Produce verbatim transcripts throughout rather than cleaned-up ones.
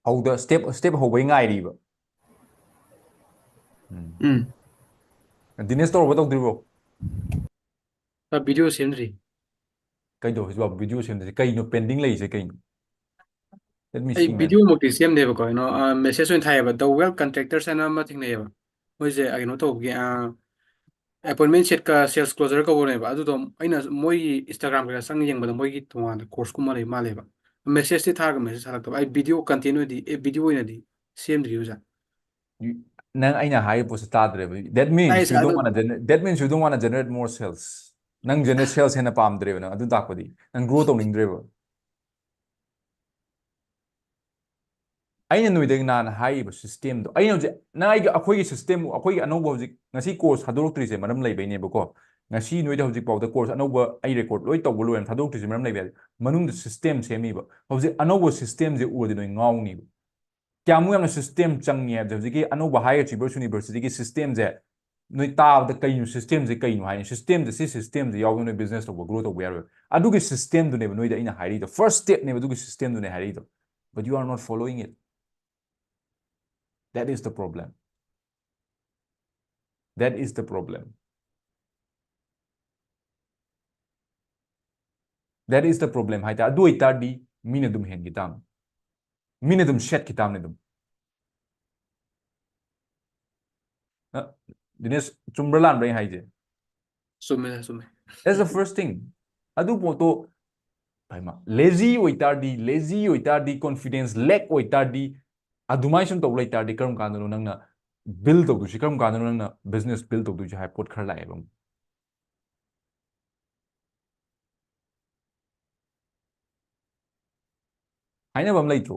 ꯍꯧꯗ step step ꯍꯧꯕꯩ ꯉꯥꯏꯔꯤꯕ꯫ ꯎꯝ꯫ ꯎꯝ꯫ Dinesh ꯇꯧꯔꯕ ꯇꯧꯗ꯭ꯔꯤꯕꯣ? ꯚꯤꯗꯤꯑꯣ ꯁꯦꯝꯗ꯭ꯔꯤ꯫ ꯀꯩꯗꯧ ꯍꯧꯖꯤꯛꯐꯥꯎ ꯚꯤꯗꯤꯑꯣ ꯁꯦꯝꯗ꯭ꯔꯤꯁꯦ ꯀꯩꯅꯣ? Pending ꯂꯩꯔꯤꯁꯦ ꯀꯩꯅꯣ? Let me ꯑꯩ see, man. ꯚꯤꯗꯤꯑꯣꯃꯛꯇꯤ ꯁꯦꯝꯗꯦꯕꯀꯣ, ꯀꯩꯅꯣ, ꯃꯦꯁꯦꯖ ꯑꯣꯏꯅ ꯊꯥꯏꯌꯦꯕ, The Well Contractors ꯍꯥꯏꯅ ꯑꯃ ꯊꯦꯡꯅꯩꯌꯦꯕ꯫ ꯃꯣꯏꯁꯦ, ꯑ, ꯀꯩꯅꯣ ꯇꯧꯕꯒꯤ, ꯑꯦꯄꯣꯏꯟꯃꯦꯟ ꯁꯦꯠꯀ ꯁꯦꯜꯁ ꯀ꯭ꯂꯣꯖꯔ ꯀꯧꯕꯅꯦꯕ꯫ ꯑꯗꯨꯗꯣ ꯑꯩꯅ ꯃꯣꯏꯒꯤ ꯏꯟꯁꯇꯥꯒ꯭ꯔꯥꯝ ꯀꯩꯀꯥ ꯆꯪ ꯌꯦꯡꯕꯗ ꯃꯣꯏꯒꯤ ꯇꯣꯉꯥꯟꯅ ꯀꯣꯔꯁꯀꯨꯝꯕ ꯂꯩ ꯃꯥꯜꯂꯦꯕ꯫ ꯃꯦꯁꯦꯖꯇꯤ ꯊꯥꯔꯒ ꯃꯦꯁꯦꯖ ꯍꯜꯂꯛꯇꯕ꯫ ꯑꯩ ꯚꯤꯗꯤꯑꯣ ꯀꯟꯇꯦꯟ ꯑꯣꯏꯅꯗꯤ, ꯑꯦ, ꯚꯤꯗꯤꯑꯣ ꯑꯣꯏꯅꯗꯤ ꯁꯦꯝꯗ꯭ꯔꯤ ꯑꯣꯖꯥ꯫ You- ꯅꯪ ꯑꯩꯅ ꯍꯥꯏꯔꯤꯕ ꯄꯣꯠꯁꯦ ꯇꯥꯗ꯭ꯔꯦꯕ꯫ That means ꯇꯥꯏꯁꯦ, you don't ꯑꯗꯨ- wanna gener- that means you don't wanna generate more sales. ꯅꯪ generate sales ꯍꯦꯟꯅ ꯄꯥꯝꯗ꯭ꯔꯦꯕ ꯅꯪ ꯑꯗꯨ ꯇꯥꯛꯄꯗꯤ꯫ ꯅꯪ ꯒ꯭ꯔꯣ ꯇꯧꯅꯤꯡꯗ꯭ꯔꯦꯕ꯫ ꯑꯩꯅ ꯅꯣꯏꯗ ꯅꯍꯥꯟ ꯍꯥꯏꯔꯤꯕ ꯁꯤꯁꯇꯦꯝꯗꯣ, ꯑꯩꯅ ꯍꯧꯖꯤꯛ ꯅꯪ ꯑꯩꯒꯤ, ꯑꯩꯈꯣꯏꯒꯤ ꯁꯤꯁꯇꯦꯝ, ꯑꯩꯈꯣꯏꯒꯤ ꯑꯅꯧꯕ ꯍꯧꯖꯤꯛ ꯉꯁꯤ ꯀꯣꯔꯁ ꯊꯥꯗꯣꯔꯛꯇ꯭ꯔꯤꯁꯦ ꯃꯔꯝ ꯂꯩꯕꯩꯅꯦꯕꯀꯣ꯫ ꯉꯁꯤ ꯅꯣꯏꯗ ꯍꯧꯖꯤꯛ ꯐꯥꯎꯗ ꯀꯣꯔꯁ ꯑꯅꯧꯕ ꯑꯩ ꯔꯦꯀꯣꯔꯗ ꯂꯣꯏ ꯇꯧꯕ ꯂꯣꯏꯔꯦ, ꯊꯥꯗꯣꯛꯇ꯭ꯔꯤꯁꯦ ꯃꯔꯝ ꯂꯩꯕ ꯌꯥꯏ꯫ ꯃꯅꯨꯡꯗ ꯁꯤꯁꯇꯦꯝ ꯁꯦꯝꯃꯤꯕ꯫ ꯍꯧꯖꯤꯛ ꯑꯅꯧꯕ ꯁꯤꯁꯇꯦꯝꯁꯦ ꯎꯔꯗꯤ ꯅꯣꯏ ꯉꯥꯎꯅꯤꯕ꯫ ꯀꯌꯥꯃꯨꯛ ꯌꯥꯝꯅ ꯁꯤꯁꯇꯦꯝ ꯆꯪꯉꯦ ꯍꯥꯏꯕꯁꯦ ꯍꯧꯖꯤꯛꯀꯤ ꯑꯅꯧꯕ High Achievers Universityꯒꯤ ꯁꯤꯁꯇꯦꯝꯁꯦ ꯅꯣꯏ ꯇꯥꯕꯗ ꯀꯩꯅꯣ ꯁꯤꯁꯇꯦꯝꯁꯦ ꯀꯩꯅꯣ ꯍꯥꯏꯅꯤ? ꯁꯤꯁꯇꯦꯝꯁꯦ, ꯁꯤ ꯁꯤꯁꯇꯦꯝꯁꯦ ꯌꯥꯎꯗꯅ ꯅꯣꯏ ꯕꯤꯖꯤꯅꯦꯁ ꯇꯧꯕ, ꯒ꯭ꯔꯣ ꯇꯧꯕ ꯌꯥꯔꯣꯏ꯫ ꯑꯗꯨꯒꯤ ꯁꯤꯁꯇꯦꯝꯗꯨꯅꯦꯕ ꯅꯣꯏꯗ ꯑꯩꯅ ꯍꯥꯏꯔꯤꯗꯣ, ꯐꯥꯔꯁ ꯁ꯭ꯇꯦꯞꯅꯦꯕ ꯑꯗꯨꯒꯤ ꯁꯤꯁꯇꯦꯝꯗꯨꯅꯦ ꯍꯥꯏꯔꯤꯗꯣ꯫ But you are not following it. That is the problem. That is the problem. That is the problem ꯍꯥꯏꯇꯥꯔꯦ꯫ ꯑꯗꯨ ꯑꯣꯏꯇꯥꯔꯗꯤ ꯃꯤꯅ ꯑꯗꯨꯝ ꯍꯦꯟꯈꯤ ꯇꯥꯕꯅꯤ, ꯃꯤꯅ ꯑꯗꯨꯝ ꯁꯦꯠꯈꯤ ꯇꯥꯕꯅꯤ ꯑꯗꯨꯝ꯫ ꯑ, ꯗꯤꯅꯦꯁ, ꯆꯨꯝꯕ꯭ꯔꯥ ꯂꯥꯟꯕ꯭ꯔꯥ ꯑꯩ ꯍꯥꯏꯁꯦ? ꯆꯨꯝꯃꯦ, ꯆꯨꯝꯃꯦ꯫ That's the first thing. ꯑꯗꯨ ꯄꯣꯠꯇꯣ ꯍꯩꯃꯥ, ꯂꯦꯖꯤ ꯑꯣꯏꯇꯥꯔꯗꯤ, ꯂꯦꯖꯤ ꯑꯣꯏꯇꯥꯔꯗꯤ, ꯀꯣꯟꯐꯤꯗꯦꯟꯁ ꯂꯦꯛ ꯑꯣꯏꯇꯥꯔꯗꯤ, ꯑꯗꯨꯃꯥꯏꯅ ꯁꯨꯝ ꯇꯧ ꯂꯩꯇꯥꯔꯗꯤ ꯀꯔꯝ ꯀꯥꯟꯗꯅꯣ ꯅꯪꯅ ꯕꯤꯜ ꯇꯧꯗꯣꯏꯁꯤ? ꯀꯔꯝ ꯀꯥꯟꯗꯅꯣ ꯅꯪꯅ ꯕꯤꯖꯤꯅꯦꯁ ꯕꯤꯜ ꯇꯧꯗꯣꯏꯁꯤ ꯍꯥꯏꯕ ꯄꯣꯠ ꯈꯔ ꯂꯥꯛꯑꯦꯕ ꯑꯃꯨꯛ꯫ ꯍꯥꯏꯅꯕ ꯑꯃ ꯂꯩꯇ꯭ꯔꯣ?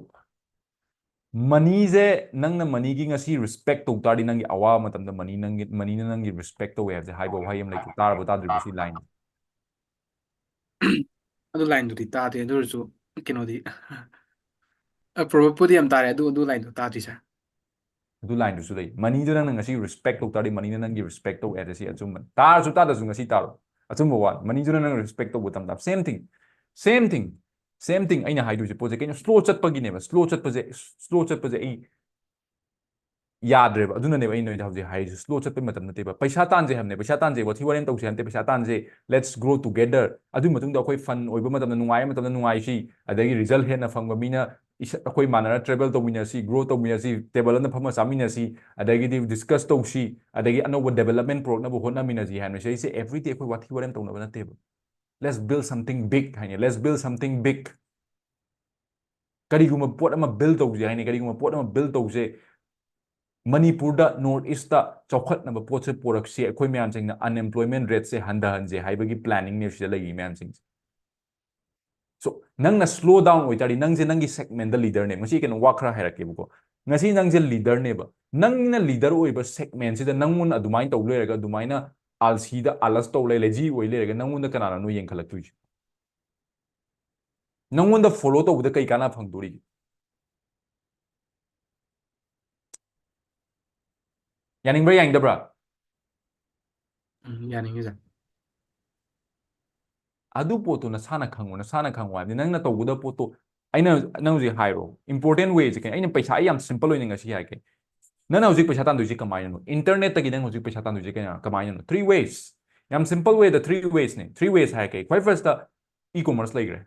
ꯃꯅꯤꯁꯦ, ꯅꯪꯅ ꯃꯅꯤꯒꯤ ꯉꯁꯤ ꯔꯦꯁꯄꯦꯛ ꯇꯧ ꯇꯥꯔꯗꯤ ꯅꯪꯒꯤ ꯑꯋꯥꯕ ꯃꯇꯝꯗ ꯃꯅꯤ ꯅꯪꯒꯤ, ꯃꯅꯤꯅ ꯅꯪꯒꯤ ꯔꯦꯁꯄꯦꯛ ꯇꯧꯋꯦ ꯍꯥꯏꯕꯁꯦ ꯍꯥꯏꯕ ꯋꯥꯍꯩ ꯑꯃ ꯂꯩꯇ꯭ꯔꯣ? ꯇꯥꯔꯕ ꯇꯥꯗ꯭ꯔꯤꯕ ꯁꯤ ꯂꯥꯏꯟ? ꯑꯗꯨ ꯂꯥꯏꯟꯗꯨꯗꯤ ꯇꯥꯗꯦ, ꯑꯗꯨ ꯑꯣꯏꯔꯁꯨ ꯀꯩꯅꯣꯗꯤ, ꯑ, ꯄ꯭ꯔꯣꯚꯔꯕꯄꯨꯗꯤ ꯌꯥꯝ ꯇꯥꯔꯦ, ꯑꯗꯨ, ꯑꯗꯨ ꯂꯥꯏꯟꯗꯣ ꯇꯥꯗ꯭ꯔꯤ ꯁꯥꯔ꯫ ꯑꯗꯨ ꯂꯥꯏꯟꯗꯨꯁꯨ ꯂꯩ꯫ ꯃꯅꯤꯗꯣ ꯅꯪꯅ ꯉꯁꯤ ꯔꯦꯁꯄꯦꯛ ꯇꯧ ꯇꯥꯔꯗꯤ ꯃꯅꯤꯅ ꯅꯪꯒꯤ ꯔꯦꯁꯄꯦꯛ ꯇꯧ ꯍꯥꯏꯕꯁꯤ ꯑꯆꯨꯝꯕꯅꯤ꯫ ꯇꯥꯔꯁꯨ ꯇꯥꯗ꯭ꯔꯁꯨ ꯉꯁꯤ ꯇꯥꯔꯣ꯫ ꯑꯆꯨꯝꯕ ꯋꯥ꯫ ꯃꯅꯤꯗꯨꯅ ꯅꯪ ꯔꯦꯁꯄꯦꯛ ꯇꯧꯕ ꯇꯝ ꯇꯥꯕ꯫ Same thing. Same thing. Same thing ꯑꯩꯅ ꯍꯥꯏꯗꯣꯏꯁꯦ ꯄꯣꯠꯁꯦ ꯀꯩꯅꯣ, slow ꯆꯠꯄꯒꯤꯅꯦꯕ꯫ Slow ꯆꯠꯄꯁꯦ, slow ꯆꯠꯄꯁꯦ ꯑꯩ ꯌꯥꯗ꯭ꯔꯦꯕ꯫ ꯑꯗꯨꯅꯅꯦꯕ ꯑꯩ ꯅꯣꯏꯗ ꯍꯧꯖꯤꯛ ꯍꯥꯏꯔꯤꯁꯦ, slow ꯆꯠꯄꯩ ꯃꯇꯝ ꯅꯠꯇꯦꯕ꯫ ꯄꯩꯁꯥ ꯇꯥꯟꯁꯦ ꯍꯥꯏꯕꯅꯦ, ꯄꯩꯁꯥ ꯇꯥꯟꯁꯦ, ꯋꯥꯊꯤ ꯋꯥꯔꯦꯝ ꯇꯧꯁꯦ ꯍꯥꯏꯕ ꯅꯠꯇꯦ, ꯄꯩꯁꯥ ꯇꯥꯟꯁꯦ, let's grow together꯫ ꯑꯗꯨꯒꯤ ꯃꯇꯨꯡꯗ ꯑꯩꯈꯣꯏ fun ꯑꯣꯏꯕ ꯃꯇꯝꯗ, ꯅꯨꯡꯉꯥꯏꯕ ꯃꯇꯝꯗ ꯅꯨꯡꯉꯥꯏꯁꯤ, ꯑꯗꯒꯤ result ꯍꯦꯟꯅ ꯐꯪꯕ ꯃꯤꯅ ꯏꯁ-, ꯑꯩꯈꯣꯏ ꯃꯥꯟꯅꯔ travel ꯇꯧꯃꯤꯟꯅꯁꯤ, grow ꯇꯧꯃꯤꯟꯅꯁꯤ, table ꯑꯃꯗ ꯐꯝꯃ ꯆꯥꯃꯤꯟꯅꯁꯤ, ꯑꯗꯒꯤꯗꯤ discuss ꯇꯧꯁꯤ, ꯑꯗꯒꯤ ꯑꯅꯧꯕ development ꯄꯨꯔꯛꯅꯕ ꯍꯣꯠꯅꯃꯤꯟꯅꯁꯤ ꯍꯥꯏꯕꯅꯦ꯫ ꯁꯤꯁꯦ everyday ꯑꯩꯈꯣꯏ ꯋꯥꯊꯤ ꯋꯥꯔꯦꯝ ꯇꯧꯅꯕ ꯅꯠꯇꯦꯕ꯫ Let's build something big ꯍꯥꯏꯅꯦ, let's build something big꯫ ꯀꯔꯤꯒꯨꯝꯕ ꯄꯣꯠ ꯑꯃ build ꯇꯧꯁꯦ ꯍꯥꯏꯅꯦ, ꯀꯔꯤꯒꯨꯝꯕ ꯄꯣꯠ ꯑꯃ build ꯇꯧꯁꯦ, ꯃꯅꯤꯄꯨꯔꯗ, North East ꯇ ꯆꯥꯎꯈꯠꯅꯕ ꯄꯣꯠꯁꯦ ꯄꯨꯔꯛꯁꯤ, ꯑꯩꯈꯣꯏ ꯃꯌꯥꯝꯁꯤꯡꯅ unemployment rate ꯁꯦ ꯍꯟꯊꯍꯟꯁꯦ ꯍꯥꯏꯕꯒꯤ planning ꯅꯦ ꯁꯤꯗ ꯂꯩꯔꯤ ꯃꯌꯥꯝꯁꯤꯡꯁꯦ꯫ So ꯅꯪꯅ slow down ꯑꯣꯏꯇꯥꯔꯗꯤ, ꯅꯪꯁꯦ ꯅꯪꯒꯤ segment ꯗ leader ꯅꯦ꯫ ꯉꯁꯤ ꯀꯩꯅꯣ ꯋꯥ ꯈꯔ ꯍꯥꯏꯔꯛꯀꯦꯕꯀꯣ꯫ ꯉꯁꯤ ꯅꯪꯁꯦ leader ꯅꯦꯕ, ꯅꯪꯅ leader ꯑꯣꯏꯕ segment ꯁꯤꯗ ꯅꯪꯉꯣꯟꯗ ꯑꯗꯨꯃꯥꯏꯅ ꯇꯧ ꯂꯩꯔꯒ, ꯑꯗꯨꯃꯥꯏꯅ ꯑꯥꯜꯁꯤꯗ ꯑꯥꯂꯁ ꯇꯧ ꯂꯩ, lazy ꯑꯣꯏ ꯂꯩꯔꯒ, ꯅꯪꯉꯣꯟꯗ ꯀꯅꯥꯅꯣ ꯅꯣꯏ ꯌꯦꯡꯈꯠꯂꯛꯇꯣꯏꯁꯦ? ꯅꯪꯉꯣꯟꯗ follow ꯇꯧꯕꯗ ꯀꯩ ꯀꯥꯟꯅ ꯐꯪꯗꯣꯔꯤꯒꯦ? ꯌꯥꯅꯤꯡꯕ꯭ꯔꯥ ꯌꯥꯅꯤꯡꯗꯕ꯭ꯔꯥ? ꯎꯝ, ꯌꯥꯅꯤꯡꯉꯤ ꯁꯥꯔ꯫ ꯑꯗꯨ ꯄꯣꯠꯇꯣ ꯅꯁꯥꯅ ꯈꯪꯉꯣ, ꯅꯁꯥꯅ ꯈꯪꯉꯣ ꯍꯥꯏꯕꯗꯤ ꯅꯪꯅ ꯇꯧꯒꯗꯕ ꯄꯣꯠꯇꯣ, ꯑꯩꯅ, ꯅꯪ ꯍꯧꯖꯤꯛ ꯍꯥꯏꯔꯣ, important way ꯁꯦ ꯀꯩꯅꯣ? ꯑꯩꯅ ꯄꯩꯁꯥ, ꯑꯩ ꯌꯥꯝ simple ꯑꯣꯏꯅ ꯉꯁꯤ ꯍꯥꯏꯔꯛꯀꯦ꯫ ꯅꯪꯅ ꯍꯧꯖꯤꯛ ꯄꯩꯁꯥ ꯇꯥꯟꯗꯣꯏꯁꯦ ꯀꯃꯥꯏꯅꯅꯣ? Internet ꯇꯒꯤ ꯅꯪ ꯍꯧꯖꯤꯛ ꯄꯩꯁꯥ ꯇꯥꯟꯗꯣꯏꯁꯦ ꯀꯩꯅꯣ, ꯀꯃꯥꯏꯅꯅꯣ? Three ways꯫ ꯌꯥꯝ simple way ꯗ three ways ꯅꯦ꯫ Three ways ꯍꯥꯏꯔꯛꯀꯦ꯫ ꯈ꯭ꯋꯥꯏ first ꯇ e-commerce ꯂꯩꯈ꯭ꯔꯦ꯫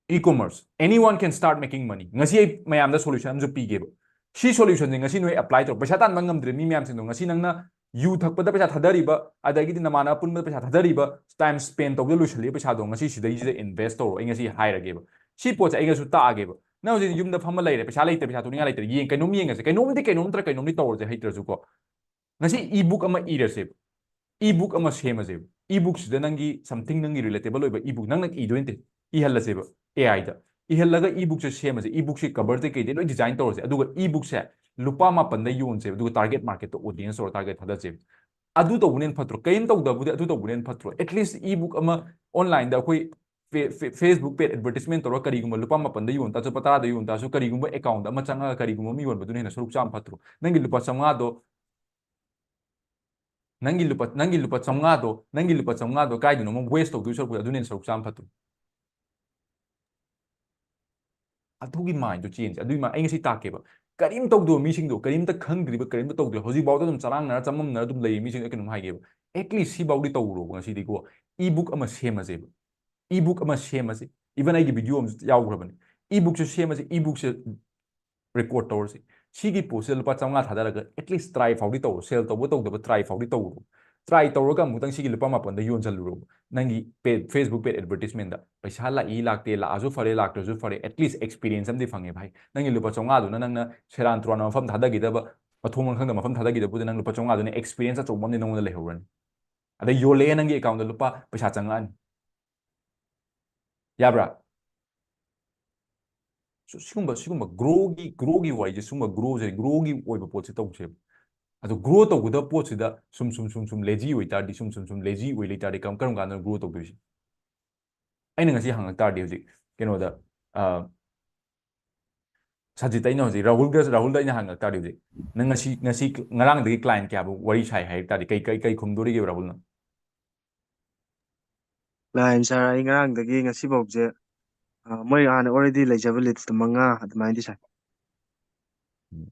E-commerce, anyone can start making money꯫ ꯉꯁꯤ ꯑꯩ ꯃꯌꯥꯝꯗ solution ꯑꯃꯁꯨ ꯄꯤꯒꯦꯕ꯫ ꯁꯤ solution ꯁꯦ ꯉꯁꯤ ꯅꯣꯏ apply ꯇꯧꯔꯣ꯫ ꯄꯩꯁꯥ ꯇꯥꯟꯕ ꯉꯝꯗ꯭ꯔꯦ ꯃꯤ ꯃꯌꯥꯝꯁꯤꯡꯗꯣ, ꯉꯁꯤ ꯅꯪꯅ ꯌꯨ ꯊꯛꯄꯗ ꯄꯩꯁꯥ ꯊꯥꯗꯔꯤꯕ, ꯑꯗꯒꯤꯗꯤ ꯅꯃꯥꯟꯅꯕ ꯄꯨꯟꯕꯗ ꯄꯩꯁꯥ ꯊꯥꯗꯔꯤꯕ, time spend ꯇꯧꯕꯗ ꯂꯣꯏꯁꯤꯜꯂꯤꯕ ꯄꯩꯁꯥꯗꯣ ꯉꯁꯤ ꯁꯤꯗꯩꯁꯤꯗ invest ꯇꯧꯔꯣ꯫ ꯑꯩ ꯉꯁꯤ ꯍꯥꯏꯔꯒꯦꯕ꯫ ꯁꯤ ꯄꯣꯠꯁꯦ ꯑꯩꯅꯁꯨ ꯇꯥꯛꯑꯒꯦꯕ꯫ ꯅꯪ ꯍꯧꯖꯤꯛ ꯌꯨꯝꯗ ꯐꯝꯃ ꯂꯩꯔꯦ, ꯄꯩꯁꯥ ꯂꯩꯇ꯭ꯔꯦ, ꯄꯩꯁꯥ ꯊꯣꯛꯅꯤꯡꯉꯥꯏ ꯂꯩꯇ꯭ꯔꯦ, ꯌꯦꯡ-, ꯀꯩꯅꯣꯝ ꯌꯦꯡꯉꯁꯦ, ꯀꯩꯅꯣꯝꯗꯤ, ꯀꯩꯅꯣꯝ ꯅꯠꯇ꯭ꯔ ꯀꯩꯅꯣꯝꯗꯤ ꯇꯧꯔꯁꯦ, ꯍꯩꯇ꯭ꯔꯁꯨꯀꯣ꯫ ꯉꯁꯤ e-book ꯑꯃ ꯏꯔꯁꯦꯕ꯫ E-book ꯑꯃ ꯁꯦꯝꯃꯁꯦꯕ꯫ E-book ꯁꯤꯗ ꯅꯪꯒꯤ something, ꯅꯪꯒꯤ relatable ꯑꯣꯏꯕ e-book, ꯅꯪꯅ ꯏꯗꯣꯏ ꯅꯠꯇꯦ, ꯏꯍꯜꯂꯁꯦꯕ A I the. ꯏꯍꯜꯂꯒ e-book say ꯁꯦꯝꯃꯁꯦ꯫ E-book say cover ꯗꯩ ꯀꯩꯗꯩ ꯂꯣꯏ design ꯇꯧꯔꯁꯦ꯫ ꯑꯗꯨꯒ e-book ꯁꯦ ꯂꯨꯄꯥ ꯃꯥꯄꯟꯗ ꯌꯣꯟꯁꯦꯕ꯫ ꯑꯗꯨꯒ target market ꯇꯣ, audience ꯇꯧꯔ target ꯊꯥꯗꯁꯦꯕ꯫ ꯑꯗꯨ ꯇꯧꯕꯅ ꯍꯦꯟꯅ ꯐꯠꯇ꯭ꯔꯣ? ꯀꯔꯤꯝ ꯇꯧꯗꯕꯨꯗꯤ ꯑꯗꯨ ꯇꯧꯕꯅ ꯍꯦꯟꯅ ꯐꯠꯇ꯭ꯔꯣ? At least e-book ꯑꯃ online ꯗ ꯑꯩꯈꯣꯏ ꯐꯦ-, ꯐꯦ-, Facebook page advertisement ꯇꯧꯔꯒ ꯀꯔꯤꯒꯨꯝꯕ ꯂꯨꯄꯥ ꯃꯥꯄꯟꯗ ꯌꯣꯟ ꯇꯥꯔꯁꯨ, ꯂꯨꯄꯥ ꯇꯔꯥꯗ ꯌꯣꯟ ꯇꯥꯔꯁꯨ, ꯀꯔꯤꯒꯨꯝꯕ account ꯑꯃ ꯆꯪꯉꯒ ꯀꯔꯤꯒꯨꯝꯕ ꯑꯃ ꯌꯣꯟꯕꯗꯨꯅ ꯍꯦꯟꯅ ꯁꯔꯨꯛ ꯆꯥꯝꯃ ꯐꯠꯇ꯭ꯔꯣ? ꯅꯪꯒꯤ ꯂꯨꯄꯥ ꯆꯥꯝꯃꯉꯥꯗꯣ, ꯅꯪꯒꯤ ꯂꯨꯄꯥ, ꯅꯪꯒꯤ ꯂꯨꯄꯥ ꯆꯥꯝꯃꯉꯥꯗꯣ, ꯅꯪꯒꯤ ꯂꯨꯄꯥ ꯆꯥꯝꯃꯉꯥꯗꯣ ꯀꯥꯏꯗꯅꯣ ꯑꯃ waste ꯇꯧꯗꯣꯏ ꯁꯔꯨꯛꯄꯨꯗꯤ ꯑꯗꯨꯅ ꯍꯦꯟꯅ ꯁꯔꯨꯛ ꯆꯥꯝꯃ ꯐꯠꯇ꯭ꯔꯣ? ꯑꯗꯨꯒꯤ mindꯗꯣ change, ꯑꯗꯨꯒꯤ mind, ꯑꯩ ꯉꯁꯤ ꯇꯥꯛꯀꯦꯕ, ꯀꯔꯤꯝ ꯇꯧꯗꯕ ꯃꯤꯁꯤꯡꯗꯣ, ꯀꯔꯤꯝꯇ ꯈꯪꯗ꯭ꯔꯤꯕ, ꯀꯔꯤꯝꯇ ꯇꯧꯗ꯭ꯔꯤ, ꯍꯧꯖꯤꯛꯐꯥꯎꯗ ꯑꯗꯨꯝ ꯆꯔꯥꯡꯅꯔ ꯆꯃꯝꯅꯔ ꯑꯗꯨꯝ ꯂꯩꯔꯤ ꯃꯤꯁꯤꯡꯗꯣ ꯑꯩ ꯀꯩꯅꯣꯝ ꯍꯥꯏꯒꯦꯕ, at least ꯁꯤꯐꯥꯎꯗꯤ ꯇꯧꯔꯣꯕ ꯉꯁꯤꯗꯤꯀꯣ꯫ E-book ꯑꯃ ꯁꯦꯝꯃꯁꯦꯕ, e-book ꯑꯃ ꯁꯦꯝꯃꯁꯦ꯫ Even ꯑꯩꯒꯤ video ꯑꯃꯁꯨ ꯌꯥꯎꯈ꯭ꯔꯕꯅꯤ, e-bookꯁꯦ ꯁꯦꯝꯃꯁꯦ, e-bookꯁꯦ record ꯇꯧꯔꯁꯤ꯫ ꯁꯤꯒꯤ ꯄꯣꯠꯁꯤꯗ ꯂꯨꯄꯥ ꯆꯥꯝꯃꯉꯥ ꯊꯥꯗꯔꯒ at least try ꯐꯥꯎꯗꯤ ꯇꯧꯔꯣ, sell ꯇꯧꯕ ꯇꯧꯗꯕ try ꯐꯥꯎꯗꯤ ꯇꯧꯔꯣ꯫ Try ꯇꯧꯔꯒ ꯑꯃꯨꯛꯇꯪ ꯁꯤꯒꯤ ꯂꯨꯄꯥ ꯃꯥꯄꯟꯗ ꯌꯣꯟꯁꯤꯜꯂꯨꯔꯣꯕ꯫ ꯅꯪꯒꯤ paid, Facebook paid advertisementꯗ ꯄꯩꯁꯥ ꯂꯥꯛꯏ ꯂꯥꯛꯇꯦ, ꯂꯥꯛꯑꯁꯨ ꯐꯔꯦ, ꯂꯥꯛꯇ꯭ꯔꯁꯨ ꯐꯔꯦ, at least experience ꯑꯃꯗꯤ ꯐꯪꯉꯦ ꯚꯥꯏ꯫ ꯅꯪꯒꯤ ꯂꯨꯄꯥ ꯆꯥꯝꯃꯉꯥꯗꯨꯅ ꯅꯪꯅ ꯁꯦꯔꯥꯟ ꯇꯨꯔꯥꯟ ꯃꯐꯝ ꯊꯥꯗꯈꯤꯗꯕ, ꯃꯊꯣꯡ ꯃꯔꯝ ꯈꯪꯗꯕ ꯃꯐꯝ ꯊꯥꯗꯈꯤꯗꯕꯗꯨꯗ ꯅꯪ ꯂꯨꯄꯥ ꯆꯥꯝꯃꯉꯥꯗꯨꯅ experience ꯑꯆꯧꯕ ꯑꯃꯗꯤ ꯅꯪꯉꯣꯟꯗ ꯂꯩꯍꯧꯔꯅꯤ꯫ ꯑꯗꯩ ꯌꯣꯜꯂꯛꯑꯦ, ꯅꯪꯒꯤ accountꯗ ꯂꯨꯄꯥ ꯄꯩꯁꯥ ꯆꯪꯉꯛꯑꯅꯤ꯫ ꯌꯥꯕ꯭ꯔꯥ? So, ꯁꯤꯒꯨꯝꯕ, ꯁꯤꯒꯨꯝꯕ growꯒꯤ, growꯒꯤ ꯋꯥꯔꯤꯁꯦ, ꯁꯤꯒꯨꯝꯕ growꯁꯦ, growꯒꯤ ꯑꯣꯏꯕ ꯄꯣꯠꯁꯦ ꯇꯧꯁꯦꯕ꯫ ꯑꯗꯣ grow ꯇꯧꯒꯗꯕ ꯄꯣꯠꯁꯤꯗ ꯁꯨꯝ, ꯁꯨꯝ, ꯁꯨꯝ, ꯁꯨꯝ lazy ꯑꯣꯏ ꯇꯥꯔꯗꯤ, ꯁꯨꯝ, ꯁꯨꯝ, ꯁꯨꯝ lazy ꯑꯣꯏ ꯂꯩ ꯇꯥꯔꯗꯤ, ꯀꯔꯝ, ꯀꯔꯝ ꯀꯥꯟꯗ grow ꯇꯧꯗꯣꯏꯁꯦ? ꯑꯩꯅ ꯉꯁꯤ ꯍꯪꯉꯛ ꯇꯥꯔꯗꯤ, ꯍꯧꯖꯤꯛ ꯀꯩꯅꯣꯗ, ꯑ, ꯁꯖꯤꯠꯇ ꯑꯩꯅ ꯍꯧꯖꯤꯛ, ꯔꯥꯍꯨꯜꯒ, ꯔꯥꯍꯨꯜꯗ ꯑꯩꯅ ꯍꯪꯉꯛ ꯇꯥꯔꯗꯤ, ꯍꯧꯖꯤꯛ ꯅꯪ ꯉꯁꯤ, ꯉꯁꯤ, ꯉꯔꯥꯡꯗꯒꯤ client ꯀꯌꯥꯕꯨ ꯋꯥꯔꯤ ꯁꯥꯏ ꯍꯥꯏ ꯇꯥꯔꯗꯤ, ꯀꯩ, ꯀꯩ, ꯀꯩ ꯈꯨꯝꯗꯣꯔꯤꯒꯦꯕ ꯔꯥꯍꯨꯜꯅ? Client sir, ꯑꯩ ꯉꯔꯥꯡꯗꯒꯤ ꯉꯁꯤꯐꯥꯎꯁꯦ, ꯑ, ꯃꯣꯏ ꯍꯥꯟꯅ already ꯂꯩꯖꯕ leadsꯇꯣ ꯃꯉꯥ ꯑꯗꯨꯃꯥꯏꯅꯗꯤ ꯁꯥꯏ꯫ ꯎꯝ꯫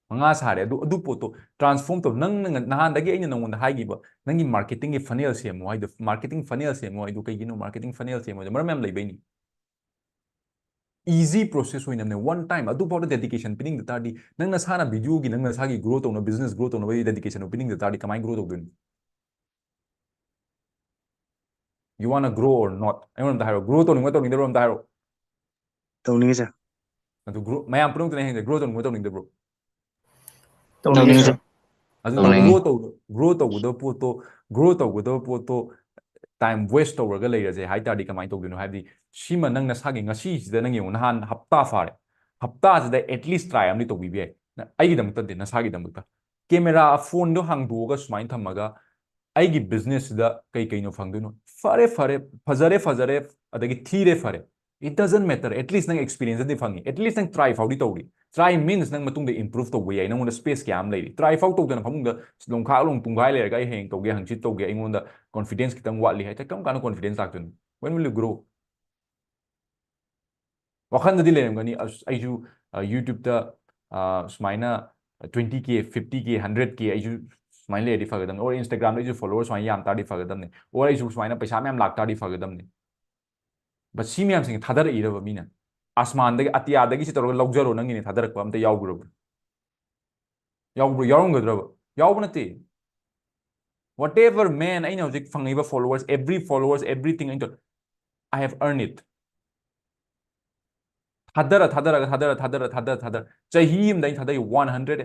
ꯃꯉꯥ ꯁꯥꯔꯦ꯫ ꯑꯗꯨ, ꯑꯗꯨ ꯄꯣꯠꯇꯣ transform ꯇꯧ꯫ ꯅꯪꯅ ꯉ-, ꯅꯍꯥꯟꯗꯒꯤ ꯑꯩꯅ ꯅꯉꯣꯟꯗ ꯍꯥꯏꯈꯤꯕ, ꯅꯪꯒꯤ marketingꯒꯤ funnel ꯁꯦꯝꯃꯣ ꯍꯥꯏꯗꯣ, marketing funnel ꯁꯦꯝꯃꯣ ꯍꯥꯏꯗꯣ ꯀꯩꯒꯤꯅꯣ? Marketing funnel ꯁꯦꯝꯃꯣ ꯍꯥꯏꯗꯣ ꯃꯔꯝ ꯌꯥꯝ ꯂꯩꯕꯩꯅꯤ꯫ Easy process ꯑꯣꯏꯅꯅꯦ, one time ꯑꯗꯨꯐꯥꯎꯗ dedication ꯄꯤꯅꯤꯡꯗ ꯇꯥꯔꯗꯤ, ꯅꯪ ꯅꯁꯥꯅ videoꯒꯤ, ꯅꯪ ꯅꯁꯥꯒꯤ grow ꯇꯧꯅꯕ, business grow ꯇꯧꯅꯕꯒꯤ dedication ꯄꯤꯅꯤꯡꯗ ꯇꯥꯔꯗꯤ, ꯀꯃꯥꯏꯅ grow ꯇꯧꯗꯣꯏꯅꯣ? You wanna grow or not? ꯑꯩꯉꯣꯟꯗ ꯑꯝꯇ ꯍꯥꯏꯔꯣ, grow ꯇꯧꯅꯤꯡꯕ ꯇꯧꯅꯤꯡꯗꯕ꯭ꯔꯣ ꯑꯝꯇ ꯍꯥꯏꯔꯣ꯫ ꯇꯧꯅꯤꯡꯉꯤ, sir꯫ ꯑꯗꯨ grow, ꯃꯌꯥꯝ ꯄꯨꯝꯅꯃꯛꯇꯅ ꯍꯦꯟꯅ grow ꯇꯧꯅꯤꯡꯕ ꯇꯧꯅꯤꯡꯗꯕ꯭ꯔꯣ? ꯇꯧꯅꯤꯡꯉꯤ, sir꯫ ꯑꯗꯨꯅ ꯇꯧꯅꯤꯡꯉꯤ꯫ Grow ꯇꯧ-, grow ꯇꯧꯒꯗꯕ ꯄꯣꯠꯇꯣ, grow ꯇꯧꯒꯗꯕ ꯄꯣꯠꯇꯣ time waste ꯇꯧꯔꯒ ꯂꯩꯔꯁꯦ ꯍꯥꯏ ꯇꯥꯔꯗꯤ ꯀꯃꯥꯏꯅ ꯇꯧꯗꯣꯏꯅꯣ? ꯍꯥꯏꯕꯗꯤ ꯁꯤꯃ ꯅꯪ ꯅꯁꯥꯒꯤ ꯉꯁꯤꯁꯤꯗ, ꯅꯪ ꯌꯦꯡꯉꯣ, ꯅꯍꯥꯟ ꯍꯞꯇꯥ ꯐꯥꯔꯦ, ꯍꯞꯇꯥꯁꯤꯗ at least try ꯑꯃꯗꯤ ꯇꯧꯕꯤꯕ ꯌꯥꯏ꯫ ꯅ-, ꯑꯩꯒꯤꯗꯃꯛꯇ ꯅꯠꯇꯦ, ꯅꯁꯥꯒꯤꯗꯃꯛꯇ꯫ Camera, phoneꯗꯣ ꯍꯥꯡꯗꯣꯛꯑꯒ ꯁꯨꯃꯥꯏꯅ ꯊꯝꯃꯒ, ꯑꯩꯒꯤ businessꯁꯤꯗ ꯀꯩ ꯀꯩꯅꯣ ꯐꯪꯗꯣꯏꯅꯣ? ꯐꯔꯦ, ꯐꯔꯦ, ꯐꯖꯔꯦ, ꯐꯖꯔꯦ, ꯑꯗꯒꯤ ꯊꯤꯔꯦ, ꯐꯔꯦ꯫ It doesn't matter. At least ꯅꯪ experience ꯑꯃꯗꯤ ꯐꯪꯉꯤ꯫ At least ꯅꯪ try ꯐꯥꯎꯗꯤ ꯇꯧꯔꯤ꯫ Try means ꯅꯪ ꯃꯇꯨꯡꯗ improve ꯇꯧꯕ ꯌꯥꯏ꯫ ꯅꯪꯉꯣꯟꯗ space ꯀꯌꯥ ꯑꯃ ꯂꯩꯔꯤ꯫ Try ꯐꯥꯎ ꯇꯧꯗꯅ ꯐꯃꯨꯡꯗ ꯂꯣꯡꯈꯥꯛ ꯂꯣꯡ ꯇꯨꯡꯈꯥꯏ ꯂꯩꯔꯒ "ꯑꯩ ꯍꯌꯦꯡ ꯇꯧꯒꯦ, ꯍꯪꯆꯤꯠ ꯇꯧꯒꯦ, ꯑꯩꯉꯣꯟꯗ confidence ꯈꯤꯇꯪ ꯋꯥꯠꯂꯤ" ꯍꯥꯏ ꯇꯥꯔꯗꯤ, ꯀꯔꯝ ꯀꯥꯟꯗ confidence ꯂꯥꯛꯇꯣꯏꯅꯣ? When will you grow? ꯋꯥꯈꯜꯗꯗꯤ ꯂꯩꯔꯝꯒꯅꯤ, ꯑꯁ, ꯑꯩꯁꯨ, ꯑ, YouTube-ꯇ, ꯑ, ꯁꯨꯃꯥꯏꯅ twenty K, fifty K, hundred K ꯑꯩꯁꯨ ꯁꯨꯃꯥꯏꯅ ꯂꯩꯔꯗꯤ ꯐꯒꯗꯕꯅꯤ, or Instagram-ꯗ ꯑꯩꯁꯨ follower ꯁꯨꯃꯥꯏꯅ ꯌꯥꯝ ꯇꯥꯔꯗꯤ ꯐꯒꯗꯕꯅꯤ, or ꯑꯩꯁꯨ ꯁꯨꯃꯥꯏꯅ ꯄꯩꯁꯥ ꯃꯌꯥꯝ ꯂꯥꯛ ꯇꯥꯔꯗꯤ ꯐꯒꯗꯕꯅꯤ꯫ But ꯁꯤ ꯃꯌꯥꯝꯁꯤꯡꯁꯦ ꯊꯥꯗꯔꯛꯏꯔꯕ ꯃꯤꯅ? ꯑꯁꯃꯥꯟꯗꯒꯤ, ꯑꯇꯤꯌꯥꯗꯒꯤ ꯁꯤ ꯇꯧꯔꯒ ꯂꯧꯖꯔꯣ ꯅꯪꯒꯤꯅꯦ ꯊꯥꯗꯔꯛꯄ ꯑꯝꯇ ꯌꯥꯎꯈ꯭ꯔꯕ? ꯌꯥꯎꯕ꯭ꯔꯣ? ꯌꯥꯎꯔꯝꯒꯗ꯭ꯔꯕ? ꯌꯥꯎꯕ ꯅꯠꯇꯦ꯫ Whatever, man, ꯑꯩꯅ ꯍꯧꯖꯤꯛ ꯐꯪꯉꯤꯕ followers, every followers, everything ꯑꯩꯅ ꯇꯧ-, I have earned it. ꯊꯥꯗꯔ, ꯊꯥꯗꯔꯒ, ꯊꯥꯗꯔ, ꯊꯥꯗꯔ, ꯊꯥꯗꯔ, ꯊꯥꯗꯔ, ꯆꯍꯤ ꯑꯃꯗ ꯑꯩꯅ ꯊꯥꯗꯔꯤ one hundred,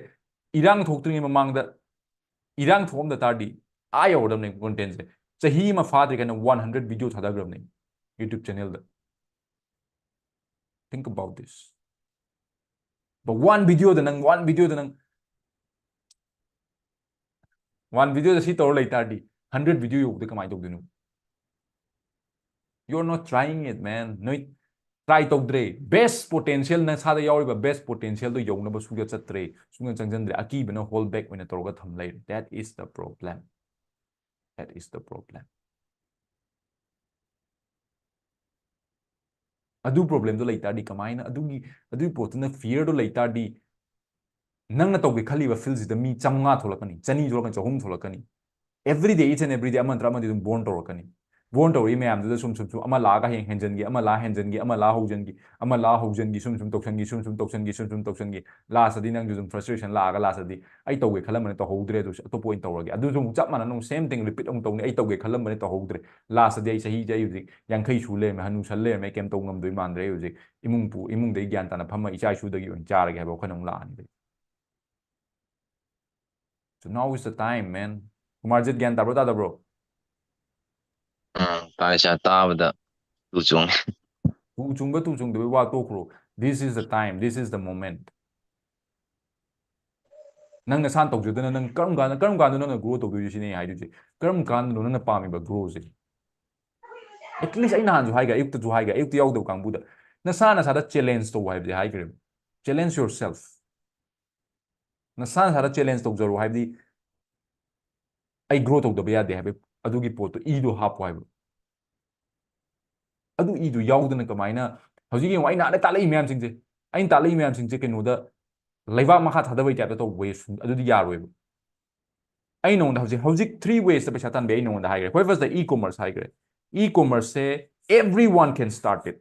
ꯏꯔꯥꯡ ꯊꯣꯛꯇ꯭ꯔꯤꯉꯩ ꯃꯃꯥꯡꯗ, ꯏꯔꯥꯡ ꯊꯣꯛꯑꯝꯗ ꯇꯥꯔꯗꯤ ꯑꯥ ꯌꯧꯔꯗꯕꯅꯦ content-ꯁꯦ꯫ ꯆꯍꯤ ꯑꯃ ꯐꯥꯗ꯭ꯔꯤ ꯀꯥꯏꯅ one hundred video ꯊꯥꯗꯈ꯭ꯔꯕꯅꯦ YouTube channel-ꯗ꯫ Think about this. But one video-ꯗ ꯅꯪ, one video-ꯗ ꯅꯪ, one video-ꯗ ꯁꯤ ꯇꯧꯔ ꯂꯩ ꯇꯥꯔꯗꯤ, hundred video ꯌꯧꯕꯗ ꯀꯃꯥꯏꯅ ꯇꯧꯗꯣꯏꯅꯣ? You're not trying it, man. ꯅꯣꯏ try ꯇꯧꯗ꯭ꯔꯦ꯫ Best potential, ꯅꯁꯥꯗ ꯌꯥꯎꯔꯤꯕ best potential-ꯗꯣ ꯌꯧꯅꯕ ꯁꯨꯡꯆꯠ ꯆꯠꯇ꯭ꯔꯦ, ꯁꯨꯡꯆꯪ ꯆꯪꯁꯤꯟꯗ꯭ꯔꯦ꯫ ꯑꯀꯤꯕꯅ hold back ꯑꯣꯏꯅ ꯇꯧꯔꯒ ꯊꯝ ꯂꯩꯔꯦ꯫ That is the problem. That is the problem. ꯑꯗꯨ problem-ꯗꯣ ꯂꯩ ꯇꯥꯔꯗꯤ ꯀꯃꯥꯏꯅ, ꯑꯗꯨꯒꯤ, ꯑꯗꯨꯒꯤ ꯄꯣꯠꯇꯨꯅ fear-ꯗꯣ ꯂꯩ ꯇꯥꯔꯗꯤ, ꯅꯪꯅ ꯇꯧꯒꯦ ꯈꯜꯂꯤꯕ field-ꯁꯤꯗ ꯃꯤ ꯆꯥꯝꯃꯉꯥ ꯊꯣꯛꯂꯛꯀꯅꯤ, ꯆꯅꯤ ꯊꯣꯛꯂꯛꯀꯅꯤ, ꯆꯍꯨꯝ ꯊꯣꯛꯂꯛꯀꯅꯤ꯫ Every day, each and every day, ꯑꯃ ꯅꯠꯇ꯭ꯔ ꯑꯃꯗꯤ ꯑꯗꯨꯝ born ꯇꯧꯔꯛꯀꯅꯤ꯫ Born ꯇꯧꯔꯛꯏ ꯃꯌꯥꯝꯗꯨꯗ ꯁꯨꯝ, ꯁꯨꯝ, ꯁꯨꯝ ꯑꯃ ꯂꯥꯛꯑꯒ ꯍꯌꯦꯡ ꯍꯦꯟꯖꯟꯒꯤ, ꯑꯃ ꯂꯥꯛꯑ ꯍꯦꯟꯖꯟꯒꯤ, ꯑꯃ ꯂꯥꯛꯑ ꯍꯧꯖꯟꯒꯤ, ꯑꯃ ꯂꯥꯛꯑ ꯍꯧꯖꯟꯒꯤ, ꯁꯨꯝ, ꯁꯨꯝ ꯇꯧꯁꯟꯒꯤ, ꯁꯨꯝ, ꯁꯨꯝ ꯇꯧꯁꯟꯒꯤ, ꯁꯨꯝ, ꯁꯨꯝ ꯇꯧꯁꯟꯒꯤ꯫ Last-ꯇꯗꯤ ꯅꯪꯁꯨ ꯑꯗꯨꯝ frustration ꯂꯥꯛꯑꯒ last-ꯇꯗꯤ ꯑꯩ ꯇꯧꯒꯦ ꯈꯜꯂꯝꯕꯅꯦ ꯇꯧꯍꯧꯗ꯭ꯔꯦ, ꯑꯗꯨ ꯑꯇꯣꯞꯄ ꯑꯣꯏꯅ ꯇꯧꯔꯒꯦ꯫ ꯑꯗꯨꯁꯨ ꯑꯃꯨꯛ ꯆꯞ ꯃꯥꯟꯅꯅ ꯑꯃꯨꯛ same thing repeat ꯑꯃꯨꯛ ꯇꯧꯅꯤ꯫ ꯑꯩ ꯇꯧꯒꯦ ꯈꯜꯂꯝꯕꯅꯦ ꯇꯧꯍꯧꯗ꯭ꯔꯦ꯫ Last-ꯇꯗꯤ ꯑꯩ ꯆꯍꯤꯁꯦ ꯑꯩ ꯍꯧꯖꯤꯛ ꯌꯥꯡꯈꯩ ꯁꯨ ꯂꯩꯔꯝꯃꯦ, ꯍꯅꯨꯁꯜ ꯂꯩꯔꯝꯃꯦ, ꯑꯩ ꯀꯩꯝ ꯇꯧ ꯉꯝꯗꯣꯏ ꯃꯥꯟꯗ꯭ꯔꯦ꯫ ꯑꯩ ꯍꯧꯖꯤꯛ ꯏꯃꯨꯡ ꯄꯨ-, ꯏꯃꯨꯡꯗꯒꯤ ꯒ꯭ꯌꯥꯟ ꯇꯥꯅ ꯐꯝꯃ ꯏꯆꯥ ꯏꯁꯨꯗꯒꯤ ꯑꯣꯏꯅ ꯆꯥꯔꯒꯦ ꯍꯥꯏꯕ ꯋꯥꯈꯜ ꯑꯃꯨꯛ ꯂꯥꯛꯑꯅꯤ꯫ So now is the time, man. Kumarjit, ꯒ꯭ꯌꯥꯟ ꯇꯥꯕ꯭ꯔꯣ ꯇꯥꯗꯕ꯭ꯔꯣ? ꯑꯥ, ꯇꯥꯏ ꯁꯥꯔ, ꯇꯥꯕꯗ ꯇꯨ ꯆꯨꯡꯉꯦ꯫ ꯇꯨ ꯆꯨꯡꯕ ꯇꯨ ꯆꯨꯡꯗꯕꯩ ꯋꯥ ꯇꯣꯛꯈ꯭ꯔꯣ꯫ This is the time, this is the moment. ꯅꯪ ꯅꯁꯥꯅ ꯇꯧꯖꯗꯅ ꯅꯪ ꯀꯔꯝ ꯀꯥꯟꯗ, ꯀꯔꯝ ꯀꯥꯟꯗ ꯅꯪꯅ grow ꯇꯧꯗꯣꯏꯁꯦ ꯁꯤꯅꯦ ꯑꯩ ꯍꯥꯏꯗꯣꯏꯁꯦ꯫ ꯀꯔꯝ ꯀꯥꯟꯗꯅꯣ ꯅꯪꯅ ꯄꯥꯝꯃꯤꯕ grow-ꯁꯦ? At least ꯑꯩ ꯅꯍꯥꯟꯁꯨ ꯍꯥꯏꯈ꯭ꯔꯦ, ꯑꯌꯨꯛꯇꯁꯨ ꯍꯥꯏꯈ꯭ꯔꯦ, ꯑꯌꯨꯛꯇ ꯌꯥꯎꯗꯕ ꯀꯥꯡꯕꯨꯗ ꯅꯁꯥ ꯅꯁꯥꯗ challenge ꯇꯧ ꯍꯥꯏꯕꯗꯤ ꯍꯥꯏꯈ꯭ꯔꯦꯕ꯫ Challenge yourself. ꯅꯁꯥ ꯅꯁꯥꯗ challenge ꯇꯧꯖꯔꯣ ꯍꯥꯏꯕꯗꯤ ꯑꯩ grow ꯇꯧꯗꯕ ꯌꯥꯗꯦ ꯍꯥꯏꯕ ꯑꯗꯨꯒꯤ ꯄꯣꯠꯇꯣ ꯏꯗꯣ ꯍꯥꯞꯄꯣ ꯍꯥꯏꯕ꯫ ꯑꯗꯨ ꯏꯗꯨ ꯌꯥꯎꯗꯅ ꯀꯃꯥꯏꯅ ꯍꯧꯖꯤꯛ ꯌꯦꯡꯉꯣ, ꯑꯩꯅ ꯑꯗ ꯇꯥꯛꯂꯛꯏ ꯃꯌꯥꯝꯁꯤꯡꯁꯦ, ꯑꯩꯅ ꯇꯥꯛꯂꯛꯏ ꯃꯌꯥꯝꯁꯤꯡꯁꯦ ꯀꯩꯅꯣꯗ ꯂꯩꯕꯥꯛ ꯃꯈꯥ ꯊꯥꯗꯕꯩ ꯇꯥꯏꯞꯇ ꯇꯧꯕ ways, ꯑꯗꯨꯗꯤ ꯌꯥꯔꯣꯏꯕ꯫ ꯑꯩ ꯅꯉꯣꯟꯗ ꯍꯧꯖꯤꯛ ꯍꯧꯖꯤꯛ three ways ꯇ ꯄꯩꯁꯥ ꯇꯥꯟꯕ ꯌꯥꯏ, ꯑꯩ ꯅꯉꯣꯟꯗ ꯍꯥꯏꯈ꯭ꯔꯦ꯫ ꯈ꯭ꯋꯥꯏ first ꯇ e-commerce ꯍꯥꯏꯈ꯭ꯔꯦ꯫ E-commerce say everyone can start it꯫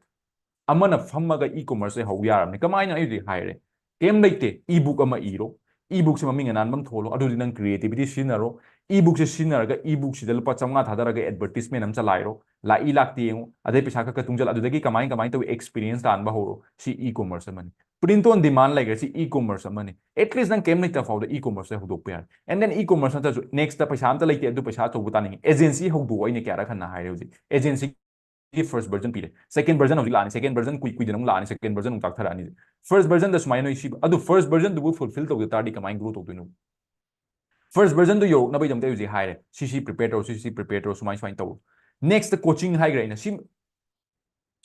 ꯑꯃꯅ ꯐꯝꯃꯒ e-commerce ꯁꯦ ꯍꯧ ꯌꯥꯔꯕꯅꯤ꯫ ꯀꯃꯥꯏꯅ? ꯑꯩ ꯍꯧꯖꯤꯛ ꯍꯥꯏꯔꯦ, ꯀꯩꯝ ꯂꯩꯇꯦ, e-book ꯑꯃ ꯏꯔꯣ, e-book ꯁꯦ ꯃꯃꯤꯡ ꯑꯅꯥꯟꯕ ꯑꯃ ꯊꯣꯜꯂꯣ, ꯑꯗꯨꯗꯤ ꯅꯪ creativity ꯁꯤꯖꯤꯟꯅꯔꯣ, e-book ꯁꯦ ꯁꯤꯖꯤꯟꯅꯔꯒ e-book ꯁꯤꯗ ꯂꯨꯄꯥ ꯆꯥꯝꯃꯉꯥ ꯊꯥꯗꯔꯒ advertisement ꯑꯃ ꯆꯂꯥꯏꯔꯣ, ꯂꯥꯛꯏ ꯂꯥꯛꯇꯦ ꯌꯦꯡꯉꯣ, ꯑꯗꯩ ꯄꯩꯁꯥ ꯈꯔ ꯈꯔ ꯇꯨꯡꯖꯜꯂ, ꯑꯗꯨꯗꯒꯤ ꯀꯃꯥꯏ ꯀꯃꯥꯏꯅ ꯇꯧꯏ experience ꯇꯥꯟꯕ ꯍꯧꯔꯣ꯫ ꯁꯤ e-commerce ꯑꯃꯅꯤ꯫ Print on demand ꯂꯩꯈ꯭ꯔꯦ, ꯁꯤ e-commerce ꯑꯃꯅꯤ꯫ At least ꯅꯪ ꯀꯩꯝ ꯂꯩꯇ ꯐꯥꯎꯗ e-commerce ꯁꯦ ꯍꯧꯗꯣꯛꯄ ꯌꯥꯔꯦ꯫ And then e-commerce ꯅꯠꯇ꯭ꯔꯁꯨ next ꯇ ꯄꯩꯁꯥ ꯑꯝꯇ ꯂꯩꯇꯦ, ꯑꯗꯨ ꯄꯩꯁꯥ ꯑꯆꯧꯕ ꯇꯥꯅꯤꯡꯉꯤ, agency ꯍꯧꯗꯣꯛꯑꯣ꯫ ꯑꯩꯅ ꯀꯌꯥꯔꯛ ꯍꯟꯅ ꯍꯥꯏꯔꯦ ꯍꯧꯖꯤꯛ, agency ꯒꯤ first version ꯄꯤꯔꯦ, second version ꯍꯧꯖꯤꯛ ꯂꯥꯛꯑꯅꯤ, second version ꯀꯨꯏ ꯀꯨꯏꯗꯅ ꯑꯃꯨꯛ ꯂꯥꯛꯑꯅꯤ, second version ꯑꯃꯨꯛ ꯇꯥꯛꯊꯔꯛꯑꯅꯤ꯫ First version ꯗ ꯁꯨꯃꯥꯏꯅ ꯅꯣꯏ ꯁꯤ, ꯑꯗꯨ first version ꯗꯨꯕꯨ fulfill ꯇꯧꯗ ꯇꯥꯔꯗꯤ ꯀꯃꯥꯏꯅ grow ꯇꯧꯗꯣꯏꯅꯣ? First version ꯗꯨ ꯌꯧꯔꯛꯅꯕꯒꯤꯗꯃꯛꯇ ꯑꯩ ꯍꯧꯖꯤꯛ ꯍꯥꯏꯔꯦ, ꯁꯤ ꯁꯤ prepare ꯇꯧꯔꯣ, ꯁꯤ ꯁꯤ prepare ꯇꯧꯔꯣ, ꯁꯨꯃꯥꯏ ꯁꯨꯃꯥꯏꯅ ꯇꯧꯔꯣ꯫ Next ꯇ coaching ꯍꯥꯏꯈ꯭ꯔꯦ ꯑꯩꯅ꯫ ꯁꯤ,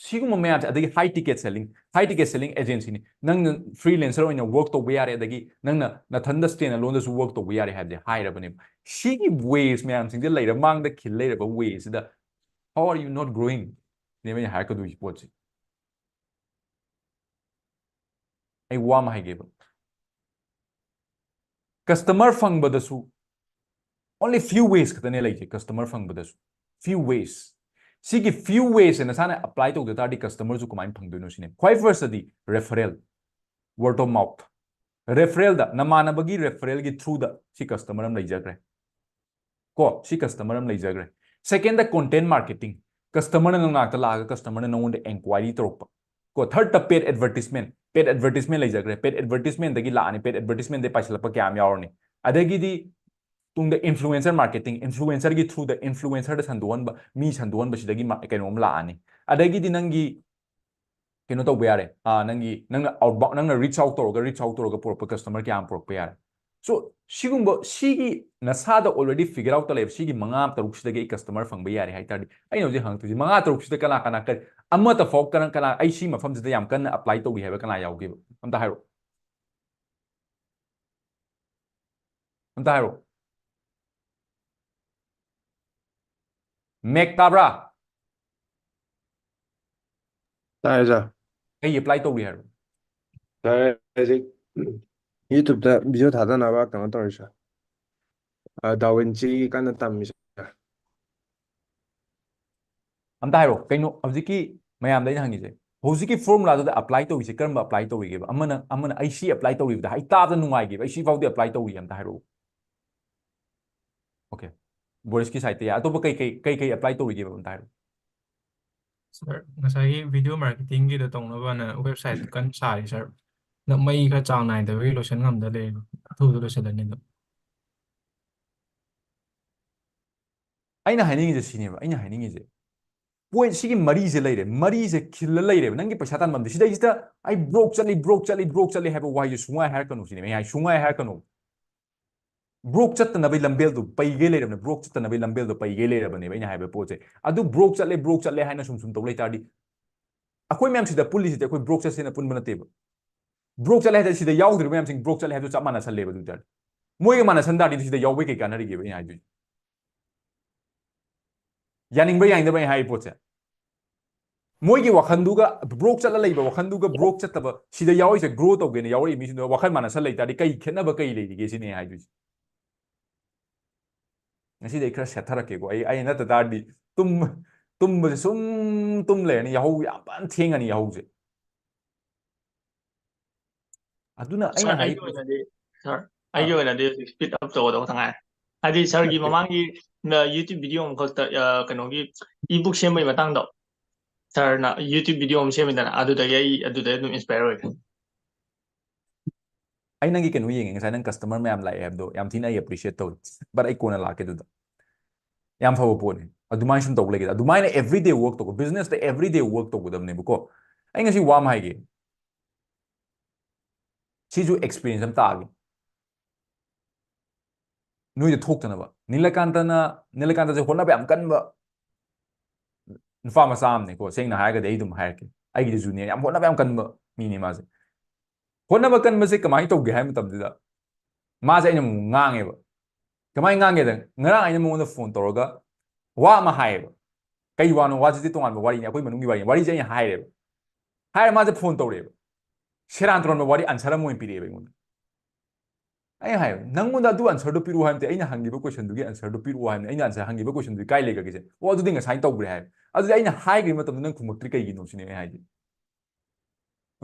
ꯁꯤꯒꯨꯝꯕ ꯃꯌꯥꯝꯁꯦ, ꯑꯗꯒꯤ high ticket selling, high ticket selling agency ꯅꯤ꯫ ꯅꯪꯅ freelancer ꯑꯣꯏꯅ work ꯇꯧꯕ ꯌꯥꯔꯦ, ꯑꯗꯒꯤ ꯅꯪꯅ ꯅꯊꯟꯗ stand alone ꯗꯁꯨ work ꯇꯧꯕ ꯌꯥꯔꯦ ꯍꯥꯏꯕꯁꯦ ꯍꯥꯏꯔꯕꯅꯦꯕ꯫ ꯁꯤꯒꯤ ways ꯃꯌꯥꯝꯁꯤꯡꯁꯦ ꯂꯩꯔ ꯃꯥꯡꯗ ꯈꯤꯜ ꯂꯩꯔꯕ way ꯁꯤꯗ how are you not growing? ꯅꯦꯕ ꯑꯩꯅ ꯍꯥꯏꯔꯛꯀꯗꯣꯏꯁꯤ ꯄꯣꯠꯁꯦ꯫ ꯑꯩ ꯋꯥ ꯑꯃ ꯍꯥꯏꯒꯦꯕ, customer ꯐꯪꯕꯗꯁꯨ only few ways ꯈꯛꯇꯅꯦ ꯂꯩꯁꯦ, customer ꯐꯪꯕꯗꯁꯨ few ways꯫ ꯁꯤꯒꯤ few ways ꯁꯦ ꯅꯁꯥꯅ apply ꯇꯧꯗ ꯇꯥꯔꯗꯤ customer ꯁꯨ ꯀꯃꯥꯏꯅ ꯐꯪꯗꯣꯏꯅꯣ ꯁꯤꯅꯦ꯫ ꯈ꯭ꯋꯥꯏ first ꯇꯗꯤ referral, word of mouth, referral the ꯅꯃꯥꯟꯅꯕꯒꯤ referral ꯒꯤ through ꯗ ꯁꯤ customer ꯑꯃ ꯂꯩꯖꯈ꯭ꯔꯦ꯫ ꯀꯣ, ꯁꯤ customer ꯑꯃ ꯂꯩꯖꯈ꯭ꯔꯦ꯫ Second ꯗ content marketing, customer ꯅ ꯅꯪ ꯅꯥꯛꯇ ꯂꯥꯛꯑꯒ customer ꯅ ꯅꯉꯣꯟꯗ enquiry ꯇꯧꯔꯛꯄ꯫ ꯀꯣ, third ꯇ paid advertisement, paid advertisement ꯂꯩꯖꯈ꯭ꯔꯦ, paid advertisement ꯗꯒꯤ ꯂꯥꯛꯑꯅꯤ, paid advertisement ꯗꯒꯤ ꯄꯥꯏꯁꯤꯜꯂꯛꯄ ꯀꯌꯥ ꯑꯃ ꯌꯥꯎꯔꯅꯤ꯫ ꯑꯗꯒꯤꯗꯤ ꯇꯨꯡꯗ influencer marketing, influencer ꯒꯤ through ꯗ influencer ꯗ ꯁꯟꯗꯣꯛꯍꯟꯕ, ꯃꯤ ꯁꯟꯗꯣꯛꯍꯟꯕꯁꯤꯗꯒꯤ ꯃ-, ꯀꯩꯅꯣꯝ ꯂꯥꯛꯑꯅꯤ꯫ ꯑꯗꯒꯤꯗꯤ ꯅꯪꯒꯤ ꯀꯩꯅꯣ ꯇꯧꯕ ꯌꯥꯔꯦ, ꯑꯥ, ꯅꯪꯒꯤ, ꯅꯪꯅ outbound, ꯅꯪꯅ reach out ꯇꯧꯔꯒ, reach out ꯇꯧꯔꯒ ꯄꯨꯔꯛꯄ customer ꯀꯌꯥ ꯑꯃ ꯄꯨꯔꯛꯄ ꯌꯥꯔꯦ꯫ So, ꯁꯤꯒꯨꯝꯕ, ꯁꯤꯒꯤ ꯅꯁꯥꯗ already figure out ꯇ ꯂꯩꯕ ꯁꯤꯒꯤ ꯃꯉꯥ ꯇꯔꯨꯛꯁꯤꯗꯒꯤ ꯑꯩ customer ꯐꯪꯕ ꯌꯥꯔꯦ ꯍꯥꯏ ꯇꯥꯔꯗꯤ, ꯑꯩꯅ ꯍꯧꯖꯤꯛ ꯍꯪꯉꯛꯇꯣꯏꯁꯤ, ꯃꯉꯥ ꯇꯔꯨꯛꯁꯤꯗ ꯀꯅꯥ ꯀꯅꯥ ꯀꯔꯤ, ꯑꯃꯠꯇ ꯐꯥꯎ ꯀꯅꯥ ꯀꯅꯥ ꯑꯩ ꯁꯤ ꯃꯐꯝꯁꯤꯗ ꯌꯥꯝ ꯀꯟꯅ apply ꯇꯧꯔꯤ ꯍꯥꯏꯕ ꯀꯅꯥ ꯌꯥꯎꯒꯦꯕ? ꯑꯝꯇ ꯍꯥꯏꯔꯛꯑꯣ꯫ ꯑꯝꯇ ꯍꯥꯏꯔꯛꯑꯣ꯫ Mic ꯇꯥꯕ꯭ꯔꯥ? ꯇꯥꯏ, ꯑꯣꯖꯥ꯫ ꯀꯩ ꯑꯦꯄ꯭ꯂꯥꯏ ꯇꯧꯔꯤ ꯍꯥꯏꯔꯣ? ꯁꯥꯔ, ꯍꯧꯖꯤꯛ ꯌꯨꯇ꯭ꯌꯨꯕꯇ ꯚꯤꯗꯤꯑꯣ ꯊꯥꯗꯅꯕ ꯀꯩꯅꯣ ꯇꯧꯔꯤ ꯁꯥꯔ꯫ ꯗꯥ ꯚꯤꯟꯆꯤꯒꯤ ꯀꯟꯅ ꯇꯝꯃꯤ ꯁꯥꯔ꯫ ꯑꯝꯇ ꯍꯥꯏꯔꯣ, ꯀꯩꯅꯣ ꯍꯧꯖꯤꯛꯀꯤ ꯃꯌꯥꯝꯗ ꯑꯩꯅ ꯍꯪꯉꯤꯁꯦ? ꯍꯧꯖꯤꯛꯀꯤ ꯐꯣꯔꯃꯨꯂꯥꯗꯨꯗ ꯑꯦꯄ꯭ꯂꯥꯏ ꯇꯧꯔꯤꯁꯦ ꯀꯔꯝꯕ ꯑꯦꯄ꯭ꯂꯥꯏ ꯇꯧꯔꯤꯒꯦꯕ? ꯑꯃꯅ ꯑꯃꯅ ꯑꯩ ꯁꯤ ꯑꯦꯄ꯭ꯂꯥꯏ ꯇꯧꯔꯤꯕꯗ ꯑꯩ ꯇꯥꯕꯗ ꯅꯨꯡꯉꯥꯏꯈꯤꯕ, ꯑꯩ ꯁꯤ ꯐꯥꯎꯗꯤ ꯑꯦꯄ꯭ꯂꯥꯏ ꯇꯧꯔꯤ, ꯑꯝꯇ ꯍꯥꯏꯔꯛꯑꯣ꯫ ꯑꯣꯀꯦ, ꯕꯣꯔꯤꯁꯀꯤ ꯁꯥꯏꯠꯇ ꯌꯥꯏ꯫ ꯑꯇꯣꯞꯄ ꯀꯩ ꯀꯩ ꯀꯩ ꯀꯩ ꯑꯦꯄ꯭ꯂꯥꯏ ꯇꯧꯔꯤꯒꯦꯕ, ꯑꯝꯇ ꯍꯥꯏꯔꯛꯑꯣ꯫ ꯁꯥꯔ, ꯉꯁꯥꯏꯒꯤ ꯚꯤꯗꯤꯑꯣ ꯃꯥꯔꯀꯦꯇꯤꯡꯒꯤꯗꯣ ꯇꯧꯅꯕꯅ ꯋꯦꯕꯁꯥꯏꯠ ꯀꯟꯅ ꯁꯥꯔꯤ ꯁꯥꯔ꯫ ꯍꯟꯗꯛ ꯃꯩ ꯈꯔ ꯆꯥꯡ ꯅꯥꯏꯗꯕꯒꯤ ꯂꯣꯏꯁꯤꯟ ꯉꯝꯗ ꯂꯩꯔꯦ꯫ ꯑꯊꯨꯕꯗ ꯂꯣꯏꯁꯤꯜꯂꯅꯤ ꯑꯗꯨꯝ꯫ ꯑꯩꯅ ꯍꯥꯏꯅꯤꯡꯉꯤꯁꯦ ꯁꯤꯅꯦꯕ, ꯑꯩꯅ ꯍꯥꯏꯅꯤꯡꯉꯤꯁꯦ ꯄꯣꯏꯟ ꯁꯤꯒꯤ ꯃꯔꯤꯁꯦ ꯂꯩꯔꯦ, ꯃꯔꯤꯁꯦ ꯈꯤꯜꯂ ꯂꯩꯔꯦꯕ꯫ ꯅꯪꯒꯤ ꯄꯩꯁꯥ ꯇꯥꯟꯐꯝꯗꯤ ꯁꯤꯗꯩꯁꯤꯗ ꯑꯩ ꯕ꯭ꯔꯣꯛ ꯆꯠꯂꯤ, ꯕ꯭ꯔꯣꯛ ꯆꯠꯂꯤ, ꯕ꯭ꯔꯣꯛ ꯆꯠꯂꯤ ꯍꯥꯏꯕ ꯋꯥꯍꯩꯁꯦ ꯁꯨꯡꯉꯥꯏ ꯍꯥꯏꯔꯛꯀꯅꯨ ꯁꯤꯅꯦꯕ ꯑꯩ ꯍꯥꯏ, ꯁꯨꯡꯉꯥꯏ ꯍꯥꯏꯔꯛꯀꯅꯨ꯫ ꯕ꯭ꯔꯣꯛ ꯆꯠꯇꯅꯕꯒꯤ ꯂꯝꯕꯦꯜꯗꯣ ꯄꯩꯒꯩ ꯂꯩꯔꯕꯅꯦ, ꯕ꯭ꯔꯣꯛ ꯆꯠꯇꯅꯕꯒꯤ ꯂꯝꯕꯦꯜꯗꯣ ꯄꯩꯒꯩ ꯂꯩꯔꯕꯅꯦꯕ ꯑꯩꯅ ꯍꯥꯏꯕ ꯄꯣꯠꯁꯦ꯫ ꯑꯗꯨ ꯕ꯭ꯔꯣꯛ ꯆꯠꯂꯦ, ꯕ꯭ꯔꯣꯛ ꯆꯠꯂꯦ ꯍꯥꯏꯅ ꯁꯨꯝ ꯁꯨꯝ ꯇꯧ ꯂꯩꯇꯥꯔꯗꯤ, ꯑꯩꯈꯣꯏ ꯃꯌꯥꯝ ꯁꯤꯗ ꯄꯨꯜꯂꯤꯁꯤꯗꯤ ꯑꯩꯈꯣꯏ ꯕ꯭ꯔꯣꯛ ꯆꯠꯁꯦꯅ ꯄꯨꯟꯕ ꯅꯠꯇꯦꯕ꯫ ꯕ꯭ꯔꯣꯛ ꯆꯠꯂꯦ ꯍꯥꯏꯗꯤ ꯁꯤꯗ ꯌꯥꯎꯗ꯭ꯔꯤꯕ ꯃꯌꯥꯝꯁꯤꯡ ꯕ꯭ꯔꯣꯛ ꯆꯠꯂꯦ ꯍꯥꯏꯕꯗꯨ ꯆꯞ ꯃꯥꯟꯅꯁꯜꯂꯦꯕ꯫ ꯑꯗꯨ ꯑꯣꯏꯇꯥꯔꯗꯤ ꯃꯣꯏꯒ ꯃꯥꯟꯅꯁꯟ ꯇꯥꯔꯗꯤ ꯁꯤꯗ ꯌꯥꯎꯕꯩ ꯀꯩ ꯀꯥꯟꯅꯔꯤꯒꯦꯕ ꯑꯩꯅ ꯍꯥꯏꯗꯣꯏꯁꯦ? ꯌꯥꯅꯤꯡꯕ꯭ꯔꯥ ꯌꯥꯅꯤꯡꯗꯕ꯭ꯔꯥ ꯑꯩꯅ ꯍꯥꯏꯔꯤ ꯄꯣꯠꯁꯦ? ꯃꯣꯏꯒꯤ ꯋꯥꯈꯜꯗꯨꯒ ꯕ꯭ꯔꯣꯛ ꯆꯠꯂ ꯂꯩꯕ ꯋꯥꯈꯜꯗꯨꯒ ꯕ꯭ꯔꯣꯛ ꯆꯠꯇꯕ, ꯁꯤꯗ ꯌꯥꯎꯔꯤꯁꯦ ꯒ꯭ꯔꯣ ꯇꯧꯒꯦꯅ ꯌꯥꯎꯔꯛꯏ ꯃꯤꯁꯤꯡꯗꯨ ꯋꯥꯈꯜ ꯃꯥꯟꯅꯁꯜ ꯂꯩꯇꯥꯔꯗꯤ ꯀꯩ ꯈꯦꯠꯅꯕ ꯀꯩ ꯂꯩꯔꯤꯒꯦ ꯁꯤꯅꯤ ꯑꯩ ꯍꯥꯏꯗꯣꯏꯁꯦ꯫ ꯉꯁꯤꯗꯤ ꯑꯩ ꯈꯔ ꯁꯦꯠꯊꯔꯛꯀꯦꯀꯣ꯫ ꯑꯩ ꯑꯩ ꯅꯠꯇ ꯇꯥꯔꯗꯤ ꯇꯨꯝ ꯇꯨꯝꯕꯁꯦ ꯁꯨꯝ ꯇꯨꯝ ꯂꯩꯔꯅꯤ, ꯌꯥꯍꯧ ꯌꯥꯝ ꯐꯖꯅ ꯊꯦꯡꯉꯅꯤ ꯌꯥꯍꯧꯁꯦ꯫ ꯑꯗꯨꯅ ꯑꯩꯅ ꯁꯥꯔ, ꯑꯩꯒꯤ ꯍꯥꯏꯔꯤꯕ ꯑꯣꯏꯅꯗꯤ ꯁꯥꯔ, ꯑꯩꯒꯤ ꯑꯣꯏꯅꯗꯤ ꯍꯧꯖꯤꯛ ꯁ꯭ꯄꯤꯗ ꯑꯞ ꯇꯧꯒꯗꯧ ꯈꯛꯇ ꯉꯥꯏꯔꯦ꯫ ꯍꯥꯏꯗꯤ ꯁꯥꯔꯒꯤ ꯃꯃꯥꯡꯒꯤ ꯅ, ꯌꯨꯇ꯭ꯌꯨꯕ ꯚꯤꯗꯤꯑꯣ ꯑꯃꯈꯛꯇ, ꯑ, ꯀꯩꯅꯣꯒꯤ ꯏ ꯕꯨꯛ ꯁꯦꯝꯕꯒꯤ ꯃꯇꯥꯡꯗꯣ, ꯁꯥꯔꯅ ꯌꯨꯇ꯭ꯌꯨꯕ ꯚꯤꯗꯤꯑꯣ ꯑꯃ ꯁꯦꯝꯃꯤꯗꯅ, ꯑꯗꯨꯗꯒꯤ ꯑꯩ ꯑꯗꯨꯗꯩ ꯑꯗꯨꯝ ꯏꯟꯁꯄꯥꯌꯔ ꯑꯣꯏꯈ꯭ꯔꯦ꯫ ꯑꯩ ꯅꯪꯒꯤ ꯀꯩꯅꯣ ꯌꯦꯡꯉꯦ, ꯉꯁꯥꯏ ꯅꯪ ꯀꯁꯇꯃꯔ ꯃꯌꯥꯝ ꯂꯥꯛꯑꯦ ꯍꯥꯏꯕꯗꯣ ꯌꯥꯝ ꯊꯤꯅ ꯑꯩ ꯑꯦꯄ꯭ꯔꯤꯁꯤꯌꯦꯠ ꯇꯧꯏ꯫ ꯕꯠ ꯑꯩ ꯀꯣꯟꯅ ꯂꯥꯛꯀꯦ ꯑꯗꯨꯗ꯫ ꯌꯥꯝ ꯐꯕ ꯄꯣꯠꯅꯤ꯫ ꯑꯗꯨꯃꯥꯏꯅ ꯁꯨꯝ ꯇꯧꯕ ꯂꯩꯒꯦꯗ꯫ ꯑꯗꯨꯃꯥꯏꯅ ꯑꯦꯕ꯭ꯔꯤꯗꯦ ꯋꯔꯛ ꯇꯧꯕ, ꯕꯤꯖꯤꯅꯦꯁꯇ ꯑꯦꯕ꯭ꯔꯤꯗꯦ ꯋꯔꯛ ꯇꯧꯒꯗꯕꯅꯦꯕꯀꯣ꯫ ꯑꯩ ꯉꯁꯤ ꯋꯥ ꯑꯃ ꯍꯥꯏꯒꯦ꯫ ꯁꯤꯁꯨ ꯑꯦꯛꯁꯄꯤꯔꯤꯌꯦꯟꯁ ꯑꯃ ꯇꯥꯒꯦ꯫ ꯅꯣꯏꯗ ꯊꯣꯛꯇꯅꯕ꯫ ꯅꯤꯂꯀꯥꯟꯇꯅ, ꯅꯤꯂꯀꯥꯟꯇꯁꯦ ꯍꯣꯠꯅꯕ ꯌꯥꯝ ꯀꯟꯕ ꯅꯨꯄꯥ ꯃꯆꯥ ꯑꯃꯅꯦꯀꯣ꯫ ꯁꯦꯡꯅ ꯍꯥꯏꯔꯒꯗꯤ ꯑꯩ ꯑꯗꯨꯝ ꯍꯥꯏꯔꯛꯀꯦ꯫ ꯑꯩꯒꯤꯗꯤ ꯖꯨꯅꯤꯌꯔ ꯌꯥꯝ ꯍꯣꯠꯅꯕ ꯌꯥꯝ ꯀꯟꯕ ꯃꯤꯅꯦ ꯃꯥꯁꯦ꯫ ꯍꯣꯠꯅꯕ ꯀꯟꯕꯁꯦ ꯀꯃꯥꯏꯅ ꯇꯧꯒꯦ ꯍꯥꯏꯕ ꯃꯇꯝꯗꯨꯗ, ꯃꯥꯁꯦ ꯑꯩꯅ ꯑꯃꯨꯛ ꯉꯥꯡꯉꯦꯕ꯫ ꯀꯃꯥꯏꯅ ꯉꯥꯡꯒꯦꯗ, ꯉꯔꯥꯡ ꯑꯩꯅ ꯃꯉꯣꯟꯗ ꯐꯣꯟ ꯇꯧꯔꯒ ꯋꯥ ꯑꯃ ꯍꯥꯏꯌꯦꯕ꯫ ꯀꯩ ꯋꯥꯅꯣ? ꯋꯥꯁꯤꯗꯤ ꯇꯣꯉꯥꯟꯕ ꯋꯥꯔꯤꯅꯤ, ꯑꯩꯈꯣꯏ ꯃꯅꯨꯡꯒꯤ ꯋꯥꯔꯤꯅꯤ꯫ ꯋꯥꯔꯤꯁꯦ ꯑꯩꯅ ꯍꯥꯏꯔꯦꯕ꯫ ꯍꯥꯏꯔ ꯃꯥꯁꯦ ꯐꯣꯟ ꯇꯧꯔꯛꯑꯦꯕ꯫ ꯁꯦꯔꯥꯟ ꯇꯨꯔꯥꯟꯕ ꯋꯥꯔꯤ, ꯑꯟꯁꯔ ꯑꯃ ꯑꯣꯏꯅ ꯄꯤꯔꯛꯑꯦꯕ ꯑꯩꯉꯣꯟꯗ꯫ ꯑꯩꯅ ꯍꯥꯏ, "ꯅꯪꯉꯣꯟꯗ ꯑꯗꯨ ꯑꯟꯁꯔꯗꯣ ꯄꯤꯔꯛꯑꯣ ꯍꯥꯏꯕ ꯅꯠꯇꯦ, ꯑꯩꯅ ꯍꯪꯈꯤꯕ ꯀꯣꯏꯁꯟꯗꯨꯒꯤ ꯑꯟꯁꯔꯗꯣ ꯄꯤꯔꯛꯑꯣ ꯍꯥꯏꯕꯅꯤ, ꯑꯩꯅ ꯑꯟꯁꯔ ꯍꯪꯈꯤꯕ ꯀꯣꯏꯁꯟꯗꯨꯗꯤ ꯀꯥꯏ ꯂꯩꯈ꯭ꯔꯒꯦ?" "ꯑꯣ, ꯑꯗꯨꯗꯤ ꯉꯁꯥꯏꯅ ꯇꯧꯈ꯭ꯔꯦ" ꯍꯥꯏ꯫ ꯑꯗꯨꯗꯤ ꯑꯩꯅ ꯍꯥꯏꯈ꯭ꯔꯤꯕ ꯃꯇꯝꯗ ꯅꯪ ꯈꯨꯝꯃꯛꯇ꯭ꯔꯤ ꯀꯩꯒꯤꯅꯣ ꯁꯤꯅꯦ ꯑꯩ ꯍꯥꯏꯁꯦ꯫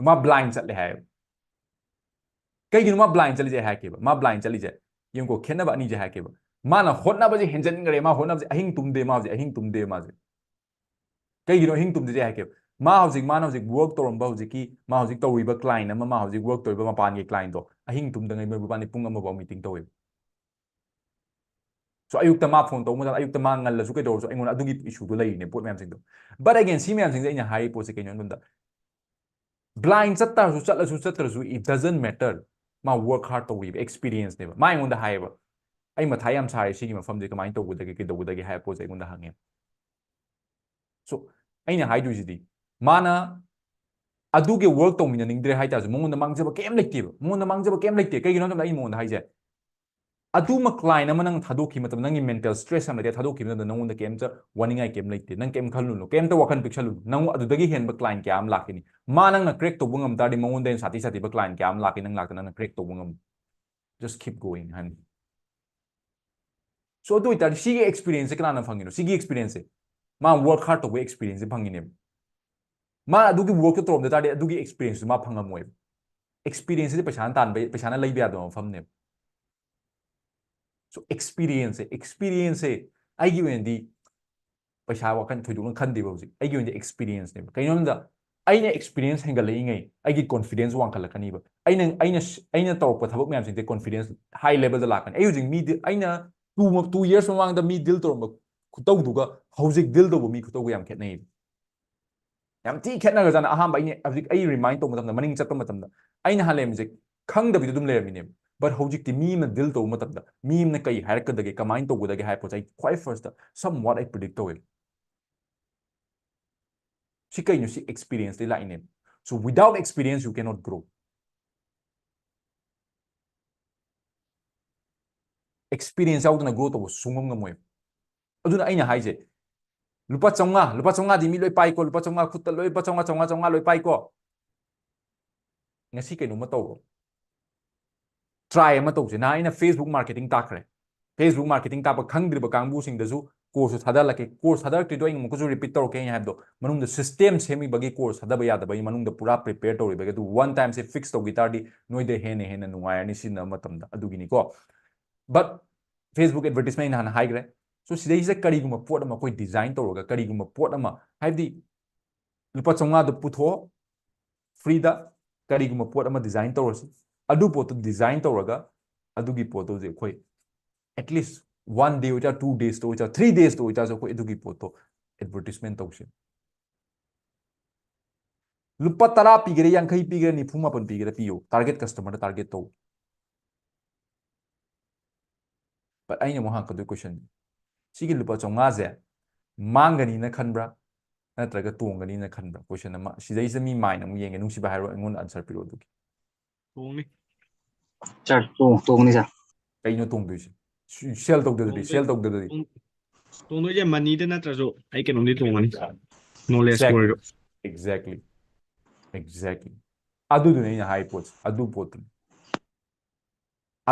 ꯃꯥ ꯕ꯭ꯂꯥꯏꯟ ꯆꯠꯂꯦ ꯍꯥꯏꯌꯦꯕ꯫ ꯀꯩꯒꯤꯅꯣ ꯃꯥ ꯕ꯭ꯂꯥꯏꯟ ꯆꯠꯂꯤꯁꯦ? ꯑꯩ ꯍꯥꯏꯔꯛꯀꯦꯕ꯫ ꯃꯥ ꯕ꯭ꯂꯥꯏꯟ ꯆꯠꯂꯤꯁꯦ, ꯌꯦꯡꯉꯨꯀꯣ, ꯈꯦꯠꯅꯕ ꯑꯅꯤꯁꯦ ꯍꯥꯏꯔꯛꯀꯦꯕ꯫ ꯃꯥꯅ ꯍꯣꯠꯅꯕꯁꯦ ꯍꯦꯟꯖꯤꯟꯈ꯭ꯔꯦ, ꯃꯥ ꯍꯣꯠꯅꯕꯁꯦ ꯑꯍꯤꯡ ꯇꯨꯝꯗꯦ, ꯃꯥ ꯍꯧꯖꯤꯛ ꯑꯍꯤꯡ ꯇꯨꯝꯗꯦ ꯃꯥꯁꯦ꯫ ꯀꯩꯒꯤꯅꯣ ꯑꯍꯤꯡ ꯇꯨꯝꯗ꯭ꯔꯤꯁꯦ ꯍꯥꯏꯔꯛꯀꯦꯕ꯫ ꯃꯥ ꯍꯧꯖꯤꯛ, ꯃꯥꯅ ꯍꯧꯖꯤꯛ ꯋꯔꯛ ꯇꯧꯔꯝꯕ, ꯍꯧꯖꯤꯛꯀꯤ ꯃꯥ ꯍꯧꯖꯤꯛ ꯇꯧꯔꯤꯕ ꯀ꯭ꯂꯥꯏꯟ ꯑꯃ, ꯃꯥ ꯍꯧꯖꯤꯛ ꯋꯔꯛ ꯇꯧꯔꯤꯕ ꯃꯄꯥꯟꯒꯤ ꯀ꯭ꯂꯥꯏꯟꯗꯣ ꯑꯍꯤꯡ ꯇꯨꯝꯗꯉꯩ ꯃꯣꯏ ꯃꯕꯥꯅꯤ ꯄꯨꯡ ꯑꯃꯐꯥꯎ ꯃꯤꯇꯤꯡ ꯇꯧꯋꯦꯕ꯫ ꯁꯣ ꯑꯌꯨꯛꯇ ꯃꯥ ꯐꯣꯟ ꯇꯧꯕ ꯃꯇꯝꯗ, ꯑꯌꯨꯛꯇ ꯃꯥ ꯉꯜꯂꯁꯨ ꯀꯩꯗꯧꯔꯁꯨ ꯑꯩꯉꯣꯟꯗ ꯑꯗꯨꯒꯤ ꯏꯁꯨꯗꯣ ꯂꯩꯔꯤꯅꯦ, ꯄꯣꯠ ꯃꯌꯥꯝꯁꯤꯡꯗꯣ꯫ But again, ꯁꯤ ꯃꯌꯥꯝꯁꯤꯡꯁꯦ ꯑꯩꯅ ꯍꯥꯏꯔꯤ ꯄꯣꯠꯁꯦ ꯀꯩꯅꯣ ꯍꯥꯏꯕꯗ, ꯕ꯭ꯂꯥꯏꯟ ꯆꯠꯇꯥꯔꯁꯨ, ꯆꯠꯂꯁꯨ ꯆꯠꯇ꯭ꯔꯁꯨ, it doesn't matter꯫ ꯃꯥ ꯋꯔꯛ ꯍꯥꯔꯗ ꯇꯧꯔꯤꯕ ꯑꯦꯛꯁꯄꯤꯔꯤꯌꯦꯟꯁꯅꯦꯕ꯫ ꯃꯥ ꯑꯩꯉꯣꯟꯗ ꯍꯥꯏꯌꯦꯕ, "ꯑꯩ ꯃꯊꯥ ꯌꯥꯝ ꯁꯥꯔꯦ ꯁꯤꯒꯤ ꯃꯐꯝꯁꯦ, ꯀꯃꯥꯏꯅ ꯇꯧꯒꯗꯒꯦ, ꯀꯩꯗꯧꯒꯗꯒꯦ?" ꯍꯥꯏꯕ ꯄꯣꯠꯁꯦ ꯑꯩꯉꯣꯟꯗ ꯍꯪꯉꯦ꯫ ꯁꯣ ꯑꯩꯅ ꯍꯥꯏꯗꯣꯏꯁꯤꯗꯤ, ꯃꯥꯅ ꯑꯗꯨꯒꯤ ꯋꯔꯛ ꯇꯧꯃꯤꯟꯅꯅꯤꯡꯗ꯭ꯔꯦ ꯍꯥꯏꯇꯥꯔꯁꯨ, ꯃꯉꯣꯟꯗ ꯃꯥꯡꯖꯕ ꯀꯩꯝ ꯂꯩꯇꯦꯕ꯫ ꯃꯉꯣꯟꯗ ꯃꯥꯡꯖꯕ ꯀꯩꯝ ꯂꯩꯇꯦ꯫ ꯀꯩꯒꯤꯅꯣ ꯍꯥꯏꯕꯗ, ꯑꯩ ꯃꯉꯣꯟꯗ ꯍꯥꯏꯁꯦ, ꯑꯗꯨꯃ ꯀ꯭ꯂꯥꯏꯟ ꯑꯃ ꯅꯪ ꯊꯥꯗꯣꯛꯈꯤꯕ ꯃꯇꯝꯗ, ꯅꯪꯒꯤ ꯃꯦꯟꯇꯦꯜ ꯁ꯭ꯇ꯭ꯔꯦꯁ ꯑꯃ ꯂꯩꯔꯦ, ꯊꯥꯗꯣꯛꯈꯤꯕ ꯃꯇꯝꯗ ꯅꯪꯉꯣꯟꯗ ꯀꯩꯝꯇ ꯋꯥꯅꯤꯡꯉꯥꯏ ꯀꯩꯝ ꯂꯩꯇꯦ꯫ ꯅꯪ ꯀꯩꯝ ꯈꯜꯂꯨꯅꯨ, ꯀꯩꯝꯇ ꯋꯥꯈꯜ ꯄꯤꯛꯁꯜꯂꯨꯅꯨ꯫ ꯅꯪ ꯑꯗꯨꯗꯒꯤ ꯍꯦꯟꯕ ꯀ꯭ꯂꯥꯏꯟ ꯀꯌꯥ ꯑꯃ ꯂꯥꯛꯈꯤꯅꯤ꯫ ꯃꯥ ꯅꯪꯅ ꯀ꯭ꯔꯦꯛ ꯇꯧꯕ ꯉꯝ ꯇꯥꯔꯗꯤ, ꯃꯉꯣꯟꯗ ꯍꯦꯟꯅ ꯁꯥꯊꯤ ꯁꯥꯊꯤꯕ ꯀ꯭ꯂꯥꯏꯟ ꯀꯌꯥ ꯑꯃ ꯂꯥꯛꯈꯤ, ꯅꯪ ꯂꯥꯛꯇ ꯅꯪꯅ ꯀ꯭ꯔꯦꯛ ꯇꯧꯕ ꯉꯝ꯫ Just keep going ꯍꯥꯏꯕꯅꯤ꯫ ꯁꯣ ꯑꯗꯨ ꯑꯣꯏꯇꯥꯔꯗꯤ ꯁꯤꯒꯤ ꯑꯦꯛꯁꯄꯤꯔꯤꯌꯦꯟꯁꯁꯦ ꯀꯅꯥꯅ ꯐꯪꯉꯤꯅꯣ? ꯁꯤꯒꯤ ꯑꯦꯛꯁꯄꯤꯔꯤꯌꯦꯟꯁꯁꯦ, ꯃꯥ ꯋꯔꯛ ꯍꯥꯔꯗ ꯇꯧꯕ ꯑꯦꯛꯁꯄꯤꯔꯤꯌꯦꯟꯁꯁꯦ ꯐꯪꯉꯤꯅꯦꯕ꯫ ꯃꯥ ꯑꯗꯨꯒꯤ ꯋꯔꯛꯇꯣ ꯇꯧꯔꯝꯗ ꯇꯥꯔꯗꯤ ꯑꯗꯨꯒꯤ ꯑꯦꯛꯁꯄꯤꯔꯤꯌꯦꯟꯁꯁꯨ ꯃꯥ ꯐꯪꯉꯝꯃꯣꯏꯕ꯫ ꯑꯦꯛꯁꯄꯤꯔꯤꯌꯦꯟꯁꯁꯤꯗꯤ ꯄꯩꯁꯥꯅ ꯇꯥꯟꯕ, ꯄꯩꯁꯥꯅ ꯂꯩꯕ ꯌꯥꯗꯕ ꯃꯐꯝꯅꯦꯕ꯫ ꯁꯣ ꯑꯦꯛꯁꯄꯤꯔꯤꯌꯦꯟꯁꯁꯦ, ꯑꯦꯛꯁꯄꯤꯔꯤꯌꯦꯟꯁꯁꯦ ꯑꯩꯒꯤ ꯑꯣꯏꯅꯗꯤ ꯄꯩꯁꯥ ꯋꯥꯈꯜ ꯊꯣꯏꯗꯣꯛꯅ ꯈꯟꯗꯦꯕ ꯍꯧꯖꯤꯛ꯫ ꯑꯩꯒꯤ ꯑꯣꯏꯅꯗꯤ ꯑꯦꯛꯁꯄꯤꯔꯤꯌꯦꯟꯁꯅꯦꯕ꯫ ꯀꯩꯅꯣ ꯍꯥꯏꯕꯗ, ꯑꯩꯅ ꯑꯦꯛꯁꯄꯤꯔꯤꯌꯦꯟꯁ ꯍꯦꯟꯒꯠꯂꯛꯏꯉꯩ ꯑꯩꯒꯤ ꯀꯣꯟꯐꯤꯗꯦꯟꯁ ꯋꯥꯡꯈꯠꯂꯛꯀꯅꯤꯕ꯫ ꯑꯩꯅ, ꯑꯩꯅ, ꯑꯩꯅ ꯇꯧꯔꯛꯄ ꯊꯕꯛ ꯃꯌꯥꯝꯁꯤꯡꯁꯦ ꯀꯣꯟꯐꯤꯗꯦꯟꯁ ꯍꯥꯏ ꯂꯦꯚꯦꯜꯗ ꯂꯥꯛꯀꯅꯤ꯫ ꯑꯩ ꯍꯧꯖꯤꯛ ꯃꯤ ꯗꯤ-, ꯑꯩꯅ two, two years ꯃꯃꯥꯡꯗ ꯃꯤ ꯗꯤꯜ ꯇꯧꯔꯝꯕ ꯈꯨꯇꯧꯗꯨꯒ ꯍꯧꯖꯤꯛ ꯗꯤꯜ ꯇꯧꯕ ꯃꯤ ꯈꯨꯇꯧꯒ ꯌꯥꯝ ꯈꯦꯠꯅꯩꯕ꯫ ꯌꯥꯝ ꯊꯤ ꯈꯦꯠꯅꯈ꯭ꯔꯖꯥꯠꯅꯤ꯫ ꯑꯍꯥꯟꯕ ꯑꯩꯅ ꯍꯧꯖꯤꯛ ꯑꯩ ꯔꯤꯃꯥꯏꯟ ꯇꯧꯕ ꯃꯇꯝꯗ, ꯃꯅꯤꯡ ꯆꯠꯄ ꯃꯇꯝꯗ, ꯑꯩꯅ ꯍꯥꯟꯅ ꯂꯩꯔꯝꯃꯤꯁꯦ ꯈꯪꯗꯕꯤꯗ ꯑꯗꯨꯝ ꯂꯩꯔꯝꯃꯤꯅꯦꯕ꯫ But ꯍꯧꯖꯤꯛꯇꯤ ꯃꯤ ꯑꯃ ꯗꯤꯜ ꯇꯧꯕ ꯃꯇꯝꯗ ꯃꯤ ꯑꯃꯅ ꯀꯩ ꯍꯥꯏꯔꯛꯀꯗꯒꯦ, ꯀꯃꯥꯏꯅ ꯇꯧꯒꯗꯒꯦ ꯍꯥꯏꯕ ꯄꯣꯠꯁꯦ ꯑꯩ ꯈ꯭ꯋꯥꯏ ꯐꯥꯔꯁꯇ somewhat ꯑꯩ ꯄ꯭ꯔꯤꯗꯤꯛ ꯇꯧꯋꯦꯕ꯫ ꯁꯤ ꯀꯩꯅꯣ? ꯁꯤ ꯑꯦꯛꯁꯄꯤꯔꯤꯌꯦꯟꯁꯇꯩ ꯂꯥꯛꯏꯅꯦꯕ꯫ So without experience you cannot grow꯫ Experience ꯌꯥꯎꯗꯅ ꯒ꯭ꯔꯣ ꯇꯧꯕ ꯁꯨꯡꯉꯝ ꯉꯝꯃꯣꯏꯕ꯫ ꯑꯗꯨꯅ ꯑꯩꯅ ꯍꯥꯏꯁꯦ, ꯂꯨꯄꯥ ꯆꯥꯝꯃꯉꯥ, ꯂꯨꯄꯥ ꯆꯥꯝꯃꯉꯥꯗꯤ ꯃꯤ ꯂꯣꯏ ꯄꯥꯏꯀꯣ, ꯂꯨꯄꯥ ꯆꯥꯝꯃꯉꯥ ꯈꯨꯠꯇ ꯂꯣꯏ, ꯂꯨꯄꯥ ꯆꯥꯝꯃꯉꯥ, ꯆꯥꯝꯃꯉꯥ, ꯆꯥꯝꯃꯉꯥ ꯂꯣꯏ ꯄꯥꯏꯀꯣ꯫ ꯉꯁꯤ ꯀꯩꯅꯣꯝꯃ ꯇꯧꯔꯣ, try ꯑꯃ ꯇꯧꯁꯦ꯫ ꯅꯍꯥꯟ ꯑꯩꯅ Facebook marketing ꯇꯥꯛꯈ꯭ꯔꯦ꯫ Facebook marketing ꯇꯥꯛꯄ ꯈꯪꯗ꯭ꯔꯤꯕ ꯀꯥꯡꯕꯨꯁꯤꯡꯗꯁꯨ course ꯊꯥꯗꯍꯜꯂꯛꯀꯦ꯫ Course ꯊꯥꯗꯔꯛꯇ꯭ꯔꯤꯗꯣ ꯑꯩ ꯑꯃꯨꯛꯀꯁꯨ repeat ꯇꯧꯔꯛꯀꯦ꯫ ꯑꯩꯅ ꯍꯥꯏꯕꯗꯣ, ꯃꯅꯨꯡꯗ system ꯁꯦꯝꯃꯤꯕꯒꯤ course ꯊꯥꯗꯕ ꯌꯥꯗꯕꯒꯤ ꯃꯅꯨꯡꯗ ꯄꯨꯔꯥ prepare ꯇꯧꯔꯤꯕꯒꯤ, ꯑꯗꯨ one time ꯁꯦ fix ꯇꯧꯈꯤ ꯇꯥꯔꯗꯤ ꯅꯣꯏꯗ ꯍꯦꯟꯅ ꯍꯦꯟꯅ ꯅꯨꯡꯉꯥꯏꯔꯅꯤ ꯁꯤꯖꯤꯟꯅꯕ ꯃꯇꯝꯗ꯫ ꯑꯗꯨꯒꯤꯅꯤꯀꯣ꯫ But Facebook advertisement ꯑꯩꯅ ꯍꯥꯟꯅ ꯍꯥꯏꯈ꯭ꯔꯦ꯫ So ꯁꯤꯗꯩꯁꯤꯗ ꯀꯔꯤꯒꯨꯝꯕ ꯄꯣꯠ ꯑꯃ ꯑꯩꯈꯣꯏ design ꯇꯧꯔꯒ, ꯀꯔꯤꯒꯨꯝꯕ ꯄꯣꯠ ꯑꯃ, ꯍꯥꯏꯕꯗꯤ ꯂꯨꯄꯥ ꯆꯥꯝꯃꯉꯥꯗꯣ ꯄꯨꯊꯣꯛꯑꯣ, free ꯗ ꯀꯔꯤꯒꯨꯝꯕ ꯄꯣꯠ ꯑꯃ design ꯇꯧꯔꯁꯤ꯫ ꯑꯗꯨ ꯄꯣꯠꯇꯨ design ꯇꯧꯔꯒ ꯑꯗꯨꯒꯤ ꯄꯣꯠꯇꯨ ꯍꯧꯖꯤꯛ ꯑꯩꯈꯣꯏ at least one day ꯑꯣꯏꯇꯥ, two days ꯇ ꯑꯣꯏꯇꯥ, three days ꯇ ꯑꯣꯏꯇꯥꯔꯁꯨ ꯑꯩꯈꯣꯏ ꯑꯗꯨꯒꯤ ꯄꯣꯠꯇꯣ advertisement ꯇꯧꯁꯦ꯫ ꯂꯨꯄꯥ ꯇꯔꯥ ꯄꯤꯒꯦꯔꯥ, ꯌꯥꯡꯈꯩ ꯄꯤꯒꯦꯔꯥ, ꯅꯤꯐꯨ ꯃꯥꯄꯟ ꯄꯤꯒꯦꯔꯥ ꯄꯤꯌꯣ, target customer ꯗ target ꯇꯧ꯫ But ꯑꯩꯅ ꯑꯃꯨꯛ ꯍꯪꯉꯛꯀꯗꯣꯏ question, ꯁꯤꯒꯤ ꯂꯨꯄꯥ ꯆꯥꯝꯃꯉꯥꯁꯦ ꯃꯥꯡꯒꯅꯤꯅ ꯈꯟꯕ꯭ꯔꯥ ꯅꯠꯇ꯭ꯔꯒ ꯇꯣꯡꯒꯅꯤꯅ ꯈꯟꯕ꯭ꯔꯥ? Question ꯑꯃ ꯁꯤꯗꯩꯁꯤꯗ ꯃꯤ ꯃꯥꯏꯅ ꯑꯃꯨꯛ ꯌꯦꯡꯒꯦ꯫ ꯅꯨꯡꯁꯤꯕ, ꯍꯥꯏꯔꯣ, ꯑꯩꯉꯣꯟꯗ answer ꯄꯤꯔꯛꯑꯣ ꯑꯗꯨꯒꯤ꯫ ꯇꯣꯡꯅꯤ꯫ Sir, ꯇꯣꯡ-, ꯇꯣꯡꯅꯤ, sir. ꯀꯩꯅꯣ ꯇꯣꯡꯗꯣꯏꯁꯦ? Sell ꯇꯧꯗ꯭ꯔꯗꯤ, sell ꯇꯧꯗ꯭ꯔꯗꯤ꯫ ꯇꯣꯡ-, ꯇꯣꯡꯗꯣꯏꯁꯦ money ꯗ ꯅꯠꯇ꯭ꯔꯁꯨ ꯑꯩ ꯀꯩꯅꯣꯝꯗꯤ ꯇꯣꯡꯒꯅꯤ꯫ Knowledge Exactly. ꯑꯣꯏꯔꯣ꯫ Exactly. Exactly. ꯑꯗꯨꯗꯨꯅꯦ ꯑꯩꯅ ꯍꯥꯏ ꯄꯣꯠꯁꯦ, ꯑꯗꯨ ꯄꯣꯠꯇꯨꯅꯤ꯫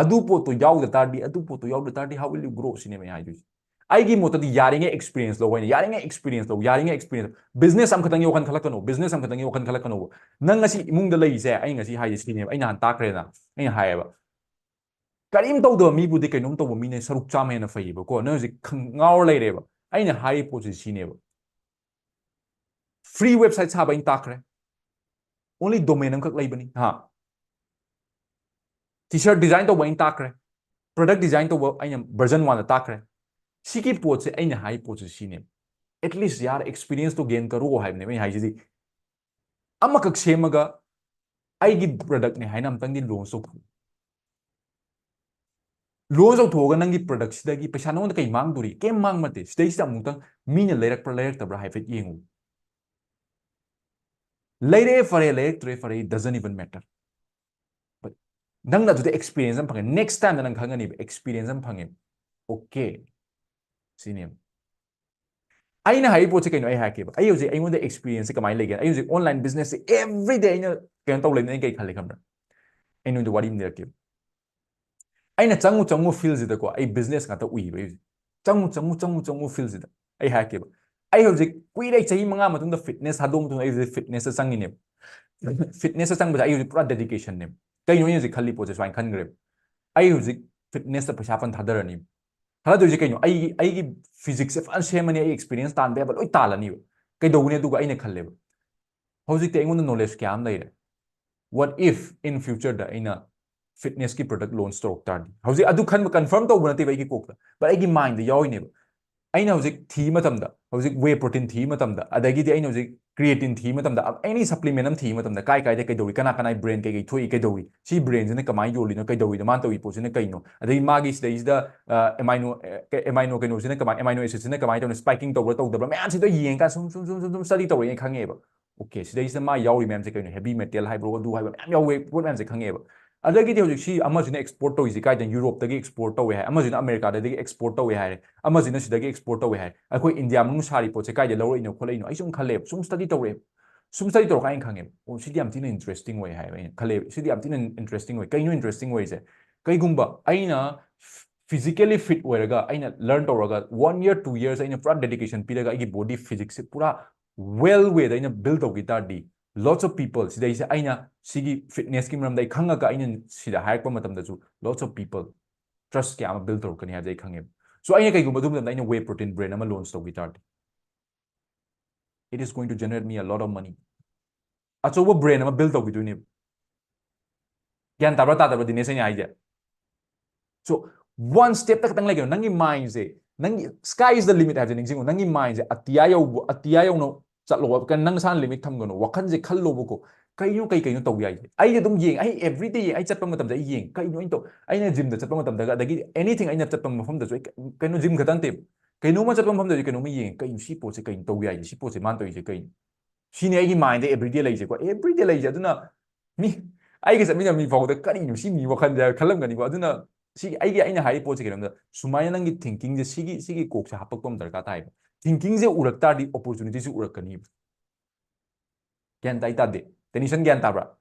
ꯑꯗꯨ ꯄꯣꯠꯇꯣ ꯌꯥꯎꯗ ꯇꯥꯔꯗꯤ, ꯑꯗꯨ ꯄꯣꯠꯇꯣ ꯌꯥꯎꯗ ꯇꯥꯔꯗꯤ, how will you grow ꯁꯤꯅꯦꯕ ꯑꯩꯅ ꯍꯥꯏꯗꯣꯏꯁꯦ꯫ ꯑꯩꯒꯤ ꯃꯣꯠꯇꯗꯤ ꯌꯥꯔꯤꯉꯩ experience ꯂꯧ ꯍꯥꯏꯅ, ꯌꯥꯔꯤꯉꯩ experience ꯂꯧ, ꯌꯥꯔꯤꯉꯩ experience꯫ Business ꯑꯃꯈꯛꯇꯪꯒꯤ ꯋꯥꯈꯜ ꯈꯜꯂꯛꯀꯅꯣ, business ꯑꯃꯈꯛꯇꯪꯒꯤ ꯋꯥꯈꯜ ꯈꯜꯂꯛꯀꯅꯣꯕ꯫ ꯅꯪ ꯉꯁꯤ ꯏꯃꯨꯡꯗ ꯂꯩꯔꯤꯁꯦ, ꯑꯩ ꯉꯁꯤ ꯍꯥꯏꯁꯦ ꯁꯤꯅꯦꯕ, ꯑꯩ ꯅꯍꯥꯟ ꯇꯥꯛꯈ꯭ꯔꯦꯅ, ꯑꯩꯅ ꯍꯥꯏꯌꯦꯕ, ꯀꯔꯤꯝ ꯇꯧꯗꯕ ꯃꯤꯕꯨꯗꯤ ꯀꯩꯅꯣꯝ ꯇꯧꯕ ꯃꯤꯅ ꯁꯔꯨꯛ ꯆꯥꯝꯃ ꯍꯦꯟꯅ ꯐꯩꯌꯦꯕꯀꯣ꯫ ꯅꯪ ꯍꯧꯖꯤꯛ ꯈꯪ-, ꯉꯥꯎꯔ ꯂꯩꯔꯦꯕ꯫ ꯑꯩꯅ ꯍꯥꯏꯔꯤ ꯄꯣꯠꯁꯤ ꯁꯤꯅꯦꯕ, free website ꯁꯥꯕ ꯑꯩꯅ ꯇꯥꯛꯈ꯭ꯔꯦ, only domain ꯑꯃꯈꯛ ꯂꯩꯕꯅꯤ ꯍꯥ꯫ T-shirt design ꯇꯧꯕ ꯑꯩꯅ ꯇꯥꯛꯈ꯭ꯔꯦ, product design ꯇꯧꯕ ꯑꯩꯅ version one ꯗ ꯇꯥꯛꯈ꯭ꯔꯦ꯫ ꯁꯤꯒꯤ ꯄꯣꯠꯁꯦ, ꯑꯩꯅ ꯍꯥꯏ ꯄꯣꯠꯁꯦ ꯁꯤꯅꯦꯕ, at least ꯌꯥꯔ experience ꯇꯣ gain ꯀꯔꯣ ꯍꯥꯏꯕꯅꯦꯕ ꯑꯩꯅ ꯍꯥꯏꯁꯤꯗꯤ꯫ ꯑꯃꯈꯛ ꯁꯦꯝꯃꯒ ꯑꯩꯒꯤ product ꯅꯦ ꯍꯥꯏꯅ ꯑꯝꯇꯪꯗꯤ launch ꯇꯧꯊꯣꯛꯎ꯫ Launch ꯇꯧꯊꯣꯛꯑꯒ ꯅꯪꯒꯤ product ꯁꯤꯗꯒꯤ ꯄꯩꯁꯥ ꯅꯉꯣꯟꯗ ꯀꯩ ꯃꯥꯡꯗꯣꯔꯤ? ꯀꯩꯝ ꯃꯥꯡꯕ ꯅꯠꯇꯦ꯫ ꯁꯤꯗꯩꯁꯤꯗ ꯑꯃꯨꯛꯇꯪ ꯃꯤꯅ ꯂꯩꯔꯛꯄ꯭ꯔꯥ ꯂꯩꯔꯛꯇꯕ꯭ꯔꯥ ꯍꯥꯏꯐꯦꯠ ꯌꯦꯡꯉꯨ꯫ ꯂꯩꯔꯛꯑꯦ ꯐꯔꯦ, ꯂꯩꯔꯛꯇ꯭ꯔꯦ ꯐꯔꯦ, it doesn't even matter. But ꯅꯪꯅ ꯑꯗꯨꯗ experience ꯑꯃ ꯐꯪꯉꯦ, next time ꯗ ꯅꯪ ꯈꯪꯒꯅꯤꯕ, experience ꯑꯃ ꯐꯪꯉꯦ꯫ Okay, ꯁꯤꯅꯦꯕ꯫ ꯑꯩꯅ ꯍꯥꯏꯔꯤꯕ ꯄꯣꯠꯁꯦ ꯀꯩꯅꯣ ꯑꯩ ꯍꯥꯏꯔꯛꯀꯦꯕ꯫ ꯑꯩ ꯍꯧꯖꯤꯛ ꯑꯩꯉꯣꯟꯗ experience ꯁꯦ ꯀꯃꯥꯏꯅ ꯂꯩꯒꯦ? ꯑꯩ ꯍꯧꯖꯤꯛ online business ꯁꯦ every day ꯑꯩꯅ ꯀꯩꯅꯣ ꯇꯧ ꯂꯩꯕꯅꯤꯅ ꯑꯩ ꯀꯩ ꯈꯜꯂꯤ ꯈꯪꯕ꯭ꯔꯥ? ꯑꯩ ꯅꯣꯏꯗ ꯋꯥꯔꯤ ꯑꯃ ꯂꯤꯔꯛꯀꯦꯕ꯫ ꯑꯩꯅ ꯆꯪꯉꯨ ꯆꯪꯉꯨ field ꯁꯤꯗꯀꯣ, ꯑꯩ business ꯉꯥꯛꯇ ꯎꯏꯕ ꯑꯩ ꯍꯧꯖꯤꯛ꯫ ꯆꯪꯉꯨ ꯆꯪꯉꯨ ꯆꯪꯉꯨ ꯆꯪꯉꯨ field ꯁꯤꯗ꯫ ꯑꯩ ꯍꯥꯏꯔꯛꯀꯦꯕ꯫ ꯑꯩ ꯍꯧꯖꯤꯛ ꯀꯨꯏꯔꯦ, ꯆꯍꯤ ꯃꯉꯥ ꯃꯇꯨꯡꯗ fitness ꯊꯥꯗꯣꯛꯑ ꯃꯇꯨꯡꯗ ꯑꯩ ꯍꯧꯖꯤꯛ fitness ꯇ ꯆꯪꯉꯤꯅꯦꯕ꯫ Fitness ꯇ ꯆꯪꯕꯁꯦ ꯑꯩ ꯍꯧꯖꯤꯛ ꯄꯨꯔꯥ dedication ꯅꯦꯕ꯫ ꯀꯩꯅꯣ ꯑꯩꯅ ꯍꯧꯖꯤꯛ ꯈꯜꯂꯤ ꯄꯣꯠꯁꯦ ꯁꯨꯃꯥꯏꯅ ꯈꯟꯈ꯭ꯔꯦꯕ꯫ ꯑꯩ ꯍꯧꯖꯤꯛ fitness ꯇ ꯄꯩꯁꯥ ꯐꯅ ꯊꯥꯗꯔꯅꯤ꯫ ꯊꯥꯗꯗꯣꯏꯁꯦ ꯀꯩꯅꯣ? ꯑꯩꯒꯤ, ꯑꯩꯒꯤ physics ꯁꯦ ꯐꯖꯅ ꯁꯦꯝꯃꯅꯤ, ꯑꯩ experience ꯇꯥꯟꯕ ꯌꯥꯕ ꯂꯣꯏ ꯇꯥꯜꯂꯅꯤꯕ꯫ ꯀꯩꯗꯧꯒꯅꯤ? ꯑꯗꯨꯒ ꯑꯩꯅ ꯈꯜꯂꯦꯕ, ꯍꯧꯖꯤꯛꯇꯤ ꯑꯩꯉꯣꯟꯗ knowledge ꯀꯌꯥ ꯑꯃ ꯂꯩꯔꯦ꯫ What if in future ꯗ ꯑꯩꯅ fitness ꯀꯤ product launch ꯇꯧꯔꯛ ꯇꯥꯔꯗꯤ? ꯍꯧꯖꯤꯛ ꯑꯗꯨ ꯈꯟꯕ confirm ꯇꯧꯕ ꯅꯠꯇꯦꯕ ꯑꯩꯒꯤ ꯀꯣꯛꯇ, but ꯑꯩꯒꯤ mind ꯗ ꯌꯥꯎꯔꯤꯅꯦꯕ꯫ ꯑꯩꯅ ꯍꯧꯖꯤꯛ ꯊꯤꯕ ꯃꯇꯝꯗ, ꯍꯧꯖꯤꯛ whey protein ꯊꯤꯕ ꯃꯇꯝꯗ, ꯑꯗꯒꯤꯗꯤ ꯑꯩꯅ ꯍꯧꯖꯤꯛ creatine ꯊꯤꯕ ꯃꯇꯝꯗ, any supplement ꯑꯃ ꯊꯤꯕ ꯃꯇꯝꯗ, ꯀꯥꯏ ꯀꯥꯏꯗ ꯀꯩꯗꯧꯔꯤ, ꯀꯅꯥ ꯀꯅꯥꯏ brand ꯀꯩ ꯀꯩ ꯊꯣꯛꯏ, ꯀꯩꯗꯧꯔꯤ, ꯁꯤ brand ꯁꯤꯅ ꯀꯃꯥꯏꯅ ꯌꯣꯜꯂꯤꯅꯣ, ꯀꯩꯗꯧꯔꯤꯅꯣ, ꯃꯥꯅ ꯇꯧꯔꯤ ꯄꯣꯠꯁꯤꯅ ꯀꯩꯅꯣ, ꯑꯗꯒꯤ ꯃꯥꯒꯤ ꯁꯤꯗꯩꯁꯤꯗ amino, amino ꯀꯩꯅꯣꯁꯤꯅ ꯀꯃꯥꯏ, amino acid ꯁꯤꯅ ꯀꯃꯥꯏꯅ ꯇꯧꯅ spiking ꯇꯧꯕ꯭ꯔꯥ ꯇꯧꯗꯕ꯭ꯔꯥ ꯃꯌꯥꯝꯁꯤꯗꯣ ꯌꯦꯡꯉꯀꯥꯟꯗ ꯁꯨꯝ ꯁꯨꯝ ꯁꯨꯝ ꯁꯨꯝ ꯁꯨꯝ study ꯇꯧꯔꯛꯑꯦꯅ ꯈꯪꯉꯦꯕ꯫ Okay, ꯁꯤꯗꯩꯁꯤꯗ ꯃꯥ ꯌꯥꯎꯔꯤ ꯃꯌꯥꯝꯁꯦ ꯀꯩꯅꯣ, heavy metal ꯍꯥꯏꯕ꯭ꯔꯣ, ꯑꯗꯨ ꯍꯥꯏꯕ ꯃꯌꯥꯝ ꯌꯥꯎꯋꯦ, ꯄꯣꯠ ꯃꯌꯥꯝꯁꯦ ꯈꯪꯉꯦꯕ꯫ ꯑꯗꯒꯤꯗꯤ ꯍꯧꯖꯤꯛ ꯁꯤ ꯑꯃꯁꯤꯅ export ꯇꯧꯔꯤꯁꯤ ꯀꯥꯏꯗꯅ? Europe ꯇꯒꯤ export ꯇꯧꯋꯦ ꯍꯥꯏ, ꯑꯃꯁꯤꯅ America ꯗꯒꯤ export ꯇꯧꯋꯦ ꯍꯥꯏꯔꯦ, ꯑꯃꯁꯤꯅ ꯁꯤꯗꯒꯤ export ꯇꯧꯋꯦ ꯍꯥꯏ꯫ ꯑꯩꯈꯣꯏ India ꯃꯅꯨꯡ ꯁꯥꯔꯤ ꯄꯣꯠꯁꯦ ꯀꯥꯏꯗ ꯂꯧꯔꯛꯏꯅꯣ ꯈꯣꯠꯂꯛꯏꯅꯣ ꯑꯩ ꯁꯨꯝ ꯈꯜꯂꯦꯕ, ꯁꯨꯝ study ꯇꯧꯔꯛꯑꯦꯕ꯫ ꯁꯨꯝ study ꯇꯧꯔꯀꯥꯟꯗ ꯑꯩꯅ ꯈꯪꯉꯦꯕ, ꯑꯣ, ꯁꯤꯗꯤ ꯌꯥꯝ ꯊꯤꯅ interesting ꯑꯣꯏ ꯍꯥꯏꯕ ꯑꯩꯅ ꯈꯜꯂꯦꯕ꯫ ꯁꯤꯗꯤ ꯌꯥꯝ ꯊꯤꯅ interesting ꯑꯣꯏ꯫ ꯀꯩꯅꯣ interesting ꯑꯣꯏꯔꯤꯁꯦ? ꯀꯩꯒꯨꯝꯕ ꯑꯩꯅ physically fit ꯑꯣꯏꯔꯒ, ꯑꯩꯅ learn ꯇꯧꯔꯒ, one year, two years ꯑꯩꯅ ꯄꯨꯔꯥ dedication ꯄꯤꯔꯒ ꯑꯩꯒꯤ body physics ꯁꯦ ꯄꯨꯔꯥ well way ꯗ ꯑꯩꯅ build ꯇꯧꯈꯤ ꯇꯥꯔꯗꯤ, lots of people, ꯁꯤꯗꯩꯁꯦ ꯑꯩꯅ ꯁꯤꯒꯤ fitness ꯀꯤ ꯃꯔꯝꯗ ꯑꯩ ꯈꯪꯉꯒ ꯑꯩꯅ ꯁꯤꯗ ꯍꯥꯏꯔꯛꯄ ꯃꯇꯝꯗꯁꯨ lots of people trust ꯀꯌꯥ ꯑꯃ build ꯇꯧꯔꯛꯀꯅꯤ ꯍꯥꯏꯕꯁꯦ ꯑꯩ ꯈꯪꯉꯦꯕ꯫ So ꯑꯩꯅ ꯀꯩꯒꯨꯝꯕ ꯑꯗꯨ ꯃꯇꯝꯗ ꯑꯩꯅ whey protein brand ꯑꯃ launch ꯇꯧꯈꯤ ꯇꯥꯔꯗꯤ, it is going to generate me a lot of money. ꯑꯆꯧꯕ brand ꯑꯃ build ꯇꯧꯈꯤꯗꯣꯏꯅꯦꯕ꯫ ꯒ꯭ꯌꯥꯟ ꯇꯥꯕ꯭ꯔꯥ ꯇꯥꯗꯕ꯭ꯔꯥ, ꯗꯤꯅꯦꯁ, ꯑꯩꯅ ꯍꯥꯏꯁꯦ? So one step ꯇ ꯈꯛꯇꯪ ꯂꯩꯒꯅꯣ꯫ ꯅꯪꯒꯤ mind ꯁꯦ, ꯅꯪꯒꯤ sky is the limit ꯍꯥꯏꯕꯁꯦ ꯅꯤꯡꯁꯤꯡꯉꯨ꯫ ꯅꯪꯒꯤ mind ꯁꯦ ꯑꯇꯤꯌꯥ ꯌꯧꯕ, ꯑꯇꯤꯌꯥ ꯌꯧꯅ ꯆꯠꯂꯣꯕ꯫ ꯀꯩꯅꯣ, ꯅꯪ ꯅꯁꯥꯅ limit ꯊꯝꯒꯅꯣ꯫ ꯋꯥꯈꯜꯁꯦ ꯈꯜꯂꯣꯕꯀꯣ꯫ ꯀꯩꯅꯣ, ꯀꯩ ꯀꯩꯅꯣ ꯇꯧꯕ ꯌꯥꯏꯁꯦ? ꯑꯩ ꯑꯗꯨꯝ ꯌꯦꯡ, ꯑꯩ everyday ꯌꯦꯡ, ꯑꯩ ꯆꯠꯄ ꯃꯇꯝꯗ ꯑꯩ ꯌꯦꯡ, ꯀꯩꯅꯣ ꯑꯩꯅ ꯇꯧ, ꯑꯩꯅ gym ꯗ ꯆꯠꯄ ꯃꯇꯝꯗꯒ, ꯑꯗꯒꯤ anything ꯑꯩꯅ ꯆꯠꯄ ꯃꯐꯝꯗꯁꯨ ꯑꯩ ꯀ-, ꯀꯩꯅꯣ, gym ꯈꯛꯇ ꯅꯠꯇꯦꯕ, ꯀꯩꯅꯣꯝꯃ ꯆꯠꯄ ꯃꯐꯝꯗꯁꯨ ꯀꯩꯅꯣꯝꯃ ꯌꯦꯡꯉꯦ, ꯀꯩꯅꯣ ꯁꯤ ꯄꯣꯠꯁꯦ ꯀꯩꯅꯣ ꯇꯧꯕ ꯌꯥꯏꯁꯦ, ꯁꯤ ꯄꯣꯠꯁꯦ ꯃꯥꯅ ꯇꯧꯔꯤꯁꯦ ꯀꯩꯅꯣ? ꯁꯤꯅꯦ ꯑꯩꯒꯤ mind ꯗ everyday ꯂꯩꯁꯦꯀꯣ, everyday ꯂꯩꯁꯦ꯫ ꯑꯗꯨꯅ ꯃꯤ, ꯑꯩꯒ ꯆꯠꯃꯤꯟꯅꯕ ꯃꯤ ꯐꯥꯎꯕꯗ "ꯀꯔꯤꯅꯣ ꯁꯤ ꯃꯤ ꯋꯥꯈꯜꯁꯦ?" ꯍꯥꯏꯕ ꯈꯜꯂꯝꯒꯅꯤꯀꯣ꯫ ꯑꯗꯨꯅ ꯁꯤ ꯑꯩꯒꯤ, ꯑꯩꯅ ꯍꯥꯏꯔꯤꯕ ꯄꯣꯠꯁꯦ ꯀꯩꯅꯣꯝꯗ ꯁꯨꯃꯥꯏꯅ ꯅꯪꯒꯤ thinking ꯁꯦ, ꯁꯤꯒꯤ, ꯁꯤꯒꯤ ꯀꯣꯛꯁꯦ ꯍꯥꯄꯛꯄ ꯑꯃ ꯗꯔꯀꯥꯔ ꯇꯥꯏꯕ꯫ ꯊꯤꯡꯀꯤꯡꯁꯦ ꯎꯔꯛ ꯇꯥꯔꯗꯤ ꯑꯣꯄꯣꯔꯆꯨꯅꯤꯇꯤꯁꯨ ꯎꯔꯛꯀꯅꯤꯕ꯫ ꯒ꯭ꯌꯥꯟ ꯇꯥꯏ ꯇꯥꯗꯦ? ꯇꯦꯅꯤꯁꯟ ꯒ꯭ꯌꯥꯟ ꯇꯥꯕ꯭ꯔꯥ?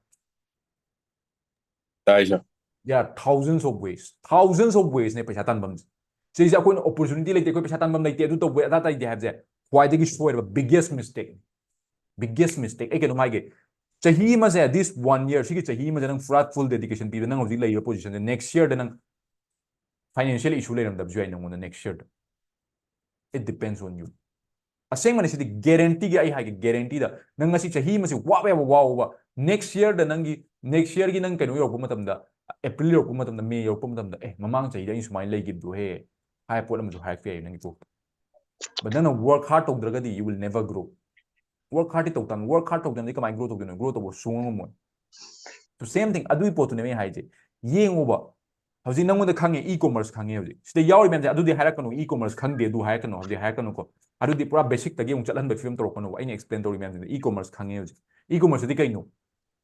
ꯇꯥꯏ ꯁꯥꯔ꯫ There are thousands of ways, thousands of ways ꯅꯦ ꯄꯩꯁꯥ ꯇꯥꯟꯐꯝꯁꯦ꯫ ꯁꯤꯁꯦ ꯑꯩꯈꯣꯏꯅ ꯑꯣꯄꯣꯔꯆꯨꯅꯤꯇꯤ ꯂꯩꯇꯦ, ꯑꯩꯈꯣꯏ ꯄꯩꯁꯥ ꯇꯥꯟꯐꯝ ꯂꯩꯇꯦ, ꯑꯗꯨ ꯇꯧꯕ ꯑꯗꯥ ꯇꯧꯗꯦ ꯍꯥꯏꯕꯁꯦ ꯈ꯭ꯋꯥꯏꯗꯒꯤ ꯁꯣꯏꯔꯕ biggest mistake, biggest mistake꯫ ꯑꯩ ꯀꯩꯅꯣꯝ ꯍꯥꯏꯒꯦ, ꯆꯍꯤ ꯑꯃꯁꯦ, this one year, ꯁꯤꯒꯤ ꯆꯍꯤ ꯑꯃꯁꯦ ꯅꯪ ꯄꯨꯔꯥ full dedication ꯄꯤꯕ, ꯅꯪ ꯍꯧꯖꯤꯛ ꯂꯩꯔꯤꯕ position ꯁꯦ next year ꯗ ꯅꯪ financial issue ꯂꯩꯔꯝꯗꯕꯁꯨ ꯌꯥꯏ ꯅꯪꯉꯣꯟꯗ next year the. It depends on you꯫ ꯑꯁꯦꯡꯕꯅꯤ, ꯁꯤꯗꯤ guarantee ꯒꯤ ꯑꯩ ꯍꯥꯏꯒꯦ, guarantee ꯗ ꯅꯪ ꯉꯁꯤ ꯆꯍꯤ ꯑꯃꯁꯤ ꯋꯥꯕ ꯌꯥꯕ ꯋꯥꯑꯣꯕ, next year ꯗ ꯅꯪꯒꯤ, next year ꯒꯤ ꯅꯪ ꯀꯩꯅꯣ ꯌꯧꯔꯛꯄ ꯃꯇꯝꯗ, April ꯌꯧꯔꯛꯄ ꯃꯇꯝꯗ, May ꯌꯧꯔꯛꯄ ꯃꯇꯝꯗ, "ꯑꯦ, ꯃꯃꯥꯡ ꯆꯍꯤꯗ ꯑꯩꯅ ꯁꯨꯃꯥꯏꯅ ꯂꯩꯈꯤꯕꯗꯣ ꯍꯦ" ꯍꯥꯏꯕ ꯄꯣꯠ ꯑꯃꯁꯨ ꯍꯥꯏꯔꯛꯄ ꯌꯥꯏ ꯅꯪꯒꯤ ꯀꯣꯛꯇ꯫ But ꯅꯪꯅ work hard ꯇꯧꯗ꯭ꯔꯒꯗꯤ you will never grow꯫ Work hard T ꯇꯧ ꯇꯥꯕꯅꯤ꯫ Work hard ꯇꯧꯗꯅꯗꯤ ꯀꯃꯥꯏꯅ grow ꯇꯧꯗꯣꯏꯅꯣ? Grow ꯇꯧꯕ ꯁꯨꯡꯉꯝ ꯉꯝꯃꯣꯏ꯫ So same thing, ꯑꯗꯨꯒꯤ ꯄꯣꯠꯇꯨꯅꯦ ꯑꯩ ꯍꯥꯏꯁꯦ꯫ ꯌꯦꯡꯉꯣꯕ, ꯍꯧꯖꯤꯛ ꯅꯪꯉꯣꯟꯗ ꯈꯪꯉꯦ, e-commerce ꯈꯪꯉꯦ ꯍꯧꯖꯤꯛ꯫ ꯁꯤꯗ ꯌꯥꯎꯔꯤ ꯃꯌꯥꯝꯁꯦ, "ꯑꯗꯨꯗꯤ ꯍꯥꯏꯔꯛꯀꯅꯨ, e-commerce ꯈꯪꯗꯦ, ꯑꯗꯨ ꯍꯥꯏꯔꯛꯀꯅꯨ, ꯍꯧꯖꯤꯛ ꯍꯥꯏꯔꯛꯀꯅꯨꯀꯣ꯫ ꯑꯗꯨꯗꯤ ꯄꯨꯔꯥ basic ꯇꯒꯤ ꯑꯃꯨꯛ ꯆꯠꯍꯟꯕ ꯐꯤꯕꯝ ꯇꯧꯔꯛꯀꯅꯣꯕ꯫ ꯑꯩꯅ explain ꯇꯧꯔꯤ ꯃꯌꯥꯝꯁꯤꯗ e-commerce ꯈꯪꯉꯦ ꯍꯧꯖꯤꯛ꯫ E-commerce ꯗꯤ ꯀꯩꯅꯣ?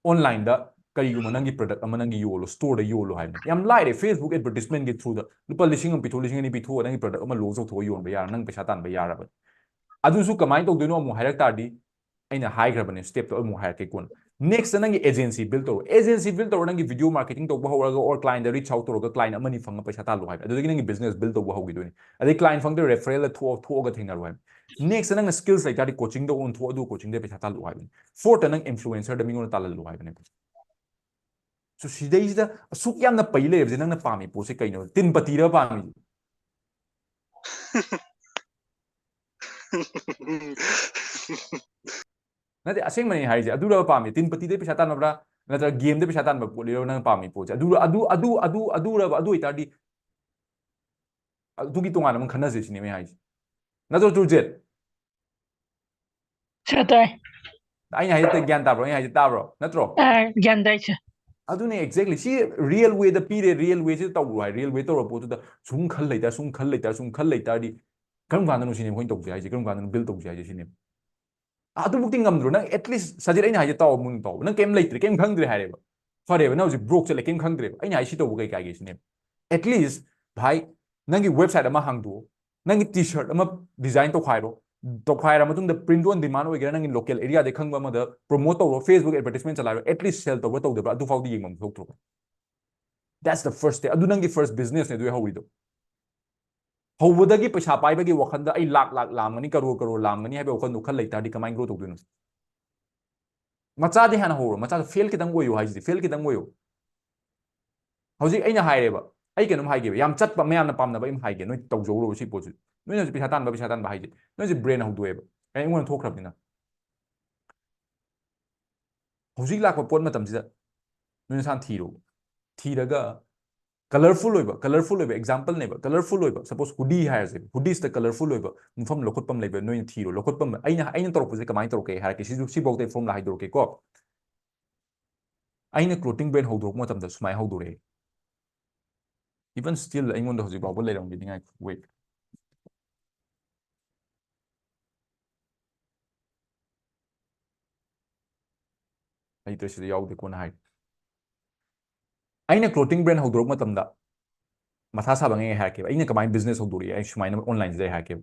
Online ꯗ ꯀꯔꯤꯒꯨꯝꯕ ꯅꯪꯒꯤ product ꯑꯃ ꯅꯪꯒꯤ ꯌꯣꯜꯂꯣ, store ꯗ ꯌꯣꯜꯂꯣ ꯍꯥꯏꯕꯅꯦ꯫ ꯌꯥꯝ ꯂꯥꯏꯔꯦ, Facebook advertisement ꯒꯤ through ꯗ ꯂꯨꯄꯥ ꯂꯤꯁꯤꯡ ꯑꯃ ꯄꯤꯊꯣꯛ, ꯂꯤꯁꯤꯡ ꯑꯅꯤ ꯄꯤꯊꯣꯛꯑ ꯅꯪꯒꯤ product ꯑꯃ launch ꯇꯧꯊꯣꯛꯑ ꯌꯣꯟꯕ ꯌꯥꯔ, ꯅꯪ ꯄꯩꯁꯥ ꯇꯥꯟꯕ ꯌꯥꯔꯕꯅꯤ꯫ ꯑꯗꯨꯁꯨ ꯀꯃꯥꯏꯅ ꯇꯧꯗꯣꯏꯅꯣ ꯑꯃꯨꯛ ꯍꯥꯏꯔꯛ ꯇꯥꯔꯗꯤ, ꯑꯩꯅ ꯍꯥꯏꯈ꯭ꯔꯕꯅꯦ, step ꯇꯣ ꯑꯃꯨꯛ ꯍꯥꯏꯔꯛꯀꯦ ꯀꯣꯟꯅ꯫ Next ꯅꯪꯒꯤ agency build ꯇꯧꯔꯣ꯫ Agency build ꯇꯧꯔ ꯅꯪꯒꯤ video marketing ꯇꯧꯕ ꯍꯧꯔꯒ, or client the reach out ꯇꯧꯔꯒ client ꯑꯃꯅꯤ ꯐꯪꯉ ꯄꯩꯁꯥ ꯇꯥꯜꯂꯣ ꯍꯥꯏꯕ꯫ ꯑꯗꯨꯗꯒꯤ ꯅꯪꯒꯤ business build ꯇꯧꯕ ꯍꯧꯈꯤꯗꯣꯏꯅꯤ꯫ ꯑꯗꯩ client ꯐꯪꯗ꯭ꯔ referral ꯗ ꯊꯣꯛꯑ-, ꯊꯣꯛꯑꯒ ꯊꯦꯡꯅꯔꯣ ꯍꯥꯏꯕ꯫ Next ꯅꯪꯅ skills ꯂꯩꯇꯥꯔꯗꯤ coaching ꯗ ꯑꯣꯟꯊꯣꯛꯑ ꯑꯗꯨ coaching ꯗ ꯄꯩꯁꯥ ꯇꯥꯜꯂꯣ ꯍꯥꯏꯕꯅꯤ꯫ Fourth ꯅꯪ influencer ꯗ ꯃꯤꯉꯣꯟꯗ ꯇꯥꯜꯍꯜꯂꯣ ꯍꯥꯏꯕꯅꯦ꯫ So ꯁꯤꯗꯩꯁꯤꯗ ꯑꯁꯨꯛ ꯌꯥꯝꯅ ꯄꯩ ꯂꯩꯔꯕꯁꯦ ꯅꯪꯅ ꯄꯥꯝꯃꯤ ꯄꯣꯠꯁꯦ ꯀꯩꯅꯣ? ꯇꯤꯟ ꯄꯇꯤꯔ ꯄꯥꯝꯃꯤ? ꯅꯠꯇꯦ, ꯑꯁꯦꯡꯕꯅꯦ ꯍꯥꯏꯔꯤꯁꯦ꯫ ꯑꯗꯨꯔꯕ ꯄꯥꯝꯃꯤ? ꯇꯤꯟ ꯄꯇꯤꯗꯩ ꯄꯩꯁꯥ ꯇꯥꯟꯅꯕ꯭ꯔꯥ, ꯅꯠꯇ꯭ꯔꯒ game ꯗ ꯄꯩꯁꯥ ꯇꯥꯟꯕ ꯄꯣꯠ ꯂꯩꯔꯕ ꯅꯪ ꯄꯥꯝꯃꯤ ꯄꯣꯠꯁꯦ? ꯑꯗꯨ, ꯑꯗꯨ, ꯑꯗꯨ, ꯑꯗꯨ, ꯑꯗꯨꯔꯕ, ꯑꯗꯨ ꯑꯣꯏꯇꯥꯔꯗꯤ ꯑꯗꯨꯒꯤ ꯇꯣꯉꯥꯟꯅ ꯑꯃꯨꯛ ꯈꯟꯅꯁꯦ ꯁꯤꯅꯦ ꯑꯩ ꯍꯥꯏꯁꯦ꯫ ꯅꯠꯇ꯭ꯔꯣ, ꯇꯨꯔꯖꯤꯠ? ꯁꯥꯔ, ꯇꯥꯏ꯫ ꯑꯩꯅ ꯍꯥꯏꯁꯦ ꯒ꯭ꯌꯥꯟ ꯇꯥꯕ꯭ꯔꯣ? ꯑꯩꯅ ꯍꯥꯏꯁꯦ ꯇꯥꯕ꯭ꯔꯣ? ꯅꯠꯇ꯭ꯔꯣ? ꯑ, ꯒ꯭ꯌꯥꯟ ꯇꯥꯏ, ꯁꯥꯔ꯫ ꯑꯗꯨꯅꯦ, exactly꯫ ꯁꯤ real way ꯗ ꯄꯤꯔꯦ, real way ꯁꯤꯗ ꯇꯧꯔꯣ ꯍꯥꯏ꯫ Real way ꯇꯧꯔ ꯄꯣꯠꯇꯨꯗ ꯁꯨꯝ ꯈꯜ ꯂꯩꯇꯥꯔ, ꯁꯨꯝ ꯈꯜ ꯂꯩꯇꯥꯔ, ꯁꯨꯝ ꯈꯜ ꯂꯩꯇꯥꯔꯗꯤ ꯀꯔꯝ ꯀꯥꯟꯗꯅꯣ ꯁꯤꯅꯦ ꯑꯩꯈꯣꯏꯅ ꯇꯧꯁꯦ ꯍꯥꯏꯁꯦ? ꯀꯔꯝ ꯀꯥꯟꯗꯅꯣ build ꯇꯧꯁꯦ ꯍꯥꯏꯁꯦ ꯁꯤꯅꯦ? ꯑꯗꯨꯃꯛꯇꯤ ꯉꯝꯗ꯭ꯔꯣ? ꯅꯪ at least ꯁꯖꯤꯠ, ꯑꯩꯅ ꯍꯥꯏꯁꯦ ꯇꯥꯎ, ꯃꯨꯟꯅ ꯇꯥꯎ꯫ ꯅꯪ ꯀꯩꯝ ꯂꯩꯇ꯭ꯔꯦ, ꯀꯩꯝ ꯈꯪꯗ꯭ꯔꯦ ꯍꯥꯏꯔꯦꯕ꯫ ꯐꯔꯦꯕ, ꯅꯪ ꯍꯧꯖꯤꯛ broke ꯆꯠꯂꯦ, ꯀꯩꯝ ꯈꯪꯗ꯭ꯔꯦꯕ꯫ ꯑꯩꯅ ꯍꯥꯏ ꯁꯤ ꯇꯧꯕ ꯀꯩ ꯀꯥꯏꯒꯦ ꯁꯤꯅꯦꯕ꯫ At least ꯚꯥꯏ, ꯅꯪꯒꯤ website ꯑꯃ ꯍꯥꯡꯗꯣꯛꯑꯣ, ꯅꯪꯒꯤ ꯇꯤ ꯁꯔꯠ ꯑꯃ ꯗꯤꯖꯥꯏꯟ ꯇꯧꯈꯥꯏꯔꯣ, ꯇꯧꯈꯥꯏꯔ ꯃꯇꯨꯡꯗ print on demand ꯑꯣꯏꯒꯦꯔꯥ, ꯅꯪꯒꯤ ꯂꯣꯀꯦꯜ ꯑꯦꯔꯤꯌꯥꯗ ꯈꯪꯕ ꯑꯃꯗ ꯄ꯭ꯔꯣꯃꯣꯠ ꯇꯧꯔꯣ, ꯐꯦꯁꯕꯨꯛ ꯑꯦꯗꯚꯔꯇꯤꯁꯃꯦꯟ ꯆꯂꯥꯏꯔꯣ, ꯑꯦꯠꯂꯤꯁ ꯁꯦꯜ ꯇꯧꯕ꯭ꯔꯥ ꯇꯧꯗꯕ꯭ꯔꯥ ꯑꯗꯨ ꯐꯥꯎꯗꯤ ꯌꯦꯡꯐꯝ ꯊꯣꯛꯇ꯭ꯔꯣ? That's the first step. ꯑꯗꯨ ꯅꯪꯒꯤ ꯐꯥꯔꯁ ꯕꯤꯖꯤꯅꯦꯁꯅꯦ ꯑꯗꯨ ꯍꯧꯔꯤꯗꯣ. ꯍꯧꯕꯗꯒꯤ ꯄꯩꯁꯥ ꯄꯥꯏꯕꯒꯤ ꯋꯥꯈꯟꯗ ꯑꯩ ꯂꯥꯛ ꯂꯥꯛ ꯂꯥꯝꯒꯅꯤ, ꯀꯔꯣꯔ ꯀꯔꯣꯔ ꯂꯥꯝꯒꯅꯤ ꯍꯥꯏꯕ ꯋꯥꯈꯟꯗꯣ ꯈꯜ ꯂꯩꯇꯥꯔꯗꯤ ꯀꯃꯥꯏꯅ ꯒ꯭ꯔꯣ ꯇꯧꯗꯣꯏꯅꯣ? ꯃꯆꯥꯗꯤ ꯍꯥꯟꯅ ꯍꯧꯔꯣ. ꯃꯆꯥꯗ ꯐꯦꯜ ꯈꯤꯇꯪ ꯑꯣꯏꯌꯨ ꯍꯥꯏꯁꯤꯗꯤ, ꯐꯦꯜ ꯈꯤꯇꯪ ꯑꯣꯏꯌꯨ. ꯍꯧꯖꯤꯛ ꯑꯩꯅ ꯍꯥꯏꯔꯦꯕ, ꯑꯩ ꯀꯩꯅꯣꯝ ꯍꯥꯏꯒꯦꯕ, ꯌꯥꯝ ꯆꯠꯄ, ꯃꯌꯥꯝꯅ ꯄꯥꯝꯅꯕ ꯑꯩ ꯑꯃ ꯍꯥꯏꯒꯦ, ꯅꯣꯏ ꯇꯧꯖꯧꯔꯣ ꯁꯤ ꯄꯣꯠꯁꯤ. ꯅꯣꯏꯅ ꯍꯧꯖꯤꯛ ꯄꯩꯁꯥ ꯇꯥꯟꯕ, ꯄꯩꯁꯥ ꯇꯥꯟꯕ ꯍꯥꯏꯁꯦ, ꯅꯣꯏꯁꯦ ꯕ꯭ꯔꯦꯟ ꯍꯧꯗꯣꯛꯑꯦꯕ, ꯑꯩ ꯑꯩꯉꯣꯟꯗ ꯊꯣꯛꯈ꯭ꯔꯕꯅꯤꯅ. ꯍꯧꯖꯤꯛ ꯂꯥꯛꯄ ꯄꯣꯠ ꯃꯇꯝꯁꯤꯗ ꯅꯣꯏ ꯅꯁꯥꯅ ꯊꯤꯔꯣ. ꯊꯤꯔꯒ ꯀꯂꯔꯐꯨꯜ ꯑꯣꯏꯕ, ꯀꯂꯔꯐꯨꯜ ꯑꯣꯏꯕ ꯑꯦꯛꯖꯥꯝꯄꯜꯅꯦꯕ, ꯀꯂꯔꯐꯨꯜ ꯑꯣꯏꯕ, ꯁꯄꯣꯁ ꯍꯨꯗꯤ ꯍꯥꯏꯔꯁꯦ, ꯍꯨꯗꯤꯁꯇ ꯀꯂꯔꯐꯨꯜ ꯑꯣꯏꯕ ꯃꯐꯝ ꯂꯧꯈꯠꯄ ꯑꯃ ꯂꯩꯕ ꯅꯣꯏꯅ ꯊꯤꯔꯣ. ꯂꯧꯈꯠꯄ ꯑꯃ, ꯑꯩꯅ, ꯑꯩꯅ ꯇꯧꯔꯛꯄꯁꯦ ꯀꯃꯥꯏꯅ ꯇꯧꯔꯛꯀꯦ ꯍꯥꯏꯔꯛꯀꯦ. ꯁꯤꯁꯨ, ꯁꯤꯐꯥꯎꯗ ꯑꯩ ꯐꯣꯔꯃꯨꯂꯥ ꯍꯥꯏꯗꯣꯔꯛꯀꯦꯀꯣ. ꯑꯩꯅ ꯀ꯭ꯂꯣꯇꯤꯡ ꯕ꯭ꯔꯦꯟ ꯍꯧꯗꯣꯔꯛꯄ ꯃꯇꯝꯗ ꯁꯨꯃꯥꯏꯅ ꯍꯧꯗꯣꯔꯛꯑꯦ. Even still ꯑꯩꯉꯣꯟꯗ ꯍꯧꯖꯤꯛ ꯐꯥꯎꯕ ꯂꯩꯔꯝꯒꯅꯤ. ꯉꯥꯏꯈꯣ, wait. ꯂꯩꯇ꯭ꯔꯦ, ꯁꯤꯗ ꯌꯥꯎꯗꯦ, ꯀꯣꯟꯅ ꯍꯥꯏ. ꯑꯩꯅ ꯀ꯭ꯂꯣꯇꯤꯡ ꯕ꯭ꯔꯦꯟ ꯍꯧꯗꯣꯔꯛꯄ ꯃꯇꯝꯗ ꯃꯊꯥ ꯁꯥꯕ ꯉꯩ ꯍꯥꯏꯔꯛꯀꯦꯕ. ꯑꯩꯅ ꯀꯃꯥꯏꯅ ꯕꯤꯖꯤꯅꯦꯁ ꯍꯧꯗꯣꯔꯛꯏ, ꯑꯩ ꯁꯨꯃꯥꯏꯅ ꯑꯣꯟꯂꯥꯏꯟꯁꯤꯗ ꯑꯩ ꯍꯥꯏꯔꯛꯀꯦꯕ.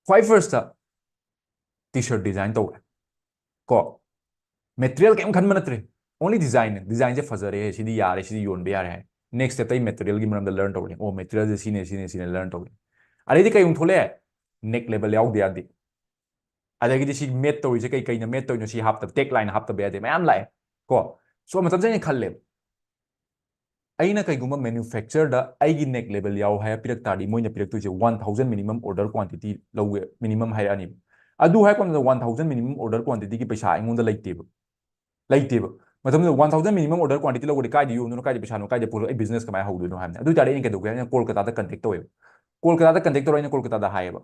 ꯈ꯭ꯋꯥꯏ ꯐꯥꯔꯁꯇ ꯇꯤ ꯁꯔꯠ ꯗꯤꯖꯥꯏꯟ ꯇꯧꯔꯦ ꯀꯣ. ꯃꯦꯇꯔꯤꯌꯦꯜ ꯀꯩꯝ ꯈꯟꯕ ꯅꯠꯇ꯭ꯔꯦ, ꯑꯣꯟꯂꯤ ꯗꯤꯖꯥꯏꯟ. ꯗꯤꯖꯥꯏꯟꯁꯦ ꯐꯖꯔꯦ, ꯁꯤꯗꯤ ꯌꯥꯔꯦ, ꯁꯤꯗꯤ ꯌꯣꯟꯕ ꯌꯥꯔꯦ ꯍꯥꯏ. ꯅꯦꯛꯁ ꯁ꯭ꯇꯦꯞꯇ ꯑꯩ ꯃꯦꯇꯔꯤꯌꯦꯜꯒꯤ ꯃꯔꯝꯗ ꯂꯔꯟ ꯇꯧꯔꯦ. ꯑꯣ, ꯃꯦꯇꯔꯤꯌꯦꯜꯁꯦ ꯁꯤꯅꯦ, ꯁꯤꯅꯦ, ꯁꯤꯅꯦ ꯂꯔꯟ ꯇꯧꯔꯦ. ꯑꯗꯩꯗꯤ ꯀꯩ ꯑꯃꯨꯛ ꯊꯣꯛꯂꯛꯑꯦ? ꯅꯦꯛ ꯂꯦꯕꯦꯜ ꯌꯥꯎꯗ ꯌꯥꯗꯦ. ꯑꯗꯒꯤꯗꯤ ꯁꯤ ꯃꯦꯠ ꯇꯧꯔꯤꯁꯦ ꯀꯩ ꯀꯩꯅꯣ, ꯃꯦꯠ ꯇꯧꯔꯤꯅꯣ, ꯁꯤ ꯍꯥꯞꯇꯕ, ꯇꯦꯛ ꯂꯥꯏꯟ ꯍꯥꯞꯇꯕ ꯌꯥꯗꯦ, ꯃꯌꯥꯝ ꯂꯥꯛꯑꯦ ꯀꯣ. ꯁꯣ ꯃꯇꯝꯁꯤꯗ ꯑꯩꯅ ꯈꯜꯂꯦꯕ, ꯑꯩꯅ ꯀꯩꯒꯨꯝꯕ ꯃꯦꯅꯨꯐꯦꯛꯆꯔꯗ ꯑꯩꯒꯤ ꯅꯦꯛ ꯂꯦꯕꯦꯜ ꯌꯥꯎ ꯍꯥꯏꯔ ꯄꯤꯔꯛ ꯇꯥꯔꯗꯤ, ꯃꯣꯏꯅ ꯄꯤꯔꯛꯇꯣꯏꯁꯦ one thousand minimum order quantity ꯂꯧꯒꯦ, ꯃꯤꯅꯤꯃꯝ ꯍꯥꯏꯔꯛꯑꯅꯤꯕ. ꯑꯗꯨ ꯍꯥꯏꯔꯛꯄ ꯃꯇꯝꯗ ꯋꯥꯟ ꯊꯥꯎꯖꯟ ꯃꯤꯅꯤꯃꯝ ꯑꯣꯔꯗꯔ ꯀ꯭ꯋꯥꯟꯇꯤꯇꯤꯒꯤ ꯄꯩꯁꯥ ꯑꯩꯉꯣꯟꯗ ꯂꯩꯇꯦꯕ. ꯂꯩꯇꯦꯕ. ꯃꯇꯝꯗꯨꯗ one thousand minimum order quantity ꯂꯧꯕꯗꯤ ꯀꯥꯏꯗ ꯌꯣꯟꯗꯣꯏꯅꯣ, ꯀꯥꯏꯗ ꯄꯩꯁꯥꯅꯣ, ꯀꯥꯏꯗ ꯄꯨꯔꯛꯑꯣ, ꯑꯩ ꯕꯤꯖꯤꯅꯦꯁ ꯀꯃꯥꯏꯅ ꯍꯧꯗꯣꯏꯅꯣ ꯍꯥꯏꯕꯅꯤ. ꯑꯗꯨ ꯑꯣꯏ ꯇꯥꯔꯗꯤ ꯑꯩꯅ ꯀꯩꯗꯧꯒꯦ ꯍꯥꯏꯅ ꯀꯣꯜꯀꯇꯥꯗ ꯀꯟꯇꯦꯛ ꯇꯧꯋꯦꯕ. ꯀꯣꯜꯀꯇꯥꯗ ꯀꯟꯇꯦꯛ ꯇꯧꯔ ꯑꯩꯅ ꯀꯣꯜꯀꯇꯥꯗ ꯍꯥꯏꯌꯦꯕ,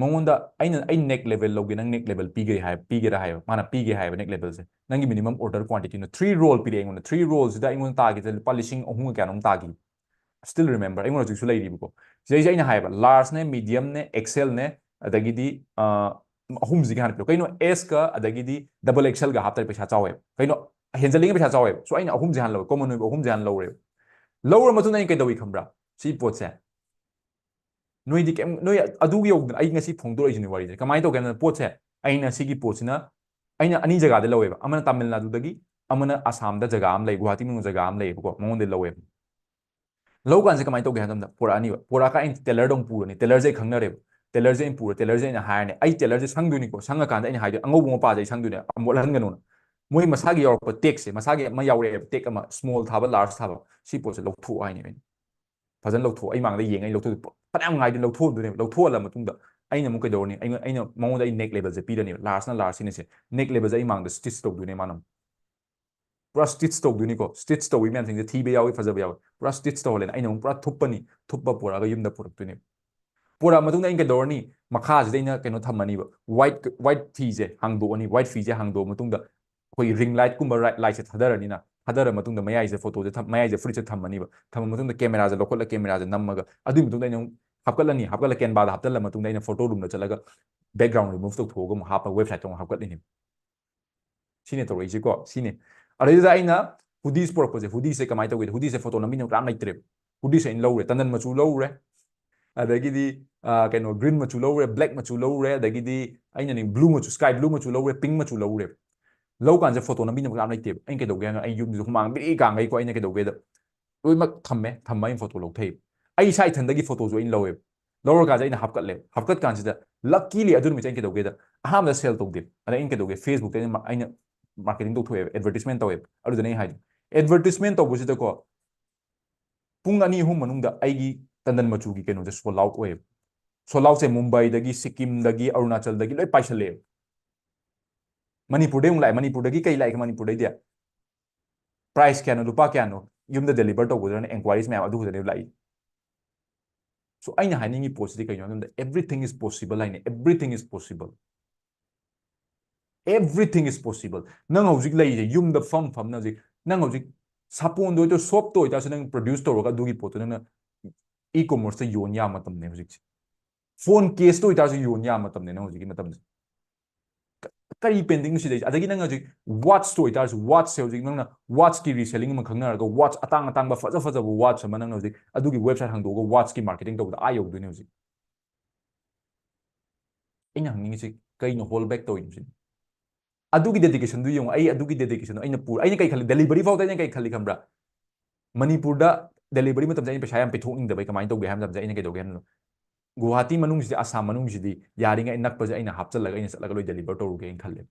ꯃꯉꯣꯟꯗ ꯑꯩꯅ, "ꯑꯩ ꯅꯦꯛ ꯂꯦꯕꯦꯜ ꯂꯧꯒꯦ, ꯅꯪ ꯅꯦꯛ ꯂꯦꯕꯦꯜ ꯄꯤꯒꯦ ꯍꯥꯏ, ꯄꯤꯒꯦꯔꯥ?" ꯍꯥꯏꯌꯦꯕ. ꯃꯥꯅ ꯄꯤꯒꯦ ꯍꯥꯏꯌꯦꯕ ꯅꯦꯛ ꯂꯦꯕꯦꯜꯁꯦ. ꯅꯪꯒꯤ ꯃꯤꯅꯤꯃꯝ ꯑꯣꯔꯗꯔ ꯀ꯭ꯋꯥꯟꯇꯤꯇꯤꯅ ꯊ꯭ꯔꯤ ꯔꯣꯜ ꯄꯤꯔꯛꯑꯦ ꯑꯩꯉꯣꯟꯗ. ꯊ꯭ꯔꯤ ꯔꯣꯜꯁꯤꯗ ꯑꯩꯉꯣꯟꯗ ꯇꯥꯈꯤꯗ ꯂꯨꯄꯥ ꯂꯤꯁꯤꯡ ꯑꯍꯨꯝꯒ ꯀꯌꯥꯅꯣꯝ ꯇꯥꯈꯤ. Still remember, ꯑꯩꯉꯣꯟꯗ ꯍꯧꯖꯤꯛꯁꯨ ꯂꯩꯔꯤꯕꯀꯣ. ꯁꯤꯗꯩꯁꯤꯗ ꯑꯩꯅ ꯍꯥꯏꯌꯦꯕ, ꯂꯥꯔꯖꯅꯦ, ꯃꯤꯗꯤꯌꯝꯅꯦ, ꯑꯦꯛꯁꯦꯜꯅꯦ, ꯑꯗꯒꯤꯗꯤ, ꯑ, ꯑꯍꯨꯝꯁꯤꯒꯤ ꯍꯥꯟꯅ ꯄꯤꯔꯛꯑꯣ. ꯀꯩꯅꯣ ꯑꯦꯁꯀ ꯑꯗꯒꯤꯗꯤ ꯗꯕꯜ ꯑꯦꯛꯁꯦꯜꯒ ꯍꯥꯞꯇꯔꯗꯤ ꯄꯩꯁꯥ ꯆꯥꯎꯋꯦꯕ? ꯀꯩꯅꯣ ꯍꯦꯟꯖꯜꯂꯤꯉꯩ ꯄꯩꯁꯥ ꯆꯥꯎꯋꯦꯕ? ꯁꯣ ꯑꯩꯅ ꯑꯍꯨꯝꯁꯦ ꯍꯥꯟꯅ ꯂꯧꯔꯦ, ꯀꯣꯃꯟ ꯑꯣꯏꯕ ꯑꯍꯨꯝꯁꯦ ꯍꯥꯟꯅ ꯂꯧꯔꯦꯕ. ꯂꯧꯔ ꯃꯇꯨꯡꯗ ꯑꯩꯅ ꯀꯩꯗꯧꯏ ꯈꯪꯕ꯭ꯔꯥ? ꯁꯤ ꯄꯣꯠꯁꯦ ꯅꯣꯏꯗꯤ ꯀꯩꯝ ꯅꯣꯏ ꯑꯗꯨꯒꯤ ꯌꯧꯗꯅ ꯑꯩ ꯉꯁꯤ ꯐꯣꯡꯗꯣꯔꯛꯏꯁꯤꯅꯦ ꯋꯥꯔꯤꯁꯦ꯫ ꯀꯃꯥꯏꯅ ꯇꯧꯒꯦ ꯍꯥꯏꯕꯗ ꯄꯣꯠꯁꯦ ꯑꯩꯅ ꯁꯤꯒꯤ ꯄꯣꯠꯁꯤꯅ ꯑꯩꯅ ꯑꯅꯤ ꯖꯒꯥꯗ ꯂꯧꯋꯦꯕ꯫ ꯑꯃꯅ ꯇꯥꯃꯤꯜ ꯅꯥꯗꯨꯗꯒꯤ, ꯑꯃꯅ ꯑꯁꯥꯝꯗ ꯖꯒꯥ ꯑꯃ ꯂꯩ, ꯒꯨꯋꯥꯍꯥꯇꯤ ꯃꯅꯨꯡꯗ ꯖꯒꯥ ꯑꯃ ꯂꯩꯌꯦꯕꯀꯣ, ꯃꯉꯣꯟꯗ ꯂꯧꯋꯦꯕ꯫ ꯂꯧ ꯀꯥꯟꯁꯦ ꯀꯃꯥꯏꯅ ꯇꯧꯒꯦ ꯍꯥꯏꯕ ꯃꯇꯝꯗ ꯄꯨꯔꯛꯑꯅꯤꯕ꯫ ꯄꯨꯔꯛꯑꯀꯥꯟꯗ ꯑꯩꯅ ꯇꯦꯂꯔꯗ ꯑꯃꯨꯛ ꯄꯨꯔꯅꯤ꯫ ꯇꯦꯂꯔꯁꯦ ꯑꯩ ꯈꯪꯅꯔꯦꯕ꯫ ꯇꯦꯂꯔꯁꯦ ꯑꯩꯅ ꯄꯨꯔ ꯇꯦꯂꯔꯁꯦ ꯑꯩꯅ ꯍꯥꯏꯔꯅꯤ꯫ ꯑꯩ ꯇꯦꯂꯔꯁꯦ ꯁꯪꯗꯣꯏꯅꯤꯀꯣ꯫ ꯁꯪꯉꯀꯥꯟꯗ ꯑꯩꯅ ꯍꯥꯏꯗꯣꯏ ꯑꯉꯧꯕ ꯃꯄꯥꯁꯦ ꯑꯩ ꯁꯪꯗꯣꯏꯅꯦ, ꯑꯃꯨꯛ ꯃꯣꯠꯍꯟꯒꯅꯨꯅ꯫ ꯃꯣꯏ ꯃꯁꯥꯒꯤ ꯌꯥꯎꯔꯛꯄ ꯇꯦꯛꯁꯦ, ꯃꯁꯥꯒꯤ ꯑꯃ ꯌꯥꯎꯔꯛꯑꯦꯕ, ꯇꯦꯛ ꯑꯃ ꯁ꯭ꯃꯣꯜ ꯊꯥꯕ, ꯂꯥꯔꯖ ꯊꯥꯕ, ꯁꯤ ꯄꯣꯠꯁꯦ ꯂꯧꯊꯣꯛꯑꯣ ꯍꯥꯏꯅꯦꯕ ꯑꯩꯅ꯫ ꯐꯖꯅ ꯂꯧꯊꯣꯛꯑꯣ꯫ ꯑꯩ ꯃꯥꯡꯗ ꯌꯦꯡꯉ ꯑꯩ ꯂꯧꯊꯣꯛ ꯐꯅꯌꯥꯝ ꯉꯥꯏꯗꯣꯏꯅꯤ, ꯂꯧꯊꯣꯛꯍꯟꯗꯣꯏꯅꯦꯕ꯫ ꯂꯧꯊꯣꯛꯍꯜꯂ ꯃꯇꯨꯡꯗ ꯑꯩꯅ ꯑꯃꯨꯛ ꯀꯩꯗꯧꯔꯅꯤ? ꯑꯩꯉꯣꯟ- ꯑꯩꯅ ꯃꯉꯣꯟꯗ ꯑꯩ ꯅꯦꯛ ꯂꯦꯕꯦꯜꯁꯦ ꯄꯤꯔꯅꯦꯕ꯫ ꯂꯥꯔꯖꯅ ꯂꯥꯔꯖ ꯁꯤꯅꯁꯦ ꯅꯦꯛ ꯂꯦꯕꯦꯜꯁꯦ ꯑꯩ ꯃꯥꯡꯗ ꯁ꯭ꯇꯤꯆ ꯇꯧꯗꯣꯏꯅꯦ ꯃꯥꯅ ꯑꯃꯨꯛ꯫ ꯄꯨꯔꯥ ꯁ꯭ꯇꯤꯆ ꯇꯧꯗꯣꯏꯅꯤꯀꯣ꯫ ꯁ꯭ꯇꯤꯆ ꯇꯧꯕꯒꯤ ꯃꯌꯥꯝꯁꯤꯡꯁꯦ ꯊꯤꯕ ꯌꯥꯎꯏ, ꯐꯖꯕ ꯌꯥꯎꯏ꯫ ꯄꯨꯔꯥ ꯁ꯭ꯇꯤꯆ ꯇꯧꯍꯜꯂꯦꯅ ꯑꯩꯅ ꯑꯃꯨꯛ ꯄꯨꯔꯥ ꯊꯨꯞꯄꯅꯤ꯫ ꯊꯨꯞꯄ ꯄꯨꯔꯛꯑꯒ ꯌꯨꯝꯗ ꯄꯨꯔꯛꯇꯣꯏꯅꯦꯕ꯫ ꯄꯨꯔꯛꯑ ꯃꯇꯨꯡꯗ ꯑꯩꯅ ꯀꯩꯗꯧꯔꯅꯤ? ꯃꯈꯥꯁꯤꯗ ꯑꯩꯅ ꯀꯩꯅꯣ ꯊꯝꯃꯅꯤꯕ, ꯋꯥꯏꯠ ꯋꯥꯏꯠ ꯐꯤꯁꯦ ꯍꯥꯡꯗꯣꯛꯑꯅꯤ꯫ ꯋꯥꯏꯠ ꯐꯤꯁꯦ ꯍꯥꯡꯗꯣꯛꯑ ꯃꯇꯨꯡꯗ ꯑꯩꯈꯣꯏꯒꯤ ꯔꯤꯡ ꯂꯥꯏꯠꯀꯨꯝꯕ ꯂꯥꯏꯠꯁꯦ ꯊꯥꯗꯔꯅꯤꯅ, ꯊꯥꯗꯔ ꯃꯇꯨꯡꯗ ꯃꯌꯥꯏꯁꯦ ꯐꯣꯇꯣꯁꯦ ꯊꯝ- ꯃꯌꯥꯏꯁꯦ ꯐꯨꯔꯤꯠꯁꯦ ꯊꯝꯃꯅꯤꯕ꯫ ꯊꯝꯃ ꯃꯇꯨꯡꯗ ꯀꯦꯃꯦꯔꯥꯁꯦ ꯂꯧꯈꯠꯂ ꯀꯦꯃꯦꯔꯥꯁꯦ ꯅꯝꯃꯒ ꯑꯗꯨꯒꯤ ꯃꯇꯨꯡꯗ ꯑꯩꯅ ꯑꯃꯨꯛ ꯍꯥꯞꯀꯠꯂꯅꯤ꯫ ꯍꯥꯞꯀꯠꯂ ꯀꯦꯟꯚꯥꯗ ꯍꯥꯞꯆꯜꯂ ꯃꯇꯨꯡꯗ ꯑꯩꯅ ꯐꯣꯇꯣ ꯔꯨꯝꯗ ꯆꯠꯂꯒ ꯕꯦꯛꯒ꯭ꯔꯥꯎꯟ ꯔꯤꯃꯨꯚ ꯇꯧꯊꯣꯛꯑꯒ ꯑꯃꯨꯛ ꯍꯥꯞꯄ ꯋꯦꯕꯁꯥꯏꯠꯇ ꯑꯃꯨꯛ ꯍꯥꯞꯀꯠꯂꯤꯅꯦꯕ꯫ ꯁꯤꯅꯦ ꯇꯧꯔꯛꯏꯁꯤꯀꯣ꯫ ꯁꯤꯅꯤ꯫ ꯑꯗꯩꯗꯨꯗ ꯑꯩꯅ ꯍꯨꯗꯤꯁ ꯄꯨꯔꯛꯄꯁꯦ, ꯍꯨꯗꯤꯁꯦ ꯀꯃꯥꯏꯅ ꯇꯧꯒꯦꯗ, ꯍꯨꯗꯤꯁꯦ ꯐꯣꯇꯣ ꯅꯝꯕꯤꯅꯕ ꯀꯅꯥꯝ ꯂꯩꯇ꯭ꯔꯦꯕ꯫ ꯍꯨꯗꯤꯁꯦ ꯑꯩꯅ ꯂꯧꯔꯦ, ꯇꯟꯗꯟ ꯃꯆꯨ ꯂꯧꯔꯦ, ꯑꯗꯒꯤꯗꯤ ꯑ, ꯀꯩꯅꯣ ꯒ꯭ꯔꯤꯟ ꯃꯆꯨ ꯂꯧꯔꯦ, ꯕ꯭ꯂꯦꯛ ꯃꯆꯨ ꯂꯧꯔꯦ, ꯑꯗꯒꯤꯗꯤ ꯑꯩꯅꯅꯦ ꯕ꯭ꯂꯨ ꯃꯆꯨ, ꯁ꯭ꯀꯥꯏ ꯕ꯭ꯂꯨ ꯃꯆꯨ ꯂꯧꯔꯦ, ꯄꯤꯡ ꯃꯆꯨ ꯂꯧꯔꯦꯕ꯫ ꯂꯧ ꯀꯥꯟꯁꯦ ꯐꯣꯇꯣ ꯅꯝꯕꯤꯅꯕ ꯀꯅꯥꯝ ꯂꯩꯇꯦꯕ꯫ ꯑꯩꯅ ꯀꯩꯗꯧꯒꯦ ꯍꯥꯏꯅ ꯑꯩ ꯌꯨꯝꯗꯁꯨ ꯍꯨꯃꯥꯡ ꯕ꯭ꯔꯤ ꯀꯥꯡꯈꯩꯀꯣ꯫ ꯑꯩꯅ ꯀꯩꯗꯧꯒꯦꯗ ꯂꯣꯏꯅꯃꯛ ꯊꯝꯃꯦ꯫ ꯊꯝꯃ ꯑꯩꯅ ꯐꯣꯇꯣ ꯂꯧꯊꯩꯕ꯫ ꯑꯩ ꯏꯁꯥ ꯏꯊꯟꯗꯒꯤ ꯐꯣꯇꯣꯁꯨ ꯑꯩꯅ ꯂꯧꯋꯦꯕ꯫ ꯂꯧꯔꯀꯥꯟꯁꯤꯗ ꯑꯩꯅ ꯍꯥꯞꯀꯠꯂꯦ꯫ ꯍꯥꯞꯀꯠ ꯀꯥꯟꯁꯤꯗ ꯂꯛꯀꯤꯂꯤ ꯑꯗꯨ ꯅꯨꯃꯤꯠꯁꯦ ꯑꯩꯅ ꯀꯩꯗꯧꯒꯦꯗ ꯑꯍꯥꯟꯕꯗ ꯁꯦꯜ ꯇꯧꯗꯦꯕ꯫ ꯑꯗ ꯑꯩꯅ ꯀꯩꯗꯧꯒꯦ? ꯐꯦꯁꯕꯨꯛꯇ ꯑꯩꯅ ꯃꯥ- ꯑꯩꯅ ꯃꯥꯔꯀꯦꯇꯤꯡ ꯇꯧꯊꯣꯛꯑꯦꯕ, ꯑꯦꯗꯚꯔꯇꯤꯁꯃꯦꯟ ꯇꯧꯋꯦꯕ꯫ ꯑꯗꯨꯗꯅꯦ ꯑꯩ ꯍꯥꯏꯗꯣ꯫ ꯑꯦꯗꯚꯔꯇꯤꯁꯃꯦꯟ ꯇꯧꯕꯁꯤꯗꯀꯣ ꯄꯨꯡ ꯑꯅꯤ ꯑꯍꯨꯝ ꯃꯅꯨꯡꯗ ꯑꯩꯒꯤ ꯇꯟꯗꯟ ꯃꯆꯨꯒꯤ ꯀꯩꯅꯣꯁꯦ ꯁꯣꯜ ꯑꯥꯎꯠ ꯑꯣꯏꯌꯦꯕ꯫ ꯁꯣꯜ ꯑꯥꯎꯠꯁꯦ ꯃꯨꯝꯕꯥꯏꯗꯒꯤ, ꯁꯤꯛꯀꯤꯝꯗꯒꯤ, ꯑꯔꯨꯅꯥꯆꯜꯗꯒꯤ ꯂꯣꯏ ꯄꯥꯏꯁꯜꯂꯛꯑꯦꯕ꯫ ꯃꯅꯤꯄꯨꯔꯗꯩ ꯑꯃꯨꯛ ꯂꯥꯛꯑꯦ꯫ ꯃꯅꯤꯄꯨꯔꯗꯒꯤ ꯀꯩ ꯂꯥꯛꯑꯦ? ꯃꯅꯤꯄꯨꯔꯗꯩꯗꯤ ꯄ꯭ꯔꯥꯏꯁ ꯀꯌꯥꯅꯣ, ꯂꯨꯄꯥ ꯀꯌꯥꯅꯣ, ꯌꯨꯝꯗ ꯗꯦꯂꯤꯚꯔ ꯇꯧꯒꯗ꯭ꯔꯅ ꯑꯦꯟꯀ꯭ꯋꯥꯏꯔꯤꯁ ꯃꯌꯥꯝ ꯑꯗꯨ ꯈꯛꯇꯅꯦꯕ ꯂꯥꯛꯏ꯫ ꯁꯣ ꯑꯩꯅ ꯍꯥꯏꯅꯤꯡꯉꯤ ꯄꯣꯠꯁꯤꯗꯤ ꯀꯩꯅꯣ ꯍꯥꯏꯕ ꯃꯇꯝꯗ everything is possible ꯍꯥꯏꯅꯤ꯫ Everything is possible, everything is possible꯫ ꯅꯪ ꯍꯧꯖꯤꯛ ꯂꯩꯔꯤꯁꯦ ꯌꯨꯝꯗ ꯐꯝ ꯐꯝꯅ ꯍꯧꯖꯤꯛ ꯅꯪ ꯍꯧꯖꯤꯛ ꯁꯥꯄꯣꯟꯗꯣ ꯑꯣꯏꯇꯥꯔꯁꯨ, ꯁꯣꯞꯇ ꯑꯣꯏꯇꯥꯔꯁꯨ ꯅꯪ ꯄ꯭ꯔꯣꯗ꯭ꯌꯨꯁ ꯇꯧꯔꯒ ꯑꯗꯨꯒꯤ ꯄꯣꯠꯇꯣ ꯅꯪꯅ ꯏ ꯀꯣꯃꯔꯁꯇ ꯌꯣꯟ ꯌꯥꯕ ꯃꯇꯝꯅꯦ ꯍꯧꯖꯤꯛꯁꯦ꯫ ꯐꯣꯟ ꯀꯦꯁꯇ ꯑꯣꯏꯇꯥꯔꯁꯨ ꯌꯣꯟ ꯌꯥꯕ ꯃꯇꯝꯅꯦ ꯅꯪ ꯍꯧꯖꯤꯛꯀꯤ ꯃꯇꯝꯁꯦ꯫ ꯀ- ꯀꯔꯤ ꯄꯦꯟꯗꯤꯡ ꯁꯤꯗꯩꯁꯦ? ꯑꯗꯒꯤ ꯅꯪ ꯍꯧꯖꯤꯛ ꯋꯥꯠꯁꯇ ꯑꯣꯏꯇꯥꯔꯁꯨ, ꯋꯥꯠꯁꯦ ꯍꯧꯖꯤꯛ ꯅꯪꯅ ꯋꯥꯠꯁꯀꯤ ꯔꯤꯁꯦꯂꯤꯡ ꯑꯃ ꯈꯪꯅꯔꯒ ꯋꯥꯠꯁ ꯑꯇꯥꯡ ꯑꯇꯥꯡꯕ ꯐꯖ ꯐꯖꯕ ꯋꯥꯠꯁ ꯑꯃ ꯅꯪꯅ ꯍꯧꯖꯤꯛ ꯑꯗꯨꯒꯤ ꯋꯦꯕꯁꯥꯏꯠ ꯍꯥꯡꯗꯣꯛꯑꯒ ꯋꯥꯠꯁꯀꯤ ꯃꯥꯔꯀꯦꯇꯤꯡ ꯇꯧꯕꯗ ꯑꯥ ꯌꯧꯗꯣꯏꯅꯦ ꯍꯧꯖꯤꯛ꯫ ꯑꯩꯅ ꯍꯪꯅꯤꯡꯉꯤꯁꯤ ꯀꯩꯅꯣ ꯍꯣꯜ ꯕꯦꯛ ꯇꯧꯔꯤꯅꯣ ꯁꯤꯅꯤ꯫ ꯑꯗꯨꯒꯤ dedication ꯗꯨ ꯌꯦꯡꯉꯨ꯫ ꯑꯩ ꯑꯗꯨꯒꯤ dedication ꯗꯣ ꯑꯩꯅ ꯄꯨ-, ꯑꯩꯅ ꯀꯩ ꯈꯜꯂꯤ, delivery ꯐꯥꯎꯗ ꯑꯩꯅ ꯀꯩ ꯈꯜꯂꯤ ꯈꯪꯕ꯭ꯔꯥ? ꯃꯅꯤꯄꯨꯔꯗ delivery ꯃꯇꯝꯗ ꯑꯩꯅ ꯄꯩꯁꯥ ꯌꯥꯝ ꯄꯤꯊꯣꯛꯅꯤꯡꯗꯕ꯫ ꯑꯩ ꯀꯃꯥꯏꯅ ꯇꯧꯒꯦ ꯍꯥꯏꯕ ꯃꯇꯝꯗ ꯑꯩꯅ ꯀꯩꯗꯧꯒꯦ ꯍꯥꯏꯕꯗ, ꯒꯨꯋꯥꯍꯥꯇꯤ ꯃꯅꯨꯡꯁꯤꯗꯤ, ꯑꯁꯥꯝ ꯃꯅꯨꯡꯁꯤꯗꯤ ꯌꯥꯔꯤꯉꯩ ꯅꯛꯄꯁꯦ ꯑꯩꯅ ꯍꯥꯞꯆꯜꯂꯒ ꯑꯩꯅ ꯆꯠꯂꯒ ꯂꯣꯏ deliver ꯇꯧꯔꯨꯒꯦꯅ ꯈꯜꯂꯦ꯫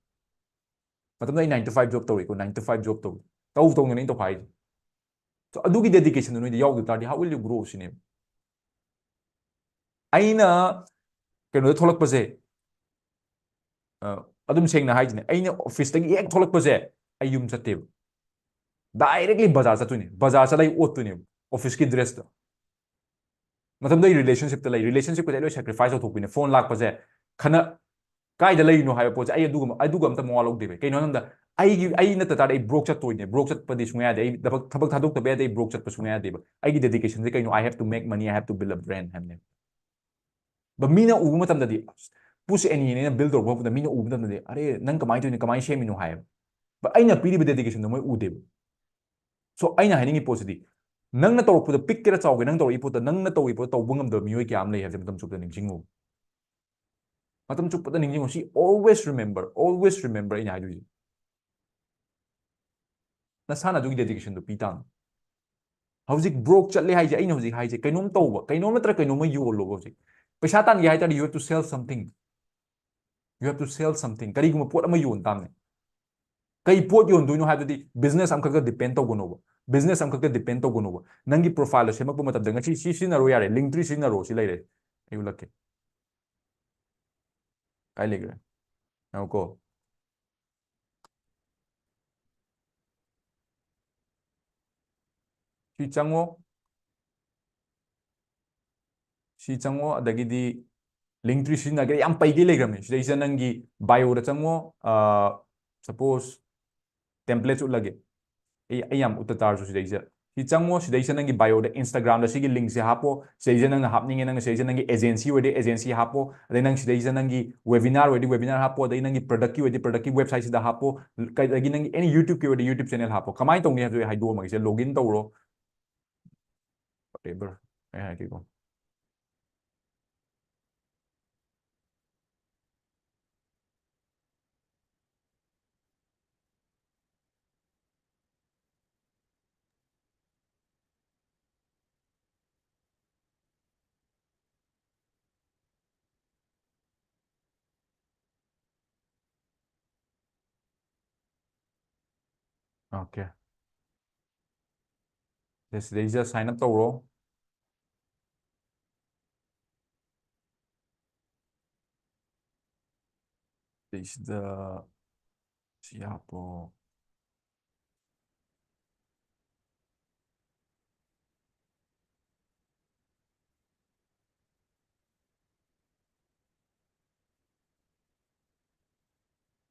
ꯃꯇꯝꯗ ꯑꯩ nine to five job ꯇꯧꯔꯤꯀꯣ, nine to five job ꯇꯧꯔꯤ꯫ ꯇꯧ ꯇꯧꯗꯅ ꯑꯩꯅ ꯇꯧꯈꯥꯏꯔꯤꯁꯦ꯫ So, ꯑꯗꯨꯒꯤ dedication ꯗꯨ ꯅꯣꯏꯗ ꯌꯥꯎꯗ ꯇꯥꯔꯗꯤ, how will you grow ꯁꯤꯅꯦꯕ꯫ ꯑꯩꯅ ꯀꯩꯅꯣꯗ ꯊꯣꯛꯂꯛꯄꯁꯦ, ꯑ, ꯑꯗꯨꯝ ꯁꯦꯡꯅ ꯍꯥꯏꯁꯤꯅꯦ, ꯑꯩꯅ office ꯇꯒꯤ ꯍꯦꯛ ꯊꯣꯛꯂꯛꯄꯁꯦ ꯑꯩ ꯌꯨꯝ ꯆꯠꯇꯦꯕ, directly ꯕꯖꯥꯔ ꯆꯠꯇꯣꯏꯅꯦ꯫ ꯕꯖꯥꯔ ꯆꯠꯂ ꯑꯩ ꯑꯣꯠꯇꯣꯏꯅꯦꯕ office ꯀꯤ dress ꯇ꯫ ꯃꯇꯝꯗꯨꯗ ꯑꯩ relationship ꯇ ꯂꯩ꯫ Relationship ꯀꯁꯦ ꯑꯩ ꯂꯣꯏ sacrifice ꯇꯧꯊꯣꯛꯄꯤꯅꯦ꯫ Phone ꯂꯥꯛꯄꯁꯦ, ꯈꯅ-, ꯀꯥꯏꯗ ꯂꯩꯔꯤꯅꯣ ꯍꯥꯏꯕ ꯄꯣꯠꯁꯦ ꯑꯩ ꯑꯗꯨꯒꯨꯝꯕ, ꯑꯗꯨꯒ ꯑꯝꯇ ꯃꯋꯥ ꯂꯧꯗꯦꯕ꯫ ꯀꯩꯅꯣ ꯍꯥꯏꯕꯗ, ꯑꯩꯒꯤ, ꯑꯩ ꯅꯠꯇ ꯇꯥꯔꯗꯤ ꯑꯩ broke ꯆꯠꯇꯣꯏꯅꯦ꯫ Broke ꯆꯠꯄꯗꯤ ꯁꯨꯡꯌꯥ ꯌꯥꯗꯦ꯫ ꯑꯩ ꯊꯕꯛ, ꯊꯕꯛ ꯊꯥꯗꯣꯛꯇꯕ ꯌꯥꯗꯦ꯫ ꯑꯩ broke ꯆꯠꯄ ꯁꯨꯡꯌꯥ ꯌꯥꯗꯦꯕ꯫ ꯑꯩꯒꯤ dedication ꯁꯦ ꯀꯩꯅꯣ? I have to make money, I have to build a brand ꯍꯥꯏꯕꯅꯦꯕ꯫ But ꯃꯤꯅ ꯎꯕ ꯃꯇꯝꯗꯗꯤ, ꯄꯨꯁ ꯑꯅꯤꯅꯦꯅ build ꯇꯧꯔꯛꯄ ꯃꯇꯝꯗ ꯃꯤꯅ ꯎꯕ ꯃꯇꯝꯗꯗꯤ, "ꯑꯔꯦ, ꯅꯪ ꯀꯃꯥꯏꯅ ꯇꯧꯔꯤꯅꯣ? ꯀꯃꯥꯏꯅ ꯁꯦꯝꯃꯤꯅꯣ?" ꯍꯥꯏꯌꯦꯕ꯫ But ꯑꯩꯅ ꯄꯤꯔꯤꯕ dedication ꯗꯣ ꯃꯣꯏ ꯎꯗꯦꯕ꯫ So, ꯑꯩꯅ ꯍꯥꯏꯅꯤꯡꯉꯤ ꯄꯣꯠꯁꯤꯗꯤ, ꯅꯪꯅ ꯇꯧꯔꯛꯄꯗ ꯄꯤꯛꯀꯦꯔꯥ ꯆꯥꯎꯒꯦ, ꯅꯪ ꯇꯧꯔꯛꯏ ꯄꯣꯠꯇ, ꯅꯪꯅ ꯇꯧꯔꯤ ꯄꯣꯠꯇ ꯇꯧꯕ ꯉꯝꯗꯕ ꯃꯤꯑꯣꯏ ꯀꯌꯥ ꯑꯃ ꯂꯩ ꯍꯥꯏꯕꯁꯦ ꯃꯇꯝ ꯆꯨꯞꯄꯗ ꯅꯤꯡꯁꯤꯡꯉꯨ꯫ ꯃꯇꯝ ꯆꯨꯞꯄꯗ ꯅꯤꯡꯁꯤꯡꯉꯨ꯫ ꯁꯤ always remember, always remember ꯑꯩꯅ ꯍꯥꯏꯗꯣꯏꯁꯦ꯫ ꯅꯁꯥꯅ ꯑꯗꯨꯒꯤ dedication ꯗꯣ ꯄꯤ ꯇꯥꯕꯅꯤ꯫ ꯍꯧꯖꯤꯛ broke ꯆꯠꯂꯦ ꯍꯥꯏꯁꯦ, ꯑꯩꯅ ꯍꯧꯖꯤꯛ ꯍꯥꯏꯁꯦ, ꯀꯩꯅꯣꯝ ꯇꯧꯕ, ꯀꯩꯅꯣꯝ ꯅꯠꯇ꯭ꯔ ꯀꯩꯅꯣꯝꯃ ꯌꯣꯜꯂꯣꯕ ꯍꯧꯖꯤꯛ꯫ ꯄꯩꯁꯥ ꯇꯥꯟꯒꯦ ꯍꯥꯏ ꯇꯥꯔꯗꯤ, you have to sell something. You have to sell something. ꯀꯔꯤꯒꯨꯝꯕ ꯄꯣꯠ ꯑꯃ ꯌꯣꯟ ꯇꯥꯕꯅꯤ꯫ ꯀꯩ ꯄꯣꯠ ꯌꯣꯟꯗꯣꯏꯅꯣ ꯍꯥꯏꯕꯗꯤ business ꯑꯃꯈꯛꯇ depend ꯇꯧꯒꯅꯣꯕ꯫ Business ꯑꯃꯈꯛꯇ depend ꯇꯧꯒꯅꯣꯕ꯫ ꯅꯪꯒꯤ profile ꯗꯣ ꯁꯦꯝꯃꯛꯄ ꯃꯇꯝꯗ, ꯉꯁꯤ ꯁꯤ ꯁꯤꯖꯤꯟꯅꯔꯣ ꯌꯥꯔꯦ, Linktree ꯁꯤꯖꯤꯟꯅꯔꯣ, ꯁꯤ ꯂꯩꯔꯦ꯫ ꯑꯩ ꯎꯠꯂꯛꯀꯦ꯫ ꯀꯥꯏ ꯂꯩꯈ꯭ꯔꯦ? ꯉꯥꯏꯈꯣꯀꯣ꯫ ꯁꯤ ꯆꯪꯉꯣ꯫ ꯁꯤ ꯆꯪꯉꯣ, ꯑꯗꯒꯤꯗꯤ Linktree ꯁꯤꯖꯤꯟꯅꯒꯦ, ꯌꯥꯝ ꯄꯩꯒꯦ ꯂꯩꯈ꯭ꯔꯕꯅꯤ꯫ ꯁꯤꯗꯩꯁꯤꯗ ꯅꯪꯒꯤ bio ꯗ ꯆꯪꯉꯣ, ꯑ, suppose templates ꯎꯠꯂꯒꯦ꯫ ꯑꯩ, ꯑꯩ ꯌꯥꯝ ꯎꯠꯇ ꯇꯥꯔꯁꯨ ꯁꯤꯗꯩꯁꯤꯗ꯫ ꯁꯤ ꯆꯪꯉꯣ, ꯁꯤꯗꯩꯁꯤꯗ ꯅꯪꯒꯤ bio ꯗ, Instagram ꯗ ꯁꯤꯒꯤ link ꯁꯦ ꯍꯥꯞꯄꯣ, ꯁꯤꯗꯩꯁꯤꯗ ꯅꯪꯅ ꯍꯥꯞꯅꯤꯡꯉꯦ, ꯅꯪꯅ ꯁꯤꯗꯩꯁꯤꯗ ꯅꯪꯒꯤ agency ꯑꯣꯏꯔꯗꯤ agency ꯍꯥꯞꯄꯣ, ꯑꯗꯩ ꯅꯪ ꯁꯤꯗꯩꯁꯤꯗ ꯅꯪꯒꯤ webinar ꯑꯣꯏꯔꯗꯤ webinar ꯍꯥꯞꯄꯣ, ꯑꯗꯩ ꯅꯪꯒꯤ product ꯀꯤ ꯑꯣꯏꯔꯗꯤ product ꯀꯤ website ꯁꯤꯗ ꯍꯥꯞꯄꯣ, ꯑꯗꯒꯤ ꯅꯪꯒꯤ any YouTube ꯀꯤ ꯑꯣꯏꯔꯗꯤ YouTube channel ꯍꯥꯞꯄꯣ꯫ ꯀꯃꯥꯏꯅ ꯇꯧꯅꯤ ꯍꯥꯏꯕꯗꯨ ꯑꯩ ꯍꯥꯏꯗꯣꯛꯑꯝꯃꯒꯦ꯫ ꯁꯤꯗ login ꯇꯧꯔꯣ꯫ Whatever꯫ ꯑꯩ ꯍꯥꯏꯔꯛꯀꯦꯀꯣ꯫ Okay. ꯁꯤꯗꯩꯁꯤꯗ sign up ꯇꯧꯔꯣ꯫ ꯁꯤꯗꯩꯁꯤꯗ ꯁꯤ ꯍꯥꯞꯄꯣ꯫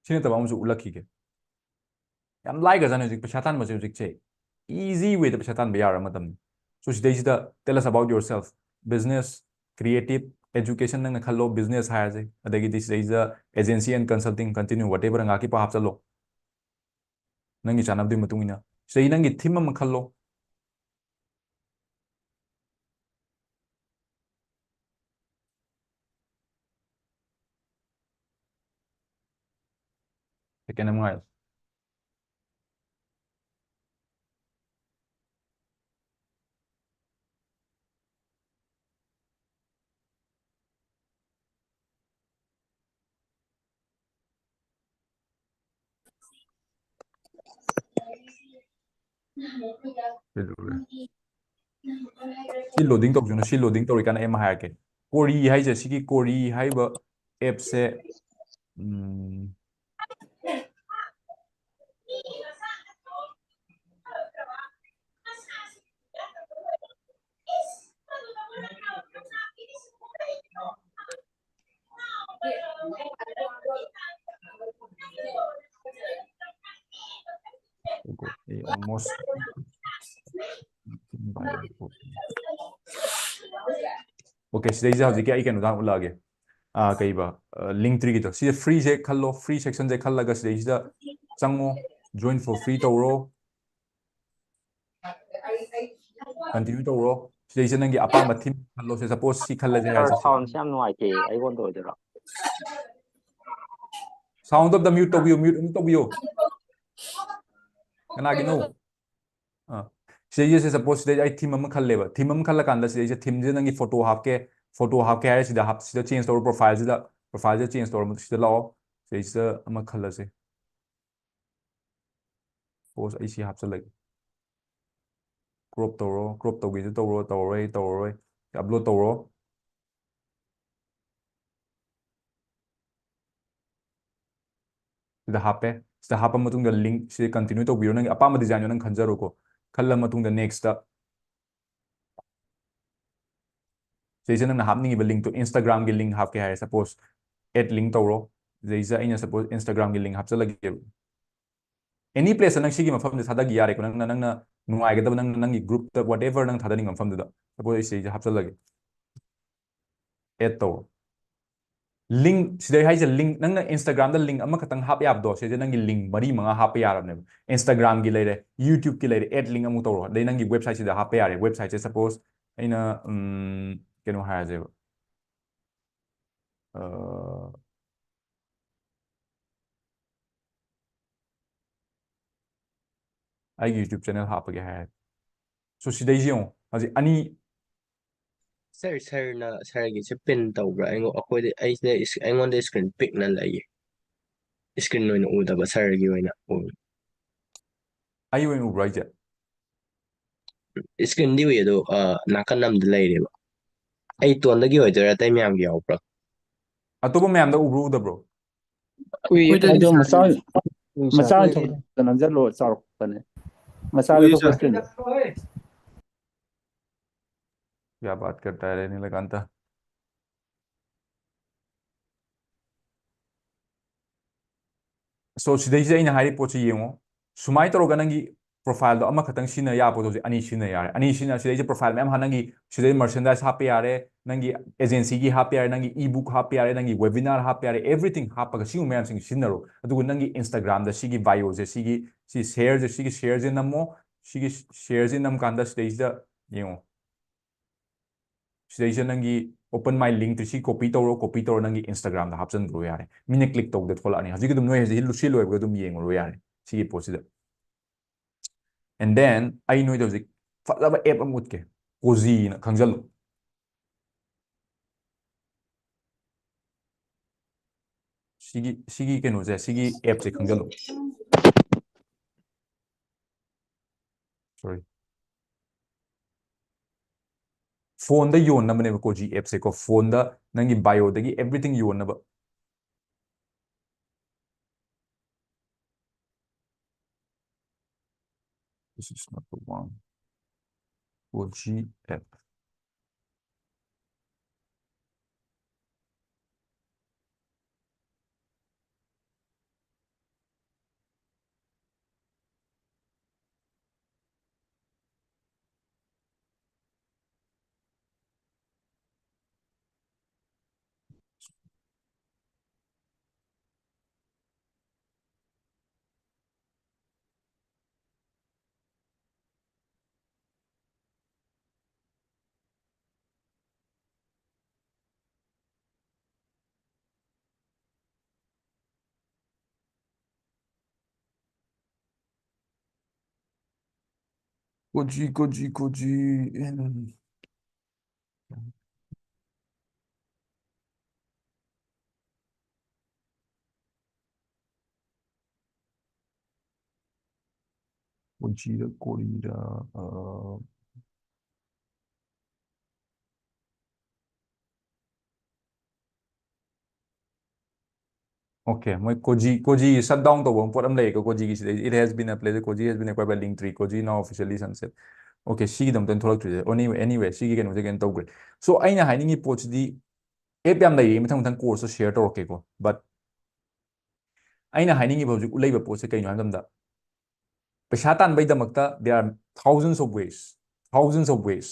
ꯁꯤ ꯅꯠꯇꯕ ꯑꯃꯁꯨ ꯎꯠꯂꯛꯈꯤꯒꯦ꯫ ꯌꯥꯝ ꯂꯥꯏꯒ꯭ꯔꯖꯥꯠꯅꯤ ꯍꯧꯖꯤꯛ ꯄꯩꯁꯥ ꯇꯥꯟꯕꯁꯦ꯫ ꯍꯧꯖꯤꯛꯁꯦ easy way ꯗ ꯄꯩꯁꯥ ꯇꯥꯟꯕ ꯌꯥꯔꯕ ꯃꯇꯝꯅꯤ꯫ So ꯁꯤꯗꯩꯁꯤꯗ tell us about yourself, business, creative, education ꯅꯪꯅ ꯈꯜꯂꯣ, business ꯍꯥꯏꯔꯁꯦ꯫ ꯑꯗꯒꯤꯗꯤ ꯁꯤꯗꯩꯁꯤꯗ agency and consulting, continue, whatever ꯉꯥꯏꯍꯥꯛꯀꯤ ꯄꯥꯎ ꯍꯥꯞꯆꯜꯂꯣ꯫ ꯅꯪꯒꯤ ꯆꯥꯅꯕꯗꯨꯒꯤ ꯃꯇꯨꯡ ꯏꯟꯅ ꯁꯤꯗꯩ ꯅꯪꯒꯤ theme ꯑꯃ ꯈꯜꯂꯣ꯫ Second ꯑꯃ ꯉꯥꯏꯌꯣ꯫ ꯀꯩꯗꯧꯔꯦ? ꯁꯤ loading ꯇꯧꯁꯅꯨ, ꯁꯤ loading ꯇꯧꯔꯤꯀꯥꯟꯗ ꯑꯩ ꯑꯃ ꯍꯥꯏꯔꯛꯀꯦ꯫ ꯀꯣꯔꯤ ꯍꯥꯏꯁꯦ, ꯁꯤꯒꯤ ꯀꯣꯔꯤ ꯍꯥꯏꯔꯤꯕ app ꯁꯦ, ꯎꯝ, almost okay, ꯁꯤꯗꯩꯁꯤꯗ ꯍꯧꯖꯤꯛꯀꯤ ꯑꯩ ꯀꯩꯅꯣꯗ ꯍꯥꯟꯅ ꯎꯠꯂꯛꯑꯒꯦ꯫ ꯑꯥ, ꯀꯩꯕ, ꯑ, Linktree ꯒꯤꯗꯣ꯫ ꯁꯤꯁꯦ free ꯁꯦ ꯈꯜꯂꯣ, free section ꯁꯦ ꯈꯜꯂꯒ ꯁꯤꯗꯩꯁꯤꯗ ꯆꯪꯉꯣ, join for free ꯇꯧꯔꯣ, continue ꯇꯧꯔꯣ꯫ ꯁꯤꯗꯩꯁꯤꯗ ꯅꯪꯒꯤ ꯑꯄꯥꯝꯕ theme ꯈꯜꯂꯣ꯫ ꯁꯦ, suppose ꯁꯤ ꯈꯜꯂꯁꯦ ꯁꯥꯔ, ꯍꯥꯏꯔꯁꯦ꯫ Sound ꯁꯦ ꯌꯥꯝ ꯅꯨꯡꯉꯥꯏꯇꯦ, ꯑꯩꯉꯣꯟꯗ ꯑꯣꯏꯗꯣꯏꯔꯣ? Sound ꯑꯝꯇ mute ꯇꯧꯕꯤꯌꯨ, mute ꯑꯃꯨꯛ ꯇꯧꯕꯤꯌꯨ꯫ ꯀꯅꯥꯒꯤꯅꯣ? ꯑꯥ, ꯁꯤꯗꯩꯁꯤꯗ suppose ꯁꯤꯗꯩ ꯑꯩ theme ꯑꯃ ꯈꯜꯂꯦꯕ꯫ Theme ꯑꯃ ꯈꯜꯂꯀꯥꯟꯗ ꯁꯤꯗꯩꯁꯤꯗ theme ꯁꯤꯗ ꯅꯪꯒꯤ photo ꯍꯥꯞꯀꯦ, photo ꯍꯥꯞꯀꯦ ꯍꯥꯏꯔꯦ, ꯁꯤꯗ ꯍꯥꯞ-, ꯁꯤꯗ change ꯇꯧꯔꯣ, profile ꯁꯤꯗ, profile ꯁꯤꯗ change ꯇꯧꯔꯣ, ꯁꯤꯗ ꯂꯥꯛꯑꯣ, ꯁꯤꯗꯩꯁꯤꯗ ꯑꯃ ꯈꯜꯂꯁꯦ꯫ Suppose ꯑꯩ ꯁꯤ ꯍꯥꯞꯆꯤꯜꯂꯒꯦ꯫ Crop ꯇꯧꯔꯣ, crop ꯇꯧꯒꯦꯁꯨ ꯇꯧꯔꯣ, ꯇꯧꯔꯔꯣꯏ, ꯇꯧꯔꯔꯣꯏ꯫ Upload ꯇꯧꯔꯣ꯫ ꯁꯤꯗ ꯍꯥꯞꯄꯦ꯫ ꯁꯤꯗ ꯍꯥꯞꯄ ꯃꯇꯨꯡꯗ link ꯁꯤ continue ꯇꯧꯕꯤꯔꯣ꯫ ꯅꯪꯒꯤ ꯑꯄꯥꯝꯕ design ꯗꯣ ꯅꯪ ꯈꯟꯖꯔꯣꯀꯣ꯫ ꯈꯜꯂ ꯃꯇꯨꯡꯗ next ꯇ꯫ ꯁꯤꯗꯩꯁꯤꯗ ꯅꯪꯅ ꯍꯥꯞꯅꯤꯡꯉꯤꯕ link ꯇꯣ, Instagram ꯒꯤ link ꯍꯥꯞꯀꯦ ꯍꯥꯏꯔꯦ, suppose add link ꯇꯧꯔꯣ꯫ ꯁꯤꯗꯩꯁꯤꯗ ꯑꯩꯅ suppose Instagram ꯒꯤ link ꯍꯥꯞꯆꯜꯂꯒꯦꯕ꯫ Any place ꯇ ꯅꯪ ꯁꯤꯒꯤ ꯃꯐꯝꯁꯦ ꯊꯥꯗꯈꯤ ꯌꯥꯔꯦꯀꯣ꯫ ꯅꯪꯅ, ꯅꯪꯅ ꯅꯨꯡꯉꯥꯏꯒꯗꯕ, ꯅꯪꯅ, ꯅꯪꯒꯤ group ꯇ, whatever ꯅꯪ ꯊꯥꯗꯅꯤꯡꯕ ꯃꯐꯝꯗꯨꯗ꯫ Suppose ꯑꯩ ꯁꯤꯗꯩꯁꯤꯗ ꯍꯥꯞꯆꯜꯂꯒꯦ꯫ Add ꯇꯧꯔꯣ꯫ Link, ꯁꯤꯗꯩ ꯍꯥꯏꯁꯦ link, ꯅꯪꯅ Instagram ꯗ link ꯑꯃꯈꯛꯇꯪ ꯍꯥꯞ ꯌꯥꯕꯗꯣ, ꯁꯤꯗ ꯅꯪꯒꯤ link ꯃꯔꯤ ꯃꯉꯥ ꯍꯥꯞꯄ ꯌꯥꯔꯕꯅꯦꯕ꯫ Instagram ꯒꯤ ꯂꯩꯔꯦ, YouTube ꯀꯤ ꯂꯩꯔꯦ, add link ꯑꯃꯨꯛ ꯇꯧꯔꯣ꯫ ꯑꯗꯩ ꯅꯪꯒꯤ website ꯁꯤꯗ ꯍꯥꯞꯄ ꯌꯥꯔꯦ꯫ Website ꯁꯦ suppose ꯑꯩꯅ, ꯎꯝ, ꯀꯩꯅꯣ ꯍꯥꯏꯔꯁꯦꯕ꯫ ꯑ, ꯑꯩꯒꯤ YouTube channel ꯍꯥꯞꯄꯒꯦ ꯍꯥꯏꯔꯦ꯫ So ꯁꯤꯗꯩꯁꯤ ꯌꯦꯡꯉꯣ꯫ ꯍꯧꯖꯤꯛ ꯑꯅꯤ ꯁꯥꯔ, ꯁꯥꯔꯅ, ꯁꯥꯔꯒꯤꯁꯦ pin ꯇꯧꯕ꯭ꯔꯥ? ꯑꯩꯉꯣ-, ꯑꯩꯈꯣꯏꯗꯤ, ꯑꯩꯁꯦ ꯏꯁ-, ꯑꯩꯉꯣꯟꯗ screen ꯄꯤꯛꯅ ꯂꯩꯌꯦ꯫ Screen ꯑꯣꯏꯅ ꯎꯗꯕ, ꯁꯥꯔꯒꯤ ꯑꯣꯏꯅ ꯎ-, ꯑꯩ ꯑꯣꯏꯅ ꯎꯕ꯭ꯔꯥ ꯍꯥꯏꯁꯦ? Screen ꯗꯤ ꯎꯏ, ꯑꯗꯣ, ꯑ, ꯅꯥꯀꯟ ꯑꯃꯗ ꯂꯩꯔꯦꯕ꯫ ꯑꯩ ꯏꯇꯣꯟꯗꯒꯤ ꯑꯣꯏꯗꯣꯏꯔꯥ, ꯑꯇꯩ ꯃꯌꯥꯝꯒꯤ ꯌꯥꯎꯕ꯭ꯔꯥ? ꯑꯇꯣꯞꯄ ꯃꯌꯥꯝꯗ ꯎꯕ꯭ꯔꯣ, ꯎꯗꯕ꯭ꯔꯣ? ꯎꯏ, ꯑꯩꯈꯣꯏꯗꯗꯤ ꯑꯗꯣ ꯁꯥꯔ ꯃꯆꯥ, ꯎꯏ, ꯁꯥꯔ꯫ ꯃꯆꯥ ꯑꯣꯏꯅ ꯊꯣꯛꯄꯗ ꯅꯝꯁꯤꯜꯂꯣ, ꯆꯥꯎꯔꯛꯄꯅꯦ꯫ ꯃꯆꯥꯗ ꯎꯏ, ꯊꯣꯛꯄ ꯁꯥꯔ꯫ Screen ꯗꯣ꯫ क्या बात करता है रे नीलकांता? So ꯁꯤꯗꯩꯁꯤꯗ ꯑꯩꯅ ꯍꯥꯏꯔꯤꯕ ꯄꯣꯠꯁꯤ ꯌꯦꯡꯉꯣ꯫ ꯁꯨꯃꯥꯏꯅ ꯇꯧꯔꯒ ꯅꯪꯒꯤ profile ꯗꯣ ꯑꯃꯈꯛꯇꯪ ꯁꯤꯖꯤꯟꯅ ꯌꯥꯕ ꯄꯣꯠꯇꯣ ꯍꯧꯖꯤꯛ ꯑꯅꯤ ꯁꯤꯖꯤꯟꯅ ꯌꯥꯔꯦ꯫ ꯑꯅꯤ ꯁꯤꯖꯤꯟꯅ, ꯁꯤꯗꯩꯁꯤꯗ profile ꯃꯌꯥꯝ ꯍꯥ-, ꯅꯪꯒꯤ ꯁꯤꯗꯩ merchandise ꯍꯥꯞꯄ ꯌꯥꯔꯦ, ꯅꯪꯒꯤ agency ꯒꯤ ꯍꯥꯞꯄ ꯌꯥꯔꯦ, ꯅꯪꯒꯤ ebook ꯍꯥꯞꯄ ꯌꯥꯔꯦ, ꯅꯪꯒꯤ webinar ꯍꯥꯞꯄ ꯌꯥꯔꯦ, everything ꯍꯥꯞꯄꯒ ꯁꯤꯒꯨꯝꯕ ꯃꯌꯥꯝꯁꯤꯡ ꯁꯤꯖꯤꯟꯅꯔꯣ꯫ ꯑꯗꯨꯒ ꯅꯪꯒꯤ Instagram ꯗ ꯁꯤꯒꯤ bio ꯁꯦ, ꯁꯤꯒꯤ, ꯁꯤ share ꯁꯦ, ꯁꯤꯒꯤ share ꯁꯦ ꯅꯝꯃꯣ꯫ ꯁꯤꯒꯤ share ꯁꯦ ꯅꯝ ꯀꯥꯟꯗ ꯁꯤꯗꯩꯁꯤꯗ ꯌꯦꯡꯉꯣ꯫ ꯁꯤꯗꯩꯁꯤꯗ ꯅꯪꯒꯤ open my link ꯇꯨ ꯁꯤ copy ꯇꯧꯔꯣ, copy ꯇꯧꯔ ꯅꯪꯒꯤ Instagram ꯗ ꯍꯥꯞꯆꯤꯟꯈ꯭ꯔꯣ ꯌꯥꯔꯦ꯫ ꯃꯤꯅ click ꯇꯧꯕꯗ ꯊꯣꯛꯂꯛꯑꯅꯤ꯫ ꯍꯧꯖꯤꯛ ꯑꯗꯨꯝ ꯅꯣꯏ ꯍꯧꯖꯤꯛ ꯁꯤ ꯂꯣꯏꯕꯒ ꯑꯗꯨꯝ ꯌꯦꯡꯉꯨꯔꯣ ꯌꯥꯔꯦ ꯁꯤꯒꯤ ꯄꯣꯠꯁꯤꯗ꯫ And then ꯑꯩ ꯅꯣꯏꯗ ꯍꯧꯖꯤꯛ ꯐꯖꯕ app ꯑꯃ ꯎꯠꯀꯦ, Cozy ꯅ, ꯈꯪꯖꯜꯂꯨ꯫ ꯁꯤꯒꯤ, ꯁꯤꯒꯤ ꯀꯩꯅꯣꯁꯦ, ꯁꯤꯒꯤ app ꯁꯦ ꯈꯪꯖꯜꯂꯨ꯫ Sorry. Phoneꯗ ꯌꯣꯟꯅꯕꯅꯦꯕ Koji appꯁꯦꯀꯣ. Phoneꯗ ꯅꯪꯒꯤ bioꯗꯒꯤ everything ꯌꯣꯟꯅꯕ. This is not the one. Koji app. Koji, Koji, Koji. Kojira, Korira, uh, Okay, ꯃꯣꯏ Koji, Koji shut down ꯇꯧꯕ ꯑꯃ ꯄꯣꯠ ꯑꯃ ꯂꯩꯌꯦꯀꯣ, Kojiꯒꯤ ꯁꯤꯗꯩ, "It has been a pleasure, Koji has been acquired by Linktree, Koji now officially sunset." Okay, ꯁꯤꯒꯤꯗꯃꯛꯇ ꯊꯣꯛꯂꯛꯇ꯭ꯔꯤꯁꯦ꯫ Anyway, anyway, ꯁꯤꯒꯤ ꯀꯩꯅꯣꯁꯦ ꯀꯩꯅꯣ ꯇꯧꯈ꯭ꯔꯦ꯫ So, ꯑꯩꯅ ꯍꯥꯏꯅꯤꯡꯉꯤ ꯄꯣꯠꯁꯤꯗꯤ, app ꯌꯥꯝ ꯂꯩꯌꯦ, ꯃꯊꯪ ꯃꯊꯪ courseꯇ share ꯇꯧꯔꯛꯀꯦꯀꯣ, but ꯑꯩꯅ ꯍꯥꯏꯅꯤꯡꯉꯤꯕ ꯍꯧꯖꯤꯛ ꯎꯠꯂꯛꯏꯕ ꯄꯣꯠꯁꯦ ꯀꯩꯅꯣ ꯍꯥꯏꯕ ꯃꯇꯝꯗ, ꯄꯩꯁꯥ ꯇꯥꯟꯕꯩꯗꯃꯛꯇ there are thousands of ways, thousands of ways.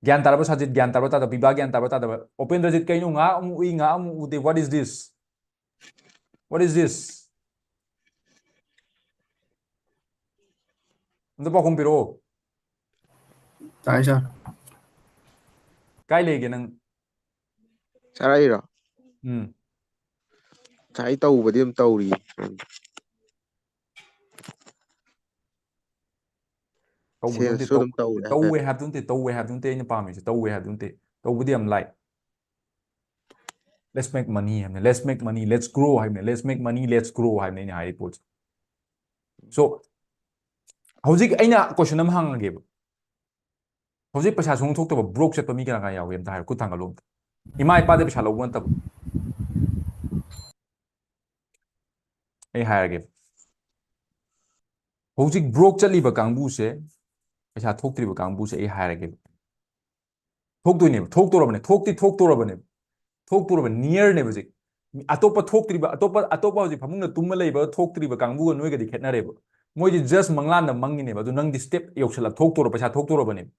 ꯒ꯭ꯌꯥꯟ ꯇꯥꯔꯕ ꯁꯥꯖꯤꯠ, ꯒ꯭ꯌꯥꯟ ꯇꯥꯔꯕ ꯇꯥꯗꯕ, ꯄꯤꯕꯥ ꯒ꯭ꯌꯥꯟ ꯇꯥꯔꯕ ꯇꯥꯗꯕ, ꯎꯄꯦꯟꯗ꯭ꯔꯖꯤꯠ ꯀꯩꯅꯣ ꯉꯥ ꯑꯃꯨꯛ ꯎꯏ, ꯉꯥ ꯑꯃꯨꯛ ꯎꯗꯦ, what is this? What is this? ꯑꯝꯇ ꯄꯥꯎꯈꯨꯝ ꯄꯤꯔꯛꯑꯣ꯫ ꯇꯥꯏ ꯁꯥꯔ꯫ ꯀꯥꯏ ꯂꯩꯒꯦ ꯅꯪ? ꯁꯥꯔ ꯑꯩꯔꯣ? ꯎꯝ꯫ ꯁꯥꯔ ꯑꯩ ꯇꯧꯕꯗꯤ ꯑꯗꯨꯝ ꯇꯧꯔꯤꯌꯦ꯫ ꯇꯧꯕꯗꯨ ꯅꯠꯇꯦ, ꯁꯦꯜꯁꯨ ꯑꯗꯨꯝ ꯇꯧꯔꯦ ꯍꯥꯏꯇꯥꯔꯦ꯫ ꯇꯧꯋꯦ ꯍꯥꯏꯕꯗꯨ ꯅꯠꯇꯦ, ꯇꯧꯋꯦ ꯍꯥꯏꯕꯗꯨ ꯅꯠꯇꯦ ꯑꯩꯅ ꯄꯥꯝꯃꯤꯁꯦ, ꯇꯧꯋꯦ ꯍꯥꯏꯕꯗꯨ ꯅꯠꯇꯦ, ꯇꯧꯕꯗꯤ ꯌꯥꯝ ꯂꯥꯏ꯫ Let's make money ꯍꯥꯏꯕꯅꯦ, let's make money, let's grow ꯍꯥꯏꯕꯅꯦ, let's make money, let's grow ꯍꯥꯏꯕꯅꯦ ꯑꯩꯅ ꯍꯥꯏꯔꯤ ꯄꯣꯠꯁꯦ꯫ So, ꯍꯧꯖꯤꯛ ꯑꯩꯅ ꯀꯣꯏꯁꯟ ꯑꯃ ꯍꯪꯉꯒꯦꯕ, ꯍꯧꯖꯤꯛ ꯄꯩꯁꯥ ꯁꯨꯡ ꯊꯣꯛꯇꯕ ꯕ꯭ꯔꯣꯛ ꯆꯠꯄ ꯃꯤ ꯀꯅꯥ ꯀꯅꯥ ꯌꯥꯎꯒꯦ? ꯑꯝꯇ ꯍꯥꯏꯔꯣ, ꯈꯨꯠ ꯊꯥꯡꯒꯠꯂꯣ ꯑꯝꯇ꯫ ꯏꯃꯥ ꯏꯄꯥꯗ ꯄꯩꯁꯥ ꯂꯧꯕ ꯅꯠꯇꯕ꯫ ꯑꯩ ꯍꯥꯏꯔꯒꯦ, ꯍꯧꯖꯤꯛ ꯕ꯭ꯔꯣꯛ ꯆꯠꯂꯤꯕ ꯀꯥꯡꯕꯨꯁꯦ, ꯄꯩꯁꯥ ꯊꯣꯛꯇ꯭ꯔꯤꯕ ꯀꯥꯡꯕꯨꯁꯦ ꯑꯩ ꯍꯥꯏꯔꯒꯦ, ꯊꯣꯛꯇꯣꯏꯅꯦꯕ, ꯊꯣꯛꯇꯣꯔꯕꯅꯦ, ꯊꯣꯛꯇꯤ ꯊꯣꯛꯇꯣꯔꯕꯅꯦꯕ, ꯊꯣꯛꯇꯣꯔꯕ ꯅꯤꯌꯔꯅꯦꯕ ꯍꯧꯖꯤꯛ꯫ ꯑꯇꯣꯞꯄ ꯊꯣꯛꯇ꯭ꯔꯤꯕ, ꯑꯇꯣꯞꯄ ꯑꯇꯣꯞꯄ ꯍꯧꯖꯤꯛ ꯐꯃꯨꯡꯗ ꯇꯨꯝꯃ ꯂꯩꯕ ꯊꯣꯛꯇ꯭ꯔꯤꯕ ꯀꯥꯡꯕꯨꯒ ꯅꯣꯏꯒꯗꯤ ꯈꯦꯠꯅꯔꯦꯕ꯫ ꯃꯣꯏꯗꯤ ꯖꯁ ꯃꯪꯂꯥꯟꯗ ꯃꯪꯉꯤꯅꯦꯕ꯫ ꯑꯗꯨ ꯅꯪꯗꯤ ꯁ꯭ꯇꯦꯞ ꯌꯧꯁꯜꯂꯛ ꯊꯣꯛꯇꯣꯔꯕ, ꯄꯩꯁꯥ ꯊꯣꯛꯇꯣꯔꯕꯅꯦꯕ꯫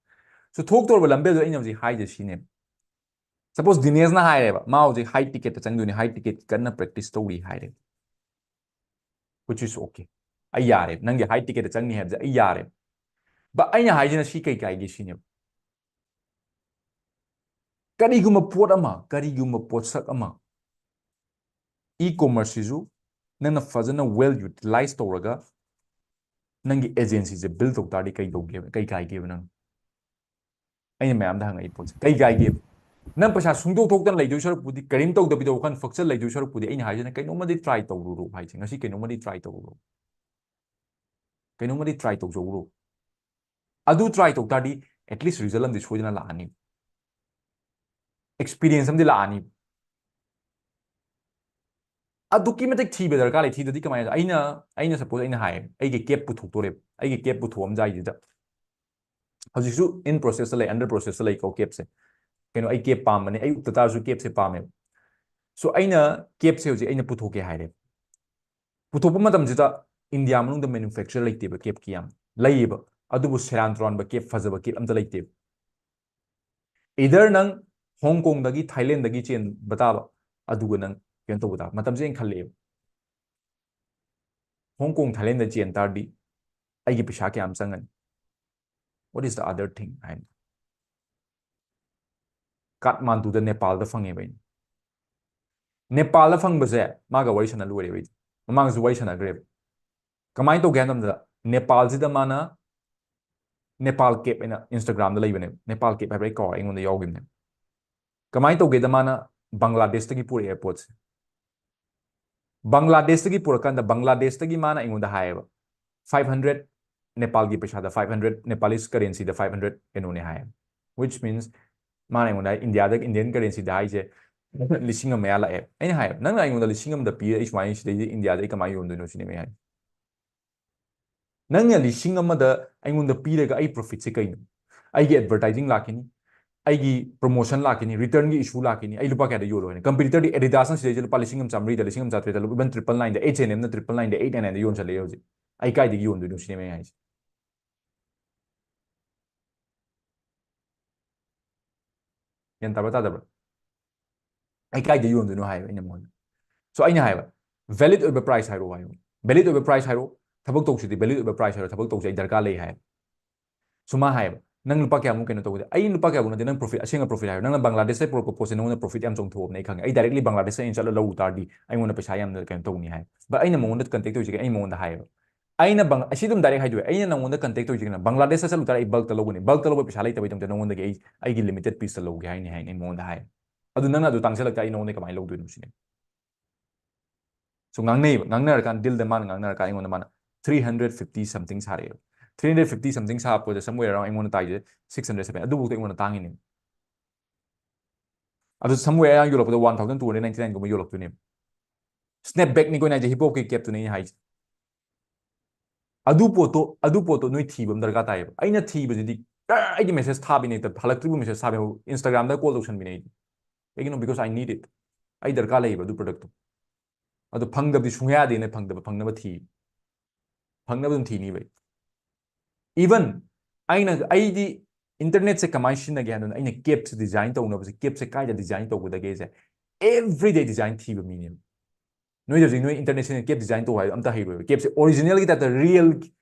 ꯁꯨ ꯊꯣꯛꯇꯣꯔꯕ ꯂꯝꯕꯦꯜꯗꯣ ꯑꯩꯅ ꯍꯧꯖꯤꯛ ꯍꯥꯏꯁꯦ ꯁꯤꯅꯦꯕ꯫ ꯁꯄꯣꯁ ꯗꯤꯅꯦꯁꯅ ꯍꯥꯏꯔꯦꯕ, ꯃꯥ ꯍꯧꯖꯤꯛ ꯍꯥꯏꯠ ꯇꯤꯀꯦꯠꯇ ꯆꯪꯗꯣꯏꯅꯤ, ꯍꯥꯏꯠ ꯇꯤꯀꯦꯠ ꯀꯟꯅ ꯄ꯭ꯔꯦꯛꯇꯤꯁ ꯇꯧꯔꯤ ꯍꯥꯏꯔꯦꯕ꯫ Which is okay. ꯑꯩ ꯌꯥꯔꯦ, ꯅꯪꯒꯤ ꯍꯥꯏꯠ ꯇꯤꯀꯦꯠꯇ ꯆꯪꯅꯤ ꯍꯥꯏꯕꯁꯦ ꯑꯩ ꯌꯥꯔꯦ꯫ ꯕꯠ ꯑꯩꯅ ꯍꯥꯏꯁꯤꯅ ꯁꯤ ꯀꯩ ꯀꯥꯏꯒꯦ ꯁꯤꯅꯦꯕ꯫ ꯀꯔꯤꯒꯨꯝꯕ ꯄꯣꯠ ꯑꯃ, ꯀꯔꯤꯒꯨꯝꯕ ꯄꯣꯠꯁꯛ ꯑꯃ, ꯏ ꯀꯣꯃꯔꯁꯁꯤꯁꯨ ꯅꯪꯅ ꯐꯖꯅ ꯋꯦꯜ ꯌꯨꯇꯤꯂꯥꯏꯁ ꯇꯧꯔꯒ ꯅꯪꯒꯤ ꯑꯦꯖꯦꯟꯁꯤꯁꯦ ꯕꯤꯜ ꯇꯧ ꯇꯥꯔꯗꯤ ꯀꯩ ꯇꯧꯒꯦꯕ, ꯀꯩ ꯀꯥꯏꯒꯦꯕ ꯅꯪ? ꯑꯩꯅ ꯃꯌꯥꯝꯗ ꯍꯪꯉꯛꯏ ꯄꯣꯠꯁꯦ ꯀꯩ ꯀꯥꯏꯒꯦꯕ? ꯅꯪ ꯄꯩꯁꯥ ꯁꯨꯡꯗꯣꯛ ꯊꯣꯛꯇꯅ ꯂꯩꯗꯣꯏ ꯁꯔꯨꯛꯄꯨꯗꯤ, ꯀꯔꯤꯝ ꯇꯧꯗꯕꯤꯗ ꯋꯥꯈꯜ ꯐꯛꯆꯜ ꯂꯩꯗꯣꯏ ꯁꯔꯨꯛꯄꯨꯗꯤ, ꯑꯩꯅ ꯍꯥꯏꯁꯤꯅ ꯀꯩꯅꯣꯝꯃꯗꯤ ꯇ꯭ꯔꯥꯏ ꯇꯧꯔꯨꯔꯣ ꯍꯥꯏꯁꯦ꯫ ꯉꯁꯤ ꯀꯩꯅꯣꯝꯃꯗꯤ ꯇ꯭ꯔꯥꯏ ꯇꯧꯔꯨꯔꯣ, ꯀꯩꯅꯣꯝꯃꯗꯤ ꯇ꯭ꯔꯥꯏ ꯇꯧꯖꯧꯔꯣ꯫ ꯑꯗꯨ ꯇ꯭ꯔꯥꯏ ꯇꯧ ꯇꯥꯔꯗꯤ ꯑꯦꯠꯂꯤꯁ ꯔꯤꯖꯜ ꯑꯃꯗꯤ ꯁꯣꯏꯗꯅ ꯂꯥꯛꯑꯅꯤ, ꯑꯦꯛꯁꯄꯤꯔꯤꯌꯦꯟꯁ ꯑꯃꯗꯤ ꯂꯥꯛꯑꯅꯤ꯫ ꯑꯗꯨꯛꯀꯤ ꯃꯇꯤꯛ ꯊꯤꯕ ꯗꯔꯀꯥꯔ ꯂꯩ꯫ ꯊꯤꯗꯗꯤ ꯀꯃꯥꯏꯅ? ꯑꯩꯅ, ꯑꯩꯅ ꯁꯄꯣꯁ ꯑꯩꯅ ꯍꯥꯏ, ꯑꯩꯒꯤ ꯀꯦꯞ ꯄꯨꯊꯣꯛꯇꯣꯔꯦꯕ, ꯑꯩꯒꯤ ꯀꯦꯞ ꯄꯨꯊꯣꯛꯑꯝꯗꯥꯏꯁꯤꯗ, ꯍꯧꯖꯤꯛꯁꯨ ꯏꯟ ꯄ꯭ꯔꯣꯁꯦꯁꯇ ꯂꯩ, ꯑꯟꯗꯔ ꯄ꯭ꯔꯣꯁꯦꯁꯇ ꯂꯩꯀꯣ ꯀꯦꯞꯁꯦ꯫ ꯀꯩꯅꯣ, ꯑꯩ ꯀꯦꯞ ꯄꯥꯝꯕꯅꯦ, ꯑꯩ ꯎꯞꯇ ꯇꯥꯔꯁꯨ ꯀꯦꯞꯁꯦ ꯄꯥꯝꯃꯦꯕ꯫ ꯁꯣ ꯑꯩꯅ ꯀꯦꯞꯁꯦ ꯍꯧꯖꯤꯛ ꯑꯩꯅ ꯄꯨꯊꯣꯛꯀꯦ ꯍꯥꯏꯔꯦ꯫ ꯄꯨꯊꯣꯛꯄ ꯃꯇꯝꯁꯤꯗ ꯏꯟꯗꯤꯌꯥ ꯃꯅꯨꯡꯗ ꯃꯦꯅꯨꯐꯦꯛꯆꯔ ꯂꯩꯇꯦꯕ ꯀꯦꯞꯀꯤ ꯌꯥꯝ, ꯂꯩꯌꯦꯕ, ꯑꯗꯨꯕꯨ ꯁꯦꯔꯥꯟ ꯇꯨꯔꯥꯟꯕ ꯀꯦꯞ, ꯐꯖꯕ ꯀꯦꯞ ꯑꯝꯇ ꯂꯩꯇꯦꯕ꯫ ꯏꯗꯔ ꯅꯪ ꯍꯣꯡ ꯀꯣꯡꯗꯒꯤ, ꯊꯥꯏꯂꯦꯟꯗꯒꯤ ꯆꯦꯟꯕ ꯇꯥꯕ, ꯑꯗꯨꯒ ꯅꯪ ꯀꯩꯅꯣ ꯇꯧꯕ ꯇꯥꯕ꯫ ꯃꯇꯝꯁꯦ ꯑꯩꯅ ꯈꯜꯂꯛꯑꯦꯕ, ꯍꯣꯡ ꯀꯣꯡ, ꯊꯥꯏꯂꯦꯟꯗ ꯆꯦꯟ ꯇꯥꯔꯗꯤ ꯑꯩꯒꯤ ꯄꯩꯁꯥ ꯀꯌꯥꯝ ꯆꯪꯒꯅꯤ? What is the other thing ꯍꯥꯏꯅ, ꯀꯥꯊꯃꯥꯟꯗꯨꯗ, ꯅꯦꯄꯥꯜꯗ ꯐꯪꯉꯦꯕ ꯑꯩꯅ꯫ ꯅꯦꯄꯥꯜꯗ ꯐꯪꯕꯁꯦ ꯃꯥꯒ ꯋꯥꯔꯤ ꯁꯥꯟꯅ ꯂꯣꯏꯔꯦꯕ ꯑꯩꯗꯤ, ꯃꯃꯥꯡꯗꯁꯨ ꯋꯥꯔꯤ ꯁꯥꯟꯅꯈ꯭ꯔꯦꯕ꯫ ꯀꯃꯥꯏꯅ ꯇꯧꯒꯦ ꯍꯥꯏ ꯃꯇꯝꯗ, ꯅꯦꯄꯥꯜꯁꯤꯗ ꯃꯥꯅ, ꯅꯦꯄꯥꯜ ꯀꯦꯞ ꯍꯥꯏꯅ ꯏꯟꯁꯇꯥꯒ꯭ꯔꯥꯝꯗ ꯂꯩꯕꯅꯦꯕ, ꯅꯦꯄꯥꯜ ꯀꯦꯞ ꯍꯥꯏꯕ꯭ꯔꯥ ꯑꯩ ꯀꯥꯎꯔꯦ, ꯑꯩꯉꯣꯟꯗ ꯌꯥꯎꯈꯤꯕꯅꯦꯕ꯫ ꯀꯃꯥꯏꯅ ꯇꯧꯒꯦꯗ, ꯃꯥꯅ ꯕꯪꯒ꯭ꯂꯥꯗꯦꯁꯇꯒꯤ ꯄꯨꯔꯛꯑꯦ ꯄꯣꯠꯁꯦ꯫ ꯕꯪꯒ꯭ꯂꯥꯗꯦꯁꯇꯒꯤ ꯄꯨꯔꯛꯀꯥꯟꯗ ꯕꯪꯒ꯭ꯂꯥꯗꯦꯁꯇꯒꯤ ꯃꯥꯅ ꯑꯩꯉꯣꯟꯗ ꯍꯥꯏꯌꯦꯕ, ꯐꯥꯏꯚ ꯍꯟꯗ꯭ꯔꯦꯠ ꯅꯦꯄꯥꯜꯒꯤ ꯄꯩꯁꯥꯗ five hundred, Nepalese currencyꯗ five hundred ꯀꯩꯅꯣꯅꯦ ꯍꯥꯏ꯫ Which means ꯃꯥꯅ ꯑꯩꯉꯣꯟꯗ ꯏꯟꯗꯤꯌꯥꯗ Indian currencyꯗ ꯍꯥꯏꯁꯦ ꯂꯤꯁꯤꯡ ꯑꯃ ꯃꯌꯥ ꯂꯥꯛꯑꯦ꯫ ꯑꯩꯅ ꯍꯥꯏ, "ꯅꯪꯅ ꯑꯩꯉꯣꯟꯗ ꯂꯤꯁꯤꯡ ꯑꯃꯗ ꯄꯤꯔꯦ, ꯑꯩ ꯁꯨꯃꯥꯏꯅ ꯁꯤꯗꯩꯗꯤ ꯏꯟꯗꯤꯌꯥꯗ ꯑꯩ ꯀꯃꯥꯏꯅ ꯌꯣꯟꯗꯣꯏꯅꯣ?" ꯁꯤꯅꯦ ꯑꯩ ꯍꯥꯏ꯫ "ꯅꯪꯅ ꯂꯤꯁꯤꯡ ꯑꯃꯗ ꯑꯩꯉꯣꯟꯗ ꯄꯤꯔꯒ ꯑꯩ profitꯁꯦ ꯀꯩꯅꯣ? ꯑꯩꯒꯤ advertising ꯂꯥꯛꯈꯤꯅꯤ, ꯑꯩꯒꯤ promotion ꯂꯥꯛꯈꯤꯅꯤ, returnꯒꯤ issue ꯂꯥꯛꯈꯤꯅꯤ, ꯑꯩ ꯂꯨꯄꯥ ꯀꯌꯥꯗ ꯌꯣꯜꯂꯣ ꯍꯥꯏꯅ?" Competitorꯗꯤ Adidasꯅ ꯁꯤꯗꯩꯁꯤꯗ ꯂꯨꯄꯥ ꯂꯤꯁꯤꯡ ꯑꯃ ꯆꯥꯝꯃꯔꯤꯗ, ꯂꯤꯁꯤꯡ ꯑꯃ ꯆꯥꯇ꯭ꯔꯦꯠꯇ, even triple nineꯗ, H and Mꯅ triple nineꯗ, eight nine nineꯗ ꯌꯣꯟꯁꯜꯂꯛꯑꯦ ꯍꯧꯖꯤꯛ꯫ ꯑꯩ ꯀꯥꯏꯗꯒꯤ ꯌꯣꯟꯗꯣꯏꯅꯣ ꯁꯤꯅꯦꯕ ꯑꯩ ꯍꯥꯏꯁꯦ꯫ ꯒ꯭ꯌꯥꯟ ꯇꯥꯕ꯭ꯔꯥ ꯇꯥꯗꯕ꯭ꯔꯥ? ꯑꯩ ꯀꯥꯏꯗ ꯌꯣꯟꯗꯣꯏꯅꯣ ꯍꯥꯏꯕ ꯑꯩꯅ ꯃꯉꯣꯟꯗ꯫ So ꯑꯩꯅ ꯍꯥꯏꯕ, "Valid ꯑꯣꯏꯕ price ꯍꯥꯏꯔꯛꯑꯣ" ꯍꯥꯏꯕ꯫ "Valid ꯑꯣꯏꯕ price ꯍꯥꯏꯔꯛꯑꯣ, ꯊꯕꯛ ꯇꯧꯁꯤꯗꯤ valid ꯑꯣꯏꯕ price ꯍꯥꯏꯔꯣ, ꯊꯕꯛ ꯇꯧꯁꯤ, ꯑꯩ ꯗꯔꯀꯥꯔ ꯂꯩ" ꯍꯥꯏꯕ꯫ So ꯃꯥ ꯍꯥꯏꯕ, "ꯅꯪ ꯂꯨꯄꯥ ꯀꯌꯥꯃꯨꯛ ꯀꯩꯅꯣ ꯇꯧꯒꯗꯦ?" ꯑꯩ ꯂꯨꯄꯥ ꯀꯌꯥꯃꯨꯛ ꯅꯠꯇꯦ, ꯅꯪ profit, ꯑꯁꯦꯡꯕ profit ꯍꯥꯏꯔꯣ꯫ ꯅꯪꯅ ꯕꯪꯒ꯭ꯂꯥꯗꯦꯁꯇ ꯄꯨꯔꯛꯄ ꯄꯣꯠꯁꯦ ꯅꯉꯣꯟꯗ profit ꯌꯥꯝ ꯆꯣꯡꯊꯣꯛꯑꯕꯅꯦ ꯑꯩ ꯈꯪꯉꯦ꯫ ꯑꯩ directly ꯕꯪꯒ꯭ꯂꯥꯗꯦꯁꯇ ꯑꯩꯅ ꯆꯠꯂ ꯂꯧꯔꯨ ꯇꯥꯔꯗꯤ ꯑꯩꯉꯣꯟꯗ ꯄꯩꯁꯥ ꯌꯥꯝꯅ ꯀꯩꯅꯣ ꯇꯧꯅꯤ ꯍꯥꯏ꯫ But ꯑꯩꯅ ꯃꯉꯣꯟꯗ contact ꯇꯧꯔꯤꯁꯦ, ꯑꯩ ꯃꯉꯣꯟꯗ ꯍꯥꯏꯌꯦꯕ, ꯑꯩꯅ ꯕꯪ-, ꯑꯁꯤ ꯑꯗꯨꯝ direct ꯍꯥꯏꯗꯣꯛꯑꯦ, "ꯑꯩꯅ ꯅꯉꯣꯟꯗ contact ꯇꯧꯔꯤꯁꯦ ꯀꯩꯅꯣ? ꯕꯪꯒ꯭ꯂꯥꯗꯦꯁꯇ ꯆꯠꯂꯨ ꯇꯥꯔꯗꯤ ꯑꯩ bulkꯇ ꯂꯧꯒꯅꯤ꯫ Bulkꯇ ꯂꯧꯕ ꯄꯩꯁꯥ ꯂꯩꯇꯕꯩꯗꯃꯛꯇ ꯅꯉꯣꯟꯗꯒꯤ ꯑꯩ ꯑꯩꯒꯤ limited pieceꯇ ꯂꯧꯒꯦ ꯍꯥꯏꯅꯤ" ꯍꯥꯏꯅ ꯑꯩ ꯃꯉꯣꯟꯗ ꯍꯥꯏ꯫ "ꯑꯗꯨ ꯅꯪꯅ ꯑꯗꯨ ꯇꯥꯡꯁꯤꯜꯂꯛꯇ ꯑꯩ ꯅꯉꯣꯟꯗ ꯀꯃꯥꯏꯅ ꯂꯧꯗꯣꯏꯅꯣ?" ꯁꯤꯅꯦ꯫ So ꯉꯥꯡꯅꯩꯕ, ꯉꯥꯡꯅꯔꯀꯥꯟꯗ dealꯗ ꯃꯥꯅ ꯉꯥꯡꯅꯔꯀꯥꯟꯗ ꯑꯩꯉꯣꯟꯗ ꯃꯥꯅ three hundred fifty something ꯁꯥꯔꯛꯑꯦꯕ꯫ Three hundred fifty something ꯁꯥꯕꯗ somewhere around ꯑꯩꯉꯣꯟꯗ ꯇꯥꯏꯁꯦ six hundred seven, ꯑꯗꯨꯐꯥꯎꯗ ꯑꯩꯉꯣꯟꯗ ꯇꯥꯡꯉꯤꯅꯦ꯫ ꯑꯗꯨ somewhere around ꯌꯣꯜꯂꯛꯄꯗ one thousand two hundred ninety nineꯒꯨꯝꯕ ꯌꯣꯜꯂꯛꯇꯣꯏꯅꯦꯕ꯫ Snapbackꯅꯤꯀꯣ ꯑꯩꯅ ꯍꯥꯏꯁꯦ, hip hopꯀꯤ capꯇꯨꯅꯦ ꯑꯩꯅ ꯍꯥꯏꯁꯦ꯫ ꯑꯗꯨ ꯄꯣꯠꯇꯣ, ꯑꯗꯨ ꯄꯣꯠꯇꯣ ꯅꯣꯏ ꯊꯤꯕ ꯑꯃ ꯗꯔꯀꯥꯔ ꯇꯥꯏꯌꯦꯕ꯫ ꯑꯩꯅ ꯊꯤꯕꯁꯤꯗꯤ, ꯑ, ꯑꯩꯗꯤ message ꯊꯥꯕꯤꯅꯦ, ꯍꯦꯛꯇ ꯍꯜꯂꯛꯇ꯭ꯔꯤꯕ message ꯊꯥꯕꯤ, Instagramꯗ call ꯇꯧꯁꯟꯕꯤꯅꯦ ꯑꯩꯗꯤ꯫ ꯀꯩꯒꯤꯅꯣ? Because I need it. ꯑꯩ ꯗꯔꯀꯥꯔ ꯂꯩꯌꯦꯕ ꯑꯗꯨ productꯇꯣ꯫ ꯑꯗꯨ ꯐꯪꯗꯕꯗꯤ ꯁꯨꯡꯌꯥ ꯌꯥꯗꯦꯅ ꯐꯪꯗꯕ, ꯐꯪꯅꯕ ꯊꯤ꯫ ꯐꯪꯅꯕ ꯑꯗꯨꯝ ꯊꯤꯅꯤꯕ ꯑꯩ꯫ Even ꯑꯩꯅ, ꯑꯩꯗꯤ internetꯁꯦ ꯀꯃꯥꯏꯅ ꯁꯤꯖꯤꯟꯅꯒꯦ ꯍꯥꯏꯕꯗ, ꯑꯩꯅ capꯁꯦ design ꯇꯧꯅꯕꯁꯦ, capꯁꯦ ꯀꯥꯏꯗ design ꯇꯧꯒꯗꯒꯦꯁꯦ everyday design ꯊꯤꯕ ꯃꯤꯅꯦꯕ꯫ ꯅꯣꯏꯗ ꯍꯧꯖꯤꯛ ꯅꯣꯏ internetꯁꯤꯅ cap design ꯇꯧ ꯍꯥꯏꯕ ꯑꯝꯇ ꯍꯩꯔꯣꯏꯕ꯫ Capꯁꯦ originalꯒꯤ typeꯇ real,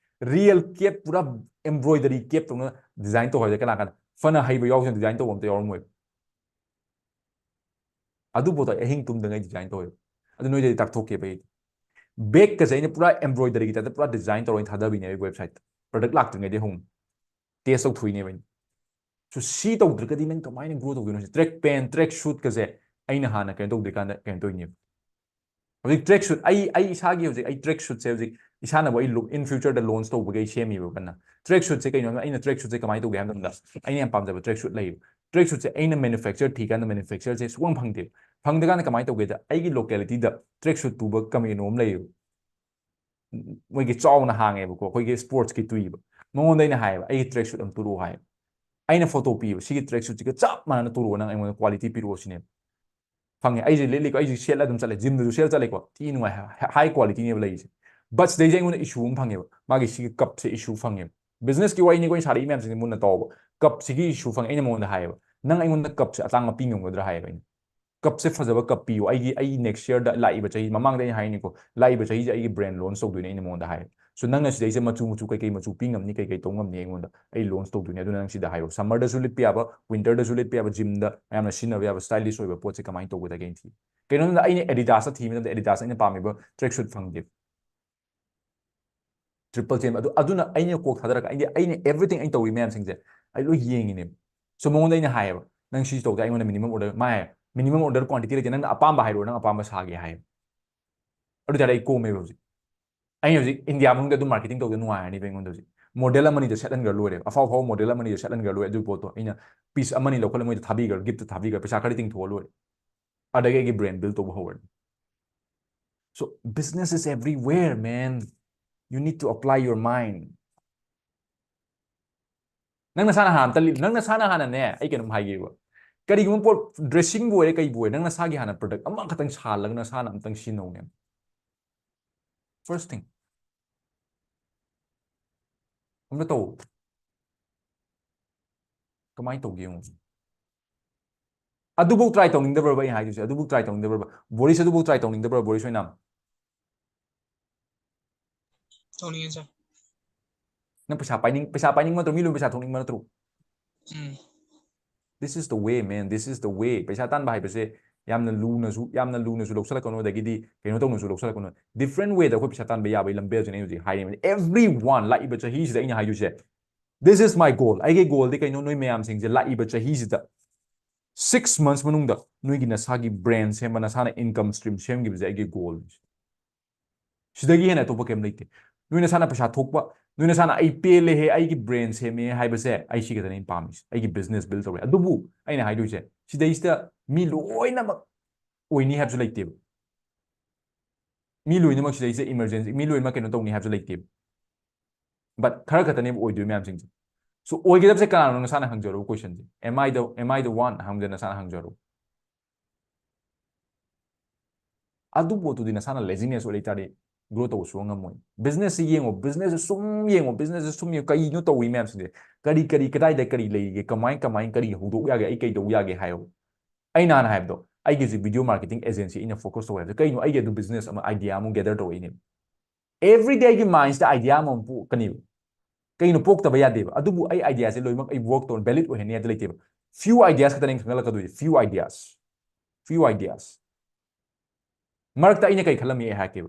real cap ꯄꯨꯔꯥ embroidery cap ꯇꯧꯅ design ꯇꯧ ꯍꯥꯏꯕꯗ ꯀꯅꯥ ꯀꯅꯥ ꯐꯅ ꯍꯩꯕ ꯌꯥꯎꯁꯤꯅ design ꯇꯧꯕ ꯑꯝꯇ ꯌꯥꯎꯔꯝꯃꯣꯏꯕ꯫ ꯑꯗꯨ ꯄꯣꯠꯇꯣ ꯑꯩ ꯑꯍꯤꯡ ꯇꯨꯝꯗꯉꯩ design ꯇꯧꯋꯦꯕ꯫ ꯑꯗꯨ ꯅꯣꯏꯗꯗꯤ ꯇꯥꯛꯊꯣꯛꯀꯦꯕ ꯑꯩ꯫ Bagꯀꯁꯦ ꯑꯩꯅ ꯄꯨꯔꯥ embroideryꯒꯤ typeꯇ ꯄꯨꯔꯥ design ꯇꯧꯔ ꯑꯩꯅ ꯊꯥꯗꯕꯤꯅꯦ ꯑꯩ websiteꯇ꯫ Product ꯂꯥꯛꯇ꯭ꯔꯤꯉꯩꯗꯩ ꯍꯧꯅ test ꯇꯧꯊꯣꯛꯏꯅꯦꯕ ꯑꯩꯅ꯫ So ꯁꯤ ꯇꯧꯗ꯭ꯔꯒꯗꯤ ꯅꯪ ꯀꯃꯥꯏꯅ grow ꯇꯧꯗꯣꯏꯅꯣ? Track pant, track suitꯀꯁꯦ ꯑꯩꯅ ꯍꯥꯟꯅ ꯀꯩꯅꯣ ꯇꯧꯗ꯭ꯔꯤꯀꯥꯟꯗ ꯀꯩꯅꯣ ꯇꯧꯔꯤꯅꯦꯕ꯫ ꯍꯧꯖꯤꯛ track suit, ꯑꯩ ꯑꯩ ꯏꯁꯥꯒꯤ ꯍꯧꯖꯤꯛ ꯑꯩ track suitꯁꯦ ꯍꯧꯖꯤꯛ ꯏꯁꯥꯅꯕꯨ ꯑꯩ in futureꯗ launch ꯇꯧꯕꯒꯤ ꯑꯩ ꯁꯦꯝꯃꯤꯕ ꯀꯟꯅ꯫ Track suitꯁꯦ ꯀꯩꯅꯣ, ꯑꯩꯅ track suitꯁꯦ ꯀꯃꯥꯏꯅ ꯇꯧꯒꯦ ꯍꯥꯏꯕ ꯃꯇꯝꯗ, ꯑꯩꯅ ꯌꯥꯝ ꯄꯥꯝꯖꯕ track suit ꯂꯩꯌꯦꯕ꯫ Track suitꯁꯦ ꯑꯩꯅ manufacture ꯊꯤꯀꯥꯟꯗ manufactureꯁꯦ ꯁꯨꯡꯐꯪ ꯐꯪꯗꯦꯕ꯫ ꯐꯪꯗꯀꯥꯟꯗ ꯀꯃꯥꯏꯅ ꯇꯧꯒꯦꯗ, ꯑꯩꯒꯤ localityꯗ track suit ꯇꯨꯕ ꯀꯃꯦꯅꯣ ꯑꯃ ꯂꯩꯌꯦꯕ꯫ ꯃꯣꯏꯒꯤ ꯆꯥꯎꯅ ꯍꯥꯡꯉꯦꯕꯀꯣ, ꯑꯩꯈꯣꯏꯒꯤ sportsꯀꯤ ꯇꯨꯏꯕ꯫ ꯃꯉꯣꯟꯗ ꯑꯩꯅ ꯍꯥꯏꯌꯦꯕ, "ꯑꯩꯒꯤ track suit ꯑꯃ ꯇꯨꯔꯛꯑꯣ" ꯍꯥꯏꯌꯦꯕ꯫ ꯑꯩꯅ photo ꯄꯤꯕ, "ꯁꯤꯒꯤ track suitꯁꯤꯒ ꯆꯞ ꯃꯥꯟꯅꯅ ꯇꯨꯔꯛꯑꯣ, ꯅꯪ ꯑꯩꯉꯣꯟꯗ quality ꯄꯤꯔꯛꯑꯣ" ꯁꯤꯅꯦꯕ꯫ ꯐꯪꯉꯦ꯫ ꯑꯩꯁꯦ ꯂꯤꯠꯂꯤꯀꯣ, ꯑꯩꯁꯦ ꯁꯦꯠꯂ ꯑꯗꯨꯝ ꯆꯠꯂꯦ, gymꯗꯁꯨ ꯁꯦꯠꯂ ꯆꯠꯂꯦꯀꯣ, ꯊꯤ ꯅꯨꯡꯉꯥꯏ, high qualityꯅꯦꯕ ꯂꯩꯔꯤꯁꯦ꯫ But ꯁꯤꯗꯩꯁꯦ ꯑꯩꯉꯣꯟꯗ issue ꯑꯃ ꯐꯪꯉꯦꯕ, ꯃꯥꯒꯤ ꯁꯤꯒꯤ cupꯁꯦ issue ꯐꯪꯉꯦꯕ꯫ Businessꯀꯤ ꯋꯥꯔꯤꯅꯤꯀꯣ ꯑꯩꯅ ꯁꯥꯔꯛꯏ ꯃꯌꯥꯝꯁꯤꯡꯁꯦ ꯃꯨꯟꯅ ꯇꯧꯕ꯫ Cupꯁꯤꯒꯤ issue ꯐꯪꯉꯦ꯫ ꯑꯩꯅ ꯃꯉꯣꯟꯗ ꯍꯥꯏꯌꯦꯕ, "ꯅꯪ ꯑꯩꯉꯣꯟꯗ cupꯁꯦ ꯑꯇꯥꯡꯕ ꯄꯤ ꯉꯝꯒꯗ꯭ꯔꯥ?" ꯍꯥꯏꯌꯦꯕ ꯑꯩꯅ꯫ "Cupꯁꯦ ꯐꯖꯕ cup ꯄꯤꯌꯣ, ꯑꯩꯒꯤ ꯑꯩ next yearꯗ, ꯂꯥꯛꯏꯕ ꯆꯍꯤ, ꯃꯃꯥꯡꯗ ꯑꯩꯅ ꯍꯥꯏꯅꯤꯀꯣ, ꯂꯥꯛꯏꯕ ꯆꯍꯤꯁꯦ ꯑꯩꯒꯤ brand launch ꯇꯧꯗꯣꯏꯅꯦ" ꯑꯩꯅ ꯃꯉꯣꯟꯗ ꯍꯥꯏꯌꯦꯕ꯫ "So ꯅꯪꯅ ꯁꯤꯗꯩꯁꯦ ꯃꯆꯨ ꯃꯆꯨ ꯀꯩꯀꯩ ꯃꯆꯨ ꯄꯤ ꯉꯝꯅꯤ, ꯀꯩꯀꯩ ꯇꯧ ꯉꯝꯅꯤ ꯑꯩꯉꯣꯟꯗ, ꯑꯩ launch ꯇꯧꯗꯣꯏꯅꯦ, ꯑꯗꯨꯅ ꯅꯪ ꯁꯤꯗ ꯍꯥꯏꯔꯣ꯫ Summerꯗꯁꯨ ꯂꯤꯠꯄ ꯌꯥꯕ, winterꯗꯁꯨ ꯂꯤꯠꯄ ꯌꯥꯕ, gymꯗ ꯃꯌꯥꯝꯅ ꯁꯤꯖꯤꯟꯅꯕ ꯌꯥꯕ, stylish ꯑꯣꯏꯕ ꯄꯣꯠꯁꯦ ꯀꯃꯥꯏꯅ ꯇꯧꯒꯗꯒꯦ?" ꯑꯩꯅ ꯊꯤ꯫ ꯀꯩꯅꯣꯗ ꯑꯩꯅ Adidasꯇ ꯊꯤꯕ ꯃꯇꯝꯗ Adidasꯇ ꯑꯩꯅ ꯄꯥꯝꯃꯤꯕ track suit ꯐꯪꯗꯦ꯫ Triple ꯆꯦꯟꯕ ꯑꯗꯨ, ꯑꯗꯨꯅ ꯑꯩꯅ ꯀꯣꯛ ꯊꯥꯗꯔꯒ ꯑꯩꯗꯤ, ꯑꯩꯅ everything ꯑꯩꯅ ꯇꯧꯔꯤ ꯃꯌꯥꯝꯁꯤꯡꯁꯦ ꯑꯩ ꯂꯣꯏ ꯌꯦꯡꯉꯤꯅꯦꯕ꯫ So ꯃꯉꯣꯟꯗ ꯑꯩꯅ ꯍꯥꯏꯌꯦꯕ, "ꯅꯪ ꯁꯤ ꯇꯧꯗꯦ, ꯑꯩꯉꯣꯟꯗ minimum order", ꯃꯥ ꯍꯥꯏꯌꯦ, "Minimum order quantity ꯂꯩꯇꯦ, ꯅꯪꯅ ꯑꯄꯥꯝꯕ ꯍꯥꯏꯔꯛꯑꯣ, ꯅꯪ ꯑꯄꯥꯝꯕ ꯁꯥꯒꯦ" ꯍꯥꯏꯌꯦꯕ꯫ ꯑꯗꯨ ꯇꯥꯔꯗꯤ ꯑꯩ ꯀꯣꯝꯃꯦꯕ ꯍꯧꯖꯤꯛ꯫ ꯑꯩꯅ ꯍꯧꯖꯤꯛ India ꯃꯅꯨꯡꯗ ꯑꯗꯨꯝ marketing ꯇꯧꯗ ꯅꯨꯡꯉꯥꯏꯔꯅꯤꯕ ꯑꯩꯉꯣꯟꯗ ꯍꯧꯖꯤꯛ꯫ Model ꯑꯃꯅꯤꯗ ꯁꯦꯠꯍꯟꯈ꯭ꯔ ꯂꯣꯏꯔꯦ, ꯑꯐꯥꯎ ꯑꯐꯥꯎꯕ model ꯑꯃꯅꯤꯗ ꯁꯦꯠꯍꯟꯈ꯭ꯔ ꯂꯣꯏꯔꯦ꯫ ꯑꯗꯨ ꯄꯣꯠꯇꯣ ꯑꯩꯅ piece ꯑꯃꯅꯤ ꯂꯧꯈꯠꯂ ꯃꯣꯏꯗ ꯊꯥꯕꯤꯈ꯭ꯔ, giftꯇ ꯊꯥꯕꯤꯈ꯭ꯔ, ꯄꯩꯁꯥ ꯈꯔ ꯇꯤꯡꯊꯣꯛꯑ ꯂꯣꯏꯔꯦ꯫ ꯑꯗꯒꯤ ꯑꯩꯒꯤ brand build ꯇꯧꯕ ꯍꯧꯔꯅꯤ꯫ So business is everywhere, man. You need to apply your mind. ꯅꯪ ꯅꯁꯥꯅ ꯍꯥꯟꯅ ꯑꯝꯇ ꯂꯤ-, ꯅꯪ ꯅꯁꯥꯅ ꯍꯥꯟꯅꯅꯦ, ꯑꯩ ꯀꯩꯅꯣꯝ ꯍꯥꯏꯒꯦꯕ꯫ ꯀꯔꯤꯒꯨꯝꯕ ꯄꯣꯠ, dressingꯕꯨ ꯑꯣꯏꯔꯦ, ꯀꯩꯕꯨ ꯑꯣꯏꯔꯦ, ꯅꯪ ꯅꯁꯥꯒꯤ ꯍꯥꯟꯅ product ꯑꯃꯈꯛꯇꯪ ꯁꯥꯜꯂꯒ ꯅꯁꯥꯅ ꯑꯝꯇꯪ ꯁꯤꯖꯤꯟꯅꯧꯅꯦ꯫ First thing. ꯑꯝꯇ ꯇꯧ꯫ ꯀꯃꯥꯏꯅ ꯇꯧꯒꯦ ꯌꯦꯡꯉꯨ꯫ ꯑꯗꯨꯐꯥꯎ try ꯇꯧꯅꯤꯡꯗꯕ꯭ꯔꯕ ꯑꯩ ꯍꯥꯏꯗꯣꯏꯁꯦ? ꯑꯗꯨꯐꯥꯎ try ꯇꯧꯅꯤꯡꯗꯕ꯭ꯔꯕ? ꯕꯣꯔꯤꯁ ꯑꯗꯨꯐꯥꯎ try ꯇꯧꯅꯤꯡꯗꯕ꯭ꯔꯥ, ꯕꯣꯔꯤꯁ ꯑꯣꯏꯅ? ꯇꯧꯅꯤꯡꯉꯦ, sir꯫ ꯅꯪ ꯄꯩꯁꯥ ꯄꯥꯏꯅꯤꯡ, ꯄꯩꯁꯥ ꯄꯥꯏꯅꯤꯡꯕ ꯅꯠꯇ꯭ꯔꯣ? ꯃꯤ ꯂꯣꯏ ꯄꯩꯁꯥ ꯊꯣꯛꯅꯤꯡꯕ ꯅꯠꯇ꯭ꯔꯣ? ꯎꯝ꯫ This is the way, man. This is the way. ꯄꯩꯁꯥ ꯇꯥꯟꯕ ꯍꯥꯏꯕꯁꯦ ꯌꯥꯝꯅ ꯂꯨꯅꯁꯨ, ꯌꯥꯝꯅ ꯂꯨꯅꯁꯨ ꯂꯧꯁꯜꯂꯛꯀꯅꯨ, ꯑꯗꯒꯤꯗꯤ ꯀꯩꯅꯣ ꯇꯧꯅꯁꯨ ꯂꯧꯁꯜꯂꯛꯀꯅꯨ꯫ Different wayꯗ ꯑꯩꯈꯣꯏ ꯄꯩꯁꯥ ꯇꯥꯟꯕ ꯌꯥꯕꯒꯤ ꯂꯝꯕꯦꯜꯁꯤꯅꯦ ꯑꯩ ꯍꯧꯖꯤꯛ ꯍꯥꯏꯔꯤꯕꯅꯤ꯫ Everyone, ꯂꯥꯛꯏꯕ ꯆꯍꯤꯁꯤꯗ ꯑꯩꯅ ꯍꯥꯏꯗꯣꯏꯁꯦ, this is my goal. ꯑꯩꯒꯤ goalꯗꯤ ꯀꯩꯅꯣ? ꯅꯣꯏ ꯃꯌꯥꯝꯁꯤꯡꯁꯦ ꯂꯥꯛꯏꯕ ꯆꯍꯤꯁꯤꯗ Six months ꯃꯅꯨꯡꯗ ꯅꯣꯏꯒꯤ ꯅꯁꯥꯒꯤ brand ꯁꯦꯝꯕ, ꯅꯁꯥꯅ income stream ꯁꯦꯝꯈꯤꯕꯁꯦ ꯑꯩꯒꯤ goal꯫ ꯁꯤꯗꯒꯤ ꯍꯦꯟꯅ ꯑꯇꯣꯞꯄ ꯀꯩꯝ ꯂꯩꯇꯦ꯫ ꯅꯣꯏ ꯅꯁꯥꯅ ꯄꯩꯁꯥ ꯊꯣꯛꯄ, ꯅꯣꯏ ꯅꯁꯥꯅ "ꯑꯩ ꯄꯦꯜꯂꯦꯍꯦ, ꯑꯩꯒꯤ brand ꯁꯦꯝꯃꯦ" ꯍꯥꯏꯕꯁꯦ, ꯑꯩ ꯁꯤ ꯈꯛꯇꯅꯦ ꯑꯩꯅ ꯄꯥꯝꯃꯤꯁꯦ꯫ ꯑꯩꯒꯤ business build ꯇꯧꯔꯦ꯫ ꯑꯗꯨꯕꯨ ꯑꯩꯅ ꯍꯥꯏꯗꯣꯏꯁꯦ, ꯁꯤꯗꯩꯁꯤꯗ ꯃꯤ ꯂꯣꯏꯅꯃꯛ ꯑꯣꯏꯅꯤ ꯍꯥꯏꯕꯁꯨ ꯂꯩꯇꯦꯕ꯫ ꯃꯤ ꯂꯣꯏꯅꯃꯛ ꯁꯤꯗꯩꯁꯤꯗ emergency, ꯃꯤ ꯂꯣꯏꯅꯃꯛ ꯀꯩꯅꯣ ꯇꯧꯅꯤ ꯍꯥꯏꯕꯁꯨ ꯂꯩꯇꯦꯕ꯫ But ꯈꯔ ꯈꯛꯇꯅꯦꯕ ꯑꯣꯏꯗꯣꯏ ꯃꯌꯥꯝꯁꯤꯡꯁꯦ꯫ So ꯑꯣꯏꯒꯗꯕꯁꯦ ꯀꯅꯥꯅꯣ? ꯅꯁꯥꯅ ꯍꯪꯖꯔꯣ question say. "Am I the, am I the one?" ꯍꯪꯕꯁꯦ ꯅꯁꯥꯅ ꯍꯪꯖꯔꯣ꯫ ꯑꯗꯨ ꯄꯣꯠꯇꯨꯗꯤ ꯅꯁꯥꯅ laziness ꯑꯣꯏ ꯂꯩꯇꯥꯔꯗꯤ grow ꯇꯧꯕ ꯁꯨꯡꯉꯝ ꯉꯝꯃꯣꯏ꯫ Business ꯁꯤ ꯌꯦꯡꯉꯣ, business ꯁꯤ ꯁꯨꯝ ꯌꯦꯡꯉꯣ, business ꯁꯤ ꯁꯨꯝ ꯌꯦꯡꯉꯣ, ꯀꯔꯤꯅꯣ ꯇꯧꯔꯤ ꯃꯌꯥꯝꯁꯤꯡꯁꯦ? ꯀꯔꯤ, ꯀꯔꯤ, ꯀꯗꯥꯏꯗ ꯀꯔꯤ ꯂꯩꯔꯤꯒꯦ? ꯀꯃꯥꯏ, ꯀꯃꯥꯏ, ꯀꯔꯤ ꯍꯧꯗꯣꯛ ꯌꯥꯒꯦ? ꯑꯩ ꯀꯩ ꯇꯧ ꯌꯥꯒꯦ ꯍꯥꯏꯌꯣ꯫ ꯑꯩ ꯅꯍꯥꯟ ꯍꯥꯏꯕꯗꯣ, ꯑꯩꯒꯤ ꯍꯧꯖꯤꯛ video marketing agency ꯑꯩꯅ focus ꯇꯧꯋꯦ ꯍꯥꯏꯕꯗꯣ ꯀꯩꯅꯣ? ꯑꯩꯒꯤ ꯑꯗꯨ business ꯑꯃ idea ꯑꯃ gather ꯇꯧꯔꯛꯏꯅꯦ꯫ Everyday ꯑꯩꯒꯤ mind ꯁꯤꯗ idea ꯑꯃꯃꯝ ꯄꯣꯛꯀꯅꯤꯕ꯫ ꯀꯩꯅꯣ ꯄꯣꯛꯇꯕ ꯌꯥꯗꯦꯕ꯫ ꯑꯗꯨꯕꯨ ꯑꯩ idea ꯁꯦ ꯂꯣꯏꯅꯃꯛ ꯑꯩ work ꯇꯧꯔ valid ꯑꯣꯏꯍꯟꯅꯤ ꯍꯥꯏꯕꯗꯤ ꯂꯩꯇꯦꯕ꯫ Few ideas ꯈꯛꯇꯅꯦ ꯑꯩꯅ ꯈꯟꯒꯠꯂꯛꯀꯗꯣꯏꯁꯦ꯫ Few ideas꯫ Few ideas꯫ ꯃꯔꯛꯇ ꯑꯩꯅ ꯀꯩ ꯈꯜꯂꯝꯃꯤ ꯑꯩ ꯍꯥꯏꯔꯛꯀꯦꯕ꯫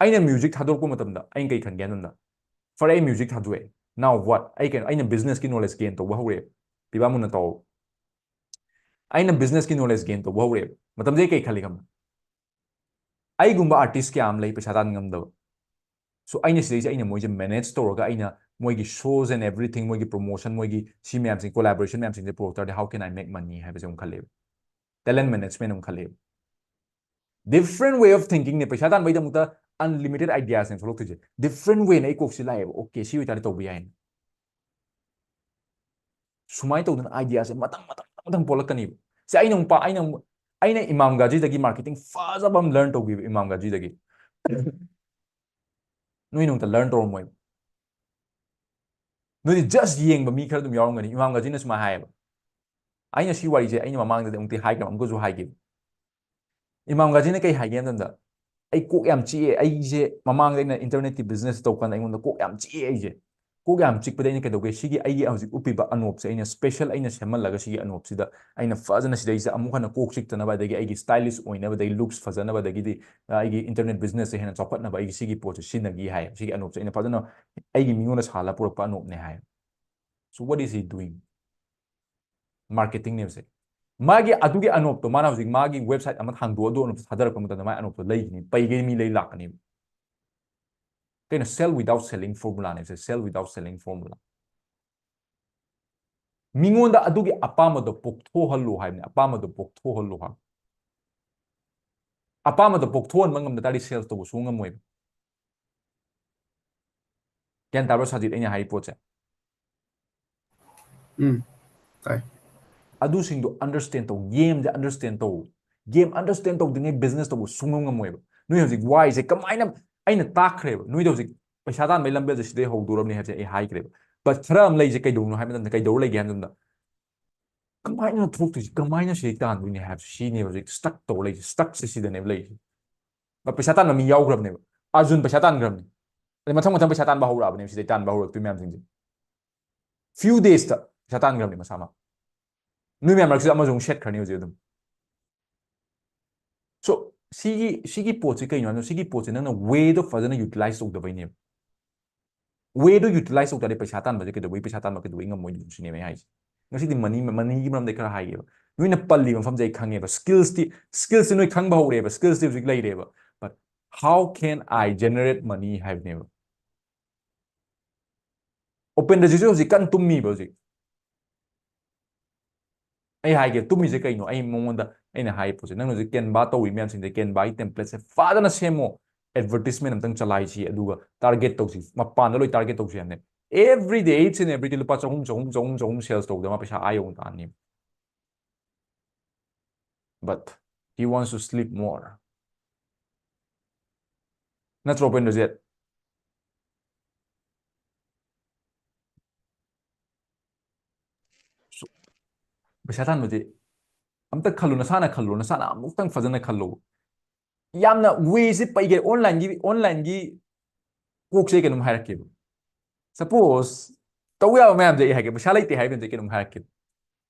ꯑꯩꯅ music ꯊꯥꯗꯣꯔꯛꯄ ꯃꯇꯝꯗ ꯑꯩꯅ ꯀꯩ ꯈꯟꯒꯦ ꯍꯥꯏꯕ ꯃꯇꯝꯗ, ꯐꯔꯦ, ꯑꯩ music ꯊꯥꯗꯣꯛꯑꯦ꯫ Now what? ꯑꯩ ꯀꯩꯅꯣ, ꯑꯩꯅ business ꯀꯤ knowledge gain ꯇꯧꯕ ꯍꯧꯔꯛꯑꯦ꯫ ꯄꯤꯕꯥ ꯃꯨꯟꯅ ꯇꯧ꯫ ꯑꯩꯅ business ꯀꯤ knowledge gain ꯇꯧꯕ ꯍꯧꯔꯛꯑꯦ꯫ ꯃꯇꯝꯗ ꯑꯩ ꯀꯩ ꯈꯜꯂꯤ ꯈꯪꯕ꯭ꯔꯥ? ꯑꯩꯒꯨꯝꯕ artist ꯀꯌꯥ ꯑꯃ ꯂꯩ ꯄꯩꯁꯥ ꯇꯥꯟ ꯉꯝꯗꯕ꯫ So ꯑꯩꯅ ꯁꯤꯗꯩꯁꯦ ꯑꯩꯅ ꯃꯣꯏꯁꯦ manage ꯇꯧꯔꯒ ꯑꯩꯅ ꯃꯣꯏꯒꯤ shows and everything, ꯃꯣꯏꯒꯤ promotion, ꯃꯣꯏꯒꯤ ꯁꯤ ꯃꯌꯥꯝꯁꯦ, collaboration ꯃꯌꯥꯝꯁꯤꯡꯁꯦ ꯄꯨꯔꯛ ꯇꯥꯔꯗꯤ how can I make money ꯍꯥꯏꯕꯁꯦ ꯑꯃꯨꯛ ꯈꯜꯂꯦꯕ꯫ Talent management ꯑꯃꯨꯛ ꯈꯜꯂꯦꯕ꯫ Different way of thinking ꯅꯦ꯫ ꯄꯩꯁꯥ ꯇꯥꯟꯕꯩꯗꯃꯛꯇ unlimited ideas ꯅꯦ ꯊꯣꯛꯂꯛꯇꯣꯏꯁꯦ꯫ Different way ꯅ ꯑꯩ ꯀꯣꯛꯁꯤ ꯂꯥꯛꯑꯦꯕ꯫ Okay, ꯁꯤ ꯑꯣꯏꯇꯥꯔꯗꯤ ꯇꯧꯕ ꯌꯥꯏꯅ꯫ ꯁꯨꯃꯥꯏꯅ ꯇꯧꯗꯅ idea ꯁꯦ ꯃꯊꯪ, ꯃꯊꯪ, ꯃꯊꯪ ꯄꯣꯛꯂꯛꯀꯅꯤꯕ꯫ ꯁꯤ ꯑꯩꯅ ꯑꯃꯨꯛ ꯄꯥ-, ꯑꯩꯅ ꯑꯃꯨꯛ, ꯑꯩꯅ ꯏꯃꯥꯝ ꯒꯥꯖꯤꯗꯒꯤ marketing ꯐꯖꯕ ꯑꯃ learn ꯇꯧꯈꯤꯕ, ꯏꯃꯥꯝ ꯒꯥꯖꯤꯗꯒꯤ꯫ ꯅꯣꯏꯅ ꯑꯃꯨꯛꯇ learn ꯇꯧꯔꯝꯃꯣꯏꯕ꯫ ꯅꯣꯏꯗꯤ just ꯌꯦꯡꯕ ꯃꯤ ꯈꯔ ꯑꯗꯨꯝ ꯌꯥꯎꯔꯝꯒꯅꯤ꯫ ꯏꯃꯥꯝ ꯒꯥꯖꯤꯅ ꯁꯨꯃꯥꯏꯅ ꯍꯥꯏꯌꯦꯕ꯫ ꯑꯩꯅ ꯁꯤ ꯋꯥꯔꯤꯁꯦ ꯑꯩꯅ ꯃꯃꯥꯡꯗꯗꯤ ꯑꯃꯨꯛꯇꯤ ꯍꯥꯏꯈ꯭ꯔꯦ, ꯑꯃꯨꯛꯀꯁꯨ ꯍꯥꯏꯒꯦ꯫ ꯏꯃꯥꯝ ꯒꯥꯖꯤꯅ ꯀꯩ ꯍꯥꯏꯒꯦ ꯍꯥꯏꯕ ꯃꯇꯝꯗ, "ꯑꯩ ꯀꯣꯛ ꯌꯥꯝ ꯆꯤꯛꯑꯦ, ꯑꯩꯁꯦ ꯃꯃꯥꯡꯗ ꯑꯩꯅ internet ꯀꯤ business ꯇꯧ ꯀꯥꯟꯗ ꯑꯩꯉꯣꯟꯗ ꯀꯣꯛ ꯌꯥꯝ ꯆꯤꯛꯑꯦ ꯑꯩꯁꯦ꯫ ꯀꯣꯛ ꯌꯥꯝ ꯆꯤꯛꯄꯗ ꯑꯩꯅ ꯀꯩꯗꯧꯒꯦ, ꯁꯤꯒꯤ ꯑꯩꯒꯤ ꯍꯧꯖꯤꯛ ꯎꯞꯄꯤꯕ ꯑꯅꯣꯞꯁꯦ ꯑꯩꯅ special ꯑꯩꯅ ꯁꯦꯝꯍꯜꯂꯒ ꯁꯤꯒꯤ ꯑꯅꯣꯞꯁꯤꯗ ꯑꯩꯅ ꯐꯖꯅ ꯁꯤꯗꯩꯁꯤꯗ ꯑꯃꯨꯛ ꯍꯟꯅ ꯀꯣꯛ ꯆꯤꯛꯇꯅꯕ, ꯑꯗꯒꯤ ꯑꯩꯒꯤ stylish ꯑꯣꯏꯅꯕ, ꯑꯗꯒꯤ looks ꯐꯖꯅꯕ, ꯑꯗꯒꯤꯗꯤ, ꯑ, ꯑꯩꯒꯤ internet business ꯁꯦ ꯍꯦꯟꯅ ꯆꯥꯎꯈꯠꯅꯕ ꯑꯩꯒꯤ ꯁꯤꯒꯤ ꯄꯣꯠꯁꯦ ꯁꯤꯖꯤꯟꯅꯈꯤ" ꯍꯥꯏ꯫ "ꯁꯤꯒꯤ ꯑꯅꯣꯞꯁꯦ ꯑꯩꯅ ꯐꯖꯅ ꯑꯩꯒꯤ ꯃꯤꯉꯣꯟꯗ ꯁꯥꯍꯜꯂ ꯄꯨꯔꯛꯄ ꯑꯅꯣꯞꯅꯦ" ꯍꯥꯏ꯫ So what is he doing? Marketing ꯅꯦꯕꯁꯦ꯫ ꯃꯥꯒꯤ ꯑꯗꯨꯒꯤ ꯑꯅꯣꯞꯇꯣ ꯃꯥꯅ ꯍꯧꯖꯤꯛ ꯃꯥꯒꯤ website ꯑꯃ ꯍꯥꯡꯗꯣꯛꯑ ꯑꯗꯨ ꯑꯅꯣꯞꯇꯣ ꯊꯥꯗꯔꯛꯄ ꯃꯇꯝꯗ ꯃꯥꯒꯤ ꯑꯅꯣꯞꯇꯣ ꯂꯩꯈꯤꯅꯤ, ꯄꯩꯒꯩ ꯃꯤ ꯂꯩ ꯂꯥꯛꯀꯅꯦꯕ꯫ ꯀꯩꯅꯣ? Sell without selling formula ꯅꯦ꯫ Sell without selling formula꯫ ꯃꯤꯉꯣꯟꯗ ꯑꯗꯨꯒꯤ ꯑꯄꯥꯝꯕꯗꯣ ꯄꯣꯛꯊꯣꯛꯍꯜꯂꯨ ꯍꯥꯏꯕꯅꯤ꯫ ꯑꯄꯥꯝꯕꯗꯣ ꯄꯣꯛꯊꯣꯛꯍꯜꯂꯨ ꯍꯥꯏꯕ꯫ ꯑꯄꯥꯝꯕꯗꯣ ꯄꯣꯛꯊꯣꯛꯍꯟꯕ ꯉꯝꯗ ꯇꯥꯔꯗꯤ sales ꯇꯧꯕ ꯁꯨꯡꯉꯝ ꯉꯝꯃꯣꯏꯕ꯫ ꯒ꯭ꯌꯥꯟ ꯇꯥꯕ꯭ꯔꯥ ꯁꯥꯖꯤꯠ, ꯑꯩꯅ ꯍꯥꯏꯔꯤ ꯄꯣꯠꯁꯦ? ꯎꯝ, ꯇꯥꯏ꯫ ꯑꯗꯨꯁꯤꯡꯗꯣ understand ꯇꯧ꯫ Game ꯁꯦ understand ꯇꯧ꯫ Game understand ꯇꯧꯗ꯭ꯔꯤꯉꯩ business ꯇꯧꯕ ꯁꯨꯡꯉꯝ ꯉꯝꯃꯣꯏꯕ꯫ ꯅꯣꯏ ꯍꯧꯖꯤꯛ ꯋꯥꯏꯁꯦ ꯀꯃꯥꯏꯅ, ꯑꯩꯅ ꯇꯥꯛꯈ꯭ꯔꯦꯕ꯫ ꯅꯣꯏꯗ ꯍꯧꯖꯤꯛ ꯄꯩꯁꯥ ꯇꯥꯟꯕꯒꯤ ꯂꯝꯕꯦꯜꯁꯦ ꯁꯤꯗꯩ ꯍꯧꯗꯣꯔꯕꯅꯤ ꯍꯥꯏꯕꯁꯦ ꯑꯩ ꯍꯥꯏꯈ꯭ꯔꯦꯕ꯫ But ꯈꯔ ꯑꯃ ꯂꯩꯁꯦ ꯀꯩꯗꯧꯅꯣ ꯍꯥꯏꯕ ꯃꯇꯝꯗ, ꯀꯩꯗꯧꯔ ꯂꯩꯒꯦ ꯍꯥꯏꯕ ꯃꯇꯝꯗ, ꯀꯃꯥꯏꯅ ꯊꯣꯛꯇꯣꯏꯁꯦ, ꯀꯃꯥꯏꯅ ꯁꯤꯗꯩ ꯇꯥꯟꯗꯣꯏꯅꯦ ꯍꯥꯏꯕꯁꯦ ꯁꯤꯅꯦꯕ ꯍꯧꯖꯤꯛ stuck ꯇꯧꯔ ꯂꯩꯁꯦ꯫ Stuck ꯁꯦ ꯁꯤꯗꯅꯦꯕ ꯂꯩꯁꯦ꯫ But ꯄꯩꯁꯥ ꯇꯥꯟꯕ ꯃꯤ ꯌꯥꯎꯈ꯭ꯔꯕꯅꯦꯕ꯫ ꯑꯥꯔꯖꯨꯟ ꯄꯩꯁꯥ ꯇꯥꯟꯈ꯭ꯔꯕꯅꯤ꯫ ꯑꯗꯩ ꯃꯊꯪ ꯃꯊꯪ ꯄꯩꯁꯥ ꯇꯥꯟꯕ ꯍꯧꯔꯛꯑꯕꯅꯦꯕ ꯁꯤꯗꯩ ꯇꯥꯟꯕ ꯍꯧꯔꯛꯇꯣꯏ ꯃꯌꯥꯝꯁꯤꯡꯁꯦ꯫ Few days ꯇ ꯄꯩꯁꯥ ꯇꯥꯟꯈ꯭ꯔꯕꯅꯤ ꯃꯁꯥꯃꯛ꯫ ꯅꯣꯏ ꯃꯌꯥꯝ ꯃꯔꯛꯁꯤꯗ ꯑꯃꯁꯨ ꯑꯃꯨꯛ ꯁꯦꯠꯈ꯭ꯔꯅꯤ ꯍꯧꯖꯤꯛ ꯑꯗꯨꯝ꯫ So ꯁꯤꯒꯤ, ꯁꯤꯒꯤ ꯄꯣꯠꯁꯤ ꯀꯩꯅꯣ ꯍꯥꯏꯕꯗ, ꯁꯤꯒꯤ ꯄꯣꯠꯁꯤ ꯅꯪꯅ way ꯗꯣ ꯐꯖꯅ utilize ꯇꯧꯗꯕꯩꯅꯦꯕ꯫ Way ꯗꯣ utilize ꯇꯧ ꯇꯥꯔꯗꯤ ꯄꯩꯁꯥ ꯇꯥꯟꯕꯁꯦ ꯀꯩꯗꯧꯕꯩ ꯄꯩꯁꯥ ꯇꯥꯟꯕ ꯀꯩꯗꯧꯕꯩ ꯉꯝꯃꯣꯏꯗꯣꯏꯅꯣ ꯁꯤꯅꯦꯕ ꯑꯩ ꯍꯥꯏꯁꯦ꯫ ꯉꯁꯤꯗꯤ money, money ꯒꯤ ꯃꯔꯝꯗ ꯑꯩ ꯈꯔ ꯍꯥꯏꯒꯦꯕ꯫ ꯅꯣꯏꯅ ꯄꯜꯂꯤꯕ ꯃꯐꯝꯁꯦ ꯑꯩ ꯈꯪꯉꯦꯕ꯫ Skills ꯇꯤ, skills ꯇꯤ ꯅꯣꯏ ꯈꯪꯕ ꯍꯧꯔꯦꯕ, skills ꯇꯤ ꯍꯧꯖꯤꯛ ꯂꯩꯔꯦꯕ꯫ But how can I generate money ꯍꯥꯏꯕꯅꯦꯕ꯫ ꯎꯄꯦꯟꯗ꯭ꯔꯖꯤꯠꯁꯨ ꯍꯧꯖꯤꯛ ꯀꯟꯅ ꯇꯨꯝꯃꯤꯕ ꯍꯧꯖꯤꯛ꯫ ꯑꯩ ꯍꯥꯏꯒꯦ, ꯇꯨꯝꯃꯤꯁꯦ ꯀꯩꯅꯣ? ꯑꯩ ꯃꯉꯣꯟꯗ ꯑꯩꯅ ꯍꯥꯏ ꯄꯣꯠꯁꯦ, ꯅꯪ ꯍꯧꯖꯤꯛ Canva ꯇꯧꯔꯤ ꯃꯌꯥꯝꯁꯤꯡꯁꯦ, Canva ꯒꯤ template ꯁꯦ ꯐꯖꯅ ꯁꯦꯝꯃꯣ, advertisement ꯑꯝꯇꯪ ꯆꯂꯥꯏꯁꯤ, ꯑꯗꯨꯒ target ꯇꯧꯁꯤ, ꯃꯄꯥꯟꯗ ꯂꯣꯏ target ꯇꯧꯁꯤ ꯍꯥꯏꯕꯅꯦ꯫ Every day, each and every day ꯂꯨꯄꯥ ꯆꯍꯨꯝ, ꯆꯍꯨꯝ, ꯆꯍꯨꯝ, ꯆꯍꯨꯝ sales ꯇꯧꯗ ꯃꯥ ꯄꯩꯁꯥ ꯑꯥ ꯌꯧꯅ ꯇꯥꯟꯅꯤ꯫ But he wants to sleep more. ꯅꯠꯇ꯭ꯔꯣ, ꯎꯄꯦꯟꯗ꯭ꯔꯖꯤꯠ? So, ꯄꯩꯁꯥ ꯇꯥꯟꯕꯗꯤ ꯑꯝꯇ ꯈꯜꯂꯨ, ꯅꯁꯥꯅ ꯈꯜꯂꯨ, ꯅꯁꯥꯅ ꯑꯃꯨꯛꯇꯪ ꯐꯖꯅ ꯈꯜꯂꯨ꯫ ꯌꯥꯝꯅ way ꯁꯦ ꯄꯩꯒꯦ, online ꯒꯤ, online ꯒꯤ ꯀꯣꯛꯁꯦ ꯑꯩ ꯀꯩꯅꯣꯝ ꯍꯥꯏꯔꯛꯀꯦꯕ꯫ Suppose, ꯇꯧ ꯌꯥꯕ ꯃꯌꯥꯝꯁꯦ ꯑꯩ ꯍꯥꯏꯒꯦ, ꯄꯩꯁꯥ ꯂꯩꯇꯦ ꯍꯥꯏꯕ ꯃꯌꯥꯝꯁꯦ ꯑꯩ ꯀꯩꯅꯣꯝ ꯍꯥꯏꯔꯛꯀꯦꯕ꯫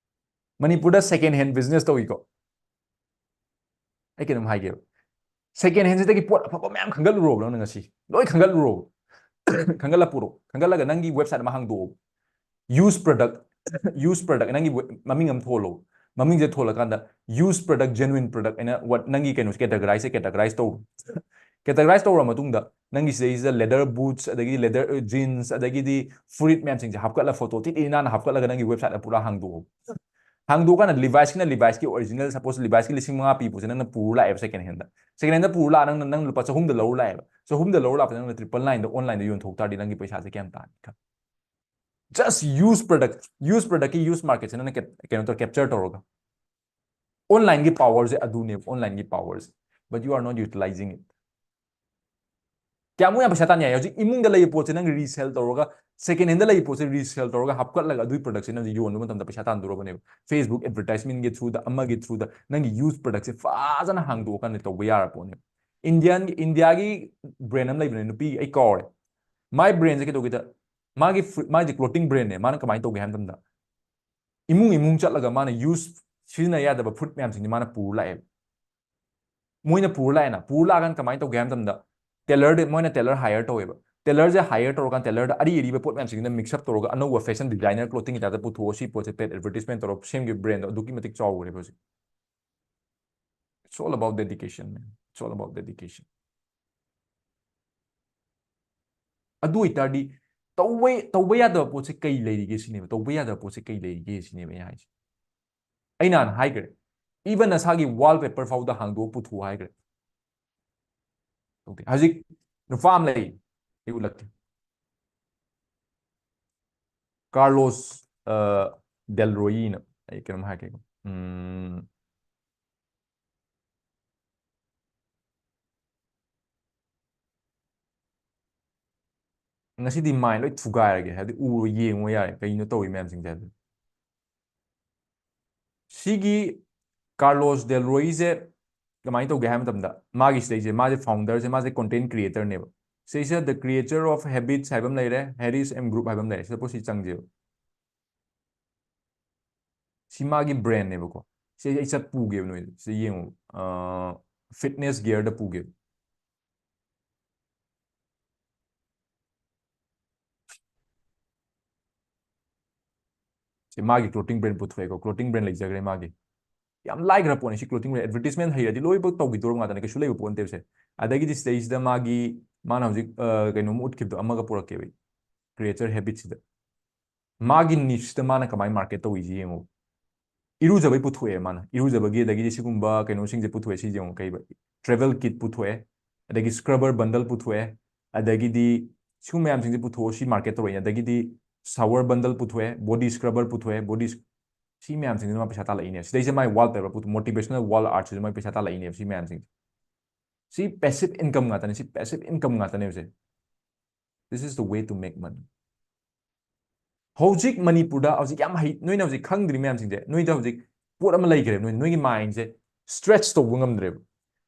ꯃꯅꯤꯄꯨꯔꯗ second hand business ꯇꯧꯏꯀꯣ꯫ ꯑꯩ ꯀꯩꯅꯣꯝ ꯍꯥꯏꯒꯦꯕ꯫ Second hand ꯁꯤꯗꯒꯤ ꯄꯣꯠ ꯑꯐꯕ ꯃꯌꯥꯝ ꯈꯟꯒꯠꯂꯨꯔꯣꯕ ꯅꯪꯅ ꯉꯁꯤ꯫ ꯂꯣꯏ ꯈꯟꯒꯠꯂꯨꯔꯣꯕ꯫ ꯈꯟꯒꯠꯂ ꯄꯨꯔꯣ꯫ ꯈꯟꯒꯠꯂꯒ ꯅꯪꯒꯤ website ꯑꯃ ꯍꯥꯡꯗꯣꯛꯑꯣ꯫ Used product, used product ꯅꯪꯒꯤ we-, ꯃꯃꯤꯡ ꯑꯃ ꯊꯣꯜꯂꯣ꯫ ꯃꯃꯤꯡꯁꯦ ꯊꯣꯜꯂꯀꯥꯟꯗ use product, genuine product ꯍꯥꯏꯅ what ꯅꯪꯒꯤ ꯀꯩꯅꯣꯁꯦ categorize categorize ꯇꯧ categorize ꯇꯧꯔ ꯃꯇꯨꯡꯗ ꯅꯪꯒꯤ ꯁꯤꯗꯩꯁꯤꯗ leather boots, ꯑꯗꯒꯤ leather jeans, ꯑꯗꯒꯤꯗꯤ ꯐꯨꯔꯤꯠ ꯃꯌꯥꯝꯁꯤꯡꯁꯦ ꯍꯥꯞꯀꯠꯂ photo ꯊꯤ ꯊꯤ ꯅꯥꯟꯅ ꯍꯥꯞꯀꯠꯂꯒ ꯅꯪꯒꯤ website ꯄꯨꯔꯥ ꯍꯥꯡꯗꯣꯛꯑꯣ꯫ ꯍꯥꯡꯗꯣꯛꯑꯀꯥꯟꯗ Levi's ꯀꯤꯅ Levi's ꯀꯤ original, suppose Levi's ꯀꯤ ꯂꯤꯁꯤꯡ ꯃꯉꯥ ꯄꯤ ꯄꯣꯠꯁꯦ ꯅꯪꯅ ꯄꯨꯔ ꯂꯥꯛꯑꯦꯕ second hand ꯗ꯫ Second hand ꯗ ꯄꯨꯔ ꯂꯥꯛꯑ ꯅꯪꯅ ꯅꯪ ꯂꯨꯄꯥ ꯆꯍꯨꯝꯗ ꯂꯧꯔ ꯂꯥꯛꯑꯦꯕ꯫ ꯆꯍꯨꯝꯗ ꯂꯧꯔ ꯂꯥꯛꯄꯁꯦ ꯅꯪꯅ triple nine ꯗ online ꯗ ꯌꯣꯟꯊꯣꯛ ꯇꯥꯔꯗꯤ ꯅꯪꯒꯤ ꯄꯩꯁꯥꯁꯦ ꯀꯌꯥꯝ ꯇꯥꯅꯤ ꯈꯪ? Just use product, use product ꯀꯤ use market ꯁꯦ ꯅꯪꯅ ꯀꯩꯅꯣ ꯇꯧꯔ capture ꯇꯧꯔꯒ꯫ Online ꯒꯤ power ꯁꯦ ꯑꯗꯨꯅꯦꯕ, online ꯒꯤ power say. But you are not utilizing it. ꯀꯌꯥꯃꯨꯛ ꯌꯥꯝ ꯄꯩꯁꯥ ꯇꯥꯟ ꯌꯥꯏ? ꯍꯧꯖꯤꯛ ꯏꯃꯨꯡꯗ ꯂꯩꯕ ꯄꯣꯠꯁꯦ ꯅꯪ resell ꯇꯧꯔꯒ, second hand ꯗ ꯂꯩꯕ ꯄꯣꯠꯁꯦ resell ꯇꯧꯔꯒ ꯍꯥꯞꯀꯠꯂꯒ ꯑꯗꯨꯒꯤ product ꯁꯦ ꯅꯪ ꯌꯣꯟꯕ ꯃꯇꯝꯗ ꯄꯩꯁꯥ ꯇꯥꯟꯗꯣꯔꯕꯅꯦꯕ꯫ Facebook advertisement ꯒꯤ through ꯗ, ꯑꯃꯒꯤ through ꯗ ꯅꯪꯒꯤ use product ꯁꯦ ꯐꯖꯅ ꯍꯥꯡꯗꯣꯛꯑꯀꯥꯟꯗ ꯇꯧꯕ ꯌꯥꯔ ꯄꯣꯠꯅꯦꯕ꯫ Indian, India ꯒꯤ brand ꯑꯃ ꯂꯩꯕꯅꯦ ꯅꯨꯄꯤ, ꯑꯩ ꯀꯥꯎꯔꯦ꯫ My brand ꯁꯦ ꯀꯩꯗꯧꯒꯦꯗ, ꯃꯥꯒꯤ ꯐꯨ-, ꯃꯥꯒꯤ clothing brand ꯅꯦ꯫ ꯃꯥꯅ ꯀꯃꯥꯏꯅ ꯇꯧꯒꯦ ꯍꯥꯏꯕ ꯃꯇꯝꯗ, ꯏꯃꯨꯡ ꯏꯃꯨꯡ ꯆꯠꯂꯒ ꯃꯥꯅ use ꯁꯤꯖꯤꯟꯅ ꯌꯥꯗꯕ ꯐꯨꯔꯤꯠ ꯃꯌꯥꯝꯁꯤꯡꯁꯦ ꯃꯥꯅ ꯄꯨꯔ ꯂꯥꯛꯑꯦꯕ꯫ ꯃꯣꯏꯅ ꯄꯨꯔ ꯂꯥꯛꯑꯦꯅ, ꯄꯨꯔ ꯂꯥꯛꯑꯀꯥꯟꯗ ꯀꯃꯥꯏꯅ ꯇꯧꯒꯦ ꯍꯥꯏꯕ ꯃꯇꯝꯗ, tailor ꯗ, ꯃꯣꯏꯅ tailor hire ꯇꯧꯋꯦꯕ꯫ Tailor ꯁꯦ hire ꯇꯧꯔꯀꯥꯟꯗ tailor ꯗ ꯑꯔꯤ ꯑꯔꯤꯕ ꯄꯣꯠ ꯃꯌꯥꯝꯁꯤꯡꯁꯤꯅ mix up ꯇꯧꯔꯒ ꯑꯅꯧꯕ fashion designer clothing ꯒꯤ type ꯇ ꯄꯨꯊꯣꯛꯑ ꯁꯤ ꯄꯣꯠꯁꯦ paid advertisement ꯇꯧꯔꯒ ꯁꯦꯝꯈꯤꯕ brand ꯗꯣ ꯑꯗꯨꯛꯀꯤ ꯃꯇꯤꯛ ꯆꯥꯎꯈ꯭ꯔꯦꯕ ꯍꯧꯖꯤꯛ꯫ It's all about dedication, man. It's all about dedication. ꯑꯗꯨ ꯑꯣꯏꯇꯥꯔꯗꯤ ꯇꯧꯕ, ꯇꯧꯕ ꯌꯥꯗꯕ ꯄꯣꯠꯁꯦ ꯀꯩ ꯂꯩꯔꯤꯒꯦ ꯁꯤꯅꯦꯕ, ꯇꯧꯕ ꯌꯥꯗꯕ ꯄꯣꯠꯁꯦ ꯀꯩ ꯂꯩꯔꯤꯒꯦ ꯁꯤꯅꯦꯕ ꯑꯩꯅ ꯍꯥꯏꯁꯦ꯫ ꯑꯩ ꯅꯍꯥꯟ ꯍꯥꯏꯈ꯭ꯔꯦ, even ꯅꯁꯥꯒꯤ wallpaper ꯐꯥꯎꯗ ꯍꯥꯡꯗꯣꯛꯑ ꯄꯨꯊꯣꯛꯑꯣ ꯍꯥꯏꯈ꯭ꯔꯦ꯫ ꯇꯧꯗꯦ꯫ ꯍꯧꯖꯤꯛ ꯅꯨꯄꯥ ꯑꯃ ꯂꯩ, ꯑꯩ ꯎꯠꯂꯛꯀꯦ꯫ Carlos, ꯑ, Del Roy ꯅ, ꯑꯩ ꯀꯩꯅꯣꯝ ꯍꯥꯏꯒꯦꯀꯣ꯫ ꯎꯝ, ꯉꯁꯤꯗꯤ ꯃꯥꯏ ꯂꯣꯏ ꯊꯨꯒꯥꯏꯔꯒꯦ, ꯍꯥꯏꯕꯗꯤ ꯎꯔꯣ, ꯌꯦꯡꯉꯣ ꯌꯥꯔꯦ ꯀꯩꯅꯣ ꯇꯧꯔꯤ ꯃꯌꯥꯝꯁꯤꯡꯁꯦ ꯍꯥꯏꯕꯗꯤ꯫ ꯁꯤꯒꯤ Carlos Del Roy ꯁꯦ ꯀꯃꯥꯏꯅ ꯇꯧꯒꯦ ꯍꯥꯏꯕ ꯃꯇꯝꯗ, ꯃꯥꯒꯤ ꯁꯤꯗꯩꯁꯦ, ꯃꯥꯁꯦ founder ꯁꯦ, ꯃꯥꯁꯦ content creator ꯅꯦꯕ꯫ ꯁꯤꯁꯦ The Creator of Habits ꯍꯥꯏꯕ ꯑꯃ ꯂꯩꯔꯦ, Harris M Group ꯍꯥꯏꯕ ꯑꯃ ꯂꯩꯔꯦ꯫ ꯁꯤꯗ ꯄꯣꯠꯁꯤ ꯆꯪꯁꯦꯕ꯫ ꯁꯤ ꯃꯥꯒꯤ brand ꯅꯦꯕꯀꯣ꯫ ꯁꯤ ꯑꯩ ꯆꯠ ꯄꯨꯒꯦꯕ ꯅꯣꯏꯗ꯫ ꯁꯤ ꯌꯦꯡꯉꯨ꯫ ꯑ, fitness gear ꯗ ꯄꯨꯒꯦꯕ꯫ ꯁꯤ ꯃꯥꯒꯤ clothing brand ꯄꯨꯊꯣꯛꯑꯦꯀꯣ, clothing brand ꯂꯩꯖꯈ꯭ꯔꯦ ꯃꯥꯒꯤ꯫ ꯌꯥꯝ ꯂꯥꯏꯈ꯭ꯔ ꯄꯣꯠꯅꯤ ꯁꯤ clothing brand꯫ Advertisement ꯍꯩꯔꯗꯤ ꯂꯣꯏꯅꯃꯛ ꯇꯧꯈꯤꯗꯧꯔꯕ ꯉꯥꯛꯇꯅꯤ, ꯀꯩꯁꯨ ꯂꯩꯕ ꯄꯣꯠ ꯅꯠꯇꯦꯕ ꯁꯦ꯫ ꯑꯗꯒꯤꯗꯤ ꯁꯤꯗꯩꯁꯤꯗ ꯃꯥꯒꯤ, ꯃꯥꯅ ꯍꯧꯖꯤꯛ ꯑ, ꯀꯩꯅꯣꯝ ꯎꯠꯈꯤꯕꯗꯣ ꯑꯃꯒ ꯄꯨꯔꯛꯀꯦꯕ ꯑꯩ, creator habit ꯁꯤꯗ꯫ ꯃꯥꯒꯤ niche ꯇ ꯃꯥꯅ ꯀꯃꯥꯏꯅ market ꯇꯧꯔꯤꯁꯤ ꯌꯦꯡꯉꯣ꯫ ꯏꯔꯨꯖꯕꯩ ꯄꯨꯊꯣꯛꯑꯦ ꯃꯥꯅ, ꯏꯔꯨꯖꯕꯒꯤ, ꯑꯗꯒꯤꯗꯤ ꯁꯤꯒꯨꯝꯕ ꯀꯩꯅꯣꯁꯤꯡꯁꯦ ꯄꯨꯊꯣꯛꯑꯦ, ꯁꯤ ꯌꯦꯡꯉꯣ, ꯀꯩꯕ, travel kit ꯄꯨꯊꯣꯛꯑꯦ, ꯑꯗꯒꯤ scrubber bundle ꯄꯨꯊꯣꯛꯑꯦ, ꯑꯗꯒꯤꯗꯤ ꯁꯤꯒꯨꯝꯕ ꯃꯌꯥꯝꯁꯤꯡꯁꯦ ꯄꯨꯊꯣꯛꯑꯣ, ꯁꯤ market ꯇꯧꯔꯛꯏꯅꯦ꯫ ꯑꯗꯒꯤꯗꯤ shower bundle ꯄꯨꯊꯣꯛꯑꯦ, body scrubber ꯄꯨꯊꯣꯛꯑꯦ, body ꯁꯤ ꯃꯌꯥꯝꯁꯤꯡꯁꯤꯅ ꯃꯥ ꯄꯩꯁꯥ ꯇꯥꯜꯂꯛꯏꯅꯦ꯫ ꯁꯤꯗꯩꯁꯤꯗ ꯃꯥꯏ wallpaper ꯄꯨꯊꯣꯛ, motivational wall art ꯁꯤꯁꯨ ꯃꯥꯏ ꯄꯩꯁꯥ ꯇꯥꯜꯂꯛꯏꯅꯦꯕ ꯁꯤ ꯃꯌꯥꯝꯁꯤꯡꯁꯦ꯫ ꯁꯤ passive income ꯉꯥꯛꯇꯅꯦ, ꯁꯤ passive income ꯉꯥꯛꯇꯅꯦꯕ ꯁꯦ꯫ This is the way to make money. ꯍꯧꯖꯤꯛ ꯃꯅꯤꯄꯨꯔꯗ ꯍꯧꯖꯤꯛ ꯌꯥꯝ ꯍꯩ, ꯅꯣꯏꯅ ꯍꯧꯖꯤꯛ ꯈꯪꯗ꯭ꯔꯤ ꯃꯌꯥꯝꯁꯤꯡꯁꯦ, ꯅꯣꯏꯗ ꯍꯧꯖꯤꯛ ꯄꯣꯠ ꯑꯃ ꯂꯩꯈ꯭ꯔꯦ, ꯅꯣꯏ, ꯅꯣꯏꯒꯤ mind ꯁꯦ stretch ꯇꯧꯕ ꯉꯝꯗ꯭ꯔꯦꯕ꯫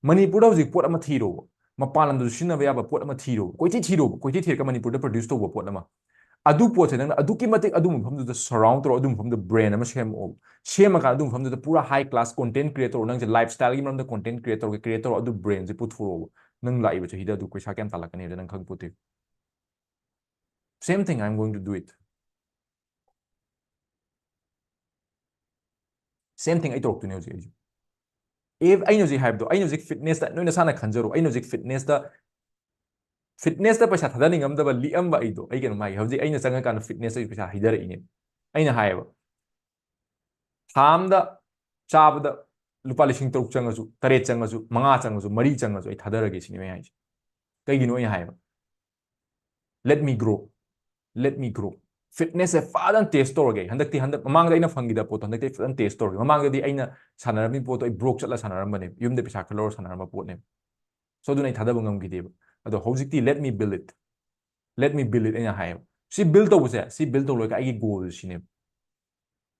ꯃꯅꯤꯄꯨꯔꯗ ꯍꯧꯖꯤꯛ ꯄꯣꯠ ꯑꯃ ꯊꯤꯔꯣꯕ, ꯃꯄꯥꯟ ꯂꯝꯗꯁꯨ ꯁꯤꯖꯤꯟꯅꯕ ꯌꯥꯕ ꯄꯣꯠ ꯑꯃ ꯊꯤꯔꯣꯕ, ꯀꯣꯏꯊꯤ ꯊꯤꯔꯣꯕ, ꯀꯣꯏꯊꯤ ꯊꯤꯔꯒ ꯃꯅꯤꯄꯨꯔꯗ produce ꯇꯧꯕ ꯄꯣꯠ ꯑꯃ꯫ ꯑꯗꯨ ꯄꯣꯠꯁꯦ ꯅꯪꯅ ꯑꯗꯨꯛꯀꯤ ꯃꯇꯤꯛ ꯑꯗꯨ ꯃꯐꯝꯗꯨꯗ surround ꯇꯧꯔꯣ, ꯑꯗꯨ ꯃꯐꯝꯗ brand ꯑꯃ ꯁꯦꯝꯃꯛꯑꯣꯕ꯫ ꯁꯦꯝꯃꯀꯥꯟꯗ ꯑꯗꯨ ꯃꯐꯝꯗꯨꯗ ꯄꯨꯔꯥ high class content create ꯇꯧꯔꯣ, ꯅꯪꯁꯦ lifestyle ꯒꯤ ꯃꯔꯝꯗ content create ꯇꯧꯔꯒ, create ꯇꯧꯔꯣ, ꯑꯗꯨ brand ꯁꯦ ꯄꯨꯊꯣꯔꯛꯑꯣꯕ꯫ ꯅꯪ ꯂꯥꯛꯏꯕ ꯆꯍꯤꯗ ꯑꯗꯨ ꯄꯩꯁꯥ ꯀꯌꯥꯝ ꯇꯥꯜꯂꯛꯀꯅꯤ ꯍꯥꯏꯕꯗꯣ ꯅꯪ ꯈꯪꯄꯣꯠꯇꯦ꯫ Same thing, I'm going to do it. Same thing ꯑꯩ ꯇꯧꯔꯛꯇꯣꯏꯅꯦ ꯍꯧꯖꯤꯛ ꯑꯩꯁꯨ꯫ If ꯑꯩꯅ ꯍꯧꯖꯤꯛ ꯍꯥꯏꯕꯗꯣ, ꯑꯩꯅ ꯍꯧꯖꯤꯛ fitness ꯇ, ꯅꯣꯏ ꯅꯁꯥꯅ ꯈꯟꯖꯔꯣ, ꯑꯩꯅ ꯍꯧꯖꯤꯛ fitness ꯇ, fitness ꯇ ꯄꯩꯁꯥ ꯊꯥꯗꯅꯤꯡꯉꯝꯗꯕ ꯂꯤꯛꯑꯝꯕ ꯑꯩꯗꯣ, ꯑꯩ ꯀꯩꯅꯣꯝ ꯍꯥꯏꯒꯦ, ꯍꯧꯖꯤꯛ ꯑꯩꯅ ꯆꯪꯉꯀꯥꯟꯗ fitness ꯇ ꯄꯩꯁꯥ ꯍꯩꯊꯔꯛꯏꯅꯦ꯫ ꯑꯩꯅ ꯍꯥꯏꯌꯦꯕ, ꯊꯥ ꯑꯝꯗ ꯆꯥꯕꯗ ꯂꯨꯄꯥ ꯂꯤꯁꯤꯡ ꯇꯔꯨꯛ ꯆꯪꯉꯁꯨ, ꯇꯔꯦꯠ ꯆꯪꯉꯁꯨ, ꯃꯉꯥ ꯆꯪꯉꯁꯨ, ꯃꯔꯤ ꯆꯪꯉꯁꯨ ꯑꯩ ꯊꯥꯗꯔꯒꯦ ꯁꯤꯅꯦꯕ ꯑꯩ ꯍꯥꯏꯁꯦ꯫ ꯀꯩꯒꯤꯅꯣ ꯑꯩꯅ ꯍꯥꯏꯕ? Let me grow. Let me grow. Fitness ꯁꯦ ꯐꯖꯅ test ꯇꯧꯔꯒꯦ꯫ ꯍꯟꯗꯛꯇꯤ, ꯍꯟꯗꯛ, ꯃꯃꯥꯡꯗ ꯑꯩꯅ ꯐꯪꯈꯤꯗꯕ ꯄꯣꯠꯇꯣ ꯍꯟꯗꯛꯇꯤ ꯑꯩ ꯐꯖꯅ test ꯇꯧꯔꯒꯦ꯫ ꯃꯃꯥꯡꯗꯗꯤ ꯑꯩꯅ ꯁꯥꯟꯅꯔꯝꯃꯤ ꯄꯣꯠꯇꯣ ꯑꯩ broke ꯆꯠꯂ ꯁꯥꯟꯅꯔꯝꯕꯅꯦ, ꯌꯨꯝꯗ ꯄꯩꯁꯥ ꯈꯔ ꯂꯧꯔ ꯁꯥꯟꯅꯔꯝꯕ ꯄꯣꯠꯅꯦꯕ꯫ So ꯑꯗꯨꯅ ꯑꯩ ꯊꯥꯗꯕ ꯉꯝꯈꯤꯗꯦꯕ꯫ ꯑꯗꯣ ꯍꯧꯖꯤꯛꯇꯤ let me build it. Let me build it ꯑꯩꯅ ꯍꯥꯏꯌꯦꯕ꯫ ꯁꯤ build ꯇꯧꯕꯁꯦ, ꯁꯤ build ꯇꯧ ꯂꯣꯏꯔꯒ ꯑꯩꯒꯤ goal ꯁꯤꯅꯦꯕ꯫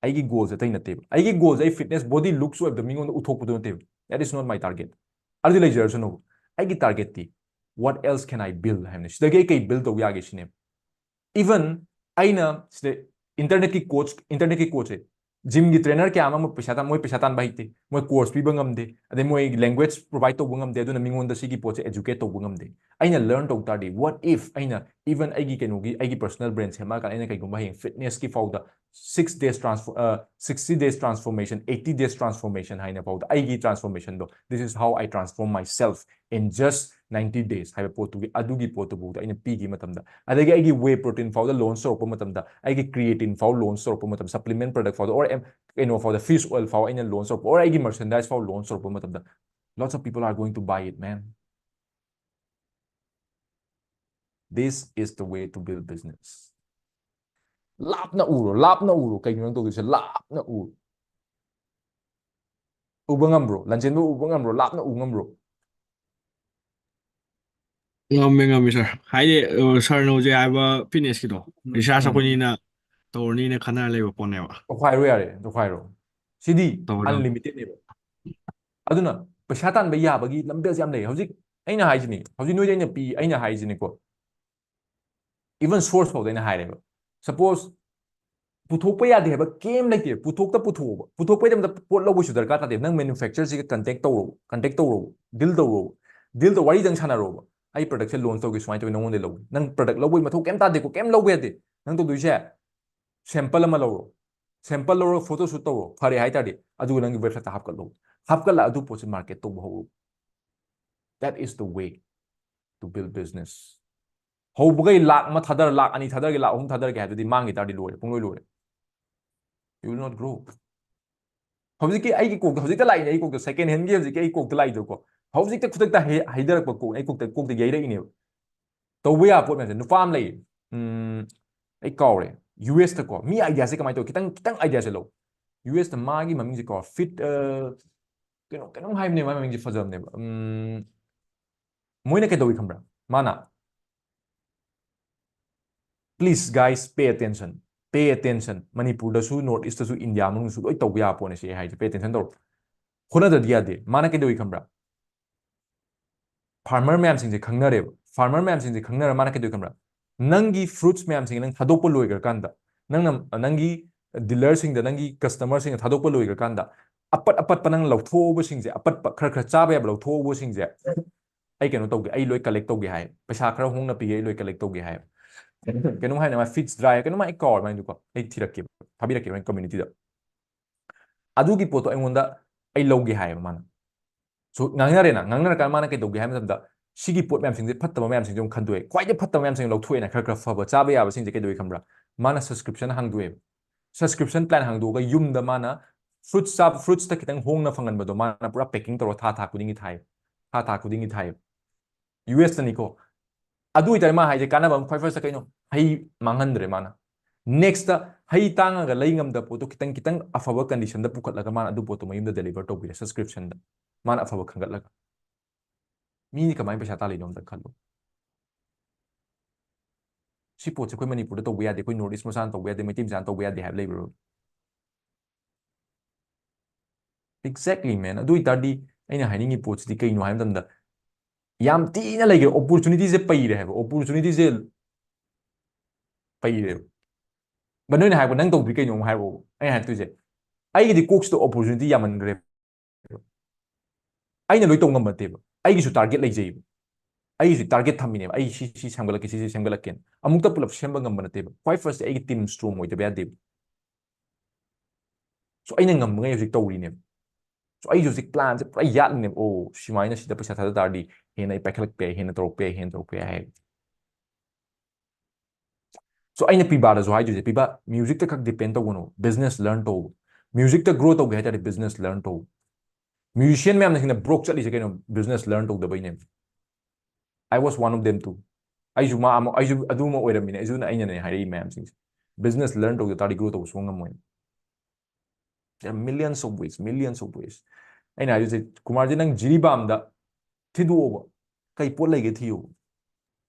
ꯑꯩꯒꯤ goal ꯁꯦ ꯑꯇꯩ ꯅꯠꯇꯦꯕ꯫ ꯑꯩꯒꯤ goal ꯁꯦ ꯑꯩ fitness, body looks ꯑꯣꯏꯕꯗꯣ ꯃꯤꯉꯣꯟꯗ ꯎꯠꯊꯣꯛꯄꯗꯣ ꯅꯠꯇꯦꯕ꯫ That is not my target. ꯑꯗꯨꯗꯤ ꯂꯩꯖꯔꯁꯅꯨ꯫ ꯑꯩꯒꯤ target T what else can I build ꯍꯥꯏꯕꯅꯤ꯫ ꯁꯤꯗꯒꯤ ꯑꯩ ꯀꯩ build ꯇꯧ ꯌꯥꯒꯦ ꯁꯤꯅꯦꯕ꯫ Even ꯑꯩꯅ ꯁꯤꯗ internet ꯀꯤ coach, internet ꯀꯤ coach ꯁꯦ, gym ꯒꯤ trainer ꯀꯌꯥ ꯑꯃ ꯄꯩꯁꯥ ꯇꯥꯟ-, ꯃꯣꯏ ꯄꯩꯁꯥ ꯇꯥꯟꯕ ꯍꯩꯇꯦ, ꯃꯣꯏ course ꯄꯤꯕ ꯉꯝꯗꯦ, ꯑꯗꯩ ꯃꯣꯏ language provide ꯇꯧꯕ ꯉꯝꯗꯦ, ꯑꯗꯨꯅ ꯃꯤꯉꯣꯟꯗ ꯁꯤꯒꯤ ꯄꯣꯠꯁꯦ educate ꯇꯧꯕ ꯉꯝꯗꯦ꯫ ꯑꯩꯅ learn ꯇꯧ ꯇꯥꯔꯗꯤ, what if ꯑꯩꯅ even ꯑꯩꯒꯤ ꯀꯩꯅꯣꯒꯤ, ꯑꯩꯒꯤ personal brand ꯁꯦꯝꯃꯛꯑꯀꯥꯟꯗ ꯑꯩꯅ ꯀꯩꯒꯨꯝꯕ ꯍꯌꯦꯡ fitness ꯀꯤ ꯐꯥꯎꯗ six days transfer, uh, sixty days transformation, eighty days transformation ꯍꯥꯏꯅ ꯐꯥꯎꯗ ꯑꯩꯒꯤ transformationꯗꯣ, this is how I transform myself in just ninety days ꯍꯥꯏꯕ ꯄꯣꯠꯇꯨꯒꯤ, ꯑꯗꯨꯒꯤ ꯄꯣꯠꯇꯨꯐꯥꯎꯗ ꯑꯩꯅ ꯄꯤꯈꯤꯕ ꯃꯇꯝꯗ, ꯑꯗꯒꯤ ꯑꯩꯒꯤ whey protein ꯐꯥꯎꯗ launch ꯇꯧꯔꯛꯄ ꯃꯇꯝꯗ, ꯑꯩꯒꯤ creatine ꯐꯥꯎ launch ꯇꯧꯔꯛꯄ ꯃꯇꯝꯗ, supplement product ꯐꯥꯎꯗ, or ꯀꯩꯅꯣ ꯐꯥꯎꯗ, fish oil ꯐꯥꯎ ꯑꯩꯅ launch ꯇꯧꯔꯛꯄ, or ꯑꯩꯒꯤ merchandise ꯐꯥꯎ launch ꯇꯧꯔꯛꯄ ꯃꯇꯝꯗ, lots of people are going to buy it, man. This is the way to build business. ꯂꯥꯞꯅ ꯎꯔꯣ, ꯂꯥꯞꯅ ꯎꯔꯣ꯫ ꯀꯩꯅꯣ ꯅꯪ ꯇꯧꯗꯣꯏꯁꯦ? ꯂꯥꯞꯅ ꯎꯔꯣ꯫ ꯎꯕ ꯉꯝꯕ꯭ꯔꯣ? ꯂꯟꯆꯦꯟꯕ ꯎꯕ ꯉꯝꯕ꯭ꯔꯣ? ꯂꯥꯞꯅ ꯎ ꯉꯝꯕ꯭ꯔꯣ? ꯉꯝꯃꯦ, ꯉꯝꯃꯦ, sir. ꯍꯥꯏꯗꯤ, ꯑ, sirꯅ ꯍꯧꯖꯤꯛ ꯍꯥꯏꯕ fitnessꯀꯤꯗꯣ, research ꯎꯝ꯫ ꯑꯩꯈꯣꯏꯅꯤꯅ ꯇꯧꯔꯅꯤꯅ ꯈꯟꯅꯔ ꯂꯩꯕ ꯄꯣꯠꯅꯦꯕ꯫ ꯇꯧꯈꯥꯏꯔꯣ ꯌꯥꯔꯦ, ꯇꯧꯈꯥꯏꯔꯣ꯫ ꯁꯤꯗꯤ ꯇꯧꯔꯣ꯫ Unlimitedꯅꯦꯕ꯫ ꯑꯗꯨꯅ ꯄꯩꯁꯥ ꯇꯥꯟꯕ ꯌꯥꯕꯒꯤ ꯂꯝꯕꯦꯜꯁꯦ ꯌꯥꯝ ꯂꯩ꯫ ꯍꯧꯖꯤꯛ ꯑꯩꯅ ꯍꯥꯏꯁꯤꯅꯤ, ꯍꯧꯖꯤꯛ ꯅꯣꯏꯗ ꯑꯩꯅ ꯄꯤ, ꯑꯩꯅ ꯍꯥꯏꯁꯤꯅꯤꯀꯣ, even source ꯐꯥꯎꯗ ꯑꯩꯅ ꯍꯥꯏꯔꯦꯕ꯫ Suppose ꯄꯨꯊꯣꯛꯄ ꯌꯥꯗꯦ ꯍꯥꯏꯕ ꯀꯩꯝ ꯂꯩꯇꯦ꯫ ꯄꯨꯊꯣꯛꯇ ꯄꯨꯊꯣꯛꯑꯣꯕ꯫ ꯄꯨꯊꯣꯛꯄꯩꯗꯃꯛꯇ ꯄꯣꯠ ꯂꯧꯕꯁꯨ ꯗꯔꯀꯥꯔ ꯇꯥꯗꯦ꯫ ꯅꯪ manufacturerꯁꯤꯒ contact ꯇꯧꯔꯣ, contact ꯇꯧꯔꯣ, deal ꯇꯧꯔꯣ, deal ꯇꯧ, ꯋꯥꯔꯤꯗꯪ ꯁꯥꯟꯅꯔꯣꯕ꯫ "ꯑꯩ productꯁꯦ launch ꯇꯧꯒꯦ, ꯁꯨꯃꯥꯏꯅ ꯇꯧꯋꯤ, ꯅꯉꯣꯟꯗ ꯂꯧꯒꯦ꯫" ꯅꯪ product ꯂꯧꯕꯒꯤ ꯃꯊꯧ ꯀꯩꯝ ꯇꯥꯗꯦꯀꯣ, ꯀꯩꯝ ꯂꯧꯕ ꯌꯥꯗꯦ꯫ ꯅꯪ ꯇꯧꯗꯣꯏꯁꯦ sample ꯑꯃ ꯂꯧꯔꯣ, sample ꯂꯧꯔꯒ photo shoot ꯇꯧꯔꯣ, ꯐꯔꯦ ꯍꯥꯏ ꯇꯥꯔꯗꯤ, ꯑꯗꯨꯒ ꯅꯪꯒꯤ websiteꯇ ꯍꯥꯞꯀꯠꯂꯣ꯫ ꯍꯥꯞꯀꯠꯂ ꯑꯗꯨ ꯄꯣꯠꯁꯦ market ꯇꯧꯕ ꯍꯧꯔꯣ꯫ That is the way to build business. ꯍꯧꯕꯈꯩ ꯂꯥꯛ ꯑꯃ ꯊꯥꯗꯔ, ꯂꯥꯛ ꯑꯅꯤ ꯊꯥꯗꯔꯒꯦ, ꯂꯥꯛ ꯑꯍꯨꯝ ꯊꯥꯗꯔꯒꯦ ꯍꯥꯏꯗꯨꯗꯤ ꯃꯥꯡꯈꯤ ꯇꯥꯔꯗꯤ ꯂꯣꯏꯔꯦ, ꯄꯨꯡꯂꯣꯏ ꯂꯣꯏꯔꯦ꯫ You will not grow. ꯍꯧꯖꯤꯛꯀꯤ ꯑꯩꯒꯤ ꯀꯣꯛꯇ, ꯍꯧꯖꯤꯛꯇ ꯂꯥꯛꯏꯅꯦ ꯑꯩ ꯀꯣꯛꯇ, second handꯒꯤ ꯍꯧꯖꯤꯛꯀꯤ ꯑꯩ ꯀꯣꯛꯇ ꯂꯥꯛꯏꯗꯣꯀꯣ, ꯍꯧꯖꯤꯛꯇ ꯈꯨꯗꯛꯇ ꯍꯩ-, ꯍꯩꯊꯔꯛꯄ ꯀꯣꯛ, ꯑꯩ ꯀꯣꯛꯇ, ꯀꯣꯛꯇ ꯌꯩꯔꯛꯏꯅꯦꯕ꯫ ꯇꯧꯕ ꯌꯥꯕ ꯄꯣꯠ ꯃꯌꯥꯝꯁꯦ꯫ ꯅꯨꯄꯥ ꯑꯃ ꯂꯩ, ꯎꯝ, ꯑꯩ ꯀꯥꯎꯔꯦ, USꯇꯀꯣ꯫ ꯃꯤ ideaꯁꯦ ꯀꯃꯥꯏꯅ ꯇꯧ, ꯈꯤꯇꯪ, ꯈꯤꯇꯪ ideaꯁꯦ ꯂꯧ꯫ USꯇ ꯃꯥꯒꯤ ꯃꯃꯤꯡꯁꯦ ꯀꯥꯎ, ꯐꯤꯠ, ꯑ, ꯀꯩꯅꯣ, ꯀꯩꯅꯣꯝ ꯍꯥꯏꯕꯅꯦ, ꯃꯥꯒꯤ ꯃꯃꯤꯡꯁꯦ ꯐꯖꯕꯅꯦꯕ꯫ ꯎꯝ, ꯃꯣꯏꯅ ꯀꯩꯗꯧꯏ ꯈꯪꯕ꯭ꯔꯥ? ꯃꯥꯅ, please guys, pay attention, pay attention. ꯃꯅꯤꯄꯨꯔꯗꯁꯨ, North Eastꯇꯁꯨ, ꯏꯟꯗꯤꯌꯥ ꯃꯅꯨꯡꯗꯁꯨ ꯂꯣꯏ ꯇꯧꯕ ꯌꯥꯕ ꯄꯣꯠꯅꯦ ꯁꯤ ꯑꯩ ꯍꯥꯏꯁꯦ, pay attention ꯇꯧꯔꯣ꯫ ꯍꯣꯠꯅꯗ꯭ꯔꯗꯤ ꯌꯥꯗꯦ꯫ ꯃꯥꯅ ꯀꯩꯗꯧꯏ ꯈꯪꯕ꯭ꯔꯥ? Farmer ꯃꯌꯥꯝꯁꯤꯡꯁꯦ ꯈꯪꯅꯔꯦꯕ꯫ Farmer ꯃꯌꯥꯝꯁꯤꯡꯁꯦ ꯈꯪꯅꯔ ꯃꯥꯅ ꯀꯩꯗꯧꯏ ꯈꯪꯕ꯭ꯔꯥ? ꯅꯪꯒꯤ fruitsꯃꯌꯥꯝꯁꯤꯡ ꯅꯪ ꯊꯥꯗꯣꯛꯄ ꯂꯣꯏꯈ꯭ꯔꯀꯥꯟꯗ, ꯅꯪꯅ, ꯅꯪꯒꯤ dealerꯁꯤꯡꯗ, ꯅꯪꯒꯤ customerꯁꯤꯡꯗ ꯊꯥꯗꯣꯛꯄ ꯂꯣꯏꯈ꯭ꯔꯀꯥꯟꯗ, ꯑꯄꯠ ꯑꯄꯠꯄ ꯅꯪ ꯂꯧꯊꯣꯛꯍꯧꯕꯁꯤꯡꯁꯦ, ꯑꯄꯠꯄ ꯈꯔ ꯈꯔ ꯆꯥꯕ ꯌꯥꯕ ꯂꯧꯊꯣꯛꯍꯧꯕꯁꯤꯡꯁꯦ, "ꯑꯩ ꯀꯩꯅꯣ ꯇꯧꯒꯦ, ꯑꯩ ꯂꯣꯏ collect ꯇꯧꯒꯦ" ꯍꯥꯏ꯫ "ꯄꯩꯁꯥ ꯈꯔ ꯍꯣꯡꯅ ꯄꯤꯒꯦ, ꯑꯩ ꯂꯣꯏ collect ꯇꯧꯒꯦ" ꯍꯥꯏ꯫ ꯀꯩꯅꯣꯝ ꯍꯥꯏꯅ ꯃꯥ ꯐꯤꯠꯁ ꯗ꯭ꯔꯥꯏ ꯀꯩꯅꯣꯝ ꯑꯩ ꯀꯥꯎꯔꯦ ꯃꯥꯏꯗꯨꯀꯣ, ꯑꯩ ꯊꯤꯔꯛꯀꯦꯕ, ꯊꯥꯕꯤꯔꯛꯀꯦꯕ ꯑꯩ ꯀꯝꯃ꯭ꯌꯨꯅꯤꯇꯤꯗ꯫ ꯑꯗꯨꯒꯤ ꯄꯣꯠꯇꯣ ꯑꯩꯉꯣꯟꯗ ꯑꯩ ꯂꯧꯒꯦ ꯍꯥꯏꯌꯦꯕ ꯃꯥꯅ꯫ ꯁꯣ ꯉꯥꯡꯅꯔꯦꯅ, ꯉꯥꯡꯅꯔꯀꯥꯟꯗ ꯃꯥꯅ ꯀꯩꯗꯧꯒꯦ ꯍꯥꯏꯕ ꯃꯇꯝꯗ, ꯁꯤꯒꯤ ꯄꯣꯠ ꯃꯌꯥꯝꯁꯤꯡꯁꯦ, ꯐꯠꯇꯕ ꯃꯌꯥꯝꯁꯤꯡꯁꯦ ꯑꯃꯨꯛ ꯈꯟꯗꯣꯛꯑꯦ꯫ ꯈ꯭ꯋꯥꯏꯗꯩ ꯐꯠꯇꯕ ꯃꯌꯥꯝꯁꯤꯡ ꯂꯧꯊꯣꯛꯑꯦꯅ, ꯈꯔ ꯈꯔ ꯐꯕ ꯆꯥꯕ ꯌꯥꯕꯁꯤꯡꯁꯦ ꯀꯩꯗꯧꯏ ꯈꯪꯕ꯭ꯔꯥ? ꯃꯥꯅ ꯁꯕꯁꯀ꯭ꯔꯤꯞꯁꯟ ꯍꯥꯡꯗꯣꯛꯑꯦꯕ꯫ ꯁꯕꯁꯀ꯭ꯔꯤꯞꯁꯟ ꯄ꯭ꯂꯥꯟ ꯍꯥꯡꯗꯣꯛꯑꯒ ꯌꯨꯝꯗ ꯃꯥꯅ ꯐ꯭ꯔꯨꯠꯁ ꯆꯥꯕ, ꯐ꯭ꯔꯨꯠꯁꯇ ꯈꯤꯇꯪ ꯍꯣꯡꯅ ꯐꯪꯍꯟꯕꯗꯣ ꯃꯥꯅ ꯄꯨꯔꯥ ꯄꯦꯀꯤꯡ ꯇꯧꯔꯒ ꯊꯥ ꯊꯥ ꯈꯨꯗꯤꯡꯒꯤ ꯊꯥꯏ, ꯊꯥ ꯊꯥ ꯈꯨꯗꯤꯡꯒꯤ ꯊꯥꯏ꯫ ꯌꯨ ꯑꯦꯁꯇꯅꯤꯀꯣ꯫ ꯑꯗꯨ ꯑꯣꯏꯇꯥꯔꯗꯤ ꯃꯥ ꯍꯥꯏꯁꯦ ꯀꯥꯟꯅꯕ ꯑꯃ ꯈ꯭ꯋꯥꯏ ꯐꯥꯔꯁꯇ ꯀꯩꯅꯣ? ꯍꯩ ꯃꯥꯡꯍꯟꯗ꯭ꯔꯦ ꯃꯥꯅ꯫ ꯅꯦꯛꯁꯇ ꯍꯩ ꯇꯥꯡꯉꯒ ꯂꯩ ꯉꯝꯗꯕ ꯄꯣꯠꯇꯣ ꯈꯤꯇꯪ ꯈꯤꯇꯪ ꯑꯐꯕ ꯀꯟꯗꯤꯁꯟꯗ ꯄꯨꯈꯠꯂꯒ ꯃꯥꯅ ꯑꯗꯨ ꯄꯣꯠꯇꯣ ꯃꯌꯨꯝꯗ ꯗꯦꯂꯤꯚꯔ ꯇꯧꯕꯤꯔꯦ ꯁꯕꯁꯀ꯭ꯔꯤꯞꯁꯟꯗ꯫ ꯃꯥꯅ ꯑꯐꯕ ꯈꯟꯒꯠꯂꯒ꯫ ꯃꯤꯗꯤ ꯀꯃꯥꯏꯅ ꯄꯩꯁꯥ ꯇꯥꯜꯂꯤꯅꯣ ꯑꯝꯇ ꯈꯜꯂꯣ꯫ ꯁꯤ ꯄꯣꯠꯁꯦ ꯑꯩꯈꯣꯏ ꯃꯅꯤꯄꯨꯔꯗ ꯇꯧꯕ ꯌꯥꯗꯦ, ꯑꯩꯈꯣꯏ ꯅꯣꯔꯠ ꯏꯁ ꯃꯆꯥꯅ ꯇꯧꯕ ꯌꯥꯗꯦ, ꯃꯩꯇꯩ ꯃꯆꯥꯅ ꯇꯧꯕ ꯌꯥꯗꯦ ꯍꯥꯏꯕ ꯂꯩꯕ꯭ꯔꯣ? Exactly, man. ꯑꯗꯨ ꯑꯣꯏꯇꯥꯔꯗꯤ ꯑꯩꯅ ꯍꯥꯏꯅꯤꯡꯉꯤ ꯄꯣꯠꯁꯤꯗꯤ ꯀꯩꯅꯣ ꯍꯥꯏꯕ ꯃꯇꯝꯗ, ꯌꯥꯝ ꯊꯤꯅ ꯂꯩꯈ꯭ꯔꯦ, ꯑꯣꯄꯣꯔꯆꯨꯅꯤꯇꯤꯁꯦ ꯄꯩꯔꯦ ꯍꯥꯏꯕ, ꯑꯣꯄꯣꯔꯆꯨꯅꯤꯇꯤꯁꯦ ꯄꯩꯔꯦꯕ꯫ ꯕꯠ ꯅꯣꯏꯅ ꯍꯥꯏꯔꯛꯄ, "ꯅꯪ ꯇꯧꯗ꯭ꯔꯤ ꯀꯩꯅꯣ?" ꯑꯃꯨꯛ ꯍꯥꯏꯔꯛꯑꯣ꯫ ꯑꯩꯅ ꯍꯥꯏꯔꯛꯇꯣꯏꯁꯦ, ꯑꯩꯒꯤꯗꯤ ꯀꯣꯛꯁꯤꯗ ꯑꯣꯄꯣꯔꯆꯨꯅꯤꯇꯤ ꯌꯥꯝꯃꯟꯈ꯭ꯔꯦ꯫ ꯑꯩꯅ ꯂꯣꯏ ꯇꯧ ꯉꯝꯕ ꯅꯠꯇꯦꯕ꯫ ꯑꯩꯒꯤꯁꯨ ꯇꯥꯔꯒꯦꯠ ꯂꯩꯖꯩꯕ꯫ ꯑꯩꯒꯤꯁꯨ ꯇꯥꯔꯒꯦꯠ ꯊꯝꯃꯤꯅꯦꯕ꯫ ꯑꯩ ꯁꯤ, ꯁꯤ ꯁꯦꯝꯒꯠꯂꯛꯀꯦ, ꯁꯤ, ꯁꯤ ꯁꯦꯝꯒꯠꯂꯛꯀꯦꯅ꯫ ꯑꯃꯨꯛꯇ ꯄꯨꯂꯞ ꯁꯦꯝꯕ ꯉꯝꯕ ꯅꯠꯇꯦꯕ꯫ ꯈ꯭ꯋꯥꯏ ꯐꯥꯔꯁꯇ ꯑꯩꯒꯤ ꯇꯤꯝ ꯁ꯭ꯇꯔꯣꯡ ꯑꯣꯏꯗꯕ ꯌꯥꯗꯦꯕ꯫ ꯁꯣ ꯑꯩꯅ ꯉꯝꯃꯉꯩ ꯍꯧꯖꯤꯛ ꯇꯧꯔꯤꯅꯦꯕ꯫ ꯁꯣ ꯑꯩꯁꯨ ꯍꯧꯖꯤꯛ ꯄ꯭ꯂꯥꯟꯁꯦ ꯄꯨꯔꯥ ꯌꯥꯠꯂꯤꯅꯦꯕ꯫ ꯑꯣ, ꯁꯨꯃꯥꯏꯅ ꯁꯤꯗ ꯄꯩꯁꯥ ꯊꯥꯗ ꯇꯥꯔꯗꯤ ꯍꯦꯟꯅ ꯑꯩ ꯄꯥꯏꯈꯠꯂꯛꯄ ꯌꯥꯏ, ꯍꯦꯟꯅ ꯇꯧꯔꯛꯄ ꯌꯥꯏ, ꯍꯦꯟꯅ ꯇꯧꯔꯛꯄ ꯌꯥꯏ ꯍꯥꯏꯕ꯫ ꯁꯣ ꯑꯩꯅ ꯄꯤꯕꯥꯗꯁꯨ ꯍꯥꯏꯗꯣꯏꯁꯦ, ꯄꯤꯕꯥ, ꯃ꯭ꯌꯨꯖꯤꯛꯇ ꯈꯛ ꯗꯤꯄꯦꯟ ꯇꯧꯒꯅꯨ, ꯕꯤꯖꯤꯅꯦꯁ ꯂꯔꯟ ꯇꯧ꯫ ꯃ꯭ꯌꯨꯖꯤꯛꯇ ꯒ꯭ꯔꯣ ꯇꯧꯒꯦ ꯍꯥꯏ ꯇꯥꯔꯗꯤ ꯕꯤꯖꯤꯅꯦꯁ ꯂꯔꯟ ꯇꯧ꯫ ꯃ꯭ꯌꯨꯖꯤꯁꯤꯌꯟ ꯃꯌꯥꯝꯅ ꯁꯤꯅ ꯕ꯭ꯔꯣꯛ ꯆꯠꯂꯤꯁꯦ ꯀꯩꯅꯣ? ꯕꯤꯖꯤꯅꯦꯁ ꯂꯔꯟ ꯇꯧꯗꯕꯩꯅꯦꯕ꯫ I was one of them too. ꯑꯩꯁꯨ ꯃꯥ ꯑꯃ, ꯑꯩꯁꯨ ꯑꯗꯨꯃ ꯑꯣꯏꯔꯝꯃꯤꯅꯦ, ꯑꯩꯁꯨ ꯑꯩꯅꯅꯦ ꯍꯥꯏꯔꯛꯏ ꯃꯌꯥꯝꯁꯤꯡꯁꯦ꯫ ꯕꯤꯖꯤꯅꯦꯁ ꯂꯔꯟ ꯇꯧꯗ ꯇꯥꯔꯗꯤ ꯒ꯭ꯔꯣ ꯇꯧꯕ ꯁꯨꯡꯉꯝ ꯉꯝꯃꯣꯏ꯫ There are millions of ways, millions of ways. ꯑꯩꯅ ꯍꯥꯏꯗꯣꯏꯁꯦ, ꯀꯨꯃꯥꯔꯖꯤ, ꯅꯪ ꯖꯤꯔꯤꯕꯥꯝꯗ ꯊꯤꯗꯣꯛꯑꯣꯕ, ꯀꯩ ꯄꯣꯠ ꯂꯩꯒꯦ ꯊꯤꯌꯣꯕ꯫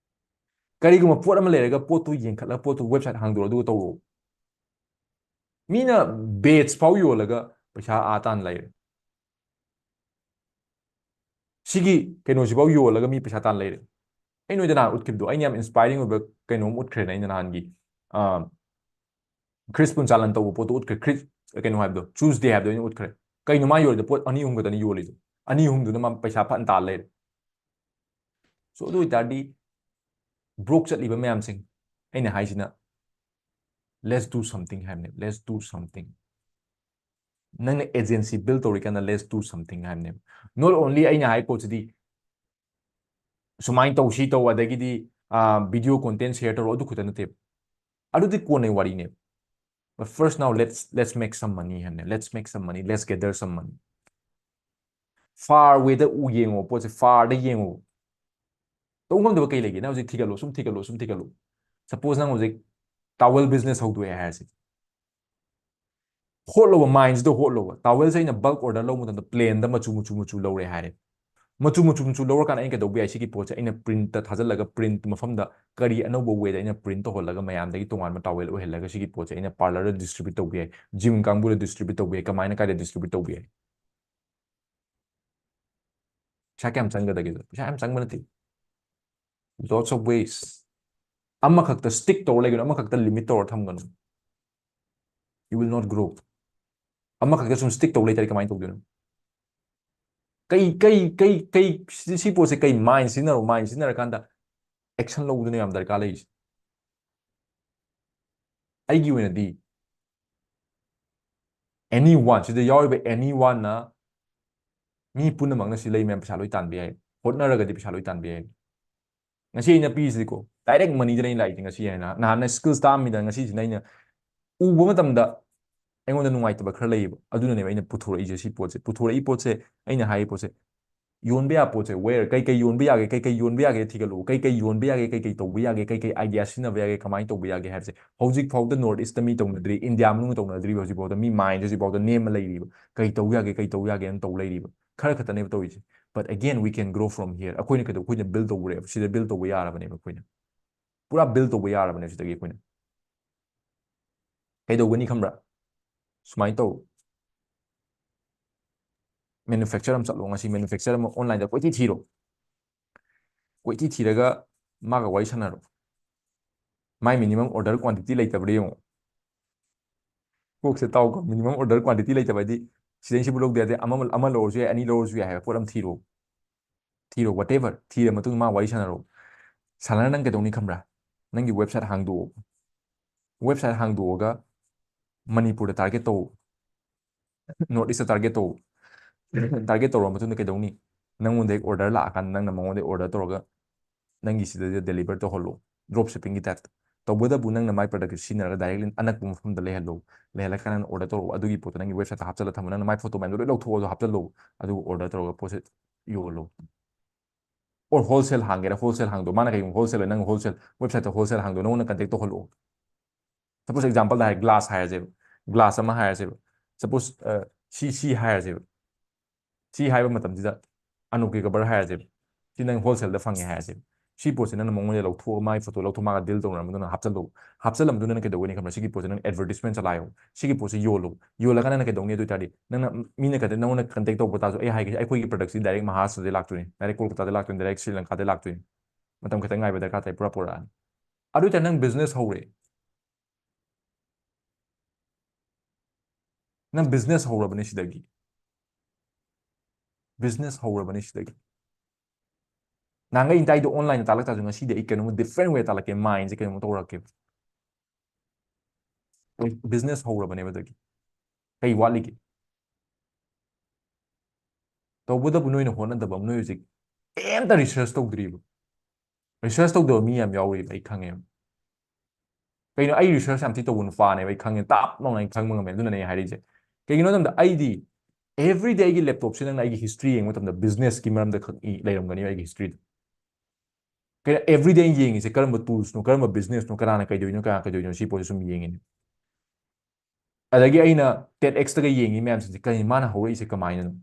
ꯀꯔꯤꯒꯨꯝꯕ ꯄꯣꯠ ꯑꯃ ꯂꯩꯔꯒ ꯄꯣꯠꯇꯨ ꯌꯦꯡꯈꯠꯂꯒ ꯄꯣꯠꯇꯨ ꯋꯦꯕꯁꯥꯏꯠ ꯍꯥꯡꯗꯣꯛꯑꯣ, ꯑꯗꯨꯒ ꯇꯧꯔꯣ꯫ ꯃꯤꯅ ꯕꯦꯠꯁ ꯐꯥꯎ ꯌꯣꯜꯂꯒ ꯄꯩꯁꯥ ꯑꯥ ꯇꯥꯟ ꯂꯩꯔꯦ꯫ ꯁꯤꯒꯤ ꯀꯩꯅꯣꯁꯤꯐꯥꯎ ꯌꯣꯜꯂꯒ ꯃꯤ ꯄꯩꯁꯥ ꯇꯥꯟ ꯂꯩꯔꯦ꯫ ꯑꯩ ꯅꯣꯏꯗ ꯅꯍꯥꯟ ꯎꯠꯈꯤꯕꯗꯣ, ꯑꯩꯅ ꯌꯥꯝ ꯏꯟꯁꯄꯥꯏꯔꯤꯡ ꯑꯣꯏꯕ ꯀꯩꯅꯣꯝ ꯎꯠꯈ꯭ꯔꯦꯅꯦ ꯑꯩꯅ ꯅꯍꯥꯟꯒꯤ, ꯑ, ꯈ꯭ꯔꯤꯁ ꯄꯨꯟꯆꯥꯂꯟ ꯇꯧꯕ ꯄꯣꯠꯇꯣ ꯎꯠꯈ꯭ꯔꯦ꯫ ꯈ꯭ꯔꯤꯁ, ꯀꯩꯅꯣ ꯍꯥꯏꯕꯗꯣ, ꯆꯨꯁꯗꯦ ꯍꯥꯏꯕꯗꯣ ꯑꯩꯅ ꯎꯠꯈ꯭ꯔꯦ꯫ ꯀꯩꯅꯣ ꯃꯥ ꯌꯣꯜꯂꯤꯗꯣ? ꯄꯣꯠ ꯑꯅꯤ ꯑꯍꯨꯝ ꯈꯛꯇꯅꯤ ꯌꯣꯜꯂꯤꯗꯣ꯫ ꯑꯅꯤ ꯑꯍꯨꯝꯗꯨꯅ ꯃꯥ ꯄꯩꯁꯥ ꯐꯖꯅ ꯇꯥꯜ ꯂꯩꯔꯦ꯫ ꯁꯣ ꯑꯗꯨ ꯑꯣꯏꯇꯥꯔꯗꯤ ꯕ꯭ꯔꯣꯛ ꯆꯠꯂꯤꯕ ꯃꯌꯥꯝꯁꯤꯡ, ꯑꯩꯅ ꯍꯥꯏꯁꯤꯅ, let's do something ꯍꯥꯏꯕꯅꯦ, let's do something. ꯅꯪꯅ agency build ꯇꯧꯔꯤꯀꯥꯟꯗ let's do something ꯍꯥꯏꯕꯅꯦꯕ. Not only ꯑꯩꯅ ꯍꯥꯏ ꯄꯣꯠꯁꯤꯗꯤ ꯁꯨꯃꯥꯏꯅ ꯇꯧ, ꯁꯤ ꯇꯧ, ꯑꯗꯒꯤꯗꯤ video content share ꯇꯧꯔꯣ, ꯑꯗꯨ ꯈꯛꯇ ꯅꯠꯇꯦꯕ, ꯑꯗꯨꯗꯤ ꯀꯣꯟꯅꯩ ꯋꯥꯔꯤꯅꯦꯕ. But first now let's let's make some money ꯍꯥꯏꯕꯅꯦ, let's make some money, let's gather some money. Far awayꯗ ꯎ ꯌꯦꯡꯉꯣ, ꯄꯣꯠꯁꯦ farꯗ ꯌꯦꯡꯉꯣ. ꯇꯧ ꯉꯝꯗꯕ ꯀꯩ ꯂꯩꯒꯦ? ꯅꯪ ꯍꯧꯖꯤꯛ ꯊꯤꯒꯠꯂꯣ, ꯁꯨꯝ ꯊꯤꯒꯠꯂꯣ, ꯁꯨꯝ ꯊꯤꯒꯠꯂꯣ. Suppose ꯅꯪ ꯍꯧꯖꯤꯛ towel business ꯍꯧꯗꯣꯛꯑꯦ ꯍꯥꯏꯔꯁꯤ. ꯍꯣꯠꯂꯣꯕ, mindꯁꯤꯗ ꯍꯣꯠꯂꯣꯕ. Towelꯁꯦ ꯑꯩꯅ bulk order ꯂꯧꯕ ꯃꯇꯝꯗ planeꯗ ꯃꯆꯨ ꯃꯆꯨ ꯃꯆꯨ ꯂꯧꯔꯦ ꯍꯥꯏꯔꯦ. ꯃꯆꯨ ꯃꯆꯨ ꯃꯆꯨ ꯂꯧꯔꯀꯥꯟꯗ ꯑꯩꯅ ꯀꯩꯗꯧꯕ ꯌꯥꯏ? ꯁꯤꯒꯤ ꯄꯣꯠꯁꯦ ꯑꯩꯅ printꯇ ꯊꯥꯖꯤꯜꯂꯒ print ꯃꯐꯝꯗ ꯀꯔꯤ ꯑꯅꯧꯕ wayꯗ ꯑꯩꯅ print ꯇꯧꯍꯜꯂꯒ ꯃꯌꯥꯝꯗꯒꯤ ꯇꯣꯉꯥꯟꯕ towel ꯑꯣꯏꯍꯜꯂꯒ ꯁꯤꯒꯤ ꯄꯣꯠꯁꯦ ꯑꯩꯅ parlourꯗ distribute ꯇꯧꯕ ꯌꯥꯏ, gym ꯀꯥꯡꯕꯨꯗ distribute ꯇꯧꯕ ꯌꯥꯏ, ꯀꯃꯥꯏꯅ ꯀꯥꯏꯗ distribute ꯇꯧꯕ ꯌꯥꯏ? ꯄꯩꯁꯥ ꯀꯌꯥꯝ ꯆꯪꯒꯗꯒꯦ? ꯄꯩꯁꯥ ꯌꯥꯝ ꯆꯪꯕ ꯅꯠꯇꯦ. Lots of ways. ꯑꯃꯈꯛꯇ stick ꯇꯧꯔ ꯂꯩꯒꯅꯨ, ꯑꯃꯈꯛꯇ limit ꯇꯧꯔ ꯊꯝꯒꯅꯨ. You will not grow. ꯑꯃꯈꯛꯇ ꯁꯨꯝ stick ꯇꯧ ꯂꯩꯇꯥꯔꯗꯤ ꯀꯃꯥꯏꯅ ꯇꯧꯗꯣꯏꯅꯣ? ꯀꯩ ꯀꯩ ꯀꯩ ꯀꯩ ꯁꯤ ꯁꯤ ꯄꯣꯠꯁꯦ ꯀꯩ mind ꯁꯤꯖꯤꯟꯅꯔꯣ, mind ꯁꯤꯖꯤꯟꯅꯔꯀꯥꯟꯗ action ꯂꯧꯕꯗꯨꯅ ꯌꯥꯝ ꯗꯔꯀꯥꯔ ꯂꯩꯔꯤꯁꯦ. ꯑꯩꯒꯤ ꯑꯣꯏꯅꯗꯤ anyone, ꯁꯤꯗ ꯌꯥꯎꯔꯤꯕ anyoneꯅ, ꯃꯤ ꯄꯨꯝꯅꯃꯛꯅ ꯁꯤ ꯂꯩ ꯃꯌꯥꯝ ꯄꯩꯁꯥ ꯂꯣꯏ ꯇꯥꯟꯕ ꯌꯥꯏ, ꯍꯣꯠꯅꯔꯒꯗꯤ ꯄꯩꯁꯥ ꯂꯣꯏ ꯇꯥꯟꯕ ꯌꯥꯏ. ꯉꯁꯤ ꯑꯩꯅ ꯄꯤꯔꯤꯁꯤꯗꯤꯀꯣ, direct moneyꯗꯅ ꯑꯩꯅ ꯂꯥꯛꯏꯁꯦ ꯉꯁꯤ ꯍꯥꯏꯅ. ꯅꯍꯥꯟꯅ skills ꯇꯥꯛꯑꯝꯃꯤꯗ, ꯉꯁꯤꯁꯤꯅ ꯑꯩꯅ ꯎꯕ ꯃꯇꯝꯗ ꯑꯩꯉꯣꯟꯗ ꯅꯨꯡꯉꯥꯏꯇꯕ ꯈꯔ ꯂꯩꯌꯦꯕ, ꯑꯗꯨꯅꯅꯦꯕ ꯑꯩꯅ ꯄꯨꯊꯣꯔꯛꯏꯁꯦ. ꯁꯤ ꯄꯣꯠꯁꯦ ꯄꯨꯊꯣꯔꯛꯏ ꯄꯣꯠꯁꯦ, ꯑꯩꯅ ꯍꯥꯏꯔꯤ ꯄꯣꯠꯁꯦ, ꯌꯣꯟꯕ ꯌꯥꯕ ꯄꯣꯠꯁꯦ, where, ꯀꯩ ꯀꯩ ꯌꯣꯟꯕ ꯌꯥꯒꯦ, ꯀꯩ ꯀꯩ ꯌꯣꯟꯕ ꯌꯥꯒꯦ ꯊꯤꯒꯠꯂꯛꯑꯣ, ꯀꯩ ꯀꯩ ꯌꯣꯟꯕ ꯌꯥꯒꯦ, ꯀꯩ ꯀꯩ ꯇꯧꯕ ꯌꯥꯒꯦ, ꯀꯩ ꯀꯩ idea ꯁꯤꯖꯤꯟꯅꯕ ꯌꯥꯒꯦ, ꯀꯃꯥꯏꯅ ꯇꯧꯕ ꯌꯥꯒꯦ ꯍꯥꯏꯕꯁꯦ. ꯍꯧꯖꯤꯛ ꯐꯥꯎꯗ North Eastꯇ ꯃꯤ ꯇꯧꯅꯗ꯭ꯔꯤ, India ꯃꯅꯨꯡꯗ ꯇꯧꯅꯗ꯭ꯔꯤꯕ ꯍꯧꯖꯤꯛ ꯐꯥꯎꯗ, ꯃꯤ mindꯁꯦ ꯍꯧꯖꯤꯛ ꯐꯥꯎꯗ ꯅꯦꯝꯃ ꯂꯩꯔꯤꯕ, ꯀꯩ ꯇꯧ ꯌꯥꯒꯦ, ꯀꯩ ꯇꯧ ꯌꯥꯒꯦꯅ ꯇꯧ ꯂꯩꯔꯤꯕ ꯈꯔ ꯈꯛꯇꯅꯦꯕ ꯇꯧꯔꯤꯁꯦ. But again, we can grow from here. ꯑꯩꯈꯣꯏꯅ ꯀꯩꯗꯧ, ꯑꯩꯈꯣꯏꯅ build ꯇꯧꯔꯦꯕ, ꯁꯤꯗ build ꯇꯧꯕ ꯌꯥꯔꯕꯅꯦꯕ ꯑꯩꯈꯣꯏꯅ, ꯄꯨꯔꯥ build ꯇꯧꯕ ꯌꯥꯔꯕꯅꯦꯕ ꯁꯤꯗꯒꯤ ꯑꯩꯈꯣꯏꯅ. ꯀꯩꯗꯧꯒꯅꯤ ꯈꯪꯕ꯭ꯔꯥ? ꯁꯨꯃꯥꯏꯅ ꯇꯧ, manufacture ꯑꯃ ꯆꯠꯂꯣ, ꯉꯁꯤ manufacture ꯑꯃ onlineꯗ ꯀꯣꯏꯊꯤ ꯊꯤꯔꯣ, ꯀꯣꯏꯊꯤ ꯊꯤꯔꯒ ꯃꯥꯒ ꯋꯥꯔꯤ ꯁꯥꯟꯅꯔꯣ. ꯃꯥꯏ minimum order quantity ꯂꯩꯇꯕ꯭ꯔꯥ ꯌꯦꯡꯉꯣ. ꯀꯣꯛꯁꯦ ꯇꯥꯎꯀꯣ, minimum order quantity ꯂꯩꯇꯕ ꯍꯥꯏꯗꯤ ꯁꯤꯗꯩꯁꯤꯕꯨ ꯂꯧꯗ ꯌꯥꯗꯦ, ꯑꯃ ꯑꯃ ꯂꯧꯔꯁꯨ ꯌꯥꯏ, ꯑꯅꯤ ꯂꯧꯔꯁꯨ ꯌꯥꯏ ꯍꯥꯏꯕ ꯄꯣꯠ ꯑꯃ ꯊꯤꯔꯣ. ꯊꯤꯔꯣ, whatever, ꯊꯤꯔ ꯃꯇꯨꯡꯗ ꯃꯥ ꯋꯥꯔꯤ ꯁꯥꯟꯅꯔꯣ. ꯁꯥꯟꯅꯔ ꯅꯪ ꯀꯩꯗꯧꯅꯤ ꯈꯪꯕ꯭ꯔꯥ? ꯅꯪꯒꯤ website ꯍꯥꯡꯗꯣꯛꯑꯣ꯫ Website ꯍꯥꯡꯗꯣꯛꯑꯒ ꯃꯅꯤꯄꯨꯔꯗ target ꯇꯧ꯫ North East ꯇ target ꯇꯧ꯫ Target ꯇꯧꯔꯕ ꯃꯇꯨꯡꯗ ꯀꯩꯗꯧꯅꯤ? ꯅꯪꯉꯣꯟꯗ ꯍꯦꯛ order ꯂꯥꯛꯑꯀꯥꯟꯗ ꯅꯪꯅ ꯃꯉꯣꯟꯗ order ꯇꯧꯔꯒ ꯅꯪꯒꯤ ꯁꯤꯗꯩꯗ deliver ꯇꯧꯍꯜꯂꯣ, drop shipping ꯒꯤ type ꯇ꯫ ꯇꯧꯕꯇꯕꯨ ꯅꯪꯅ ꯃꯥꯏ product ꯁꯦ ꯁꯤꯖꯤꯟꯅꯔꯒ directly ꯑꯅꯛꯄ ꯃꯐꯝꯗ ꯂꯩꯍꯜꯂꯣ꯫ ꯂꯩꯍꯜꯂꯀꯥꯟꯗ ꯅꯪꯅ order ꯇꯧꯔꯣ, ꯑꯗꯨꯒꯤ ꯄꯣꯠꯇꯣ ꯅꯪꯒꯤ website ꯇ ꯍꯥꯞꯆꯜꯂ ꯊꯝꯃꯣ, ꯅꯪꯅ ꯃꯥꯏ photo ꯃꯌꯥꯝꯗꯣ ꯂꯣꯏ ꯂꯧꯊꯣꯛꯑꯣ, ꯑꯗꯨ ꯍꯥꯞꯆꯜꯂꯣ, ꯑꯗꯨꯒ order ꯇꯧꯔꯒ ꯄꯣꯠꯁꯦ ꯌꯣꯜꯂꯣ꯫ Or wholesale ꯍꯥꯡꯒꯦꯔꯥ, wholesale ꯍꯥꯡꯗꯣ, ꯃꯥꯅ ꯀꯩꯒꯨꯝꯕ wholesale, ꯅꯪ wholesale, website ꯇ wholesale ꯍꯥꯡꯗꯣ, ꯅꯉꯣꯟꯗ contact ꯇꯧꯍꯜꯂꯛꯑꯣ꯫ Suppose example ꯗ ꯍꯥꯏ, glass ꯍꯥꯏꯔꯁꯦꯕ, glass ꯑꯃ ꯍꯥꯏꯔꯁꯦꯕ, suppose, ꯑ, ꯁꯤ, ꯁꯤ ꯍꯥꯏꯔꯁꯦꯕ, ꯁꯤ ꯍꯥꯏꯕ ꯃꯇꯝꯁꯤꯗ ꯑꯅꯨꯛꯀꯤ cover ꯍꯥꯏꯔꯁꯦꯕ, ꯁꯤ ꯅꯪ wholesale ꯗ ꯐꯪꯉꯦ ꯍꯥꯏꯔꯁꯦꯕ, ꯁꯤ ꯄꯣꯠꯁꯦ ꯅꯪꯅ ꯃꯉꯣꯟꯗ ꯂꯧꯊꯣꯛꯑꯒ, ꯃꯥꯒꯤ photo ꯂꯧꯊꯣꯛ, ꯃꯥꯒ deal ꯇꯧꯅꯔ ꯃꯇꯨꯡꯗ ꯍꯥꯞꯆꯜꯂꯣ꯫ ꯍꯥꯞꯆꯜꯂ ꯃꯇꯨꯡꯗ ꯅꯪ ꯀꯩꯗꯧꯒꯅꯤ ꯈꯪꯕ꯭ꯔꯥ? ꯁꯤꯒꯤ ꯄꯣꯠꯁꯦ ꯅꯪ advertisement ꯆꯂꯥꯏꯌꯣ, ꯁꯤꯒꯤ ꯄꯣꯠꯁꯦ ꯌꯣꯜꯂꯣ꯫ ꯌꯣꯜꯂꯀꯥꯟꯗ ꯅꯪ ꯀꯩꯗꯧꯅꯤ? ꯑꯗꯨ ꯑꯣꯏꯇꯥꯔꯗꯤ ꯅꯪꯅ, ꯃꯤꯅ ꯀꯩꯗꯧ-, ꯅꯉꯣꯟꯗ contact ꯇꯧꯕ ꯇꯥꯔꯁꯨ, ꯑꯩ ꯍꯥꯏꯒꯦ, ꯑꯩꯈꯣꯏꯒꯤ product ꯁꯤ direct ꯃꯍꯥꯔꯥꯁꯇ꯭ꯔꯗꯩ ꯂꯥꯛꯇꯣꯏꯅꯤ, direct ꯀꯣꯜꯀꯇꯥꯗ ꯂꯥꯛꯇꯣꯏꯅꯤ, direct ꯁ꯭ꯔꯤꯂꯪꯀꯥꯗꯩ ꯂꯥꯛꯇꯣꯏꯅꯤ꯫ ꯃꯇꯝ ꯈꯤꯇꯪ ꯉꯥꯏꯕ ꯗꯔꯀꯥꯔ ꯇꯥꯏ, ꯄꯨꯔꯥ ꯄꯨꯔꯛꯑꯅꯤ꯫ ꯑꯗꯨ ꯑꯣꯏꯇꯥꯔꯗꯤ ꯅꯪ business ꯍꯧꯔꯦ꯫ ꯅꯪ business ꯍꯧꯔꯕꯅꯤ ꯁꯤꯗꯒꯤ꯫ Business ꯍꯧꯔꯕꯅꯤ ꯁꯤꯗꯒꯤ꯫ ꯅꯍꯥꯟꯒꯩ ꯏꯟꯇꯥꯏꯗꯣ online ꯇꯥꯛꯂꯛ ꯇꯥꯔꯁꯨ, ꯉꯁꯤꯗꯤ ꯑꯩ ꯀꯩꯅꯣꯝꯃ different way ꯇꯥꯛꯂꯛꯀꯦ, mind ꯁꯦ ꯀꯩꯅꯣꯝꯃ ꯇꯧꯔꯛꯀꯦ꯫ ꯑꯩ business ꯍꯧꯔꯕꯅꯦꯕ ꯑꯗꯒꯤ꯫ ꯀꯩ ꯋꯥꯠꯂꯤꯒꯦ? ꯇꯧꯕꯇꯕꯨ ꯅꯣꯏꯅ ꯍꯣꯠꯅꯗꯕ ꯑꯃ, ꯅꯣꯏ ꯍꯧꯖꯤꯛ ꯀꯩꯝꯇ research ꯇꯧꯗ꯭ꯔꯤꯕ꯫ Research ꯇꯧꯗꯕ ꯃꯤ ꯌꯥꯝ ꯌꯥꯎꯔꯤꯕ, ꯑꯩ ꯈꯪꯉꯦꯕ꯫ ꯀꯩꯅꯣ, ꯑꯩ research ꯌꯥꯝ ꯊꯤ ꯇꯧꯕ ꯅꯨꯄꯥꯅꯦꯕ, ꯑꯩ ꯈꯪꯉꯦ, ꯇꯥꯞ ꯂꯥꯎꯅ ꯑꯩ ꯈꯪꯕ ꯉꯝꯃꯦ꯫ ꯑꯗꯨꯅꯅꯦ ꯑꯩ ꯍꯥꯏꯔꯤꯁꯦ꯫ ꯀꯩꯒꯤꯅꯣ ꯍꯥꯏꯕ ꯃꯇꯝꯗ, ꯑꯩꯗꯤ everyday ꯑꯩꯒꯤ laptop ꯁꯦ ꯅꯪꯅ ꯑꯩꯒꯤ history ꯌꯦꯡꯕ ꯃꯇꯝꯗ, business ꯀꯤ ꯃꯔꯝꯗ ꯈꯛ ꯏ-, ꯂꯩꯔꯝꯒꯅꯤ ꯑꯩꯒꯤ history ꯗ꯫ ꯀꯩꯅꯣ, everyday ꯑꯩꯅ ꯌꯦꯡꯉꯤꯁꯦ ꯀꯔꯝꯕ tools ꯅꯣ, ꯀꯔꯝꯕ business ꯅꯣ, ꯀꯅꯥꯅ ꯀꯩꯗꯧꯔꯤꯅꯣ, ꯀꯅꯥ ꯀꯩꯗꯧꯔꯤꯅꯣ, ꯁꯤ ꯄꯣꯠꯁꯦ ꯁꯨꯝ ꯌꯦꯡꯉꯤꯅꯦ꯫ ꯑꯗꯒꯤ ꯑꯩꯅ TEDx ꯇꯒ ꯌꯦꯡꯉꯤ ꯃꯌꯥꯝꯁꯤꯡꯁꯦ, ꯀꯩꯅꯣ ꯃꯥꯅ ꯍꯧꯔꯛꯏꯁꯦ ꯀꯃꯥꯏꯅꯅꯣ?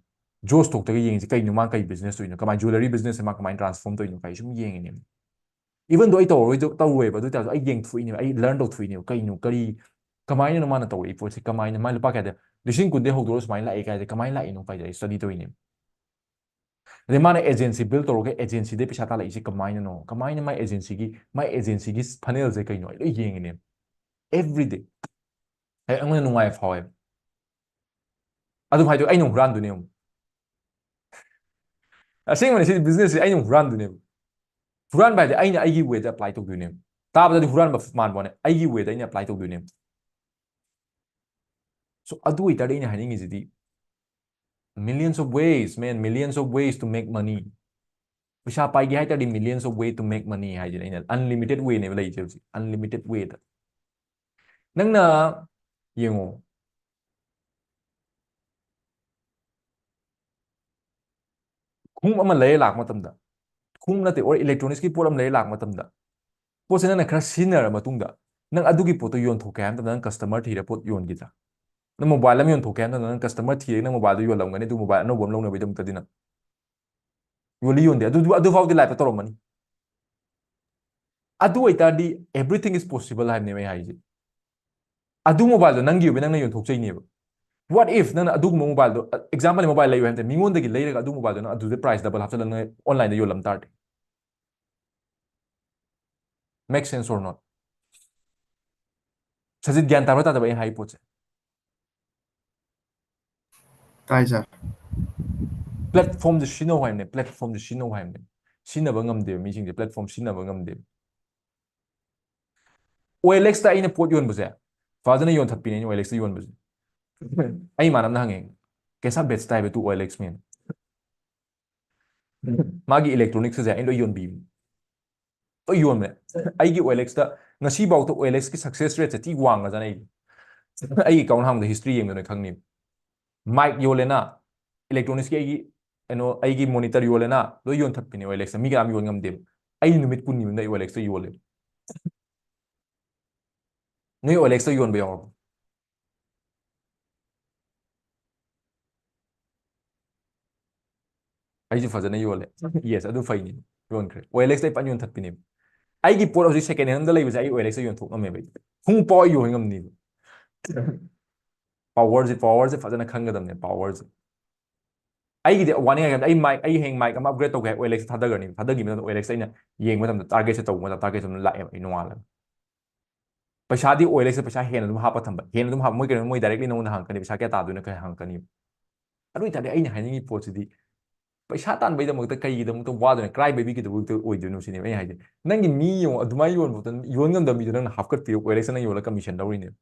Josh Talk ꯇꯒ ꯌꯦꯡꯉꯤꯁꯦ ꯀꯩꯅꯣ, ꯃꯥ ꯀꯩ business ꯇꯧꯔꯤꯅꯣ, ꯀꯃꯥꯏꯅ jewellery business ꯁꯦ ꯃꯥ ꯀꯃꯥꯏꯅ transform ꯇꯧꯔꯤꯅꯣ ꯀꯥꯏ ꯁꯨꯝ ꯌꯦꯡꯉꯤꯅꯦ꯫ Even though ꯑꯩ ꯇꯧꯔꯣꯏꯗ-, ꯇꯧꯔꯣꯏꯕ, ꯑꯗꯨ ꯑꯣꯏ ꯇꯥꯔꯁꯨ ꯑꯩ ꯌꯦꯡꯊꯣꯛꯏꯅꯦꯕ, ꯑꯩ learn ꯇꯧꯊꯣꯛꯏꯅꯦꯕ, ꯀꯩꯅꯣ, ꯀꯔꯤ, ꯀꯃꯥꯏꯅꯅꯣ ꯃꯥꯅ ꯇꯧꯔꯛꯏ ꯄꯣꯠꯁꯦ, ꯀꯃꯥꯏꯅ, ꯃꯥ ꯂꯨꯄꯥ ꯀꯌꯥꯗ, ꯂꯤꯁꯤꯡ ꯀꯨꯟꯗꯩ ꯍꯧꯗꯣꯔꯒ ꯁꯨꯃꯥꯏꯅ ꯂꯥꯛꯑꯦ ꯀꯥꯏꯁꯦ ꯀꯃꯥꯏꯅ ꯂꯥꯛꯏꯅꯣ ꯀꯥꯏꯁꯦ ꯑꯩ study ꯇꯧꯔꯤꯅꯦꯕ꯫ ꯑꯗꯩ ꯃꯥꯅ agency build ꯇꯧꯔꯒ agency ꯗꯩ ꯄꯩꯁꯥ ꯇꯥꯜꯂꯛꯏꯁꯦ ꯀꯃꯥꯏꯅꯅꯣ, ꯀꯃꯥꯏꯅ ꯃꯥꯏ agency ꯒꯤ, ꯃꯥꯏ agency ꯒꯤ funnel ꯁꯦ ꯀꯩꯅꯣ, ꯑꯩ ꯂꯣꯏ ꯌꯦꯡꯉꯤꯅꯦꯕ, everyday꯫ ꯑꯩ ꯑꯩꯉꯣꯟꯗ ꯅꯨꯡꯉꯥꯏꯕ ꯐꯥꯎꯋꯦꯕ꯫ ꯑꯗꯨꯝ ꯍꯥꯏꯗꯣ ꯑꯩꯅ ꯑꯃꯨꯛ ꯍꯨꯔꯥꯟꯗꯣꯏꯅꯦ ꯑꯃꯨꯛ꯫ ꯑꯁꯦꯡꯕꯅꯤ, ꯁꯤꯗꯤ business ꯁꯦ ꯑꯩꯅ ꯑꯃꯨꯛ ꯍꯨꯔꯥꯟꯗꯣꯏꯅꯦꯕ꯫ ꯍꯨꯔꯥꯟꯕ ꯍꯥꯏꯗꯤ ꯑꯩꯅ ꯑꯩꯒꯤ way ꯗ apply ꯇꯧꯗꯣꯏꯅꯦꯕ꯫ ꯇꯥꯕꯗꯗꯤ ꯍꯨꯔꯥꯟꯕ ꯃꯥꯟꯕ ꯋꯥꯅꯦ, ꯑꯩꯒꯤ ꯋꯦꯗ ꯑꯩꯅ ꯑꯦꯄ꯭ꯂꯥꯏ ꯇꯧꯗꯣꯏꯅꯦ꯫ So ꯑꯗꯨ ꯑꯣꯏꯇꯥꯔꯗꯤ ꯑꯩꯅ ꯍꯥꯏꯅꯤꯡꯉꯤꯁꯤꯗꯤ, millions of ways, man, millions of ways to make money. ꯄꯩꯁꯥ ꯄꯥꯏꯒꯦ ꯍꯥꯏ ꯇꯥꯔꯗꯤ millions of way to make money ꯍꯥꯏꯁꯤꯅ ꯑꯩꯅ unlimited way ꯅꯦꯕ ꯂꯩꯔꯤꯁꯦ ꯍꯧꯖꯤꯛ, unlimited way ꯗ꯫ ꯅꯪꯅ ꯌꯦꯡꯉꯣ, ꯈꯣꯡꯎꯞ ꯑꯃ ꯂꯩꯔ ꯂꯥꯛꯄ ꯃꯇꯝꯗ, ꯈꯣꯡꯎꯞ ꯅꯠꯇꯦ, or electronics ꯀꯤ ꯄꯣꯠ ꯑꯃ ꯂꯩꯔ ꯂꯥꯛꯄ ꯃꯇꯝꯗ, ꯄꯣꯠꯁꯦ ꯅꯪꯅ ꯈꯔ ꯁꯤꯖꯤꯟꯅꯔ ꯃꯇꯨꯡꯗ, ꯅꯪ ꯑꯗꯨꯒꯤ ꯄꯣꯠꯇꯣ ꯌꯣꯟꯊꯣꯛꯀꯦ ꯍꯥꯏꯕ ꯃꯇꯝꯗ ꯅꯪ customer ꯊꯤꯔ ꯄꯣꯠ ꯌꯣꯟꯈꯤꯗ꯭ꯔꯥ? ꯅꯪ mobile ꯑꯃ ꯌꯣꯟꯊꯣꯛꯀꯦ ꯍꯥꯏꯕ ꯃꯇꯝꯗ ꯅꯪ customer ꯊꯤꯔꯒ ꯅꯪ mobile ꯗꯣ ꯌꯣꯜꯂꯝꯒꯅꯤ, ꯑꯗꯨ mobile ꯑꯅꯧꯕ ꯑꯃ ꯂꯧꯅꯕꯒꯤꯗꯃꯛꯇꯗꯤ ꯅꯪ ꯌꯣꯜꯂꯤ ꯌꯣꯟꯗꯦ, ꯑꯗꯨ, ꯑꯗꯨꯐꯥꯎꯗꯤ life ꯇ ꯇꯧꯔꯝꯃꯅꯤ꯫ ꯑꯗꯨ ꯑꯣꯏꯇꯥꯔꯗꯤ everything is possible ꯍꯥꯏꯕꯅꯦꯕ ꯑꯩ ꯍꯥꯏꯁꯦ꯫ ꯑꯗꯨ mobile ꯗꯣ ꯅꯪꯒꯤ ꯑꯣꯏꯕ ꯅꯪꯅ ꯌꯣꯟꯊꯣꯛꯆꯩꯅꯦꯕ꯫ What if ꯅꯪꯅ ꯑꯗꯨꯒꯨꯝꯕ mobile ꯗꯣ, example, mobile ꯂꯩꯌꯨ ꯍꯥꯏꯕ ꯅꯠꯇꯦ, ꯃꯤꯉꯣꯟꯗꯒꯤ ꯂꯩꯔꯒ ꯑꯗꯨ mobile ꯗꯣ ꯅꯪ ꯑꯗꯨꯗ price double ꯍꯥꯞꯆꯤꯜꯂꯒ ꯅꯪ online ꯗ ꯌꯣꯜꯂꯝ ꯇꯥꯔꯗꯤ? Make sense or not? Sajit, ꯒ꯭ꯌꯥꯟ ꯇꯥꯕ꯭ꯔꯥ ꯇꯥꯗꯕ꯭ꯔꯥ ꯑꯩꯅ ꯍꯥꯏ ꯄꯣꯠꯁꯦ? ꯇꯥꯏ, sir꯫ Platform ꯁꯦ ꯁꯤꯖꯤꯟꯅꯧ ꯍꯥꯏꯕꯅꯦ, platform ꯁꯦ ꯁꯤꯖꯤꯟꯅꯧ ꯍꯥꯏꯕꯅꯦ꯫ ꯁꯤꯖꯤꯟꯅꯕ ꯉꯝꯗꯦꯕ ꯃꯤꯁꯤꯡꯁꯦ, platform ꯁꯤꯖꯤꯟꯅꯕ ꯉꯝꯗꯦꯕ꯫ OLX ꯇ ꯑꯩꯅ ꯄꯣꯠ ꯌꯣꯟꯕꯁꯦ, ꯐꯖꯅ ꯌꯣꯟꯊꯠꯄꯤꯅꯦ ꯑꯩꯅ OLX ꯇ ꯌꯣꯟꯕꯁꯦ꯫ ꯑꯩ ꯏꯃꯥꯟꯅꯕꯅ ꯍꯪꯉꯦ, "कैसा बेचता है तू OLX में?" ꯃꯥꯒꯤ electronics ꯁꯦ ꯑꯩꯅ ꯂꯣꯏ ꯌꯣꯟꯕꯤꯕꯅꯦ꯫ ꯂꯣꯏ ꯌꯣꯟꯕꯅꯦ꯫ ꯑꯩꯒꯤ OLX ꯇ ꯉꯁꯤꯐꯥꯎꯗ OLX ꯀꯤ success rate ꯁꯦ ꯊꯤ ꯋꯥꯡꯉꯖꯥꯠꯅꯦ ꯑꯩꯒꯤ꯫ ꯑꯩꯒꯤ account ꯍꯥꯡꯕꯗ history ꯌꯦꯡꯕꯗ ꯅꯣꯏ ꯈꯪꯅꯤ꯫ Mic ꯌꯣꯜꯂꯦꯅ, electronics ꯀꯤ ꯑꯩꯒꯤ, ꯀꯩꯅꯣ, ꯑꯩꯒꯤ monitor ꯌꯣꯜꯂꯦꯅ, ꯂꯣꯏ ꯌꯣꯟꯊꯠꯄꯤꯅꯦ OLX ꯇ꯫ ꯃꯤ ꯀꯅꯥꯝ ꯌꯣꯟ ꯉꯝꯗꯦꯕ꯫ ꯑꯩ ꯅꯨꯃꯤꯠ ꯀꯨꯟꯅꯤ ꯃꯅꯨꯡꯗ ꯑꯩ OLX ꯇ ꯌꯣꯜꯂꯦ꯫ ꯅꯣꯏ OLX ꯇ ꯌꯣꯟꯕ ꯌꯥꯎꯔꯕꯣ? ꯑꯩꯁꯨ ꯐꯖꯅ ꯌꯣꯜꯂꯦ꯫ Yes, ꯑꯗꯨ ꯐꯩꯅꯤ꯫ ꯌꯣꯟꯈ꯭ꯔꯦ꯫ OLX ꯇ ꯑꯩ ꯐꯖꯅ ꯌꯣꯟꯊꯠꯄꯤꯅꯦꯕ꯫ ꯑꯩꯒꯤ ꯄꯣꯠ ꯍꯧꯖꯤꯛ second hand ꯑꯝꯗ ꯂꯩꯕꯁꯦ ꯑꯩ OLX ꯇ ꯌꯣꯟꯊꯣꯛ ꯉꯝꯃꯦꯕ ꯑꯩ꯫ ꯈꯣꯡꯎꯞ ꯐꯥꯎ ꯑꯩ ꯌꯣꯟ ꯉꯝꯅꯤꯕ꯫ Power ꯁꯦ, power ꯁꯦ ꯐꯖꯅ ꯈꯪꯒꯗꯕꯅꯦ, power ꯁꯦ꯫ ꯑꯩꯒꯤꯗꯤ ꯋꯥꯅꯤꯡꯉꯥꯏ ꯀꯩꯝꯇ, ꯑꯩ mic, ꯑꯩ ꯍꯌꯦꯡ mic ꯑꯃ upgrade ꯇꯧꯒꯦ ꯍꯥꯏ, OLX ꯇ ꯊꯥꯗꯈ꯭ꯔꯅꯤ꯫ ꯊꯥꯗꯈꯤꯕ ꯃꯇꯝꯗ OLX ꯇ ꯑꯩꯅ ꯌꯦꯡꯕ ꯃꯇꯝꯗ target ꯁꯦ ꯇꯧꯕ ꯃꯇꯝꯗ target ꯁꯦ ꯑꯗꯨꯝ ꯂꯥꯛꯑꯦꯕ ꯑꯩ ꯅꯣꯡꯉꯥꯜꯂꯒ꯫ ꯄꯩꯁꯥꯗꯤ OLX ꯇ ꯄꯩꯁꯥ ꯍꯦꯟꯅ ꯑꯗꯨꯝ ꯍꯥꯞꯄ ꯊꯝꯕ꯫ ꯍꯦꯟꯅ ꯑꯗꯨꯝ ꯍꯥꯞꯄ, ꯃꯣꯏ ꯀꯩꯅꯣ, ꯃꯣꯏ directly ꯅꯉꯣꯟꯗ ꯍꯪꯉꯛꯀꯅꯤ, "ꯄꯩꯁꯥ ꯀꯌꯥ ꯇꯥꯗꯣꯏꯅꯣ?" ꯀꯩ ꯍꯪꯉꯛꯀꯅꯤ꯫ ꯑꯗꯨ ꯑꯣꯏꯇꯥꯔꯗꯤ ꯑꯩꯅ ꯍꯥꯏꯅꯤꯡꯉꯤ ꯄꯣꯠꯁꯤꯗꯤ, ꯄꯩꯁꯥ ꯇꯥꯟꯕꯩꯗꯃꯛꯇ ꯀꯩꯒꯤꯗꯃꯛꯇ ꯋꯥꯗꯣꯏꯅꯣ? Cry baby ꯀꯩꯗꯧꯕꯩꯗꯃꯛꯇ ꯑꯣꯏꯗꯣꯏꯅꯣ ꯁꯤꯅꯦꯕ ꯑꯩꯅ ꯍꯥꯏꯁꯦ꯫ ꯅꯪꯒꯤ ꯃꯤ ꯌꯦꯡꯉꯣ, ꯑꯗꯨꯃꯥꯏꯅ ꯌꯣꯟꯕꯗ, ꯌꯣꯟ ꯉꯝꯗꯕ ꯃꯤꯗꯣ ꯅꯪꯅ ꯍꯥꯞꯀꯠꯄꯤꯔꯣ, OLX ꯅꯪ ꯌꯣꯜꯂ commission ꯂꯧꯔꯤꯅꯦꯕ꯫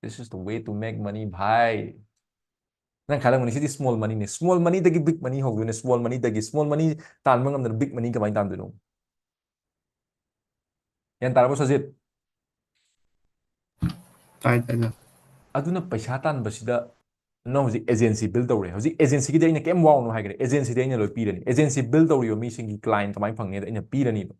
This is the way to make money, ꯚꯥꯏ꯫ ꯅꯪ ꯈꯜꯂꯝꯒꯅꯤ, "ꯁꯤꯗꯤ small money ꯅꯦ꯫ Small money ꯗꯒꯤ big money ꯍꯧꯗꯣꯏꯅꯦ, small money ꯗꯒꯤ꯫ Small money ꯇꯥꯟꯕ ꯉꯝꯗꯅ big money ꯀꯃꯥꯏꯅ ꯇꯥꯟꯗꯣꯏꯅꯣ?" ꯒ꯭ꯌꯥꯟ ꯇꯥꯔꯕꯣ, ꯁꯖꯤꯠ? ꯇꯥꯏ, ꯇꯥꯏ, ꯇꯥꯏ꯫ ꯑꯗꯨꯅ ꯄꯩꯁꯥ ꯇꯥꯟꯕꯁꯤꯗ ꯅꯪ ꯍꯧꯖꯤꯛ agency build ꯇꯧꯔꯦ꯫ ꯍꯧꯖꯤꯛ agency ꯒꯤꯗꯤ ꯑꯩꯅ ꯀꯩꯝ ꯋꯥꯎꯅꯨ ꯍꯥꯏꯈ꯭ꯔꯦ꯫ Agency ꯗꯤ ꯑꯩꯅ ꯂꯣꯏ ꯄꯤꯔꯅꯤ꯫ Agency build ꯇꯧꯔꯤꯕ ꯃꯤꯁꯤꯡꯒꯤ client ꯀꯃꯥꯏꯅ ꯐꯪꯅꯤ? ꯑꯩꯅ ꯄꯤꯔꯅꯤꯕ꯫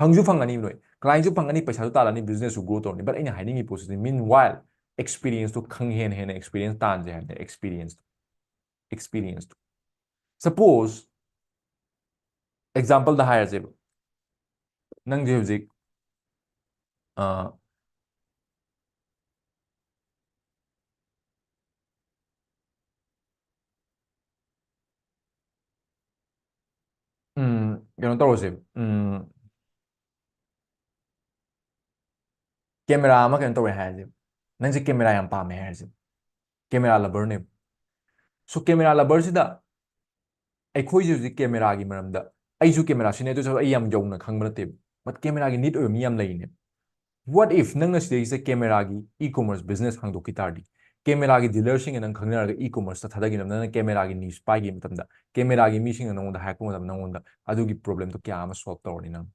ꯐꯪꯁꯨ ꯐꯪꯒꯅꯤ ꯅꯣꯏ꯫ Client ꯁꯨ ꯐꯪꯒꯅꯤ, ꯄꯩꯁꯥꯁꯨ ꯇꯥꯜꯂꯅꯤ, business ꯁꯨ grow ꯇꯧꯔꯅꯤ꯫ But ꯑꯩꯅ ꯍꯥꯏꯅꯤꯡꯉꯤ ꯄꯣꯠꯁꯤꯗꯤ, meanwhile, experience ꯇꯣ ꯈꯪ ꯍꯦꯟꯅ ꯍꯦꯟꯅ experience ꯇꯥꯟꯁꯦ ꯍꯥꯏꯕꯅꯦ, experience ꯇꯣ꯫ Experience ꯇꯣ꯫ Suppose, example ꯗ ꯍꯥꯏꯔꯁꯦꯕ, ꯅꯪꯁꯦ ꯍꯧꯖꯤꯛ, ꯑ, ꯎꯝ, ꯀꯩꯅꯣ ꯇꯧꯔꯁꯦ, ꯎꯝ, camera ꯑꯃ ꯀꯩꯅꯣ ꯇꯧꯔꯦ ꯍꯥꯏꯔꯁꯦ, ꯅꯪꯁꯦ camera ꯌꯥꯝ ꯄꯥꯝꯃꯦ ꯍꯥꯏꯔꯁꯦ, camera lover ꯅꯦꯕ꯫ So, camera lover ꯁꯤꯗ ꯑꯩꯈꯣꯏꯁꯦ ꯍꯧꯖꯤꯛ camera ꯒꯤ ꯃꯔꯝꯗ, ꯑꯩꯁꯨ camera ꯁꯤꯖꯤꯟꯅꯩ, ꯑꯗꯨꯁꯨ ꯑꯩ ꯌꯥꯝ ꯌꯧꯅ ꯈꯪꯕ ꯅꯠꯇꯦꯕ, but camera ꯒꯤ need ꯑꯣꯏꯕ ꯃꯤ ꯌꯥꯝ ꯂꯩꯔꯤꯅꯦꯕ꯫ What if ꯅꯪꯅ ꯁꯤꯗꯩꯁꯤꯗ camera ꯒꯤ e-commerce business ꯍꯥꯡꯗꯣꯛꯈꯤ ꯇꯥꯔꯗꯤ, camera ꯒꯤ dealer ꯁꯤꯡꯒ ꯅꯪ ꯈꯪꯅꯔꯒ e-commerce ꯇ ꯊꯥꯗꯈꯤꯅꯕ, ꯅꯪꯅ camera ꯒꯤ niche ꯄꯥꯏꯈꯤꯕ ꯃꯇꯝꯗ, camera ꯒꯤ ꯃꯤꯁꯤꯡꯅ ꯅꯪꯉꯣꯟꯗ ꯍꯥꯏꯔꯛꯄ ꯃꯇꯝꯗ, ꯅꯪꯉꯣꯟꯗ ꯑꯗꯨꯒꯤ problem ꯗꯣ ꯀꯌꯥ ꯑꯃ solve ꯇꯧꯔꯅꯤ ꯅꯪ꯫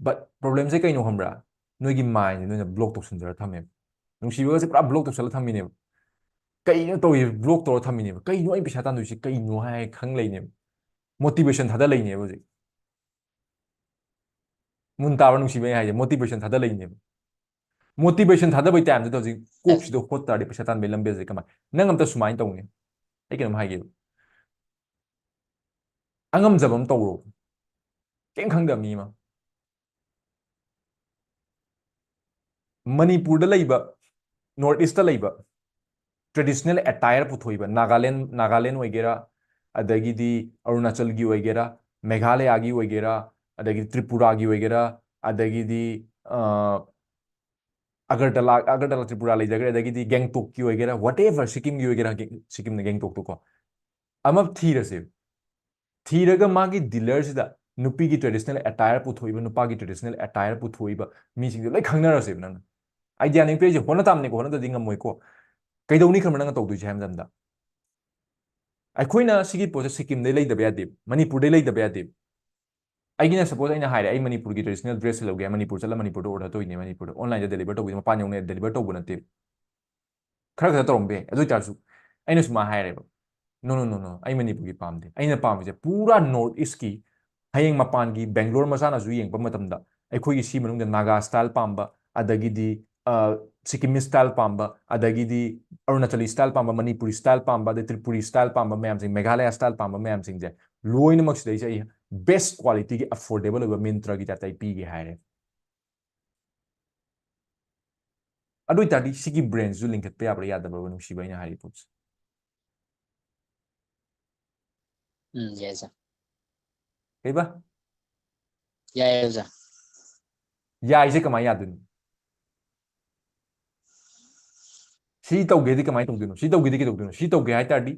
But problem ꯁꯦ ꯀꯩꯅꯣ ꯈꯪꯕ꯭ꯔꯥ? ꯅꯣꯏꯒꯤ mind ꯁꯦ ꯅꯣꯏꯅ block ꯇꯧꯁꯤꯟꯖꯔ ꯊꯝꯃꯦꯕ꯫ ꯅꯨꯡꯁꯤꯕꯒꯁꯦ ꯄꯨꯔꯥ block ꯇꯧꯁꯜꯂ ꯊꯝꯃꯤꯅꯦꯕ꯫ ꯀꯩꯅꯣ ꯇꯧꯔꯤꯁꯦ? Block ꯇꯧꯔ ꯊꯝꯃꯤꯅꯦꯕ꯫ ꯀꯩꯅꯣ ꯑꯩ ꯄꯩꯁꯥ ꯇꯥꯟꯗꯣꯏꯁꯦ ꯀꯩꯅꯣ ꯍꯥꯏ ꯈꯪ ꯂꯩꯅꯦꯕ꯫ Motivation ꯊꯥꯗ ꯂꯩꯅꯦꯕ ꯍꯧꯖꯤꯛ꯫ ꯃꯨꯟ ꯇꯥꯕ ꯅꯨꯡꯁꯤꯕ ꯑꯩ ꯍꯥꯏꯁꯦ, motivation ꯊꯥꯗ ꯂꯩꯅꯦꯕ꯫ Motivation ꯊꯥꯗꯕꯩ time ꯗꯨꯗ ꯍꯧꯖꯤꯛ ꯀꯣꯛꯁꯤꯗ ꯍꯣꯠ ꯇꯥꯔꯗꯤ ꯄꯩꯁꯥ ꯇꯥꯟꯕꯩ ꯂꯝꯕꯦꯜꯁꯦ ꯀꯃꯥꯏ? ꯅꯪ ꯑꯝꯇ ꯁꯨꯃꯥꯏꯅ ꯇꯧꯅꯦ꯫ ꯑꯩ ꯀꯩꯅꯣꯝ ꯍꯥꯏꯒꯦꯕ꯫ ꯑꯉꯝꯖꯕ ꯑꯃ ꯇꯧꯔꯣ꯫ ꯀꯩꯝ ꯈꯪꯗꯕ ꯃꯤ ꯑꯃ꯫ ꯃꯅꯤꯄꯨꯔꯗ ꯂꯩꯕ, North East ꯇ ꯂꯩꯕ, traditional attire ꯄꯨꯊꯣꯛꯏꯕ, ꯅꯥꯒꯥꯂꯦꯟ, ꯅꯥꯒꯥꯂꯦꯟ ꯑꯣꯏꯒꯦꯔꯥ, ꯑꯗꯒꯤꯗꯤ ꯑꯔꯨꯅꯥꯆꯜꯒꯤ ꯑꯣꯏꯒꯦꯔꯥ, ꯃꯦꯘꯥꯂꯌꯥꯒꯤ ꯑꯣꯏꯒꯦꯔꯥ, ꯑꯗꯒꯤ ꯇ꯭ꯔꯤꯄꯨꯔꯥꯒꯤ ꯑꯣꯏꯒꯦꯔꯥ, ꯑꯗꯒꯤꯗꯤ, ꯑ, ꯑꯒꯔꯇꯂꯥ ꯑꯒꯔꯇꯂꯥ ꯇ꯭ꯔꯤꯄꯨꯔꯥ ꯂꯩꯖꯈ꯭ꯔꯦ, ꯑꯗꯒꯤꯗꯤ ꯒꯦꯡꯇꯣꯛꯀꯤ ꯑꯣꯏꯒꯦꯔꯥ, whatever, ꯁꯤꯛꯀꯤꯝꯒꯤ ꯑꯣꯏꯒꯦꯔꯥ, ꯒꯦꯡ- ꯁꯤꯛꯀꯤꯝꯅ ꯒꯦꯡꯇꯣꯛꯇꯨꯀꯣ, ꯑꯃ ꯊꯤꯔꯁꯦ꯫ ꯊꯤꯔꯒ ꯃꯥꯒꯤ ꯗꯤꯂꯔꯁꯤꯗ ꯅꯨꯄꯤꯒꯤ ꯇ꯭ꯔꯦꯗꯤꯁꯅꯦꯜ ꯑꯦꯇꯥꯌꯔ ꯄꯨꯊꯣꯛꯏꯕ, ꯅꯨꯄꯥꯒꯤ ꯇ꯭ꯔꯦꯗꯤꯁꯅꯦꯜ ꯑꯦꯇꯥꯌꯔ ꯄꯨꯊꯣꯛꯏꯕ ꯃꯤꯁꯤꯡꯗꯣ ꯂꯣꯏ ꯈꯪꯅꯔꯁꯦꯕ ꯅꯪꯅ꯫ ꯑꯥꯏꯗꯤꯌꯥꯅꯤ ꯄꯤꯔꯤꯁꯦ, ꯍꯣꯠꯅ ꯇꯥꯕꯅꯤꯀꯣ, ꯍꯣꯠꯅꯗꯗꯤ ꯉꯝꯃꯣꯏꯀꯣ꯫ ꯀꯩꯗꯧꯅꯤ ꯈꯪꯕ꯭ꯔꯥ ꯅꯪꯅ ꯇꯧꯗꯣꯏꯁꯦ ꯍꯥꯏ ꯃꯇꯝꯗ, ꯑꯩꯈꯣꯏꯅ ꯁꯤꯒꯤ ꯄꯣꯠꯁꯦ ꯁꯤꯛꯀꯤꯝꯗꯩ ꯂꯩꯗꯕ ꯌꯥꯗꯦ, ꯃꯅꯤꯄꯨꯔꯗꯩ ꯂꯩꯗꯕ ꯌꯥꯗꯦ꯫ ꯑꯩꯒꯤꯅ ꯁꯄꯣꯁ ꯑꯩꯅ ꯍꯥꯏꯔꯦ, ꯑꯩ ꯃꯅꯤꯄꯨꯔꯒꯤ ꯇ꯭ꯔꯦꯗꯤꯁꯅꯦꯜ ꯗ꯭ꯔꯦꯁꯁꯦ ꯂꯧꯒꯦ ꯍꯥꯏ, ꯃꯅꯤꯄꯨꯔ ꯆꯠꯂ ꯃꯅꯤꯄꯨꯔꯗ ꯑꯣꯔꯗꯔ ꯇꯧꯔꯤꯅꯦ, ꯃꯅꯤꯄꯨꯔꯗ ꯑꯣꯟꯂꯥꯏꯟꯗ ꯗꯦꯂꯤꯚꯔ ꯇꯧꯕꯤꯗ ꯃꯄꯥꯟ ꯌꯧꯅ ꯗꯦꯂꯤꯚꯔ ꯇꯧꯕ ꯅꯠꯇꯦ꯫ ꯈꯔ ꯈꯛꯇ ꯇꯧꯔꯝꯕ ꯌꯥꯏ, ꯑꯗꯨ ꯑꯣꯏꯇꯥꯔꯁꯨ ꯑꯩꯅ ꯁꯨꯃꯥꯏꯅ ꯍꯥꯏꯔꯦꯕ, "ꯅꯣ ꯅꯣ ꯅꯣ ꯅꯣ, ꯑꯩ ꯃꯅꯤꯄꯨꯔꯒꯤ ꯄꯥꯝꯗꯦ, ꯑꯩꯅ ꯄꯥꯝꯃꯤꯁꯦ ꯄꯨꯔꯥ ꯅꯣꯔꯠ ꯏꯁꯀꯤ, ꯍꯌꯦꯡ ꯃꯄꯥꯟꯒꯤ ꯕꯦꯡꯒ꯭ꯂꯣꯔ ꯃꯆꯥꯅꯁꯨ ꯌꯦꯡꯉꯛꯄ ꯃꯇꯝꯗ ꯑꯩꯈꯣꯏꯒꯤ ꯁꯤ ꯃꯅꯨꯡꯗ ꯅꯥꯒꯥ ꯁ꯭ꯇꯥꯏꯜ ꯄꯥꯝꯕ, ꯑꯗꯒꯤꯗꯤ ꯁꯤꯛꯀꯤꯃꯤꯁ ꯁ꯭ꯇꯥꯏꯜ ꯄꯥꯝꯕ, ꯑꯗꯒꯤꯗꯤ ꯑꯔꯨꯅꯥꯆꯂꯤ ꯁ꯭ꯇꯥꯏꯜ ꯄꯥꯝꯕ, ꯃꯅꯤꯄꯨꯔꯤ ꯁ꯭ꯇꯥꯏꯜ ꯄꯥꯝꯕ, ꯑꯗꯩ ꯇ꯭ꯔꯤꯄꯨꯔꯤ ꯁ꯭ꯇꯥꯏꯜ ꯄꯥꯝꯕ ꯃꯌꯥꯝꯁꯤꯡ, ꯃꯦꯘꯥꯂꯌꯥ ꯁ꯭ꯇꯥꯏꯜ ꯄꯥꯝꯕ ꯃꯌꯥꯝꯁꯤꯡꯁꯦ ꯂꯣꯏꯅꯃꯛꯁꯤꯗꯩꯁꯦ ꯑꯩ ꯕꯦꯁ ꯀ꯭ꯋꯥꯂꯤꯇꯤꯒꯤ ꯑꯐꯣꯔꯗꯦꯕꯜ ꯑꯣꯏꯕ ꯃꯤꯟꯇ꯭ꯔꯒꯤ ꯇꯥꯏꯞꯇ ꯑꯩ ꯄꯤꯒꯦ" ꯍꯥꯏꯔꯦ꯫ ꯑꯗꯨ ꯑꯣꯏꯇꯥꯔꯗꯤ ꯁꯤꯒꯤ ꯕ꯭ꯔꯦꯟꯁꯤꯁꯨ ꯂꯤꯡꯈꯠꯄ ꯌꯥꯕ꯭ꯔꯥ ꯌꯥꯗꯕ꯭ꯔꯥ, ꯅꯨꯡꯁꯤꯕ, ꯑꯩꯅ ꯍꯥꯏꯔꯤ ꯄꯣꯠꯁꯦ? ꯎꯝ, ꯌꯥꯏ ꯁꯥꯔ꯫ ꯀꯩꯕ? ꯌꯥꯏ ꯑꯣꯖꯥ꯫ ꯌꯥꯏꯁꯦ ꯀꯃꯥꯏꯅ ꯌꯥꯗꯣꯏꯅꯣ? ꯁꯤ ꯇꯧꯒꯦꯗꯤ ꯀꯃꯥꯏꯅ ꯇꯧꯗꯣꯏꯅꯣ? ꯁꯤ ꯇꯧꯒꯦꯗꯤ ꯀꯩꯗꯧꯗꯣꯏꯅꯣ? ꯁꯤ ꯇꯧꯒꯦ ꯍꯥꯏ ꯇꯥꯔꯗꯤ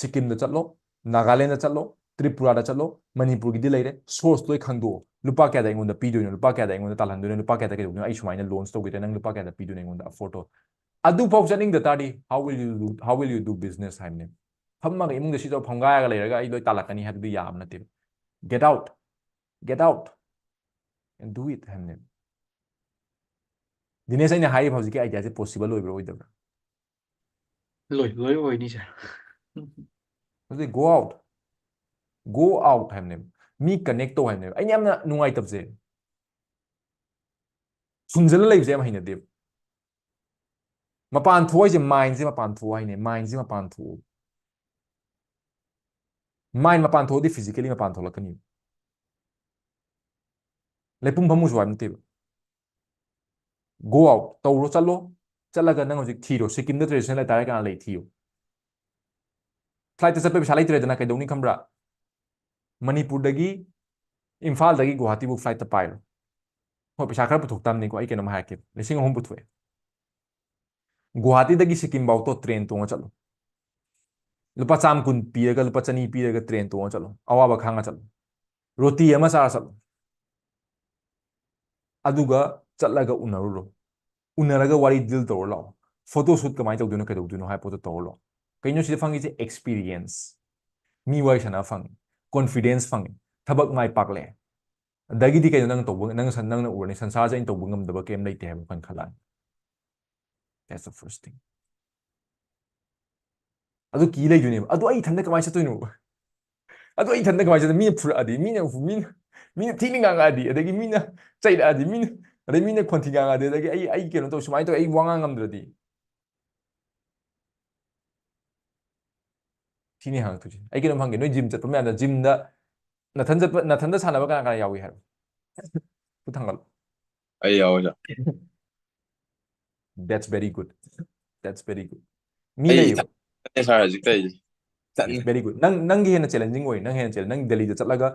ꯁꯤꯛꯀꯤꯝꯗ ꯆꯠꯂꯣ, ꯅꯥꯒꯥꯂꯦꯟꯗ ꯆꯠꯂꯣ, ꯇ꯭ꯔꯤꯄꯨꯔꯥꯗ ꯆꯠꯂꯣ, ꯃꯅꯤꯄꯨꯔꯒꯤꯗꯤ ꯂꯩꯔꯦ, ꯁꯣꯔꯁ ꯂꯣꯏ ꯈꯪꯗꯣꯛꯑꯣ꯫ ꯂꯨꯄꯥ ꯀꯌꯥꯗ ꯑꯩꯉꯣꯟꯗ ꯄꯤꯗꯣꯏꯅꯣ? ꯂꯨꯄꯥ ꯀꯌꯥꯗ ꯑꯩꯉꯣꯟꯗ ꯇꯥꯜꯍꯟꯗꯣꯏꯅꯣ? ꯂꯨꯄꯥ ꯀꯌꯥꯗ ꯀꯩꯗꯧꯗꯣꯏꯅꯣ? ꯑꯩ ꯁꯨꯃꯥꯏꯅ ꯂꯣꯟꯁ ꯇꯧꯒꯦ ꯇꯧꯔꯦ, ꯅꯪ ꯂꯨꯄꯥ ꯀꯌꯥꯗ ꯄꯤꯗꯣꯏꯅꯣ ꯑꯩꯉꯣꯟꯗ ꯑꯐꯣꯔꯗ ꯇꯧ? ꯑꯗꯨꯐꯥꯎ ꯆꯠꯅꯤꯡꯗ ꯇꯥꯔꯗꯤ, how will you do, how will you do business ꯍꯥꯏꯕꯅꯦ꯫ ꯐꯝꯃꯒ ꯏꯃꯨꯡꯗ ꯁꯤ ꯇꯧꯔ ꯐꯝꯒꯥꯏꯔꯒ ꯂꯩꯔꯒ ꯑꯩ ꯂꯣꯏ ꯇꯥꯜꯂꯛꯀꯅꯤ ꯍꯥꯏꯕꯗꯨ ꯌꯥꯕ ꯅꯠꯇꯦꯕ꯫ Get out, get out and do it ꯍꯥꯏꯕꯅꯦꯕ꯫ ꯗꯤꯅꯦꯁ, ꯑꯩꯅ ꯍꯥꯏꯔꯤꯕ ꯍꯧꯖꯤꯛꯀꯤ ꯑꯥꯏꯗꯤꯌꯥꯁꯦ ꯄꯣꯁꯤꯕꯜ ꯑꯣꯏꯕ꯭ꯔꯥ ꯑꯣꯏꯗꯕ꯭ꯔꯥ? ꯂꯣꯏ ꯂꯣꯏ ꯑꯣꯏꯅꯤ ꯁꯥꯔ꯫ ꯑꯗꯨꯗꯤ go out, go out ꯍꯥꯏꯕꯅꯦꯕ, ꯃꯤ ꯀꯅꯦꯛ ꯇꯧ ꯍꯥꯏꯕꯅꯦꯕ꯫ ꯑꯩꯅ ꯌꯥꯝꯅ ꯅꯨꯡꯉꯥꯏꯇꯕꯁꯦ, ꯁꯨꯝꯖꯜꯂ ꯂꯩꯕꯁꯦ ꯌꯥꯝ ꯍꯩꯅꯗꯦꯕ꯫ ꯃꯄꯥꯟ ꯊꯣꯛ ꯍꯥꯏꯁꯦ, ꯃꯥꯏꯟꯁꯦ ꯃꯄꯥꯟ ꯊꯣꯛ ꯍꯥꯏꯅꯦ, ꯃꯥꯏꯟꯁꯦ ꯃꯄꯥꯟ ꯊꯣꯛꯑꯣ꯫ ꯃꯥꯏꯟ ꯃꯄꯥꯟ ꯊꯣꯛꯑꯗꯤ ꯐꯤꯖꯤꯀꯦꯂꯤ ꯃꯄꯥꯟ ꯊꯣꯛꯂꯛꯀꯅꯤ꯫ ꯂꯩꯄꯨꯡ ꯐꯝꯃꯨꯁꯨ ꯍꯥꯏꯕ ꯅꯠꯇꯦꯕ꯫ Go out, ꯇꯧꯔꯣ, ꯆꯠꯂꯣ꯫ ꯆꯠꯂꯒ ꯅꯪ ꯍꯧꯖꯤꯛ ꯊꯤꯔꯣ, ꯁꯤꯛꯀꯤꯝꯗ ꯇ꯭ꯔꯦꯗꯤꯁꯅꯦꯜ ꯑꯦꯇꯥꯌꯔ ꯀꯅꯥ ꯂꯩ ꯊꯤꯌꯣ꯫ ꯐ꯭ꯂꯥꯏꯠꯇ ꯆꯠꯄ ꯄꯩꯁꯥ ꯂꯩꯇ꯭ꯔꯦꯗꯅ, ꯀꯩꯗꯧꯅꯤ ꯈꯪꯕ꯭ꯔꯥ? ꯃꯅꯤꯄꯨꯔꯗꯒꯤ, ꯏꯝꯐꯥꯜꯗꯒꯤ ꯒꯨꯋꯥꯍꯥꯇꯤꯕꯨ ꯐ꯭ꯂꯥꯏꯠꯇ ꯄꯥꯏꯔꯣ꯫ ꯍꯣꯏ, ꯄꯩꯁꯥ ꯈꯔ ꯄꯨꯊꯣꯛ ꯇꯥꯕꯅꯤꯀꯣ꯫ ꯑꯩ ꯀꯩꯅꯣꯝ ꯍꯥꯏꯔꯛꯀꯦ, ꯂꯤꯁꯤꯡ ꯑꯍꯨꯝ ꯄꯨꯊꯣꯛꯑꯦ꯫ ꯒꯨꯋꯥꯍꯥꯇꯤꯗꯒꯤ ꯁꯤꯀꯤꯝ ꯐꯥꯎꯇꯣ ꯇ꯭ꯔꯦꯟ ꯇꯣꯡꯉ ꯆꯠꯂꯣ꯫ ꯂꯨꯄꯥ ꯆꯥꯝ ꯀꯨꯟ ꯄꯤꯔꯒ, ꯂꯨꯄꯥ ꯆꯅꯤ ꯄꯤꯔꯒ ꯇ꯭ꯔꯦꯟ ꯇꯣꯡꯉ ꯆꯠꯂꯣ, ꯑꯋꯥꯕ ꯈꯥꯡꯉ ꯆꯠꯂꯣ, ꯔꯣꯇꯤ ꯑꯃ ꯆꯥꯔ ꯆꯠꯂꯣ꯫ ꯑꯗꯨꯒ ꯆꯠꯂꯒ ꯎꯅꯔꯨꯔꯣ꯫ ꯎꯅꯔꯒ ꯋꯥꯔꯤ ꯗꯤꯜ ꯇꯧꯔ ꯂꯥꯛꯑꯣ꯫ ꯐꯣꯇꯣ ꯁꯨꯠ ꯀꯃꯥꯏꯅ ꯇꯧꯗꯣꯏꯅꯣ, ꯀꯩꯗꯧꯗꯣꯏꯅꯣ ꯍꯥꯏꯕ ꯄꯣꯠꯇꯣ ꯇꯧꯔ ꯂꯥꯛꯑꯣ꯫ ꯀꯩꯅꯣ ꯁꯤꯗ ꯐꯪꯉꯤꯁꯦ? ꯑꯦꯛꯁꯄꯤꯔꯤꯌꯦꯟꯁ꯫ ꯃꯤ ꯋꯥꯔꯤ ꯁꯥꯟꯅꯕ ꯐꯪꯉꯤ, ꯀꯣꯟꯐꯤꯗꯦꯟꯁ ꯐꯪꯉꯤ, ꯊꯕꯛ ꯃꯥꯏ ꯄꯥꯛꯂꯛꯑꯦ꯫ ꯑꯗꯒꯤꯗꯤ ꯀꯩꯅꯣ ꯅꯪ ꯇꯧꯕ, ꯅꯪ ꯁꯟ-, ꯅꯪꯅ ꯎꯔꯅꯤ, "ꯁꯟꯁꯥꯔꯁꯦ ꯑꯩꯅ ꯇꯧꯕ ꯉꯝꯗꯕ ꯀꯩꯝ ꯂꯩꯇꯦ" ꯍꯥꯏꯕ ꯋꯥꯈꯜ ꯈꯜꯂꯛꯑꯅꯤ꯫ That's the first thing. ꯑꯗꯨ ꯀꯤ ꯂꯩꯗꯣꯏꯅꯦꯕ꯫ "ꯑꯗꯨ ꯑꯩ ꯏꯊꯟꯗ ꯀꯃꯥꯏꯅ ꯆꯠꯇꯣꯏꯅꯣ? ꯑꯗꯨ ꯑꯩ ꯏꯊꯟꯗ ꯀꯃꯥꯏꯅ ꯆꯠꯇꯣꯏꯅꯣ? ꯃꯤꯅ ꯐꯨꯔꯛꯑꯗꯤ, ꯃꯤꯅ, ꯃꯤꯅ, ꯃꯤꯅ ꯊꯤꯅ ꯉꯥꯡꯉꯛꯑꯗꯤ, ꯑꯗꯒꯤ ꯃꯤꯅ ꯆꯩꯔꯛꯑꯗꯤ, ꯃꯤꯅ, ꯑꯗꯩ ꯃꯤꯅ ꯈꯣꯟꯊꯤ ꯉꯥꯡꯉꯛꯑꯗꯤ, ꯑꯗꯒꯤ ꯑꯩ, ꯑꯩ ꯀꯩꯅꯣ ꯇꯧ, ꯁꯨꯃꯥꯏꯅ ꯇꯧꯋꯤ, ꯑꯩ ꯋꯥ ꯉꯥꯡ ꯉꯝꯗ꯭ꯔꯗꯤ?" ꯁꯤꯅꯤ ꯍꯪꯉꯛꯇꯣꯏꯁꯦ꯫ ꯑꯩ ꯀꯩꯅꯣꯝ ꯍꯪꯒꯦ, ꯅꯣꯏ ꯖꯤꯝ ꯆꯠꯄ ꯃꯌꯥꯝꯗ, ꯖꯤꯝꯗ ꯅꯊꯟ ꯆꯠꯄ, ꯅꯊꯟꯗ ꯁꯥꯟꯅꯕ ꯀꯅꯥ ꯀꯅꯥ ꯌꯥꯎꯏ ꯍꯥꯏꯔꯣ? ꯈꯨꯠ ꯊꯥꯡꯒꯠꯂꯣ꯫ ꯑꯩ ꯌꯥꯎꯋꯦ, sir꯫ That's very good. That's very good. ꯃꯤ ꯑꯩ ꯂꯩꯌꯦꯕ? ꯏꯊꯟ-, sir, ꯍꯧꯖꯤꯛ ꯇꯧꯔꯤꯁꯦ꯫ Yes, ꯏꯊꯟ-, very good. ꯅꯪ, ꯅꯪꯒꯤ ꯍꯦꯟꯅ ꯆꯦꯂꯦꯟꯖꯤꯡ ꯑꯣꯏ, ꯅꯪ ꯍꯦꯟꯅ ꯆꯦꯂꯦꯟ-, ꯅꯪ ꯗꯦꯜꯂꯤꯗ ꯆꯠꯂꯒ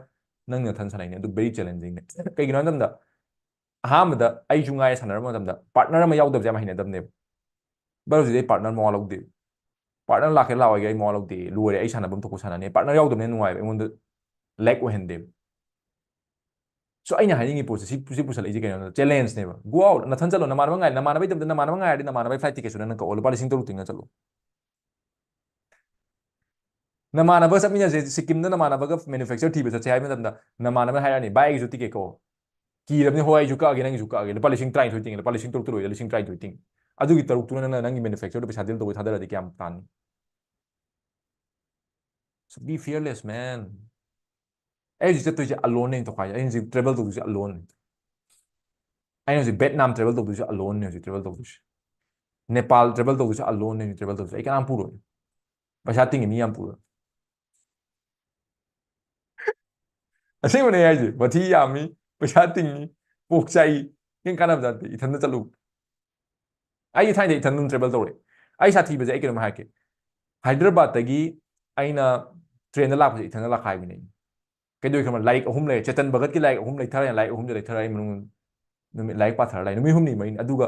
ꯅꯪ ꯅꯊꯟ ꯁꯥꯟꯅꯩꯅꯦ, ꯑꯗꯨ very challenging ꯅꯦ꯫ ꯀꯩꯒꯤꯅꯣ ꯍꯥꯏ ꯃꯇꯝꯗ, ꯑꯍꯥꯟꯕꯗ ꯑꯩꯁꯨ ꯉꯥꯏꯔꯦ ꯁꯥꯟꯅꯔꯝꯕ ꯃꯇꯝꯗ, ꯄꯥꯔꯠꯅꯔ ꯑꯃ ꯌꯥꯎꯗꯕꯁꯦ ꯌꯥꯝ ꯍꯩꯅꯗꯕꯅꯦꯕ꯫ ꯚꯥꯏ, ꯍꯧꯖꯤꯛꯇꯤ ꯑꯩ ꯄꯥꯔꯠꯅꯔ ꯃꯋꯥ ꯂꯧꯗꯦ꯫ ꯄꯥꯔꯠꯅꯔ ꯂꯥꯛꯀꯦꯔꯥ ꯂꯥꯛꯑꯣꯏꯒꯦꯔꯥ ꯑꯩ ꯃꯋꯥ ꯂꯧꯗꯦ꯫ ꯂꯣꯏꯔꯦ, ꯑꯩ ꯁꯥꯟꯅꯐꯝ ꯊꯣꯛꯄ ꯁꯥꯟꯅꯅꯤ꯫ ꯄꯥꯔꯠꯅꯔ ꯌꯥꯎꯗꯕꯅ ꯅꯨꯡꯉꯥꯏꯕ, ꯑꯩꯉꯣꯟꯗ ꯂꯦꯛ ꯑꯣꯏꯍꯟꯗꯦꯕ꯫ So, ꯑꯩꯅ ꯍꯥꯏꯅꯤꯡꯉꯤ ꯄꯣꯠꯁꯦ, ꯁꯤ, ꯁꯤ ꯄꯨꯁꯜꯂꯛꯏꯁꯦ ꯀꯩꯅꯣ ꯍꯥꯏꯕꯗ, ꯆꯦꯂꯦꯟꯖꯅꯦꯕ꯫ Go out, ꯅꯊꯟ ꯆꯠꯂꯣ, ꯅꯃꯥꯟꯅꯕ ꯉꯥꯏ, ꯅꯃꯥꯟꯅꯕꯒꯤ ꯇꯥꯏꯞꯇ ꯅꯃꯥꯟꯅꯕꯒꯤ flight ticket ꯁꯨ ꯅꯪꯅ ꯀꯛꯑꯣ, ꯂꯨꯄꯥ ꯂꯤꯁꯤꯡ ꯇꯔꯨꯛ ꯇꯤꯡꯉ ꯆꯠꯂꯣ꯫ ꯅꯃꯥꯟꯅꯕ ꯆꯠꯃꯤꯟꯅꯁꯦ, ꯁꯤꯛꯀꯤꯝꯗ ꯅꯃꯥꯟꯅꯕꯒ manufacturer ꯊꯤꯕ ꯆꯠꯁꯦ ꯍꯥꯏꯕ ꯃꯇꯝꯗ, ꯅꯃꯥꯟꯅꯕꯅ ꯍꯥꯏꯔꯛꯑꯅꯤ, "ꯚꯥꯏ, ꯑꯩꯒꯤꯁꯨ ꯇꯤꯀꯦꯠ ꯀꯛꯑꯣ"꯫ ꯀꯤꯔꯕꯅꯤ, "ꯍꯣꯏ, ꯑꯩꯁꯨ ꯀꯛꯑꯒꯦ, ꯅꯪꯒꯤꯁꯨ ꯀꯛꯑꯒꯦ"꯫ ꯂꯨꯄꯥ ꯂꯤꯁꯤꯡ ꯇꯔꯥꯅꯤꯊꯣꯏ ꯇꯤꯡꯉꯦ, ꯂꯨꯄꯥ ꯂꯤꯁꯤꯡ ꯇꯔꯨꯛꯇ ꯂꯣꯏꯔꯦ, ꯂꯤꯁꯤꯡ ꯇꯔꯥꯅꯤꯊꯣꯏ ꯇꯤꯡꯉꯦ꯫ ꯑꯗꯨꯒꯤ ꯇꯔꯨꯛꯇꯨꯅ ꯅꯪꯅ ꯅꯪꯒꯤ manufacturer ꯗ ꯄꯩꯁꯥ ꯗꯤꯜ ꯇꯧꯕ ꯊꯥꯗꯔꯗꯤ ꯀꯌꯥꯝ ꯇꯥꯅꯤ? So be fearless, man. ꯑꯩ ꯍꯧꯖꯤꯛ ꯆꯠꯇꯣꯏꯁꯦ alone ꯅꯦ, ꯇꯣꯈꯥꯏꯁꯦ꯫ ꯑꯩ ꯍꯧꯖꯤꯛ travel ꯇꯧꯗꯣꯏꯁꯦ alone ꯅꯦ꯫ ꯑꯩꯅ ꯍꯧꯖꯤꯛ ꯚꯦꯠꯅꯥꯝ travel ꯇꯧꯗꯣꯏꯁꯦ alone ꯅꯦ, ꯍꯧꯖꯤꯛ travel ꯇꯧꯗꯣꯏꯁꯦ꯫ ꯅꯦꯄꯥꯜ travel ꯇꯧꯗꯣꯏꯁꯦ alone ꯅꯦ, ꯍꯧꯖꯤꯛ travel ꯇꯧꯗꯣꯏꯁꯦ꯫ ꯑꯩ ꯀꯅꯥꯝ ꯄꯨꯔꯣꯏ꯫ ꯄꯩꯁꯥ ꯇꯤꯡꯉꯤ ꯃꯤ ꯌꯥꯝ ꯄꯨꯔꯣꯏ꯫ ꯑꯁꯦꯡꯕꯅꯦ ꯑꯩ ꯍꯥꯏꯁꯦ, ꯃꯊꯤ ꯌꯥꯝꯃꯤ, ꯄꯩꯁꯥ ꯇꯤꯡꯉꯤ, ꯄꯣꯛ ꯆꯥꯛꯏ, ꯀꯩꯝ ꯀꯥꯟꯅꯕ ꯅꯠꯇꯦ, ꯏꯊꯟꯗ ꯆꯠꯂꯨ꯫ ꯑꯩ ꯊꯥꯏꯅꯗꯩ ꯏꯊꯟꯗ ꯑꯗꯨꯝ travel ꯇꯧꯔꯛꯑꯦ꯫ ꯑꯩ ꯁꯥꯊꯤꯕꯁꯦ ꯑꯩ ꯀꯩꯅꯣꯝ ꯍꯥꯏꯔꯛꯀꯦ꯫ ꯍꯥꯏꯗ꯭ꯔꯕꯥꯗꯇꯒꯤ ꯑꯩꯅ train ꯗ ꯂꯥꯛꯄꯁꯦ ꯏꯊꯟꯗ ꯂꯥꯛꯈꯥꯏꯕꯅꯦ꯫ ꯀꯩꯗꯧꯏ ꯈꯪꯕ꯭ꯔꯥ? ꯂꯥꯏꯔꯤꯛ ꯑꯍꯨꯝ ꯂꯩꯔꯦ, ꯆꯦꯇꯟ ꯚꯒꯠꯀꯤ ꯂꯥꯏꯔꯤꯛ ꯑꯍꯨꯝ ꯂꯩꯊꯔꯦ, ꯂꯥꯏꯔꯤꯛ ꯑꯍꯨꯝꯁꯦ ꯂꯩꯊꯔ ꯑꯩ ꯃꯅꯨꯡ ꯅꯨꯃꯤꯠ ꯂꯥꯏꯔꯤꯛ ꯄꯥꯊꯔ ꯂꯩ ꯅꯨꯃꯤꯠ ꯍꯨꯝꯅꯤ ꯃꯔꯤꯅꯤ꯫ ꯑꯗꯨꯒ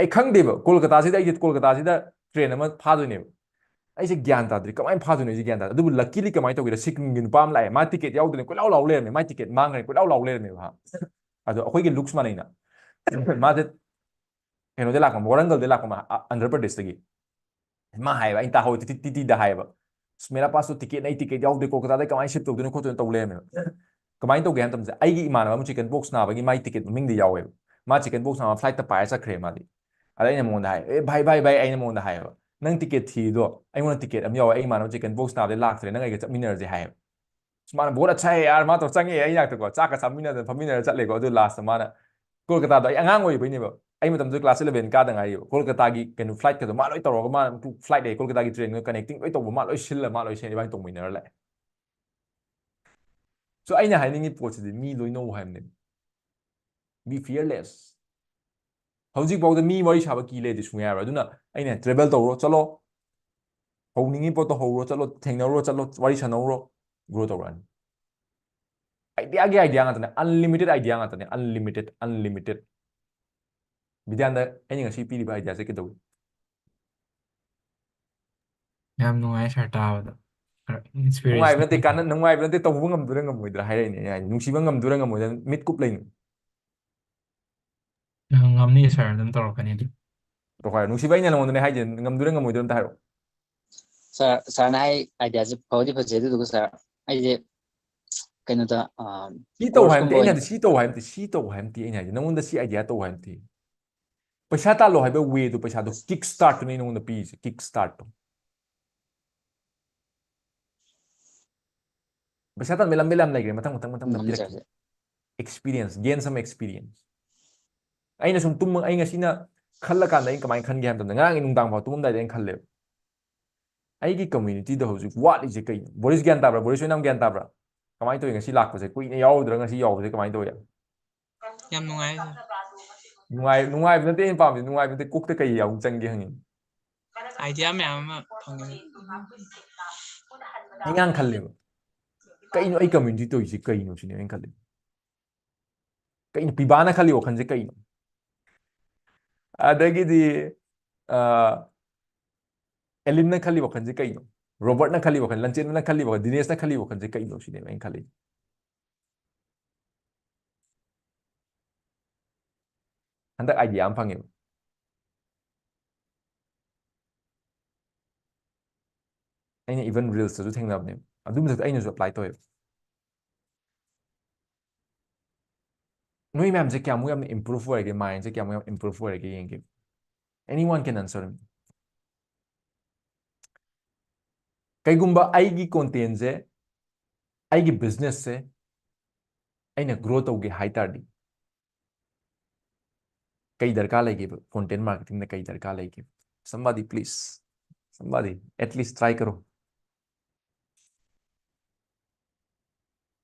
ꯑꯩ ꯈꯪꯗꯦꯕ, ꯀꯣꯜꯀꯇꯥꯁꯤꯗ, ꯑꯩꯁꯦ ꯀꯣꯜꯀꯇꯥꯁꯤꯗ ꯇ꯭ꯔꯦꯟ ꯑꯃ ꯐꯥꯗꯣꯏꯅꯦꯕ꯫ ꯑꯩꯁꯦ ꯒ꯭ꯌꯥꯟ ꯇꯥꯗ꯭ꯔꯤ, ꯀꯃꯥꯏꯅ ꯐꯥꯗꯣꯏꯅꯣ ꯑꯩꯁꯦ ꯒ꯭ꯌꯥꯟ ꯇꯥꯗ꯭ꯔꯦ꯫ ꯑꯗꯨꯕꯨ ꯂꯛꯀꯤꯂꯤ ꯀꯃꯥꯏꯅ ꯇꯧꯒꯦꯗ, ꯁꯤꯛꯀꯤꯝꯒꯤ ꯅꯨꯄꯥ ꯑꯃ ꯂꯥꯛꯑꯦ, ꯃꯥ ꯇꯤꯀꯦꯠ ꯌꯥꯎꯗꯣꯏꯅꯦ, ꯀꯣꯏꯂꯥꯎ ꯂꯥꯎ ꯂꯩꯔꯝꯃꯦ, ꯃꯥ ꯇꯤꯀꯦꯠ ꯃꯥꯡꯈ꯭ꯔꯦ, ꯀꯣꯏꯂꯥꯎ ꯂꯥꯎ ꯂꯩꯔꯝꯃꯦꯕ꯫ ꯍꯥ, ꯑꯗꯣ ꯑꯩꯈꯣꯏꯒꯤ ꯂꯨꯛꯁ ꯃꯥꯟꯅꯩꯅ꯫ ꯃꯥꯁꯦ ꯀꯩꯅꯣꯗꯩ ꯂꯥꯛꯄ, ꯋꯥꯔꯪꯒꯜꯗꯩ ꯂꯥꯛꯄ, ꯃꯥ ꯑ- ꯑꯟꯙ꯭ꯔ ꯄ꯭ꯔꯗꯦꯁꯇꯒꯤ꯫ ꯃꯥ ꯍꯥꯏꯌꯦꯕ, ꯑꯩꯅ ꯇꯥꯍꯧꯋꯦ, ꯇꯤꯇꯤ ꯇꯤꯇꯤꯗ ꯍꯥꯏꯌꯦꯕ, "ꯑꯁ, ꯃꯦꯔꯥ ꯄꯥꯁꯇꯣ ꯇꯤꯀꯦꯠꯅꯦ, ꯑꯩ ꯇꯤꯀꯦꯠ ꯌꯥꯎꯗꯦ, ꯀꯣꯜꯀꯇꯥꯗ ꯀꯃꯥꯏꯅ ꯁꯤꯞ ꯇꯧꯗꯣꯏꯅꯣ ꯈꯣꯠꯇꯣꯏꯅꯣ" ꯇꯧ ꯂꯩꯔꯝꯃꯦꯕ꯫ ꯀꯃꯥꯏꯅ ꯇꯧꯒꯦ ꯍꯥꯏꯕ ꯃꯇꯝꯗ, ꯑꯩꯒꯤ ꯏꯃꯥꯟꯅꯕ ꯑꯃ ꯆꯤꯀꯟ ꯄꯣꯛꯁ ꯅꯥꯕꯒꯤ ꯃꯥꯏ ꯇꯤꯀꯦꯠ ꯃꯃꯤꯡꯗ ꯌꯥꯎꯋꯦꯕ꯫ ꯃꯥ ꯆꯤꯀꯟ ꯄꯣꯛꯁ ꯅꯥꯕ ꯐ꯭ꯂꯥꯏꯠꯇ ꯄꯥꯏꯔ ꯆꯠꯈ꯭ꯔꯦ ꯃꯥꯗꯤ꯫ ꯑꯗ ꯑꯩꯅ ꯃꯉꯣꯟꯗ ꯍꯥꯏ, "ꯑꯦ ꯚꯥꯏ, ꯚꯥꯏ, ꯚꯥꯏ", ꯑꯩꯅ ꯃꯉꯣꯟꯗ ꯍꯥꯏꯌꯦꯕ, "ꯅꯪ ꯇꯤꯀꯦꯠ ꯊꯤꯗꯣ, ꯑꯩꯉꯣꯟꯗ ꯇꯤꯀꯦꯠ ꯑꯃ ꯌꯥꯎꯋꯦ, ꯑꯩ ꯏꯃꯥꯟꯅꯕ ꯆꯤꯀꯟ ꯄꯣꯛꯁ ꯅꯥꯕꯗꯩ ꯂꯥꯛꯇ꯭ꯔꯦ, ꯅꯪ ꯑꯩꯒ ꯆꯠꯃꯤꯟꯅꯔꯁꯦ" ꯍꯥꯏꯌꯦꯕ꯫ ꯑꯁ, ꯃꯥꯅ "ꯕꯣꯠ ꯑꯠꯁꯥ ꯍꯦ ꯌꯥꯔ", ꯃꯥ ꯇꯧꯔ ꯆꯪꯉꯛꯑꯦ ꯑꯩ ꯅꯥꯛꯇꯀꯣ, ꯆꯥꯛꯀ ꯆꯥꯃꯤꯟꯅꯗꯅ ꯐꯝꯃꯤꯟꯅꯔ ꯆꯠꯂꯦꯀꯣ꯫ ꯑꯗꯨ ꯂꯥꯁꯇ ꯃꯥꯅ, ꯀꯣꯜꯀꯇꯥꯗꯣ ꯑꯩ ꯑꯉꯥꯡ ꯑꯣꯏꯔꯤꯕꯩꯅꯦꯕ, ꯑꯩ ꯃꯇꯝꯗꯨꯗ ꯀ꯭ꯂꯥꯁ ꯏꯂꯚꯦꯟ ꯀꯥꯗ ꯉꯥꯏꯔꯤꯕ, ꯀꯣꯜꯀꯇꯥꯒꯤ ꯀꯩꯅꯣ ꯐ꯭ꯂꯥꯏꯠꯀꯗꯣ ꯃꯥ ꯂꯣꯏ ꯇꯧꯔꯒ, ꯃꯥꯅ ꯐ꯭ꯂꯥꯏꯠ ꯑꯦ ꯀꯣꯜꯀꯇꯥꯒꯤ ꯇ꯭ꯔꯦꯟꯒ ꯀꯅꯦꯛꯇꯤꯡ ꯂꯣꯏ ꯇꯧꯕ ꯃꯥ ꯂꯣꯏ ꯁꯤꯜꯂ ꯃꯥ ꯂꯣꯏ ꯁꯦꯝ, ꯏꯕꯥꯅꯤ ꯇꯧꯃꯤꯟꯅꯔ ꯂꯥꯛꯑꯦ꯫ ꯁꯣ ꯑꯩꯅ ꯍꯥꯏꯅꯤꯡꯉꯤ ꯄꯣꯠꯁꯤꯗꯤ ꯃꯤ ꯂꯣꯏꯅꯧ ꯍꯥꯏꯕꯅꯦꯕ꯫ Be fearless. ꯍꯧꯖꯤꯛꯐꯥꯎꯗ ꯃꯤ ꯋꯥꯔꯤ ꯁꯥꯕ ꯀꯤ ꯂꯩꯔꯗꯤ ꯁꯨꯡꯌꯥ ꯌꯥꯔꯣꯏ꯫ ꯑꯗꯨꯅ ꯑꯩꯅ ꯇ꯭ꯔꯦꯚꯦꯜ ꯇꯧꯔꯣ ꯆꯠꯂꯣ, ꯍꯧꯅꯤꯡꯉꯤ ꯄꯣꯠꯇꯣ ꯍꯧꯔꯣ ꯆꯠꯂꯣ, ꯊꯦꯡꯅꯔꯨꯔꯣ ꯆꯠꯂꯣ, ꯋꯥꯔꯤ ꯁꯥꯟꯅꯧꯔꯣ, ꯒ꯭ꯔꯣ ꯇꯧꯔꯛꯑꯅꯤ꯫ ꯑꯥꯏꯗꯤꯌꯥꯒꯤ ꯑꯥꯏꯗꯤꯌꯥ ꯉꯥꯛꯇꯅꯦ, ꯑꯟꯂꯤꯃꯤꯇꯦꯠ ꯑꯥꯏꯗꯤꯌꯥ ꯉꯥꯛꯇꯅꯦ, ꯑꯟꯂꯤꯃꯤꯇꯦꯠ, ꯑꯟꯂꯤꯃꯤꯇꯦꯠ꯫ ꯕꯤꯗ꯭ꯌꯥꯅꯟꯗ, ꯑꯩꯅ ꯉꯁꯤ ꯄꯤꯔꯤꯕ ꯑꯥꯏꯗꯤꯌꯥꯁꯦ ꯀꯩꯗꯧꯏ? ꯌꯥꯝ ꯅꯨꯡꯉꯥꯏ ꯁꯥꯔ ꯇꯥꯕꯗ, ꯈꯔ ꯅꯨꯡꯉꯥꯏꯕ ꯏꯟꯁꯄꯤꯔꯦꯁꯟ ꯅꯠꯇꯦ, ꯀꯥꯟꯅ ꯅꯨꯡꯉꯥꯏꯕ ꯅꯠꯇꯦ, ꯇꯧꯕ ꯉꯝꯗꯣꯏꯔꯥ ꯉꯝꯃꯣꯏꯗ꯭ꯔꯥ ꯍꯥꯏꯔꯛꯏꯅꯦ꯫ ꯑꯩꯅ ꯍꯥꯏꯗꯤ ꯅꯨꯡꯁꯤꯕ ꯉꯝꯗꯣꯏꯔꯥ ꯉꯝꯃꯣꯏꯗ꯭ꯔꯥ, ꯃꯤꯠ ꯀꯨꯞ ꯂꯩꯅꯤ꯫ ꯉꯝꯅꯤ ꯁꯥꯔ, ꯑꯗꯨꯝ ꯇꯧꯔꯛꯀꯅꯤ ꯑꯗꯨ꯫ ꯇꯧꯈꯥꯏꯔꯣ꯫ ꯅꯨꯡꯁꯤꯕ, ꯑꯩꯅ ꯅꯉꯣꯟꯗꯅꯦ ꯍꯥꯏꯁꯦ, ꯉꯝꯗꯣꯏꯔꯥ ꯉꯝꯃꯣꯏꯗꯣꯏꯔꯥ ꯑꯝꯇ ꯍꯥꯏꯔꯛꯑꯣ꯫ ꯁꯥꯔ, ꯁꯥꯔꯅ ꯍꯥꯏ ꯑꯥꯏꯗꯤꯌꯥꯁꯦ ꯐꯕꯨꯗꯤ ꯐꯖꯩ, ꯑꯗꯨꯗꯨꯒ ꯁꯥꯔ, ꯑꯩꯁꯦ ꯀꯩꯅꯣꯗ, ꯑ, ꯁꯤ ꯇꯧ ꯍꯥꯏꯕꯗꯤ ꯀꯣꯔꯁꯀꯨꯝꯕ ꯑꯩꯅ ꯑꯣꯏꯅ ꯍꯥꯏꯗꯤ ꯁꯤ ꯇꯧ ꯍꯥꯏꯕꯗꯤ ꯁꯤ ꯇꯧ ꯍꯥꯏꯕꯗꯤ ꯑꯩꯅ ꯍꯥꯏꯗꯤ ꯅꯉꯣꯟꯗ ꯁꯤ ꯑꯥꯏꯗꯤꯌꯥ ꯇꯧ ꯍꯥꯏꯕꯗꯤ ꯄꯩꯁꯥ ꯇꯥꯜꯂꯣ ꯍꯥꯏꯕ ꯋꯦꯗꯣ, ꯄꯩꯁꯥꯗꯣ ꯀꯤꯛ ꯁ꯭ꯇꯥꯔꯠꯇꯨꯅꯦ ꯑꯩ ꯅꯉꯣꯟꯗ ꯄꯤꯔꯤꯁꯦ, ꯀꯤꯛ ꯁ꯭ꯇꯥꯔꯠꯇꯣ꯫ ꯄꯩꯁꯥ ꯇꯥꯟꯕ ꯂꯝꯕꯤ ꯌꯥꯝ ꯂꯩꯈ꯭ꯔꯦ, ꯃꯊꯪ ꯃꯊꯪ ꯃꯊꯪ ꯃꯊꯪ ꯉꯝꯅꯤ ꯄꯤꯔꯛꯀꯦ꯫ ꯁꯥꯔꯁꯦ꯫ Experience, gain some experience. ꯑꯩꯅ ꯁꯨꯝ ꯇꯨꯝꯃ ꯑꯩ ꯉꯁꯤꯅ ꯈꯜꯂꯀꯥꯟꯗ ꯑꯩ ꯀꯃꯥꯏꯅ ꯈꯟꯒꯦ ꯍꯥꯏꯕ ꯃꯇꯝꯗ, ꯉꯔꯥꯡꯒꯤ ꯅꯨꯡꯗꯥꯡ ꯐꯥꯎ ꯇꯨꯝꯃꯝꯗꯥꯏꯗ ꯑꯩꯅ ꯈꯜꯂꯦꯕ, ꯑꯩꯒꯤ ꯀꯝꯃ꯭ꯌꯨꯅꯤꯇꯤꯗ ꯍꯧꯖꯤꯛ ꯋꯥꯠꯂꯤꯁꯦ ꯀꯩꯅꯣ? ꯕꯣꯔꯤꯁ ꯒ꯭ꯌꯥꯟ ꯇꯥꯕ꯭ꯔꯥ? ꯕꯣꯔꯤꯁ ꯑꯣꯏꯅꯥꯝ ꯒ꯭ꯌꯥꯟ ꯇꯥꯕ꯭ꯔꯥ? ꯀꯃꯥꯏꯅ ꯇꯧꯋꯤ ꯉꯁꯤ ꯂꯥꯛꯄꯁꯦ? ꯀꯨꯏꯅ ꯌꯥꯎꯔꯨꯗ꯭ꯔꯥ ꯉꯁꯤ ꯌꯥꯎꯕꯁꯦ ꯀꯃꯥꯏꯅ ꯇꯧꯋꯤ? ꯌꯥꯝ ꯅꯨꯡꯉꯥꯏ ꯁꯥꯔ꯫ ꯅꯨꯡꯉꯥꯏ ꯅꯨꯡꯉꯥꯏꯕ ꯅꯠꯇꯦ ꯑꯩꯅ ꯄꯥꯝꯃꯤꯁꯦ, ꯅꯨꯡꯉꯥꯏꯕ ꯅꯠꯇꯦ, ꯀꯣꯛꯇ ꯀꯩ ꯌꯥꯎ ꯆꯪꯒꯦ ꯍꯪꯉꯤ꯫ ꯑꯥꯏꯗꯤꯌꯥ ꯃꯌꯥꯝ ꯑꯃ ꯐꯪꯉꯦ꯫ ꯑꯩ ꯉꯔꯥꯡ ꯈꯜꯂꯦꯕ, ꯀꯩꯅꯣ ꯑꯩ ꯀꯝꯃ꯭ꯌꯨꯅꯤꯇꯤ ꯇꯧꯔꯤꯁꯦ ꯀꯩꯅꯣ ꯁꯤꯅꯦ ꯑꯩꯅ ꯈꯜꯂꯦ꯫ ꯀꯩꯅꯣ ꯄꯤꯕꯥꯅ ꯈꯜꯂꯤ ꯋꯥꯈꯜꯁꯦ ꯀꯩꯅꯣ? ꯑꯗꯒꯤꯗꯤ ꯑ, ꯑꯦꯂꯤꯟꯅ ꯈꯜꯂꯤ ꯋꯥꯈꯜꯁꯦ ꯀꯩꯅꯣ? ꯔꯣꯕꯔꯠꯅ ꯈꯜꯂꯤ ꯋꯥꯈꯜ, ꯂꯟꯆꯦꯟꯕꯅ ꯈꯜꯂꯤ ꯋꯥꯈꯜ, ꯗꯤꯅꯦꯁꯅ ꯈꯜꯂꯤ ꯋꯥꯈꯜꯁꯦ ꯀꯩꯅꯣ ꯁꯤꯅꯦꯕ ꯑꯩꯅ ꯈꯜꯂꯤ. ꯍꯟꯗꯛ ꯑꯥꯏꯗꯤꯌꯥ ꯑꯃ ꯐꯪꯉꯦꯕ. ꯑꯩꯅ ꯏꯚꯟ ꯔꯤꯜꯁꯇꯁꯨ ꯊꯦꯡꯅꯕꯅꯦꯕ. ꯑꯗꯨ ꯃꯊꯛꯇ ꯑꯩꯅꯁꯨ ꯑꯦꯄ꯭ꯂꯥꯏ ꯇꯧꯋꯦꯕ. ꯅꯣꯏ ꯃꯌꯥꯝꯁꯦ ꯀꯌꯥꯃꯨꯛ ꯌꯥꯝꯅ ꯏꯝꯄ꯭ꯔꯨꯚ ꯑꯣꯏꯔꯒꯦ, ꯃꯥꯏꯟꯁꯦ ꯀꯌꯥꯃꯨꯛ ꯌꯥꯝ ꯏꯝꯄ꯭ꯔꯨꯚ ꯑꯣꯏꯔꯒꯦ ꯌꯦꯡꯒꯦ. Anyone can answer me. ꯀꯩꯒꯨꯝꯕ ꯑꯩꯒꯤ ꯀꯣꯟꯇꯦꯟꯁꯦ, ꯑꯩꯒꯤ ꯕꯤꯖꯤꯅꯦꯁꯁꯦ ꯑꯩꯅ ꯒ꯭ꯔꯣ ꯇꯧꯒꯦ ꯍꯥꯏ ꯇꯥꯔꯗꯤ ꯀꯩ ꯗꯔꯀꯥꯔ ꯂꯩꯒꯦꯕ? ꯀꯣꯟꯇꯦꯟ ꯃꯥꯔꯀꯦꯇꯤꯡꯗ ꯀꯩ ꯗꯔꯀꯥꯔ ꯂꯩꯒꯦ? Somebody please, somebody at least try करो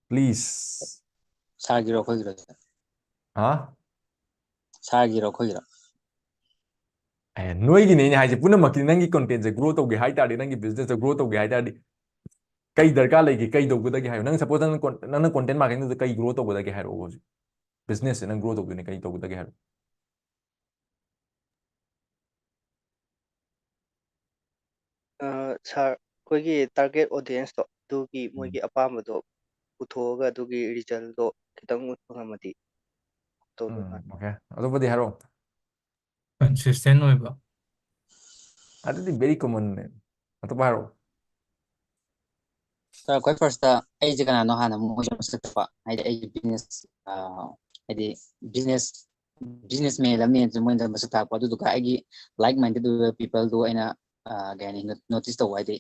please. ꯁꯥꯒꯤꯔꯣ ꯑꯩꯈꯣꯏꯒꯤꯔꯣ? ꯍꯥ? ꯁꯥꯒꯤꯔꯣ ꯑꯩꯈꯣꯏꯒꯤꯔꯣ? ꯑꯦ, ꯅꯣꯏꯒꯤꯅꯦ ꯑꯩꯅ ꯍꯥꯏꯁꯦ ꯄꯨꯝꯅꯃꯛꯀꯤ. ꯅꯪꯒꯤ ꯀꯣꯟꯇꯦꯟꯁꯦ ꯒ꯭ꯔꯣ ꯇꯧꯒꯦ ꯍꯥꯏ ꯇꯥꯔꯗꯤ, ꯅꯪꯒꯤ ꯕꯤꯖꯤꯅꯦꯁꯇ ꯒ꯭ꯔꯣ ꯇꯧꯒꯦ ꯍꯥꯏ ꯇꯥꯔꯗꯤ ꯀꯩ ꯗꯔꯀꯥꯔ ꯂꯩꯒꯦ? ꯀꯩ ꯇꯧꯒꯗꯒꯦ ꯍꯥꯏꯌꯣ. ꯅꯪ ꯁꯄꯣꯁ ꯅꯪ ꯀꯣꯟ- ꯅꯪꯅ ꯀꯣꯟꯇꯦꯟ ꯃꯥꯔꯀꯦꯇꯤꯡꯗꯨꯗ ꯀꯩ ꯒ꯭ꯔꯣ ꯇꯧꯒꯗꯒꯦ ꯍꯥꯏꯔꯛꯑꯣ ꯍꯧꯖꯤꯛ. ꯕꯤꯖꯤꯅꯦꯁꯁꯦ ꯅꯪ ꯒ꯭ꯔꯣ ꯇꯧꯗꯣꯏꯅꯦ, ꯀꯩ ꯇꯧꯒꯗꯒꯦ ꯍꯥꯏꯔꯛꯑꯣ. ꯁꯥꯔ, ꯑꯩꯈꯣꯏꯒꯤ ꯇꯥꯔꯒꯦꯠ ꯑꯣꯗꯤꯌꯦꯟꯁꯇꯣ ꯑꯗꯨꯒꯤ ꯃꯣꯏꯒꯤ ꯑꯄꯥꯝꯕꯗꯣ ꯄꯨꯊꯣꯛꯑꯒ ꯑꯗꯨꯒꯤ ꯔꯤꯖꯜꯗꯣ ꯈꯤꯇꯪ ꯎꯠꯄ ꯉꯝꯃꯗꯤ ꯇꯧꯗꯧ ꯎꯝ ꯃꯥꯜꯂꯦ. ꯑꯣꯀꯦ, ꯑꯇꯣꯞꯄꯗꯤ ꯍꯥꯏꯔꯛꯑꯣ. ꯀꯟꯁꯤꯁꯇꯦꯟ ꯑꯣꯏꯕ. ꯑꯗꯨꯗꯤ ꯕꯦꯔꯤ ꯀꯣꯃꯟꯅꯦ. ꯑꯇꯣꯞꯄ ꯍꯥꯏꯔꯛꯑꯣ. ꯁꯥꯔ, ꯈ꯭ꯋꯥꯏ ꯐꯥꯔꯁꯇ ꯑꯩꯁꯦ ꯀꯅꯥꯅꯣ ꯍꯥꯟꯅ ꯃꯣꯏꯁꯦ ꯃꯁꯛ ꯇꯥꯛꯄ, ꯍꯥꯏꯗꯤ ꯑꯩꯒꯤ ꯕꯤꯖꯤꯅꯦꯁ, ꯍꯥꯏꯗꯤ ꯕꯤꯖꯤꯅꯦꯁ ꯕꯤꯖꯤꯅꯦꯁ ꯃꯦꯟ ꯑꯃꯅꯦꯅꯁꯨ ꯃꯣꯏꯅ ꯃꯁꯛ ꯇꯥꯛꯄ, ꯑꯗꯨꯗꯨꯒ ꯑꯩꯒꯤ ꯂꯥꯏꯛ ꯃꯥꯏꯟꯗꯦꯗ ꯑꯣꯏꯕ ꯄꯤꯄꯜꯗꯨ ꯑꯩꯅ, ꯑ, ꯀꯩ ꯍꯥꯏꯅꯤ, ꯅꯣꯇꯤꯁ ꯇꯧꯕ, ꯍꯥꯏꯗꯤ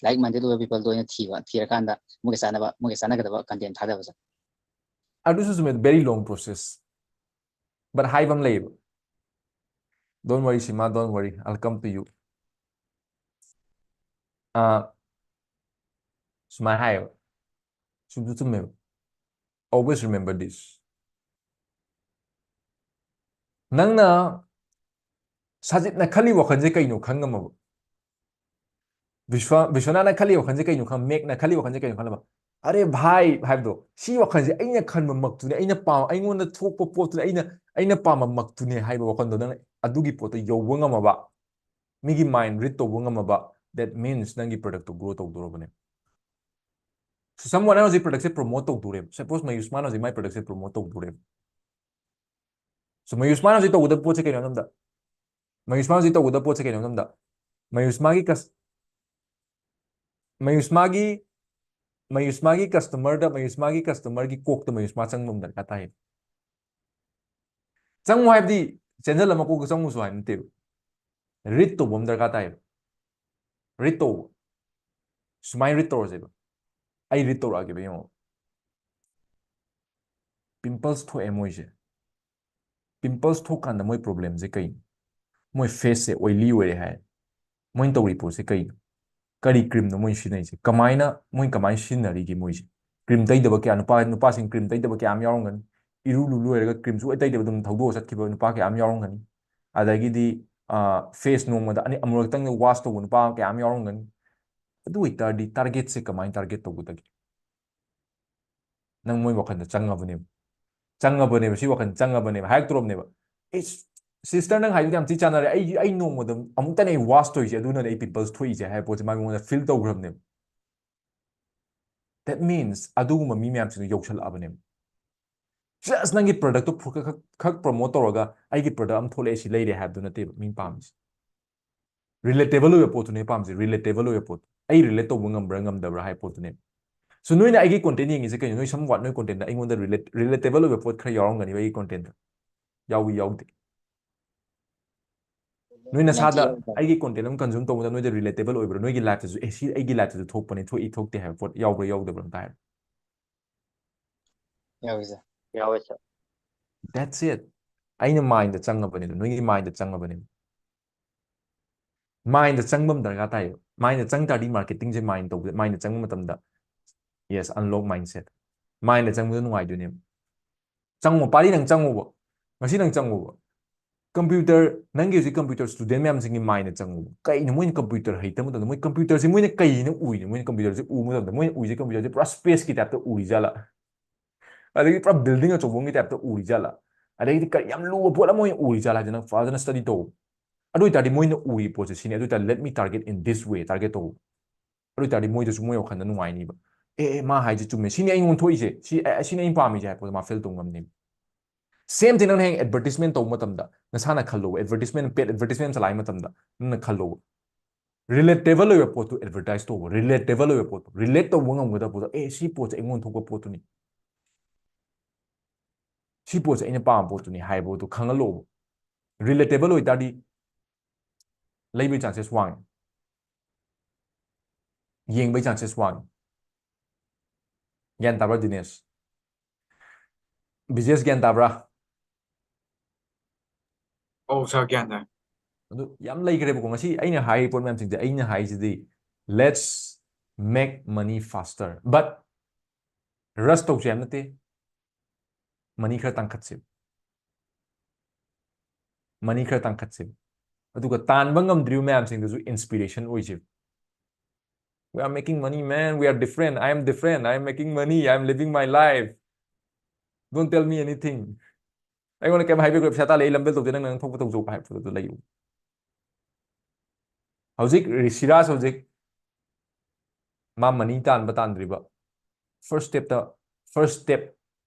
ꯂꯥꯏꯛ ꯃꯥꯏꯟꯗꯦꯗ ꯑꯣꯏꯕ ꯄꯤꯄꯜꯗꯨ ꯑꯩꯅ ꯊꯤꯕ, ꯊꯤꯔꯀꯥꯟꯗ ꯃꯣꯏꯒ ꯆꯥꯟꯅꯕ, ꯃꯣꯏꯒ ꯆꯥꯟꯅꯒꯗꯕ ꯀꯟꯇꯦꯟ ꯊꯥꯗꯕ, ꯁꯥꯔ. ꯑꯗꯨꯁꯨ ꯆꯨꯝꯃꯦ, very long process. But ꯍꯥꯏꯕ ꯑꯃ ꯂꯩꯌꯦꯕ. Don't worry, ꯁꯤꯃꯥ, don't worry, I'll come to you. ꯑꯥ, ꯁꯨꯃꯥꯏꯅ ꯍꯥꯏꯌꯦꯕ, ꯆꯨꯝꯁꯨ ꯆꯨꯝꯃꯦꯕ. Always remember this. ꯅꯪꯅ, ꯁꯥꯖꯤꯠꯅ ꯈꯜꯂꯤ ꯋꯥꯈꯜꯁꯦ ꯀꯩꯅꯣ ꯈꯪꯉꯝꯃꯕ? ꯕꯤꯁ꯭ꯋꯥ ꯕꯤꯁ꯭ꯋꯥꯅꯥꯊꯅ ꯈꯜꯂꯤ ꯋꯥꯈꯜꯁꯦ ꯀꯩꯅꯣ ꯈꯪ ꯃꯦꯛꯅ ꯈꯜꯂꯤ ꯋꯥꯈꯜꯁꯦ ꯀꯩꯅꯣ ꯈꯪꯉꯕ? ꯑꯔꯦ ꯚꯥꯏ ꯍꯥꯏꯕꯗꯣ, ꯁꯤ ꯋꯥꯈꯜꯁꯦ ꯑꯩꯅ ꯈꯟꯕꯃꯛꯇꯨꯅꯦ, ꯑꯩꯅ ꯄꯥꯝ ꯑꯩꯉꯣꯟꯗ ꯊꯣꯛꯄ ꯄꯣꯠꯇꯨꯅꯦ, ꯑꯩꯅ ꯑꯩꯅ ꯄꯥꯝꯕꯃꯛꯇꯨꯅꯦ ꯍꯥꯏꯕ ꯋꯥꯈꯜꯗꯣ ꯅꯪ ꯑꯗꯨꯒꯤ ꯄꯣꯠꯇꯣ ꯌꯧꯕ ꯉꯝꯃꯕ, ꯃꯤꯒꯤ mind read ꯇꯧꯕ ꯉꯝꯃꯕ, that means ꯅꯪꯒꯤ product ꯇꯣ grow ꯇꯧꯗꯣꯔꯕꯅꯦ꯫ Someone ꯍꯧꯖꯤꯛ product ꯁꯦ promote ꯇꯧꯗꯣꯔꯦꯕ꯫ Suppose ꯃꯌꯨꯁꯃꯥꯟ ꯍꯧꯖꯤꯛ ꯃꯥꯏ product ꯁꯦ promote ꯇꯧꯗꯣꯔꯦꯕ꯫ So ꯃꯌꯨꯁꯃꯥꯟ ꯍꯧꯖꯤꯛ ꯇꯧꯒꯗꯕ ꯄꯣꯠꯁꯦ ꯀꯩꯅꯣ ꯍꯥꯏꯕꯗ, ꯃꯌꯨꯁꯃꯥꯟ ꯍꯧꯖꯤꯛ ꯇꯧꯒꯗꯕ ꯄꯣꯠꯁꯦ ꯀꯩꯅꯣ ꯍꯥꯏꯕꯗ, ꯃꯌꯨꯁꯃꯥꯒꯤ cus- ꯃꯌꯨꯁꯃꯥꯒꯤ ꯃꯌꯨꯁꯃꯥꯒꯤ customer ꯗ, ꯃꯌꯨꯁꯃꯥꯒꯤ customer ꯒꯤ ꯀꯣꯛꯇ ꯃꯌꯨꯁꯃꯥ ꯆꯪꯕ ꯑꯃ ꯗꯔꯀꯥꯔ ꯇꯥꯏꯌꯦꯕ꯫ ꯆꯪꯉꯨ ꯍꯥꯏꯕꯗꯤ ꯆꯦꯟꯁꯤꯜꯂ ꯃꯀꯣꯛꯇ ꯆꯪꯉꯨꯁꯨ ꯍꯥꯏꯕ ꯅꯠꯇꯦꯕ꯫ Read ꯇꯧꯕ ꯑꯃ ꯗꯔꯀꯥꯔ ꯇꯥꯏꯌꯦꯕ꯫ Read ꯇꯧꯕ꯫ ꯁꯨꯃꯥꯏꯅ read ꯇꯧꯔꯁꯦꯕ꯫ ꯑꯩ read ꯇꯧꯔꯛꯑꯒꯦꯕ, ꯌꯦꯡꯉꯣ꯫ Pimples ꯊꯣꯛꯑꯦ ꯃꯣꯏꯁꯦ꯫ Pimples ꯊꯣꯛꯀꯥꯟꯗ ꯃꯣꯏ problem ꯁꯦ ꯀꯩꯅꯣ? ꯃꯣꯏ face ꯁꯦ oily ꯑꯣꯏꯔꯦ ꯍꯥꯏ꯫ ꯃꯣꯏꯅ ꯇꯧꯔꯤ ꯄꯣꯠꯁꯦ ꯀꯩꯅꯣ? ꯀꯔꯤ cream ꯅꯣ ꯃꯣꯏꯅ ꯁꯤꯖꯤꯟꯅꯩꯁꯦ? ꯀꯃꯥꯏꯅ, ꯃꯣꯏ ꯀꯃꯥꯏꯅ ꯁꯤꯖꯤꯟꯅꯔꯤꯒꯦ ꯃꯣꯏꯁꯦ? Cream ꯇꯩꯗꯕ ꯀꯌꯥ, ꯅꯨꯄꯥ, ꯅꯨꯄꯥꯁꯤꯡ cream ꯇꯩꯗꯕ ꯀꯌꯥ ꯑꯃ ꯌꯥꯎꯔꯝꯒꯅꯤ꯫ ꯏꯔꯨ ꯂꯨ ꯂꯣꯏꯔꯒ cream ꯁꯨꯡꯇꯩ ꯇꯩꯗꯕ ꯑꯗꯨꯝ ꯊꯧꯗꯣꯛꯑ ꯆꯠꯈꯤꯕ ꯅꯨꯄꯥ ꯀꯌꯥ ꯑꯃ ꯌꯥꯎꯔꯝꯒꯅꯤ꯫ ꯑꯗꯒꯤꯗꯤ, ꯑ, face ꯅꯣꯡꯃꯗ ꯑꯅꯤ, ꯑꯃꯨꯔꯛꯇꯪꯗ wash ꯇꯧꯕ ꯅꯨꯄꯥ ꯀꯌꯥ ꯑꯃ ꯌꯥꯎꯔꯝꯒꯅꯤ꯫ ꯑꯗꯨ ꯑꯣꯏꯇꯥꯔꯗꯤ target ꯁꯦ ꯀꯃꯥꯏꯅ target ꯇꯧꯒꯗꯒꯦ? ꯅꯪ ꯃꯣꯏ ꯋꯥꯈꯜꯗ ꯆꯪꯉꯕꯅꯦꯕ꯫ ꯆꯪꯉꯕꯅꯦꯕ, ꯁꯤ ꯋꯥꯈꯜ ꯆꯪꯉꯕꯅꯦꯕ, ꯍꯥꯏꯔꯛꯇ꯭ꯔꯣꯕꯅꯦꯕ꯫ "ꯑꯦ, sister, ꯅꯪ ꯍꯥꯏꯗꯨꯗꯤ ꯌꯥꯝ ꯊꯤ ꯆꯥꯟꯅꯔꯦ꯫ ꯑꯩ, ꯑꯩ ꯅꯣꯡꯃꯗ ꯑꯃꯨꯛꯇꯅꯦ ꯑꯩ wash ꯇꯧꯔꯤꯁꯦ, ꯑꯗꯨꯅꯅꯦ ꯑꯩ pimples ꯊꯣꯛꯏꯁꯦ" ꯍꯥꯏꯕ ꯄꯣꯠꯁꯦ ꯃꯥ ꯃꯉꯣꯟꯗ feel ꯇꯧꯈ꯭ꯔꯕꯅꯦꯕ꯫ That means ꯑꯗꯨꯒꯨꯝꯕ ꯃꯤ ꯃꯌꯥꯝꯁꯤꯡꯗꯣ ꯌꯧꯁꯜꯂꯛꯑꯕꯅꯦꯕ꯫ Just ꯅꯪꯒꯤ product ꯇꯣ ꯈꯛ, ꯈꯛ, ꯈꯛ promote ꯇꯧꯔꯒ "ꯑꯩꯒꯤ product ꯑꯃ ꯊꯣꯛꯂꯛꯑꯦ, ꯁꯤ ꯂꯩꯔꯦ" ꯍꯥꯏꯕꯗꯨ ꯅꯠꯇꯦꯕ ꯃꯤ ꯄꯥꯝꯃꯤꯁꯦ꯫ Relatable ꯑꯣꯏꯕ ꯄꯣꯠꯇꯨꯅꯦ ꯄꯥꯝꯃꯤꯁꯦ, relatable ꯑꯣꯏꯕ ꯄꯣꯠ꯫ ꯑꯩ relate ꯇꯧꯕ ꯉꯝꯕ꯭ꯔꯥ ꯉꯝꯗꯕ꯭ꯔꯥ ꯍꯥꯏꯕ ꯄꯣꯠꯇꯨꯅꯦ꯫ So ꯅꯣꯏꯅ ꯑꯩꯒꯤ content ꯌꯦꯡꯉꯤꯁꯦ ꯀꯩꯅꯣ? ꯅꯣꯏ somewhat ꯅꯣꯏ content ꯗ ꯑꯩꯉꯣꯟꯗ relate, relatable ꯑꯣꯏꯕ ꯄꯣꯠ ꯈꯔ ꯌꯥꯎꯔꯝꯒꯅꯤꯕ ꯑꯩꯒꯤ content ꯇ꯫ ꯌꯥꯎꯏ ꯌꯥꯎꯗꯦ? ꯅꯣꯏ ꯅꯁꯥꯗ ꯌꯥꯎꯗꯦ, ꯌꯥꯎꯗꯦ꯫ ꯑꯩꯒꯤ content ꯑꯃ consume ꯇꯧꯕꯗ ꯅꯣꯏꯗ relatable ꯑꯣꯏꯕ꯭ꯔꯥ? ꯅꯣꯏꯒꯤ life ꯇꯁꯨ, "ꯑꯦ, ꯁꯤ ꯑꯩꯒꯤ life ꯇꯁꯨ ꯊꯣꯛꯄꯅꯤ, ꯊꯣꯛꯏ ꯊꯣꯛꯇꯦ" ꯍꯥꯏꯕ ꯄꯣꯠ ꯌꯥꯎꯕ꯭ꯔꯥ ꯌꯥꯎꯗꯕ꯭ꯔꯥ ꯑꯝꯇ ꯍꯥꯏꯔꯣ꯫ ꯌꯥꯎꯋꯤ, sir꯫ ꯌꯥꯎꯋꯦ, sir꯫ That's it꯫ ꯑꯩꯅ mind ꯗ ꯆꯪꯉꯕꯅꯦ ꯑꯗꯣ, ꯅꯣꯏꯒꯤ mind ꯗ ꯆꯪꯉꯕꯅꯦ꯫ Mind ꯗ ꯆꯪꯕ ꯑꯃ ꯗꯔꯀꯥꯔ ꯇꯥꯏꯌꯦꯕ꯫ Mind ꯗ ꯆꯪ ꯇꯥꯔꯗꯤ marketing ꯁꯦ mind ꯇꯧꯕꯗ, mind ꯗ ꯆꯪꯕ ꯃꯇꯝꯗ, yes, unlock mindset꯫ Mind ꯗ ꯆꯪꯕꯗ ꯅꯨꯡꯉꯥꯏꯗꯣꯏꯅꯦꯕ꯫ ꯆꯪꯉꯣ, ꯄꯥꯔꯤ ꯅꯪ ꯆꯪꯉꯣꯕ꯫ ꯉꯁꯤ ꯅꯪ ꯆꯪꯉꯣꯕ꯫ Computer, ꯅꯪꯒꯤ ꯍꯧꯖꯤꯛ computer student ꯃꯌꯥꯝꯁꯤꯡꯒꯤ mindꯗ ꯆꯪꯉꯨ꯫ ꯀꯩꯅꯣ ꯃꯣꯏꯅ computer ꯍꯩꯇꯕ ꯃꯇꯝꯗ ꯃꯣꯏ computerꯁꯦ ꯃꯣꯏꯅ ꯀꯩꯅ ꯎꯔꯤꯅꯣ? ꯃꯣꯏꯅ computerꯁꯦ ꯎꯕ ꯃꯇꯝꯗ ꯃꯣꯏꯅ ꯎꯔꯤꯁꯦ computerꯁꯦ ꯄꯨꯔꯥ spaceꯀꯤ typeꯇ ꯎꯔꯤꯖꯥꯠꯂꯥ? ꯑꯗꯒꯤ ꯄꯨꯔꯥ building ꯑꯆꯧꯕ ꯑꯃꯒꯤ typeꯇ ꯎꯔꯤꯖꯥꯠꯂꯥ? ꯑꯗꯒꯤꯗꯤ ꯀꯔꯤ ꯌꯥꯝ ꯂꯨꯕ ꯄꯣꯠ ꯑꯃ ꯑꯣꯏꯅ ꯎꯔꯤꯖꯥꯠꯂꯥ ꯍꯥꯏꯁꯦ ꯅꯪ ꯐꯖꯅ study ꯇꯧ꯫ ꯑꯗꯨ ꯑꯣꯏꯇꯥꯔꯗꯤ ꯃꯣꯏꯅ ꯎꯔꯤ ꯄꯣꯠꯁꯦ ꯁꯤꯅꯤ꯫ ꯑꯗꯨ ꯑꯣꯏꯇꯥꯔꯗꯤ let me target in this way, target ꯇꯧ꯫ ꯑꯗꯨ ꯑꯣꯏꯇꯥꯔꯗꯤ ꯃꯣꯏꯗꯁꯨ ꯃꯣꯏ ꯋꯥꯈꯜꯗ ꯅꯨꯡꯉꯥꯏꯅꯤꯕ꯫ "ꯑꯦ, ꯑꯦ, ꯃꯥ ꯍꯥꯏꯁꯦ ꯆꯨꯝꯃꯦ, ꯁꯤꯅꯤ ꯑꯩꯉꯣꯟꯗ ꯊꯣꯛꯏꯁꯦ, ꯁꯤ, ꯑꯦ, ꯁꯤꯅꯤ ꯑꯩꯅ ꯄꯥꯝꯃꯤꯁꯦ" ꯍꯥꯏꯕ ꯄꯣꯠꯇꯣ ꯃꯥ feel ꯇꯧ ꯉꯝꯅꯦꯕ꯫ Same thing, ꯅꯪꯅ ꯍꯌꯦꯡ advertisement ꯇꯧꯕ ꯃꯇꯝꯗ ꯅꯁꯥꯅ ꯈꯜꯂꯣꯕ, advertisement, paid advertisement ꯆꯂꯥꯏ ꯃꯇꯝꯗ ꯅꯪꯅ ꯈꯜꯂꯣꯕ, relatable ꯑꯣꯏꯕ ꯄꯣꯠꯇꯨ advertise ꯇꯧꯕ, relatable ꯑꯣꯏꯕ ꯄꯣꯠꯇꯨ, relate ꯇꯧꯕ ꯉꯝꯒꯗꯕ ꯄꯣꯠꯇꯣ, "ꯑꯦ, ꯁꯤ ꯄꯣꯠꯁꯦ ꯑꯩꯉꯣꯟꯗ ꯊꯣꯛꯄ ꯄꯣꯠꯇꯨꯅꯤ, ꯁꯤ ꯄꯣꯠꯁꯦ ꯑꯩꯅ ꯄꯥꯝꯕ ꯄꯣꯠꯇꯨꯅꯤ" ꯍꯥꯏꯕ ꯄꯣꯠꯇꯨ ꯈꯪꯍꯜꯂꯣꯕ꯫ Relatable ꯑꯣꯏꯇꯥꯔꯗꯤ ꯂꯩꯕꯒꯤ chances ꯋꯥꯡꯉꯤ, ꯌꯦꯡꯕꯒꯤ chances ꯋꯥꯡꯉꯤ꯫ ꯒ꯭ꯌꯥꯟ ꯇꯥꯕ꯭ꯔꯥ ꯗꯤꯅꯦꯁ? ꯕꯤꯖꯦꯁ ꯒ꯭ꯌꯥꯟ ꯇꯥꯕ꯭ꯔꯥ? ꯑꯧ ꯁꯥꯔ, ꯒ꯭ꯌꯥꯟ ꯇꯥꯏ꯫ ꯑꯗꯨ ꯌꯥꯝ ꯂꯩꯈ꯭ꯔꯦꯕꯀꯣ꯫ ꯉꯁꯤ ꯑꯩꯅ ꯍꯥꯏꯔꯤꯕ ꯄꯣꯠ ꯃꯌꯥꯝꯁꯤꯡꯁꯦ, ꯑꯩꯅ ꯍꯥꯏꯁꯤꯗꯤ, let's make money faster, but rush ꯇꯧꯁꯦ ꯍꯥꯏꯕ ꯅꯠꯇꯦ꯫ Money ꯈꯔ ꯇꯥꯡꯈꯠꯁꯦ, money ꯈꯔ ꯇꯥꯡꯈꯠꯁꯦ꯫ ꯑꯗꯨꯒ ꯇꯥꯟꯕ ꯉꯝꯗ꯭ꯔꯤꯕ ꯃꯌꯥꯝꯁꯤꯡꯗꯨꯁꯨ inspiration ꯑꯣꯏꯁꯦ꯫ "We are making money, man. We are different. I am different. I am making money. I am living my life. Don't tell me anything." ꯑꯩꯉꯣꯟꯗ ꯀꯩꯝ ꯍꯥꯏꯕꯤꯔꯣꯏ, ꯄꯩꯁꯥ ꯇꯥꯜꯂꯦ, ꯑꯩ ꯂꯝꯕꯦꯜ ꯇꯧꯗꯦ, ꯅꯪ ꯅꯪ ꯊꯣꯛꯄ ꯇꯧꯖꯧ ꯍꯥꯏꯕꯗꯨ ꯂꯩꯌꯨ꯫ ꯍꯧꯖꯤꯛ ꯔꯤꯁꯤꯔꯥꯖ ꯍꯧꯖꯤꯛ ꯃꯥ money ꯇꯥꯟꯕ ꯇꯥꯟꯗ꯭ꯔꯤꯕ, first stepꯇ, first step,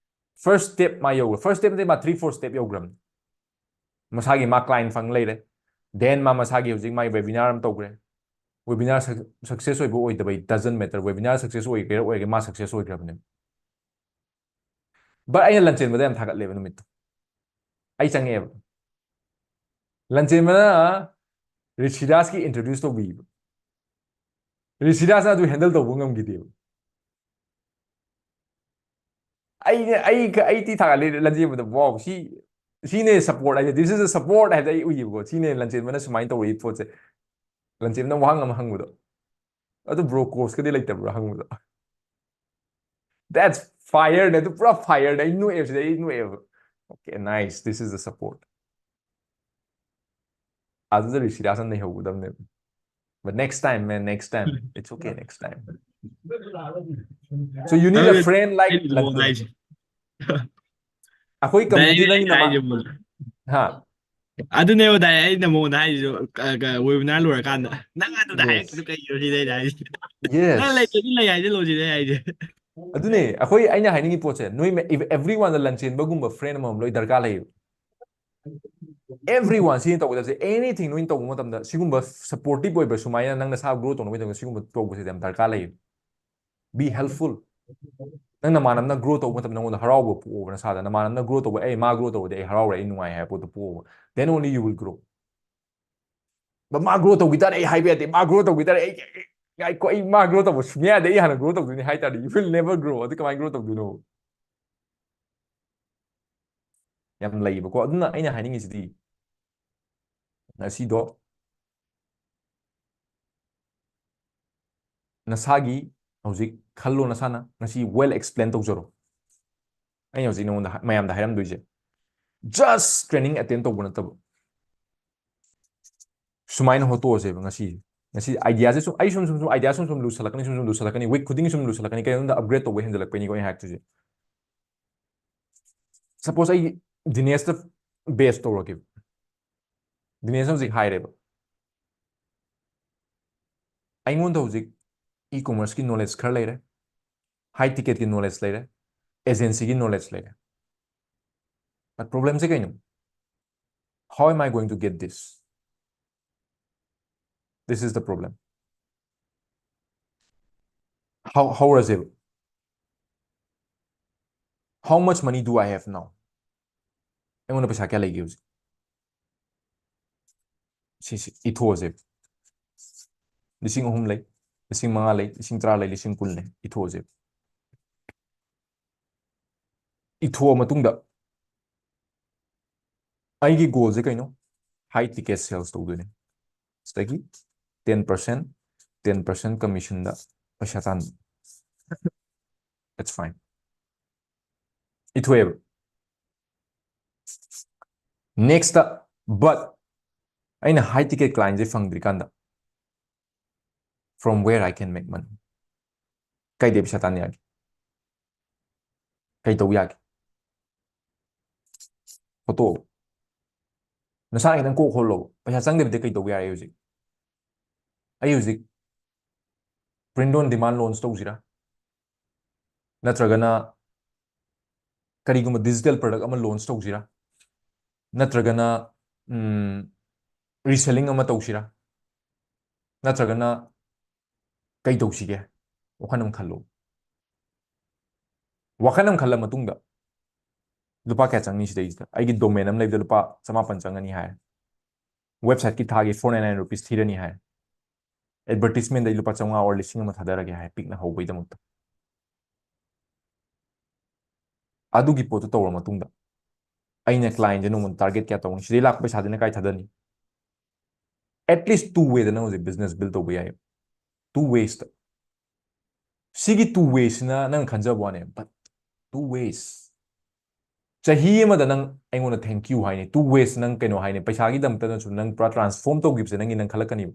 first step ꯃꯥ ꯌꯧꯈ꯭ꯔꯦ꯫ First stepꯇꯩ ꯃꯥ three four step ꯌꯧꯈ꯭ꯔꯕꯅꯤ꯫ ꯃꯁꯥꯒꯤ ꯃꯥ client ꯐꯪ ꯂꯩꯔꯦ꯫ Then ꯃꯥ ꯃꯁꯥꯒꯤ ꯍꯧꯖꯤꯛ ꯃꯥꯒꯤ webinar ꯑꯃ ꯇꯧꯈ꯭ꯔꯦ꯫ Webinar success ꯑꯣꯏꯕ ꯑꯣꯏꯗꯕ doesn't matter, webinar success ꯑꯣꯏꯒꯦꯔꯥ ꯑꯣꯏꯔꯒꯦ ꯃꯥ success ꯑꯣꯏꯈ꯭ꯔꯕꯅꯦ꯫ But ꯑꯩꯅ ꯂꯟꯆꯦꯟꯕꯗ ꯌꯥꯝ ꯊꯥꯒꯠꯂꯦꯕ ꯅꯨꯃꯤꯠꯇꯣ꯫ ꯑꯩ ꯆꯪꯉꯛꯑꯦꯕ꯫ ꯂꯟꯆꯦꯟꯕꯅ ꯔꯤꯁꯤꯔꯥꯖꯀꯤ introduce ꯇꯧꯕꯤꯕ꯫ ꯔꯤꯁꯤꯔꯥꯖꯅ ꯑꯗꯨ handle ꯇꯧꯕ ꯉꯝꯈꯤꯗꯦꯕ꯫ ꯑꯩꯅ, ꯑꯩ, ꯑꯩ ꯊꯤ ꯊꯥꯒꯠꯂꯤ ꯂꯟꯆꯦꯟꯕꯗ, "Wow, ꯁꯤ, ꯁꯤꯅꯦ support ꯍꯥꯏꯁꯦ, this is a support" ꯍꯥꯏꯕꯗ ꯑꯩ ꯎꯏꯌꯦꯕꯀꯣ꯫ ꯁꯤꯅꯦ ꯂꯟꯆꯦꯟꯕꯅ ꯁꯨꯃꯥꯏꯅ ꯇꯧꯔꯛꯏ ꯄꯣꯠꯁꯦ꯫ ꯂꯟꯆꯦꯟꯕꯅ ꯋꯥꯍꯪ ꯑꯃ ꯍꯪꯕꯗꯣ꯫ ꯑꯗꯨ "Bro, courseꯀꯗꯤ ꯂꯩꯇꯕ꯭ꯔꯣ?" ꯍꯪꯕꯗꯣ꯫ That's fireꯅꯦ, ꯑꯗꯨ ꯄꯨꯔꯥ fireꯅꯦ꯫ ꯑꯩ ꯅꯣꯛꯑꯦꯕ ꯁꯤꯗ, ꯑꯩ ꯅꯣꯛꯑꯦꯕ꯫ "Okay, nice, this is the support." ꯑꯗꯨꯗ ꯔꯤꯁꯤꯔꯥꯁꯅ ꯅꯩꯍꯧꯒꯗꯕꯅꯦꯕ. But next time, man, next time. It's okay, next time. So you need a friend like ꯂꯟꯊꯣꯏ꯫ ꯑꯩꯈꯣꯏ community ꯅꯪꯒꯤ ꯅꯃꯥꯟ-, ꯍꯥ? ꯑꯗꯨꯅꯦꯕ ꯗꯥꯏꯔꯦꯛ ꯑꯩꯅ ꯃꯉꯣꯟꯗ ꯍꯥꯏꯔꯤꯁꯨ, ꯀ-, ꯀ-, webinar ꯂꯣꯏꯔꯀꯥꯟꯗ, "ꯅꯪ ꯑꯗꯨꯗ ꯍꯥꯏꯔꯛꯇ꯭ꯔꯤꯗꯣ ꯀꯩꯒꯤꯅꯣ?" ꯁꯤꯗ ꯑꯩꯅ ꯍꯥꯏꯔꯤꯁꯦ꯫ Yes. ꯅꯪ ꯂꯩꯇ꯭ꯔꯗꯤ ꯂꯩ ꯍꯥꯏꯖꯜꯂꯣ ꯁꯤꯗ ꯑꯩꯅ ꯍꯥꯏꯁꯦ꯫ ꯑꯗꯨꯅꯦ ꯑꯩꯈꯣꯏ, ꯑꯩꯅ ꯍꯥꯏꯅꯤꯡꯉꯤ ꯄꯣꯠꯁꯦ, ꯅꯣꯏ ꯃ-, if everyone ꯗ ꯂꯟꯆꯦꯟꯕꯒꯨꯝꯕ friend ꯑꯃꯃꯝ ꯂꯣꯏ ꯗꯔꯀꯥꯔ ꯂꯩꯌꯦꯕ꯫ Everyone ꯁꯤꯅ ꯇꯧꯒꯗꯕꯁꯦ, anything ꯅꯣꯏꯅ ꯇꯧꯕ ꯃꯇꯝꯗ ꯁꯤꯒꯨꯝꯕ supportive ꯑꯣꯏꯕ, ꯁꯨꯃꯥꯏꯅ ꯅꯪ ꯅꯁꯥ grow ꯇꯧꯅꯕꯒꯤꯗꯃꯛꯇ ꯁꯤꯒꯨꯝꯕ ꯇꯧꯕꯁꯦ ꯌꯥꯝ ꯗꯔꯀꯥꯔ ꯂꯩꯌꯦꯕ꯫ Be helpful. ꯅꯪ ꯅꯃꯥꯟꯅꯕꯅ grow ꯇꯧꯕ ꯃꯇꯝꯗ ꯅꯪꯉꯣꯟꯗ ꯍꯔꯥꯎꯕ ꯄꯣꯛꯑꯣꯕ ꯅꯁꯥꯗ꯫ ꯅꯃꯥꯟꯅꯕꯅ grow ꯇꯧꯕ, "ꯑꯩ ꯃꯥ grow ꯇꯧꯕꯗꯤ ꯑꯩ ꯍꯔꯥꯎꯔꯦ, ꯑꯩ ꯅꯨꯡꯉꯥꯏ" ꯍꯥꯏꯕ ꯄꯣꯠꯇꯣ ꯄꯣꯛꯑꯣꯕ꯫ Then only you will grow. "ꯕ-, ꯃꯥ grow ꯇꯧꯈꯤ ꯇꯥꯔꯦ ꯑꯩ ꯍꯥꯏꯕ ꯌꯥꯗꯦ, ꯃꯥ grow ꯇꯧꯈꯤ ꯇꯥꯔꯦ ꯑꯩ, ꯑꯩ, ꯉꯥꯏꯈꯣ, ꯑꯩ ꯃꯥ grow ꯇꯧꯕ ꯁꯨꯡꯌꯥ ꯌꯥꯗꯦ, ꯑꯩ ꯍꯥꯟꯅ grow ꯇꯧꯗꯣꯏꯅꯤ" ꯍꯥꯏ ꯇꯥꯔꯗꯤ, you will never grow. ꯑꯗꯨ ꯀꯃꯥꯏꯅ grow ꯇꯧꯗꯣꯏꯅꯣ? ꯌꯥꯝ ꯂꯩꯌꯦꯕꯀꯣ꯫ ꯑꯗꯨꯅ ꯑꯩꯅ ꯍꯥꯏꯅꯤꯡꯉꯤꯁꯤꯗꯤ, ꯉꯁꯤꯗꯣ ꯅꯁꯥꯒꯤ ꯍꯧꯖꯤꯛ ꯈꯜꯂꯣ, ꯅꯁꯥꯅ ꯉꯁꯤ well explain ꯇꯧꯖꯔꯣ꯫ ꯑꯩꯅ ꯍꯧꯖꯤꯛ ꯅꯉꯣꯟꯗ ꯍꯥꯏ-, ꯃꯌꯥꯝꯗ ꯍꯥꯏꯔꯝꯗꯣꯏꯁꯦ, just training attend ꯇꯧꯕ ꯅꯠꯇꯕ, ꯁꯨꯃꯥꯏꯅ ꯍꯣꯠꯇꯣꯛꯑꯁꯦꯕ ꯉꯁꯤ꯫ ꯉꯁꯤ idea ꯁꯦ ꯁꯨꯝ, ꯑꯩ ꯁꯨꯝ, ꯁꯨꯝ, ꯁꯨꯝ idea ꯁꯨꯝ, ꯁꯨꯝ ꯂꯨꯁꯜꯂꯛꯀꯅꯤ, ꯁꯨꯝ, ꯁꯨꯝ ꯂꯨꯁꯜꯂꯛꯀꯅꯤ, week ꯈꯨꯗꯤꯡꯒꯤ ꯁꯨꯝ ꯂꯨꯁꯜꯂꯛꯀꯅꯤ, ꯀꯩꯅꯣꯝꯗ upgrade ꯇꯧꯕꯩ ꯍꯦꯟꯖꯜꯂꯛꯄꯩꯅꯤꯀꯣ ꯑꯩꯅ ꯍꯥꯏꯔꯛꯇꯣꯏꯁꯦ꯫ Suppose ꯑꯩ ꯗꯤꯅꯦꯁꯇ base ꯇꯧꯔꯒꯦꯕ꯫ ꯗꯤꯅꯦꯁꯅ ꯍꯧꯖꯤꯛ ꯍꯥꯏꯔꯦꯕ, "ꯑꯩꯉꯣꯟꯗ ꯍꯧꯖꯤꯛ e-commerce ꯀꯤ knowledge ꯈꯔ ꯂꯩꯔꯦ, high ticket ꯀꯤ knowledge ꯂꯩꯔꯦ, agency ꯒꯤ knowledge ꯂꯩꯔꯦ꯫ But problem ꯁꯦ ꯀꯩꯅꯣ? How am I going to get this? This is the problem." ꯍꯧ-, ꯍꯧꯔꯁꯦꯕ꯫ How much money do I have now? ꯑꯩꯉꯣꯟꯗ ꯄꯩꯁꯥ ꯀꯌꯥ ꯂꯩꯒꯦ ꯍꯧꯖꯤꯛ? ꯁꯤꯁꯤ ꯏꯊꯣꯛꯑꯁꯦ꯫ ꯂꯤꯁꯤꯡ ꯑꯍꯨꯝ ꯂꯩ, ꯂꯤꯁꯤꯡ ꯃꯉꯥ ꯂꯩ, ꯂꯤꯁꯤꯡ ꯇꯔꯥ ꯂꯩ, ꯂꯤꯁꯤꯡ ꯀꯨꯟ ꯂꯩ꯫ ꯏꯊꯣꯛꯑꯁꯦ꯫ ꯏꯊꯣꯛꯑ ꯃꯇꯨꯡꯗ ꯑꯩꯒꯤ goal ꯁꯦ ꯀꯩꯅꯣ? High ticket sales ꯇꯧꯗꯣꯏꯅꯦ꯫ ꯁꯤꯗꯒꯤ ten percent, ten percent commission ꯗ ꯄꯩꯁꯥ ꯇꯥꯟꯕ꯫ That's fine. ꯏꯊꯣꯛꯑꯦꯕ꯫ Next, but ꯑꯩꯅ high ticket clientꯁꯦ ꯐꯪꯗ꯭ꯔꯤꯀꯥꯟꯗ, from where I can make money? ꯀꯩꯗꯩ ꯄꯩꯁꯥ ꯇꯥꯟ ꯌꯥꯒꯦ? ꯀꯩ ꯇꯧ ꯌꯥꯒꯦ? ꯍꯣꯠꯇꯣꯛꯑꯣ꯫ ꯅꯁꯥꯅ ꯈꯤꯇꯪ ꯀꯣꯛ ꯍꯣꯜꯂꯣꯕ꯫ ꯄꯩꯁꯥ ꯆꯪꯗꯕꯤꯗ ꯀꯩ ꯇꯧꯕ ꯌꯥꯏ ꯍꯧꯖꯤꯛ? ꯑꯩ ꯍꯧꯖꯤꯛ print on demand launch ꯇꯧꯁꯤꯔꯥ? ꯅꯠꯇ꯭ꯔꯒꯅ ꯀꯔꯤꯒꯨꯝꯕ digital product ꯑꯃ launch ꯇꯧꯁꯤꯔꯥ? ꯅꯠꯇ꯭ꯔꯒꯅ, ꯎꯝ, reselling ꯑꯃ ꯇꯧꯁꯤꯔꯥ? ꯅꯠꯇ꯭ꯔꯒꯅ ꯀꯩ ꯇꯧꯁꯤꯒꯦ? ꯋꯥꯈꯜ ꯑꯃ ꯈꯜꯂꯣ꯫ ꯋꯥꯈꯜ ꯑꯃ ꯈꯜꯂ ꯃꯇꯨꯡꯗ, "ꯂꯨꯄꯥ ꯀꯌꯥ ꯆꯪꯅꯤ ꯁꯤꯗꯩꯁꯤꯗ? ꯑꯩꯒꯤ domain ꯑꯃ ꯂꯩꯕꯗ ꯂꯨꯄꯥ ꯆꯃꯥꯄꯟ ꯆꯪꯉꯅꯤ" ꯍꯥꯏꯔꯦ꯫ Websiteꯀꯤ ꯊꯥꯒꯤ four ninety nine rupees ꯊꯤꯔꯅꯤ ꯍꯥꯏꯔꯦ꯫ Advertisementꯗ ꯑꯩ ꯂꯨꯄꯥ ꯆꯥꯝꯃꯉꯥ or ꯂꯤꯁꯤꯡ ꯑꯃ ꯊꯥꯗꯔꯒꯦ ꯍꯥꯏ, ꯄꯤꯛꯅ ꯍꯧꯕꯒꯤꯗꯃꯛꯇ꯫ ꯑꯗꯨꯒꯤ ꯄꯣꯠꯇꯨ ꯇꯧꯔ ꯃꯇꯨꯡꯗ, ꯑꯩꯅ clientꯁꯦ ꯅꯣꯡꯃꯗ target ꯀꯌꯥ ꯇꯧꯅꯤ? ꯁꯤꯗꯩ ꯂꯥꯛꯄ ꯄꯩꯁꯥꯗꯨꯅ ꯀꯥꯏ ꯊꯥꯗꯅꯤ? At least two wayꯗ ꯅꯪ ꯍꯧꯖꯤꯛ business build ꯇꯧꯕ ꯌꯥꯏ꯫ Two waysꯇ꯫ ꯁꯤꯒꯤ two wayꯁꯤꯅ ꯅꯪ ꯈꯟꯖꯕ ꯋꯥꯅꯦ, but two ways꯫ ꯆꯍꯤ ꯑꯃꯗ ꯅꯪ ꯑꯩꯉꯣꯟꯗ thank you ꯍꯥꯏꯅꯤ, two ways ꯅꯪ ꯀꯩꯅꯣ ꯍꯥꯏꯅꯤ, ꯄꯩꯁꯥꯒꯤꯗꯃꯛꯇ ꯅꯪꯁꯨ ꯅꯪ ꯄꯨꯔꯥ transform ꯇꯧꯈꯤꯕꯁꯦ ꯅꯪꯒꯤ ꯅꯪ ꯈꯜꯂꯛꯀꯅꯤꯕ꯫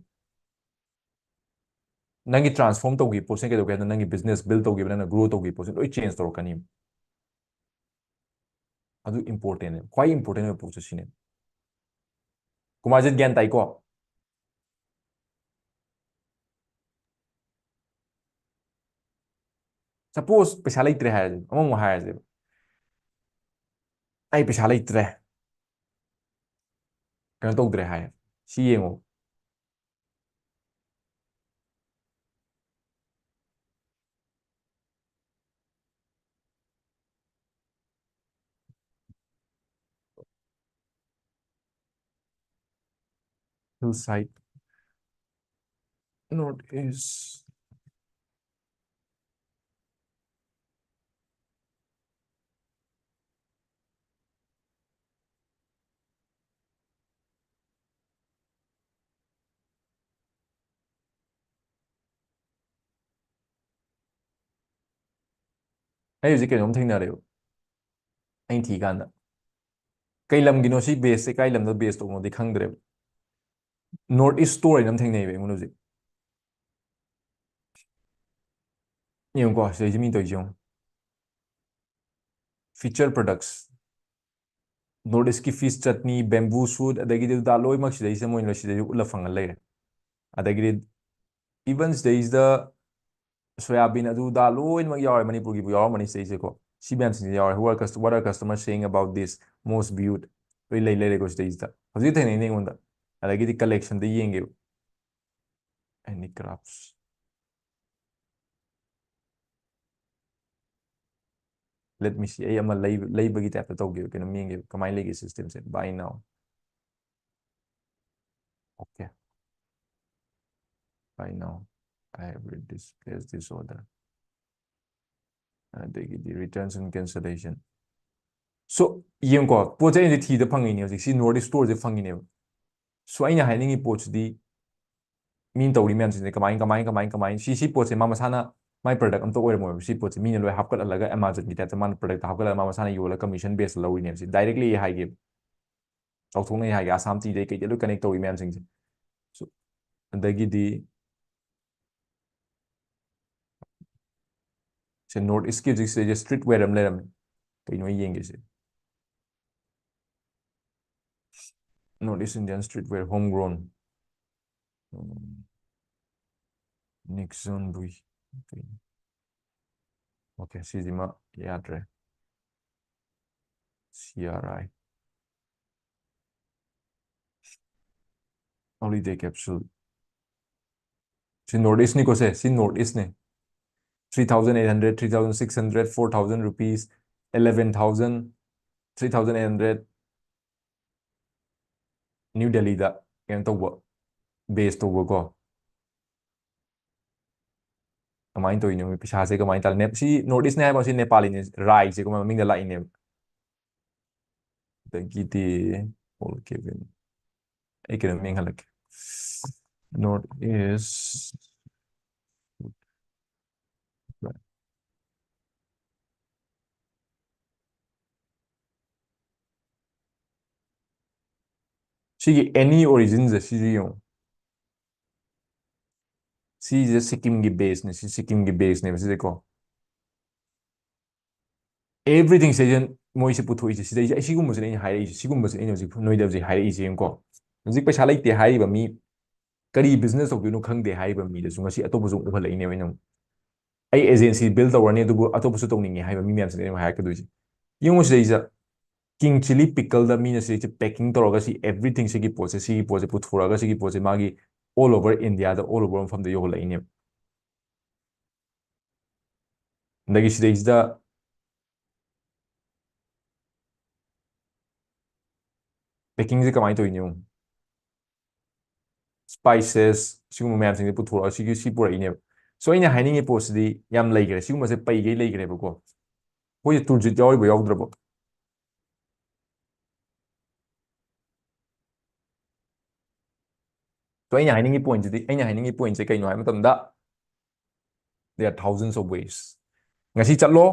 ꯅꯪꯒꯤ transform ꯇꯧꯈꯤꯕ ꯄꯣꯠꯁꯦ ꯀꯩꯗꯧꯒꯦ ꯍꯥꯏꯗ, ꯅꯪꯒꯤ business build ꯇꯧꯈꯤꯕ, ꯅꯪꯅ grow ꯇꯧꯈꯤꯕ ꯄꯣꯠꯁꯦ ꯂꯣꯏ change ꯇꯧꯔꯛꯀꯅꯤꯕ꯫ ꯑꯗꯨ importantꯅꯦ, ꯈ꯭ꯋꯥꯏ important ꯑꯣꯏꯕ ꯄꯣꯠꯁꯦ ꯁꯤꯅꯦ꯫ ꯀꯨꯃꯥꯔꯖꯤꯠ ꯒ꯭ꯌꯥꯟ ꯇꯥꯏꯀꯣ? Suppose ꯄꯩꯁꯥ ꯂꯩꯇ꯭ꯔꯦ ꯍꯥꯏꯔꯁꯦ, ꯑꯃꯃꯨꯛ ꯍꯥꯏꯔꯁꯦꯕ, "ꯑꯩ ꯄꯩꯁꯥ ꯂꯩꯇ꯭ꯔꯦ, ꯀꯩꯅꯣ ꯇꯧꯗ꯭ꯔꯦ" ꯍꯥꯏ꯫ ꯁꯤ ꯌꯦꯡꯉꯣ꯫ Hillside, North East. ꯑꯩ ꯍꯧꯖꯤꯛ ꯀꯩꯅꯣꯝ ꯊꯦꯡꯅꯔꯦꯕ, ꯑꯩꯅ ꯊꯤꯀꯥꯟꯗ꯫ ꯀꯩ ꯂꯝꯒꯤꯅꯣ ꯁꯤ baseꯁꯦ, ꯀꯥꯏ ꯂꯝꯗ base ꯇꯧꯅꯣꯗꯤ ꯈꯪꯗ꯭ꯔꯦꯕ꯫ North East Store ꯍꯥꯏꯅ ꯑꯃ ꯊꯦꯡꯅꯩꯕ ꯑꯩꯉꯣꯟꯗ ꯍꯧꯖꯤꯛ꯫ ꯌꯦꯡꯉꯨꯀꯣ, ꯁꯤꯗꯩꯁꯤ ꯃꯤ ꯇꯧꯔꯤꯁꯦ ꯌꯦꯡꯉꯨ꯫ Feature products, North East ꯀꯤ fish chutney, bamboo shoot, ꯑꯗꯒꯤꯗꯤ ꯑꯗꯨꯗ ꯂꯣꯏꯅꯃꯛ ꯁꯤꯗꯩꯁꯤꯗ ꯃꯣꯏꯅ ꯁꯤꯗꯩꯁꯤ ꯎꯠꯂ ꯐꯪꯉ ꯂꯩꯔꯦ꯫ ꯑꯗꯒꯤꯗꯤ even ꯁꯤꯗꯩꯁꯤꯗ soya bean ꯑꯗꯨꯗ ꯂꯣꯏꯅꯃꯛ ꯌꯥꯎꯔꯦ, ꯃꯅꯤꯄꯨꯔꯒꯤꯕꯨ ꯌꯥꯎꯔꯝꯃꯅꯤ ꯁꯤꯗꯩꯁꯤꯀꯣ꯫ ꯁꯤ ꯃꯌꯥꯝꯁꯤꯡꯁꯦ ꯌꯥꯎꯔꯦ꯫ What are cust-, what are customers saying about this? Most viewed. ꯂꯣꯏ ꯂꯩ ꯂꯩꯔꯦꯀꯣ ꯁꯤꯗꯩꯁꯤꯗ꯫ ꯍꯧꯖꯤꯛ ꯊꯦꯡꯅꯩꯅꯦ ꯑꯩꯉꯣꯟꯗ꯫ ꯑꯗꯒꯤꯗꯤ collection ꯗ ꯌꯦꯡꯒꯦꯕ꯫ Handicrafts. Let me see. ꯑꯩ ꯑꯃ ꯂꯩꯕ-, ꯂꯩꯕꯒꯤ type ꯇ ꯇꯧꯒꯦꯕ꯫ ꯀꯩꯅꯣꯝ ꯌꯦꯡꯒꯦꯕ꯫ ꯀꯃꯥꯏꯅ ꯂꯩꯒꯦ system say? Buy now. Okay. Buy now. I have read this, place this order. ꯑꯗꯒꯤꯗꯤ returns and cancellation. So, ꯌꯦꯡꯉꯨꯀꯣ, ꯄꯣꯠ ꯆꯩ ꯑꯩꯅ ꯊꯤꯗ ꯐꯪꯉꯤꯅꯦ ꯍꯧꯖꯤꯛ꯫ ꯁꯤ North East Store ꯁꯦ ꯐꯪꯉꯤꯅꯦꯕ꯫ So, ꯑꯩꯅ ꯍꯥꯏꯅꯤꯡꯉꯤ ꯄꯣꯠꯁꯤꯗꯤ, ꯃꯤꯅ ꯇꯧꯔꯤ ꯃꯌꯥꯝꯁꯤꯡꯁꯦ ꯀꯃꯥꯏ, ꯀꯃꯥꯏ, ꯀꯃꯥꯏ, ꯀꯃꯥꯏ, ꯁꯤ, ꯁꯤ ꯄꯣꯠꯁꯦ ꯃꯥ ꯃꯁꯥꯅ, ꯃꯥꯏ product ꯑꯝꯇ ꯑꯣꯏꯔꯝꯃꯣꯏꯕ꯫ ꯁꯤ ꯄꯣꯠꯁꯦ ꯃꯤꯅ ꯂꯣꯏ ꯍꯥꯞꯀꯠꯍꯜꯂꯒ Amazon ꯒꯤ type ꯇ ꯃꯥꯅ product ꯇ ꯍꯥꯞꯀꯠꯂꯒ ꯃꯥ ꯃꯁꯥꯅ ꯌꯣꯜꯂꯒ commission base ꯇ ꯂꯧꯔꯤꯅꯦꯕ꯫ ꯁꯤ directly ꯑꯩ ꯍꯥꯏꯒꯦꯕ꯫ ꯆꯥꯎꯊꯣꯛꯅ ꯑꯩ ꯍꯥꯏꯒꯦ, ꯑꯁꯥꯝ ꯇꯤꯗꯩ ꯀꯩꯗꯩ ꯂꯣꯏ connect ꯇꯧꯔꯤ ꯃꯌꯥꯝꯁꯤꯡꯁꯦ꯫ So, ꯑꯗꯒꯤꯗꯤ ꯁꯦ North East ꯀꯤ ꯍꯧꯖꯤꯛ ꯁꯤꯗꯩꯁꯤꯗ street wear ꯑꯃ ꯂꯩꯔꯝꯃꯦ꯫ ꯀꯩꯅꯣ ꯑꯩ ꯌꯦꯡꯒꯦꯁꯦ꯫ North East Indian street wear, homegrown. ꯎꯝ. Nixon Bui. Okay, ꯁꯤꯁꯤꯃ ꯌꯥꯗ꯭ꯔꯦ꯫ C R I. Holiday capsule. ꯁꯤ North East ꯅꯤꯀꯣ ꯁꯦ, ꯁꯤ North East ꯅꯤ꯫ Three thousand eight hundred, three thousand six hundred, four thousand rupees, eleven thousand, three thousand eight hundred, New Delhi ꯗ ꯀꯩꯅꯣ ꯇꯧꯕ, base ꯇꯧꯕꯀꯣ꯫ ꯀꯃꯥꯏꯅ ꯇꯧꯔꯤꯅꯣ? ꯄꯩꯁꯥꯁꯦ ꯀꯃꯥꯏꯅ ꯇꯥꯜꯂꯤ? ꯅꯦꯞ-, ꯁꯤ North East ꯅꯦ ꯍꯥꯏꯕ, ꯁꯤ ꯅꯦꯄꯥꯂꯤꯅꯦ, ꯔꯥꯏꯁꯦ ꯀꯃꯥꯏꯅ ꯃꯃꯤꯡꯗ ꯂꯥꯛꯏꯅꯦꯕ꯫ ꯑꯗꯒꯤꯗꯤ, okay, ꯑꯩ ꯀꯩꯅꯣꯝ ꯌꯦꯡꯍꯜꯂꯛꯀꯦ꯫ North East. ꯁꯤꯒꯤ any originꯁꯦ ꯁꯤꯁꯨ ꯌꯦꯡꯉꯨ꯫ ꯁꯤꯁꯦ ꯁꯤꯛꯀꯤꯝꯒꯤ ꯕꯦꯁꯅꯦ, ꯁꯤ ꯁꯤꯛꯀꯤꯝꯒꯤ ꯕꯦꯁꯅꯦꯕ ꯁꯤꯁꯦꯀꯣ꯫ Everything ꯁꯤꯗꯩꯁꯤꯗ ꯃꯣꯏꯁꯦ ꯄꯨꯊꯣꯛꯏꯁꯦ, ꯁꯤꯗꯩꯁꯦ ꯑꯩ ꯁꯤꯒꯨꯝꯕꯁꯤꯅꯦ ꯑꯩꯅ ꯍꯥꯏꯔꯛꯏꯁꯦ, ꯁꯤꯒꯨꯝꯕꯁꯤꯅꯦ ꯑꯩꯅ ꯍꯧꯖꯤꯛ ꯅꯣꯏꯗ ꯍꯧꯖꯤꯛ ꯍꯥꯏꯔꯛꯏꯁꯦ ꯌꯦꯡꯉꯨꯀꯣ꯫ ꯍꯧꯖꯤꯛ ꯄꯩꯁꯥ ꯂꯩꯇꯦ ꯍꯥꯏꯔꯤꯕ ꯃꯤ, ꯀꯔꯤ ꯕꯤꯖꯤꯅꯦꯁ ꯇꯧꯗꯣꯏꯅꯣ ꯈꯪꯗꯦ ꯍꯥꯏꯔꯤꯕ ꯃꯤꯗꯁꯨ ꯉꯁꯤ ꯑꯇꯣꯞꯄꯁꯨ ꯑꯃꯨꯛ ꯎꯍꯜꯂꯛꯏꯅꯦꯕ ꯑꯩꯅ ꯑꯃꯨꯛ꯫ ꯑꯩ ꯑꯦꯖꯦꯟꯁꯤ ꯕꯤꯜ ꯇꯧꯔꯅꯤ, ꯑꯗꯨꯕꯨ ꯑꯇꯣꯞꯄꯁꯨ ꯇꯧꯅꯤꯡꯉꯦ ꯍꯥꯏꯕ ꯃꯤ ꯃꯌꯥꯝꯁꯤꯅꯦ ꯑꯩꯅ ꯍꯥꯏꯔꯛꯀꯗꯣꯏꯁꯦ꯫ ꯌꯦꯡꯉꯨ ꯁꯤꯗꯩꯁꯤꯗ ꯀꯤꯡ ꯆꯤꯂꯤ ꯄꯤꯀꯜꯗ ꯃꯤꯅ ꯁꯤꯗꯩꯁꯦ ꯄꯦꯀꯤꯡ ꯇꯧꯔꯒ ꯁꯤ everything ꯁꯤꯒꯤ ꯄꯣꯠꯁꯦ, ꯁꯤꯒꯤ ꯄꯣꯠꯁꯦ ꯄꯨꯊꯣꯔꯒ ꯁꯤꯒꯤ ꯄꯣꯠꯁꯦ ꯃꯥꯒꯤ all over Indiaꯗ, all over ꯃꯐꯝꯗ ꯌꯧꯍꯜꯂꯛꯏꯅꯦꯕ꯫ ꯑꯗꯒꯤ ꯁꯤꯗꯩꯁꯤꯗ ꯄꯦꯀꯤꯡꯁꯦ ꯀꯃꯥꯏꯅ ꯇꯧꯔꯤꯅꯣ ꯌꯦꯡꯉꯨ꯫ ꯁ꯭ꯄꯥꯏꯁꯦꯁ ꯁꯤꯒꯨꯝꯕ ꯃꯌꯥꯝꯁꯤꯡꯁꯦ ꯄꯨꯊꯣꯔꯛꯑ ꯁꯤꯒꯤ ꯁꯤ ꯄꯨꯔꯛꯏꯅꯦꯕ꯫ ꯁꯣ ꯑꯩꯅ ꯍꯥꯏꯅꯤꯡꯉꯤ ꯄꯣꯠꯁꯤꯗꯤ ꯌꯥꯝ ꯂꯩꯈ꯭ꯔꯦ, ꯁꯤꯒꯨꯝꯕꯁꯦ ꯄꯩꯒꯩ ꯂꯩꯈ꯭ꯔꯦꯕꯀꯣ꯫ ꯑꯩꯈꯣꯏꯁꯦ ꯇꯨꯔꯖꯤꯠ ꯌꯥꯎꯔꯤꯕ ꯌꯥꯎꯗ꯭ꯔꯕꯣ? ꯁꯣ ꯑꯩꯅ ꯍꯥꯏꯅꯤꯡꯉꯤ ꯄꯣꯏꯟꯠꯁꯤꯗꯤ, ꯑꯩꯅ ꯍꯥꯏꯅꯤꯡꯉꯤ ꯄꯣꯏꯟꯠꯁꯦ ꯀꯩꯅꯣ ꯍꯥꯏꯕ ꯃꯇꯝꯗ, there are thousands of ways. ꯉꯁꯤ ꯆꯠꯂꯣ,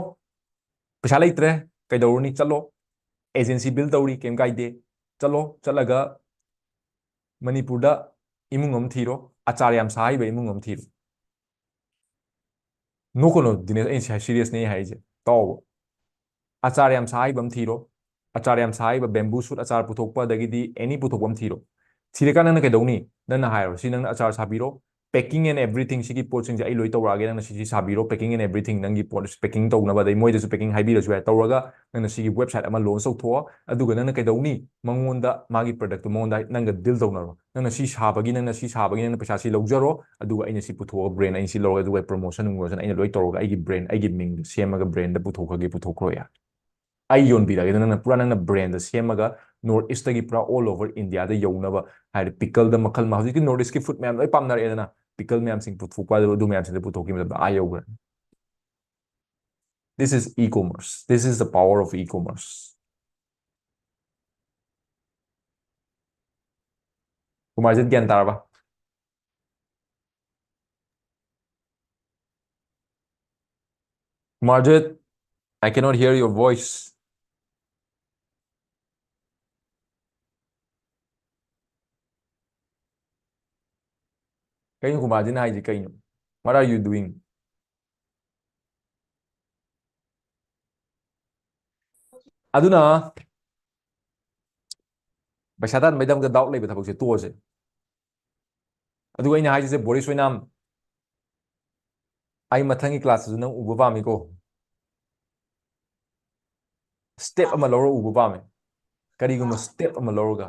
ꯄꯩꯁꯥ ꯂꯩꯇ꯭ꯔꯦ, ꯀꯩꯗꯧꯔꯨꯅꯤ? ꯆꯠꯂꯣ, ꯑꯦꯖꯦꯟꯁꯤ ꯕꯤꯜ ꯇꯧꯔꯤ, ꯀꯩꯝ ꯀꯥꯏꯗꯦ, ꯆꯠꯂꯣ, ꯆꯠꯂꯒ ꯃꯅꯤꯄꯨꯔꯗ ꯏꯃꯨꯡ ꯑꯃ ꯊꯤꯔꯣ, ꯑꯆꯥꯔ ꯌꯥꯝ ꯁꯥ ꯍꯩꯕ ꯏꯃꯨꯡ ꯑꯃ ꯊꯤꯔꯣ꯫ ꯅꯣꯛꯀꯅꯣ ꯗꯤꯅꯦꯁ, ꯑꯩꯅ ꯁꯤꯔꯤꯌꯁꯅꯦ ꯍꯥꯏꯔꯤꯁꯦ, ꯇꯥꯎꯕ꯫ ꯑꯆꯥꯔ ꯌꯥꯝ ꯁꯥ ꯍꯩꯕ ꯑꯃ ꯊꯤꯔꯣ, ꯑꯆꯥꯔ ꯌꯥꯝ ꯁꯥ ꯍꯩꯕ, ꯕꯦꯝꯕꯨ ꯁꯨꯠ ꯑꯆꯥꯔ ꯄꯨꯊꯣꯛꯄ, ꯑꯗꯒꯤꯗꯤ ꯑꯦꯅꯤ ꯄꯨꯊꯣꯛꯄ ꯑꯃ ꯊꯤꯔꯣ꯫ ꯊꯤꯔꯀꯥꯟꯗ ꯅꯪꯅ ꯀꯩꯗꯧꯅꯤ? ꯅꯪꯅ ꯍꯥꯏꯔꯣ, "ꯁꯤ ꯅꯪꯅ ꯑꯆꯥꯔ ꯁꯥꯕꯤꯔꯣ, packing and everything, ꯁꯤꯒꯤ ꯄꯣꯠꯁꯤꯡꯁꯦ ꯑꯩ ꯂꯣꯏ ꯇꯧꯔꯛꯑꯒꯦ, ꯅꯪꯅ ꯁꯤꯁꯤ ꯁꯥꯕꯤꯔꯣ, packing and everything, ꯅꯪꯒꯤ ꯄꯣꯠ ꯄꯦꯀꯤꯡ ꯇꯧꯅꯕ", ꯑꯗꯩ ꯃꯣꯏꯗꯁꯨ ꯄꯦꯀꯤꯡ ꯍꯥꯏꯕꯤꯔꯁꯨ ꯌꯥꯏ, ꯇꯧꯔꯒ ꯅꯪꯅ ꯁꯤꯒꯤ ꯋꯦꯕꯁꯥꯏꯠ ꯑꯃ ꯂꯣꯟꯆ ꯇꯧꯊꯣꯛꯑꯣ, ꯑꯗꯨꯒ ꯅꯪꯅ ꯀꯩꯗꯧꯅꯤ? ꯃꯉꯣꯟꯗ ꯃꯥꯒꯤ ꯄ꯭ꯔꯗꯛꯇꯨ ꯃꯉꯣꯟꯗ ꯅꯪꯒ ꯗꯤꯜ ꯇꯧꯅꯔꯣ, ꯅꯪꯅ ꯁꯤ ꯁꯥꯕꯒꯤ, ꯅꯪꯅ ꯁꯤ ꯁꯥꯕꯒꯤ ꯅꯪꯅ ꯄꯩꯁꯥ ꯁꯤ ꯂꯧꯖꯔꯣ, ꯑꯗꯨꯒ ꯑꯩꯅ ꯁꯤ ꯄꯨꯊꯣꯛꯑꯒ ꯕ꯭ꯔꯦꯟ ꯑꯩꯅ ꯁꯤ ꯂꯧꯔꯒ, ꯑꯗꯨꯒ ꯄ꯭ꯔꯣꯃꯣꯁꯟ ꯅꯨꯡꯃꯣꯁꯟ ꯑꯩꯅ ꯂꯣꯏ ꯇꯧꯔꯒ ꯑꯩꯒꯤ ꯕ꯭ꯔꯦꯟ, ꯑꯩꯒꯤ ꯃꯤꯡꯗ ꯁꯦꯝꯃꯒ ꯕ꯭ꯔꯦꯟꯗ ꯄꯨꯊꯣꯛꯈ꯭ꯔꯒꯦ, ꯄꯨꯊꯣꯛꯈ꯭ꯔꯣ ꯌꯥꯔꯦ꯫ ꯑꯩ ꯌꯣꯟꯕꯤꯔꯒꯦ, ꯑꯗꯨ ꯅꯪꯅ ꯄꯨꯔꯥ ꯅꯪꯅ ꯕ꯭ꯔꯦꯟꯗ ꯁꯦꯝꯃꯒ ꯅꯣꯔꯠ ꯏꯁꯇꯒꯤ ꯄꯨꯔꯥ all over Indiaꯗ ꯌꯧꯅꯕ ꯍꯥꯏꯗꯤ ꯄꯤꯀꯜꯗ ꯃꯈꯜ ꯃꯈꯜ, ꯍꯧꯖꯤꯛꯇꯤ ꯅꯣꯔꯠ ꯏꯁꯀꯤ ꯐꯨꯗ ꯃꯌꯥꯝ ꯂꯣꯏ ꯄꯥꯝꯅꯔꯛꯑꯦꯗꯅ, ꯄꯤꯀꯜ ꯃꯌꯥꯝꯁꯤꯡ ꯄꯨꯊꯣꯛꯄ, ꯑꯗꯨ ꯑꯗꯨ ꯃꯌꯥꯝꯁꯤꯡꯗꯣ ꯄꯨꯊꯣꯛꯈꯤꯕ ꯃꯇꯝꯗ ꯑꯥ ꯌꯧꯈ꯭ꯔꯦ꯫ This is e-commerce. This is the power of e-commerce. Kumarjit, ꯒ꯭ꯌꯥꯟ ꯇꯥꯔꯕ? Kumarjit, I cannot hear your voice. ꯀꯩꯅꯣ ꯀꯨꯃꯥꯔꯖꯤꯅ ꯍꯥꯏꯁꯤ ꯀꯩꯅꯣ? What are you doing? ꯑꯗꯨꯅ ꯄꯩꯁꯥ ꯇꯥꯟꯕꯩꯗꯃꯛꯇ ꯗꯥꯎꯠ ꯂꯩꯕ ꯊꯕꯛꯁꯦ ꯇꯣꯛꯑꯁꯦ꯫ ꯑꯗꯨꯒ ꯑꯩꯅ ꯍꯥꯏꯁꯦ, ꯕꯣꯔꯤꯁ ꯑꯣꯏꯅꯥꯝ, ꯑꯩ ꯃꯊꯪꯒꯤ ꯀ꯭ꯂꯥꯁꯇꯁꯨ ꯅꯪ ꯎꯕ ꯄꯥꯝꯃꯤꯀꯣ꯫ ꯁ꯭ꯇꯦꯞ ꯑꯃ ꯂꯧꯔ ꯎꯕ ꯄꯥꯝꯃꯦ꯫ ꯀꯔꯤꯒꯨꯝꯕ ꯁ꯭ꯇꯦꯞ ꯑꯃ ꯂꯧꯔꯒ꯫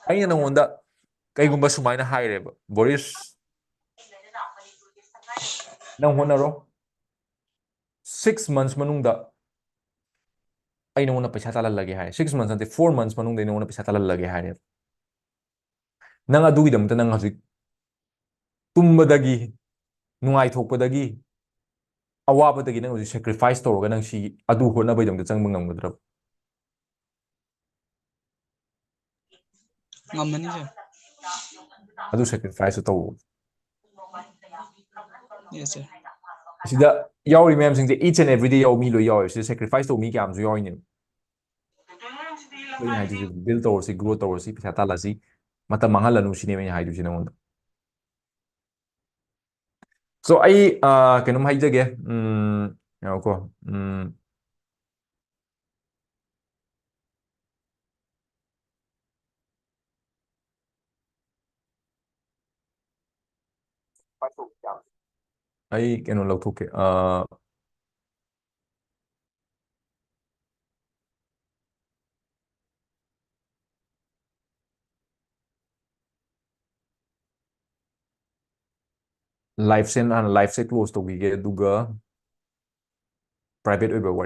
ꯑꯩꯅ ꯅꯪꯉꯣꯟꯗ ꯀꯩꯒꯨꯝꯕ ꯁꯨꯃꯥꯏꯅ ꯍꯥꯏꯔꯦꯕ, "ꯕꯣꯔꯤꯁ, ꯅꯪ ꯍꯣꯠꯅꯔꯣ, ꯁꯤꯛꯁ ꯃꯟꯊꯁ ꯃꯅꯨꯡꯗ ꯑꯩ ꯅꯉꯣꯟꯗ ꯄꯩꯁꯥ ꯇꯥꯜꯍꯜꯂꯒꯦ" ꯍꯥꯏ꯫ ꯁꯤꯛꯁ ꯃꯟꯊꯁ ꯅꯠꯇꯦ, ꯐꯣꯔ ꯃꯟꯊꯁ ꯃꯅꯨꯡꯗ ꯑꯩ ꯅꯉꯣꯟꯗ ꯄꯩꯁꯥ ꯇꯥꯜꯍꯜꯂꯒꯦ ꯍꯥꯏꯔꯦꯕ꯫ ꯅꯪ ꯑꯗꯨꯒꯤꯗꯃꯛꯇ ꯅꯪ ꯍꯧꯖꯤꯛ ꯇꯨꯝꯕꯗꯒꯤ, ꯅꯨꯡꯉꯥꯏꯊꯣꯛꯄꯗꯒꯤ, ꯑꯋꯥꯕꯗꯒꯤ ꯅꯪ ꯍꯧꯖꯤꯛ ꯁꯦꯀ꯭ꯔꯤꯐꯥꯏꯁ ꯇꯧꯔꯒ ꯅꯪ ꯁꯤ ꯑꯗꯨ ꯍꯣꯠꯅꯕꯩꯗꯃꯛꯇ ꯆꯪꯕ ꯉꯝꯒꯗ꯭ꯔꯕ? ꯉꯝꯃꯅꯤ, ꯁꯥꯔ꯫ ꯑꯗꯨ ꯁꯦꯀ꯭ꯔꯤꯐꯥꯏꯁꯇꯨ ꯇꯧ꯫ Yes, sir. ꯁꯤꯗ ꯌꯥꯎꯔꯤ ꯃꯌꯥꯝꯁꯤꯡꯁꯦ each and every day ꯌꯥꯎꯕ ꯃꯤ ꯂꯣꯏ ꯌꯥꯎꯋꯦ꯫ ꯁꯤꯗ ꯁꯦꯀ꯭ꯔꯤꯐꯥꯏꯁ ꯇꯧꯕ ꯃꯤ ꯀꯌꯥꯝꯁꯨ ꯌꯥꯎꯔꯤꯅꯦꯕ꯫ ꯑꯩꯅ ꯍꯥꯏꯗꯣꯏꯁꯦ, ꯕꯤꯜ ꯇꯧꯔꯁꯤ, ꯒ꯭ꯔꯣ ꯇꯧꯔꯁꯤ, ꯄꯩꯁꯥ ꯇꯥꯜꯂꯁꯤ, ꯃꯇꯝ ꯃꯥꯡꯍꯜꯂꯅꯨ ꯁꯤꯅꯦꯕ ꯑꯩꯅ ꯍꯥꯏꯗꯣꯏꯁꯦ ꯅꯉꯣꯟꯗ꯫ ꯁꯣ ꯑꯩ, ꯑ, ꯀꯩꯅꯣꯝ ꯍꯥꯏꯖꯒꯦ꯫ ꯎꯝ, ꯉꯥꯏꯈꯣꯀꯣ꯫ ꯎꯝ, ꯑꯩ ꯀꯩꯅꯣ ꯂꯧꯊꯣꯛꯀꯦ꯫ ꯑ, ꯂꯥꯏꯐꯁꯦ, ꯍꯥꯟꯅ ꯂꯥꯏꯐꯁꯦ ꯀ꯭ꯂꯣꯖ ꯇꯧꯈꯤꯒꯦ, ꯑꯗꯨꯒ ꯄ꯭ꯔꯥꯏꯚꯦꯠ ꯑꯣꯏꯕ ꯋꯥꯔꯤ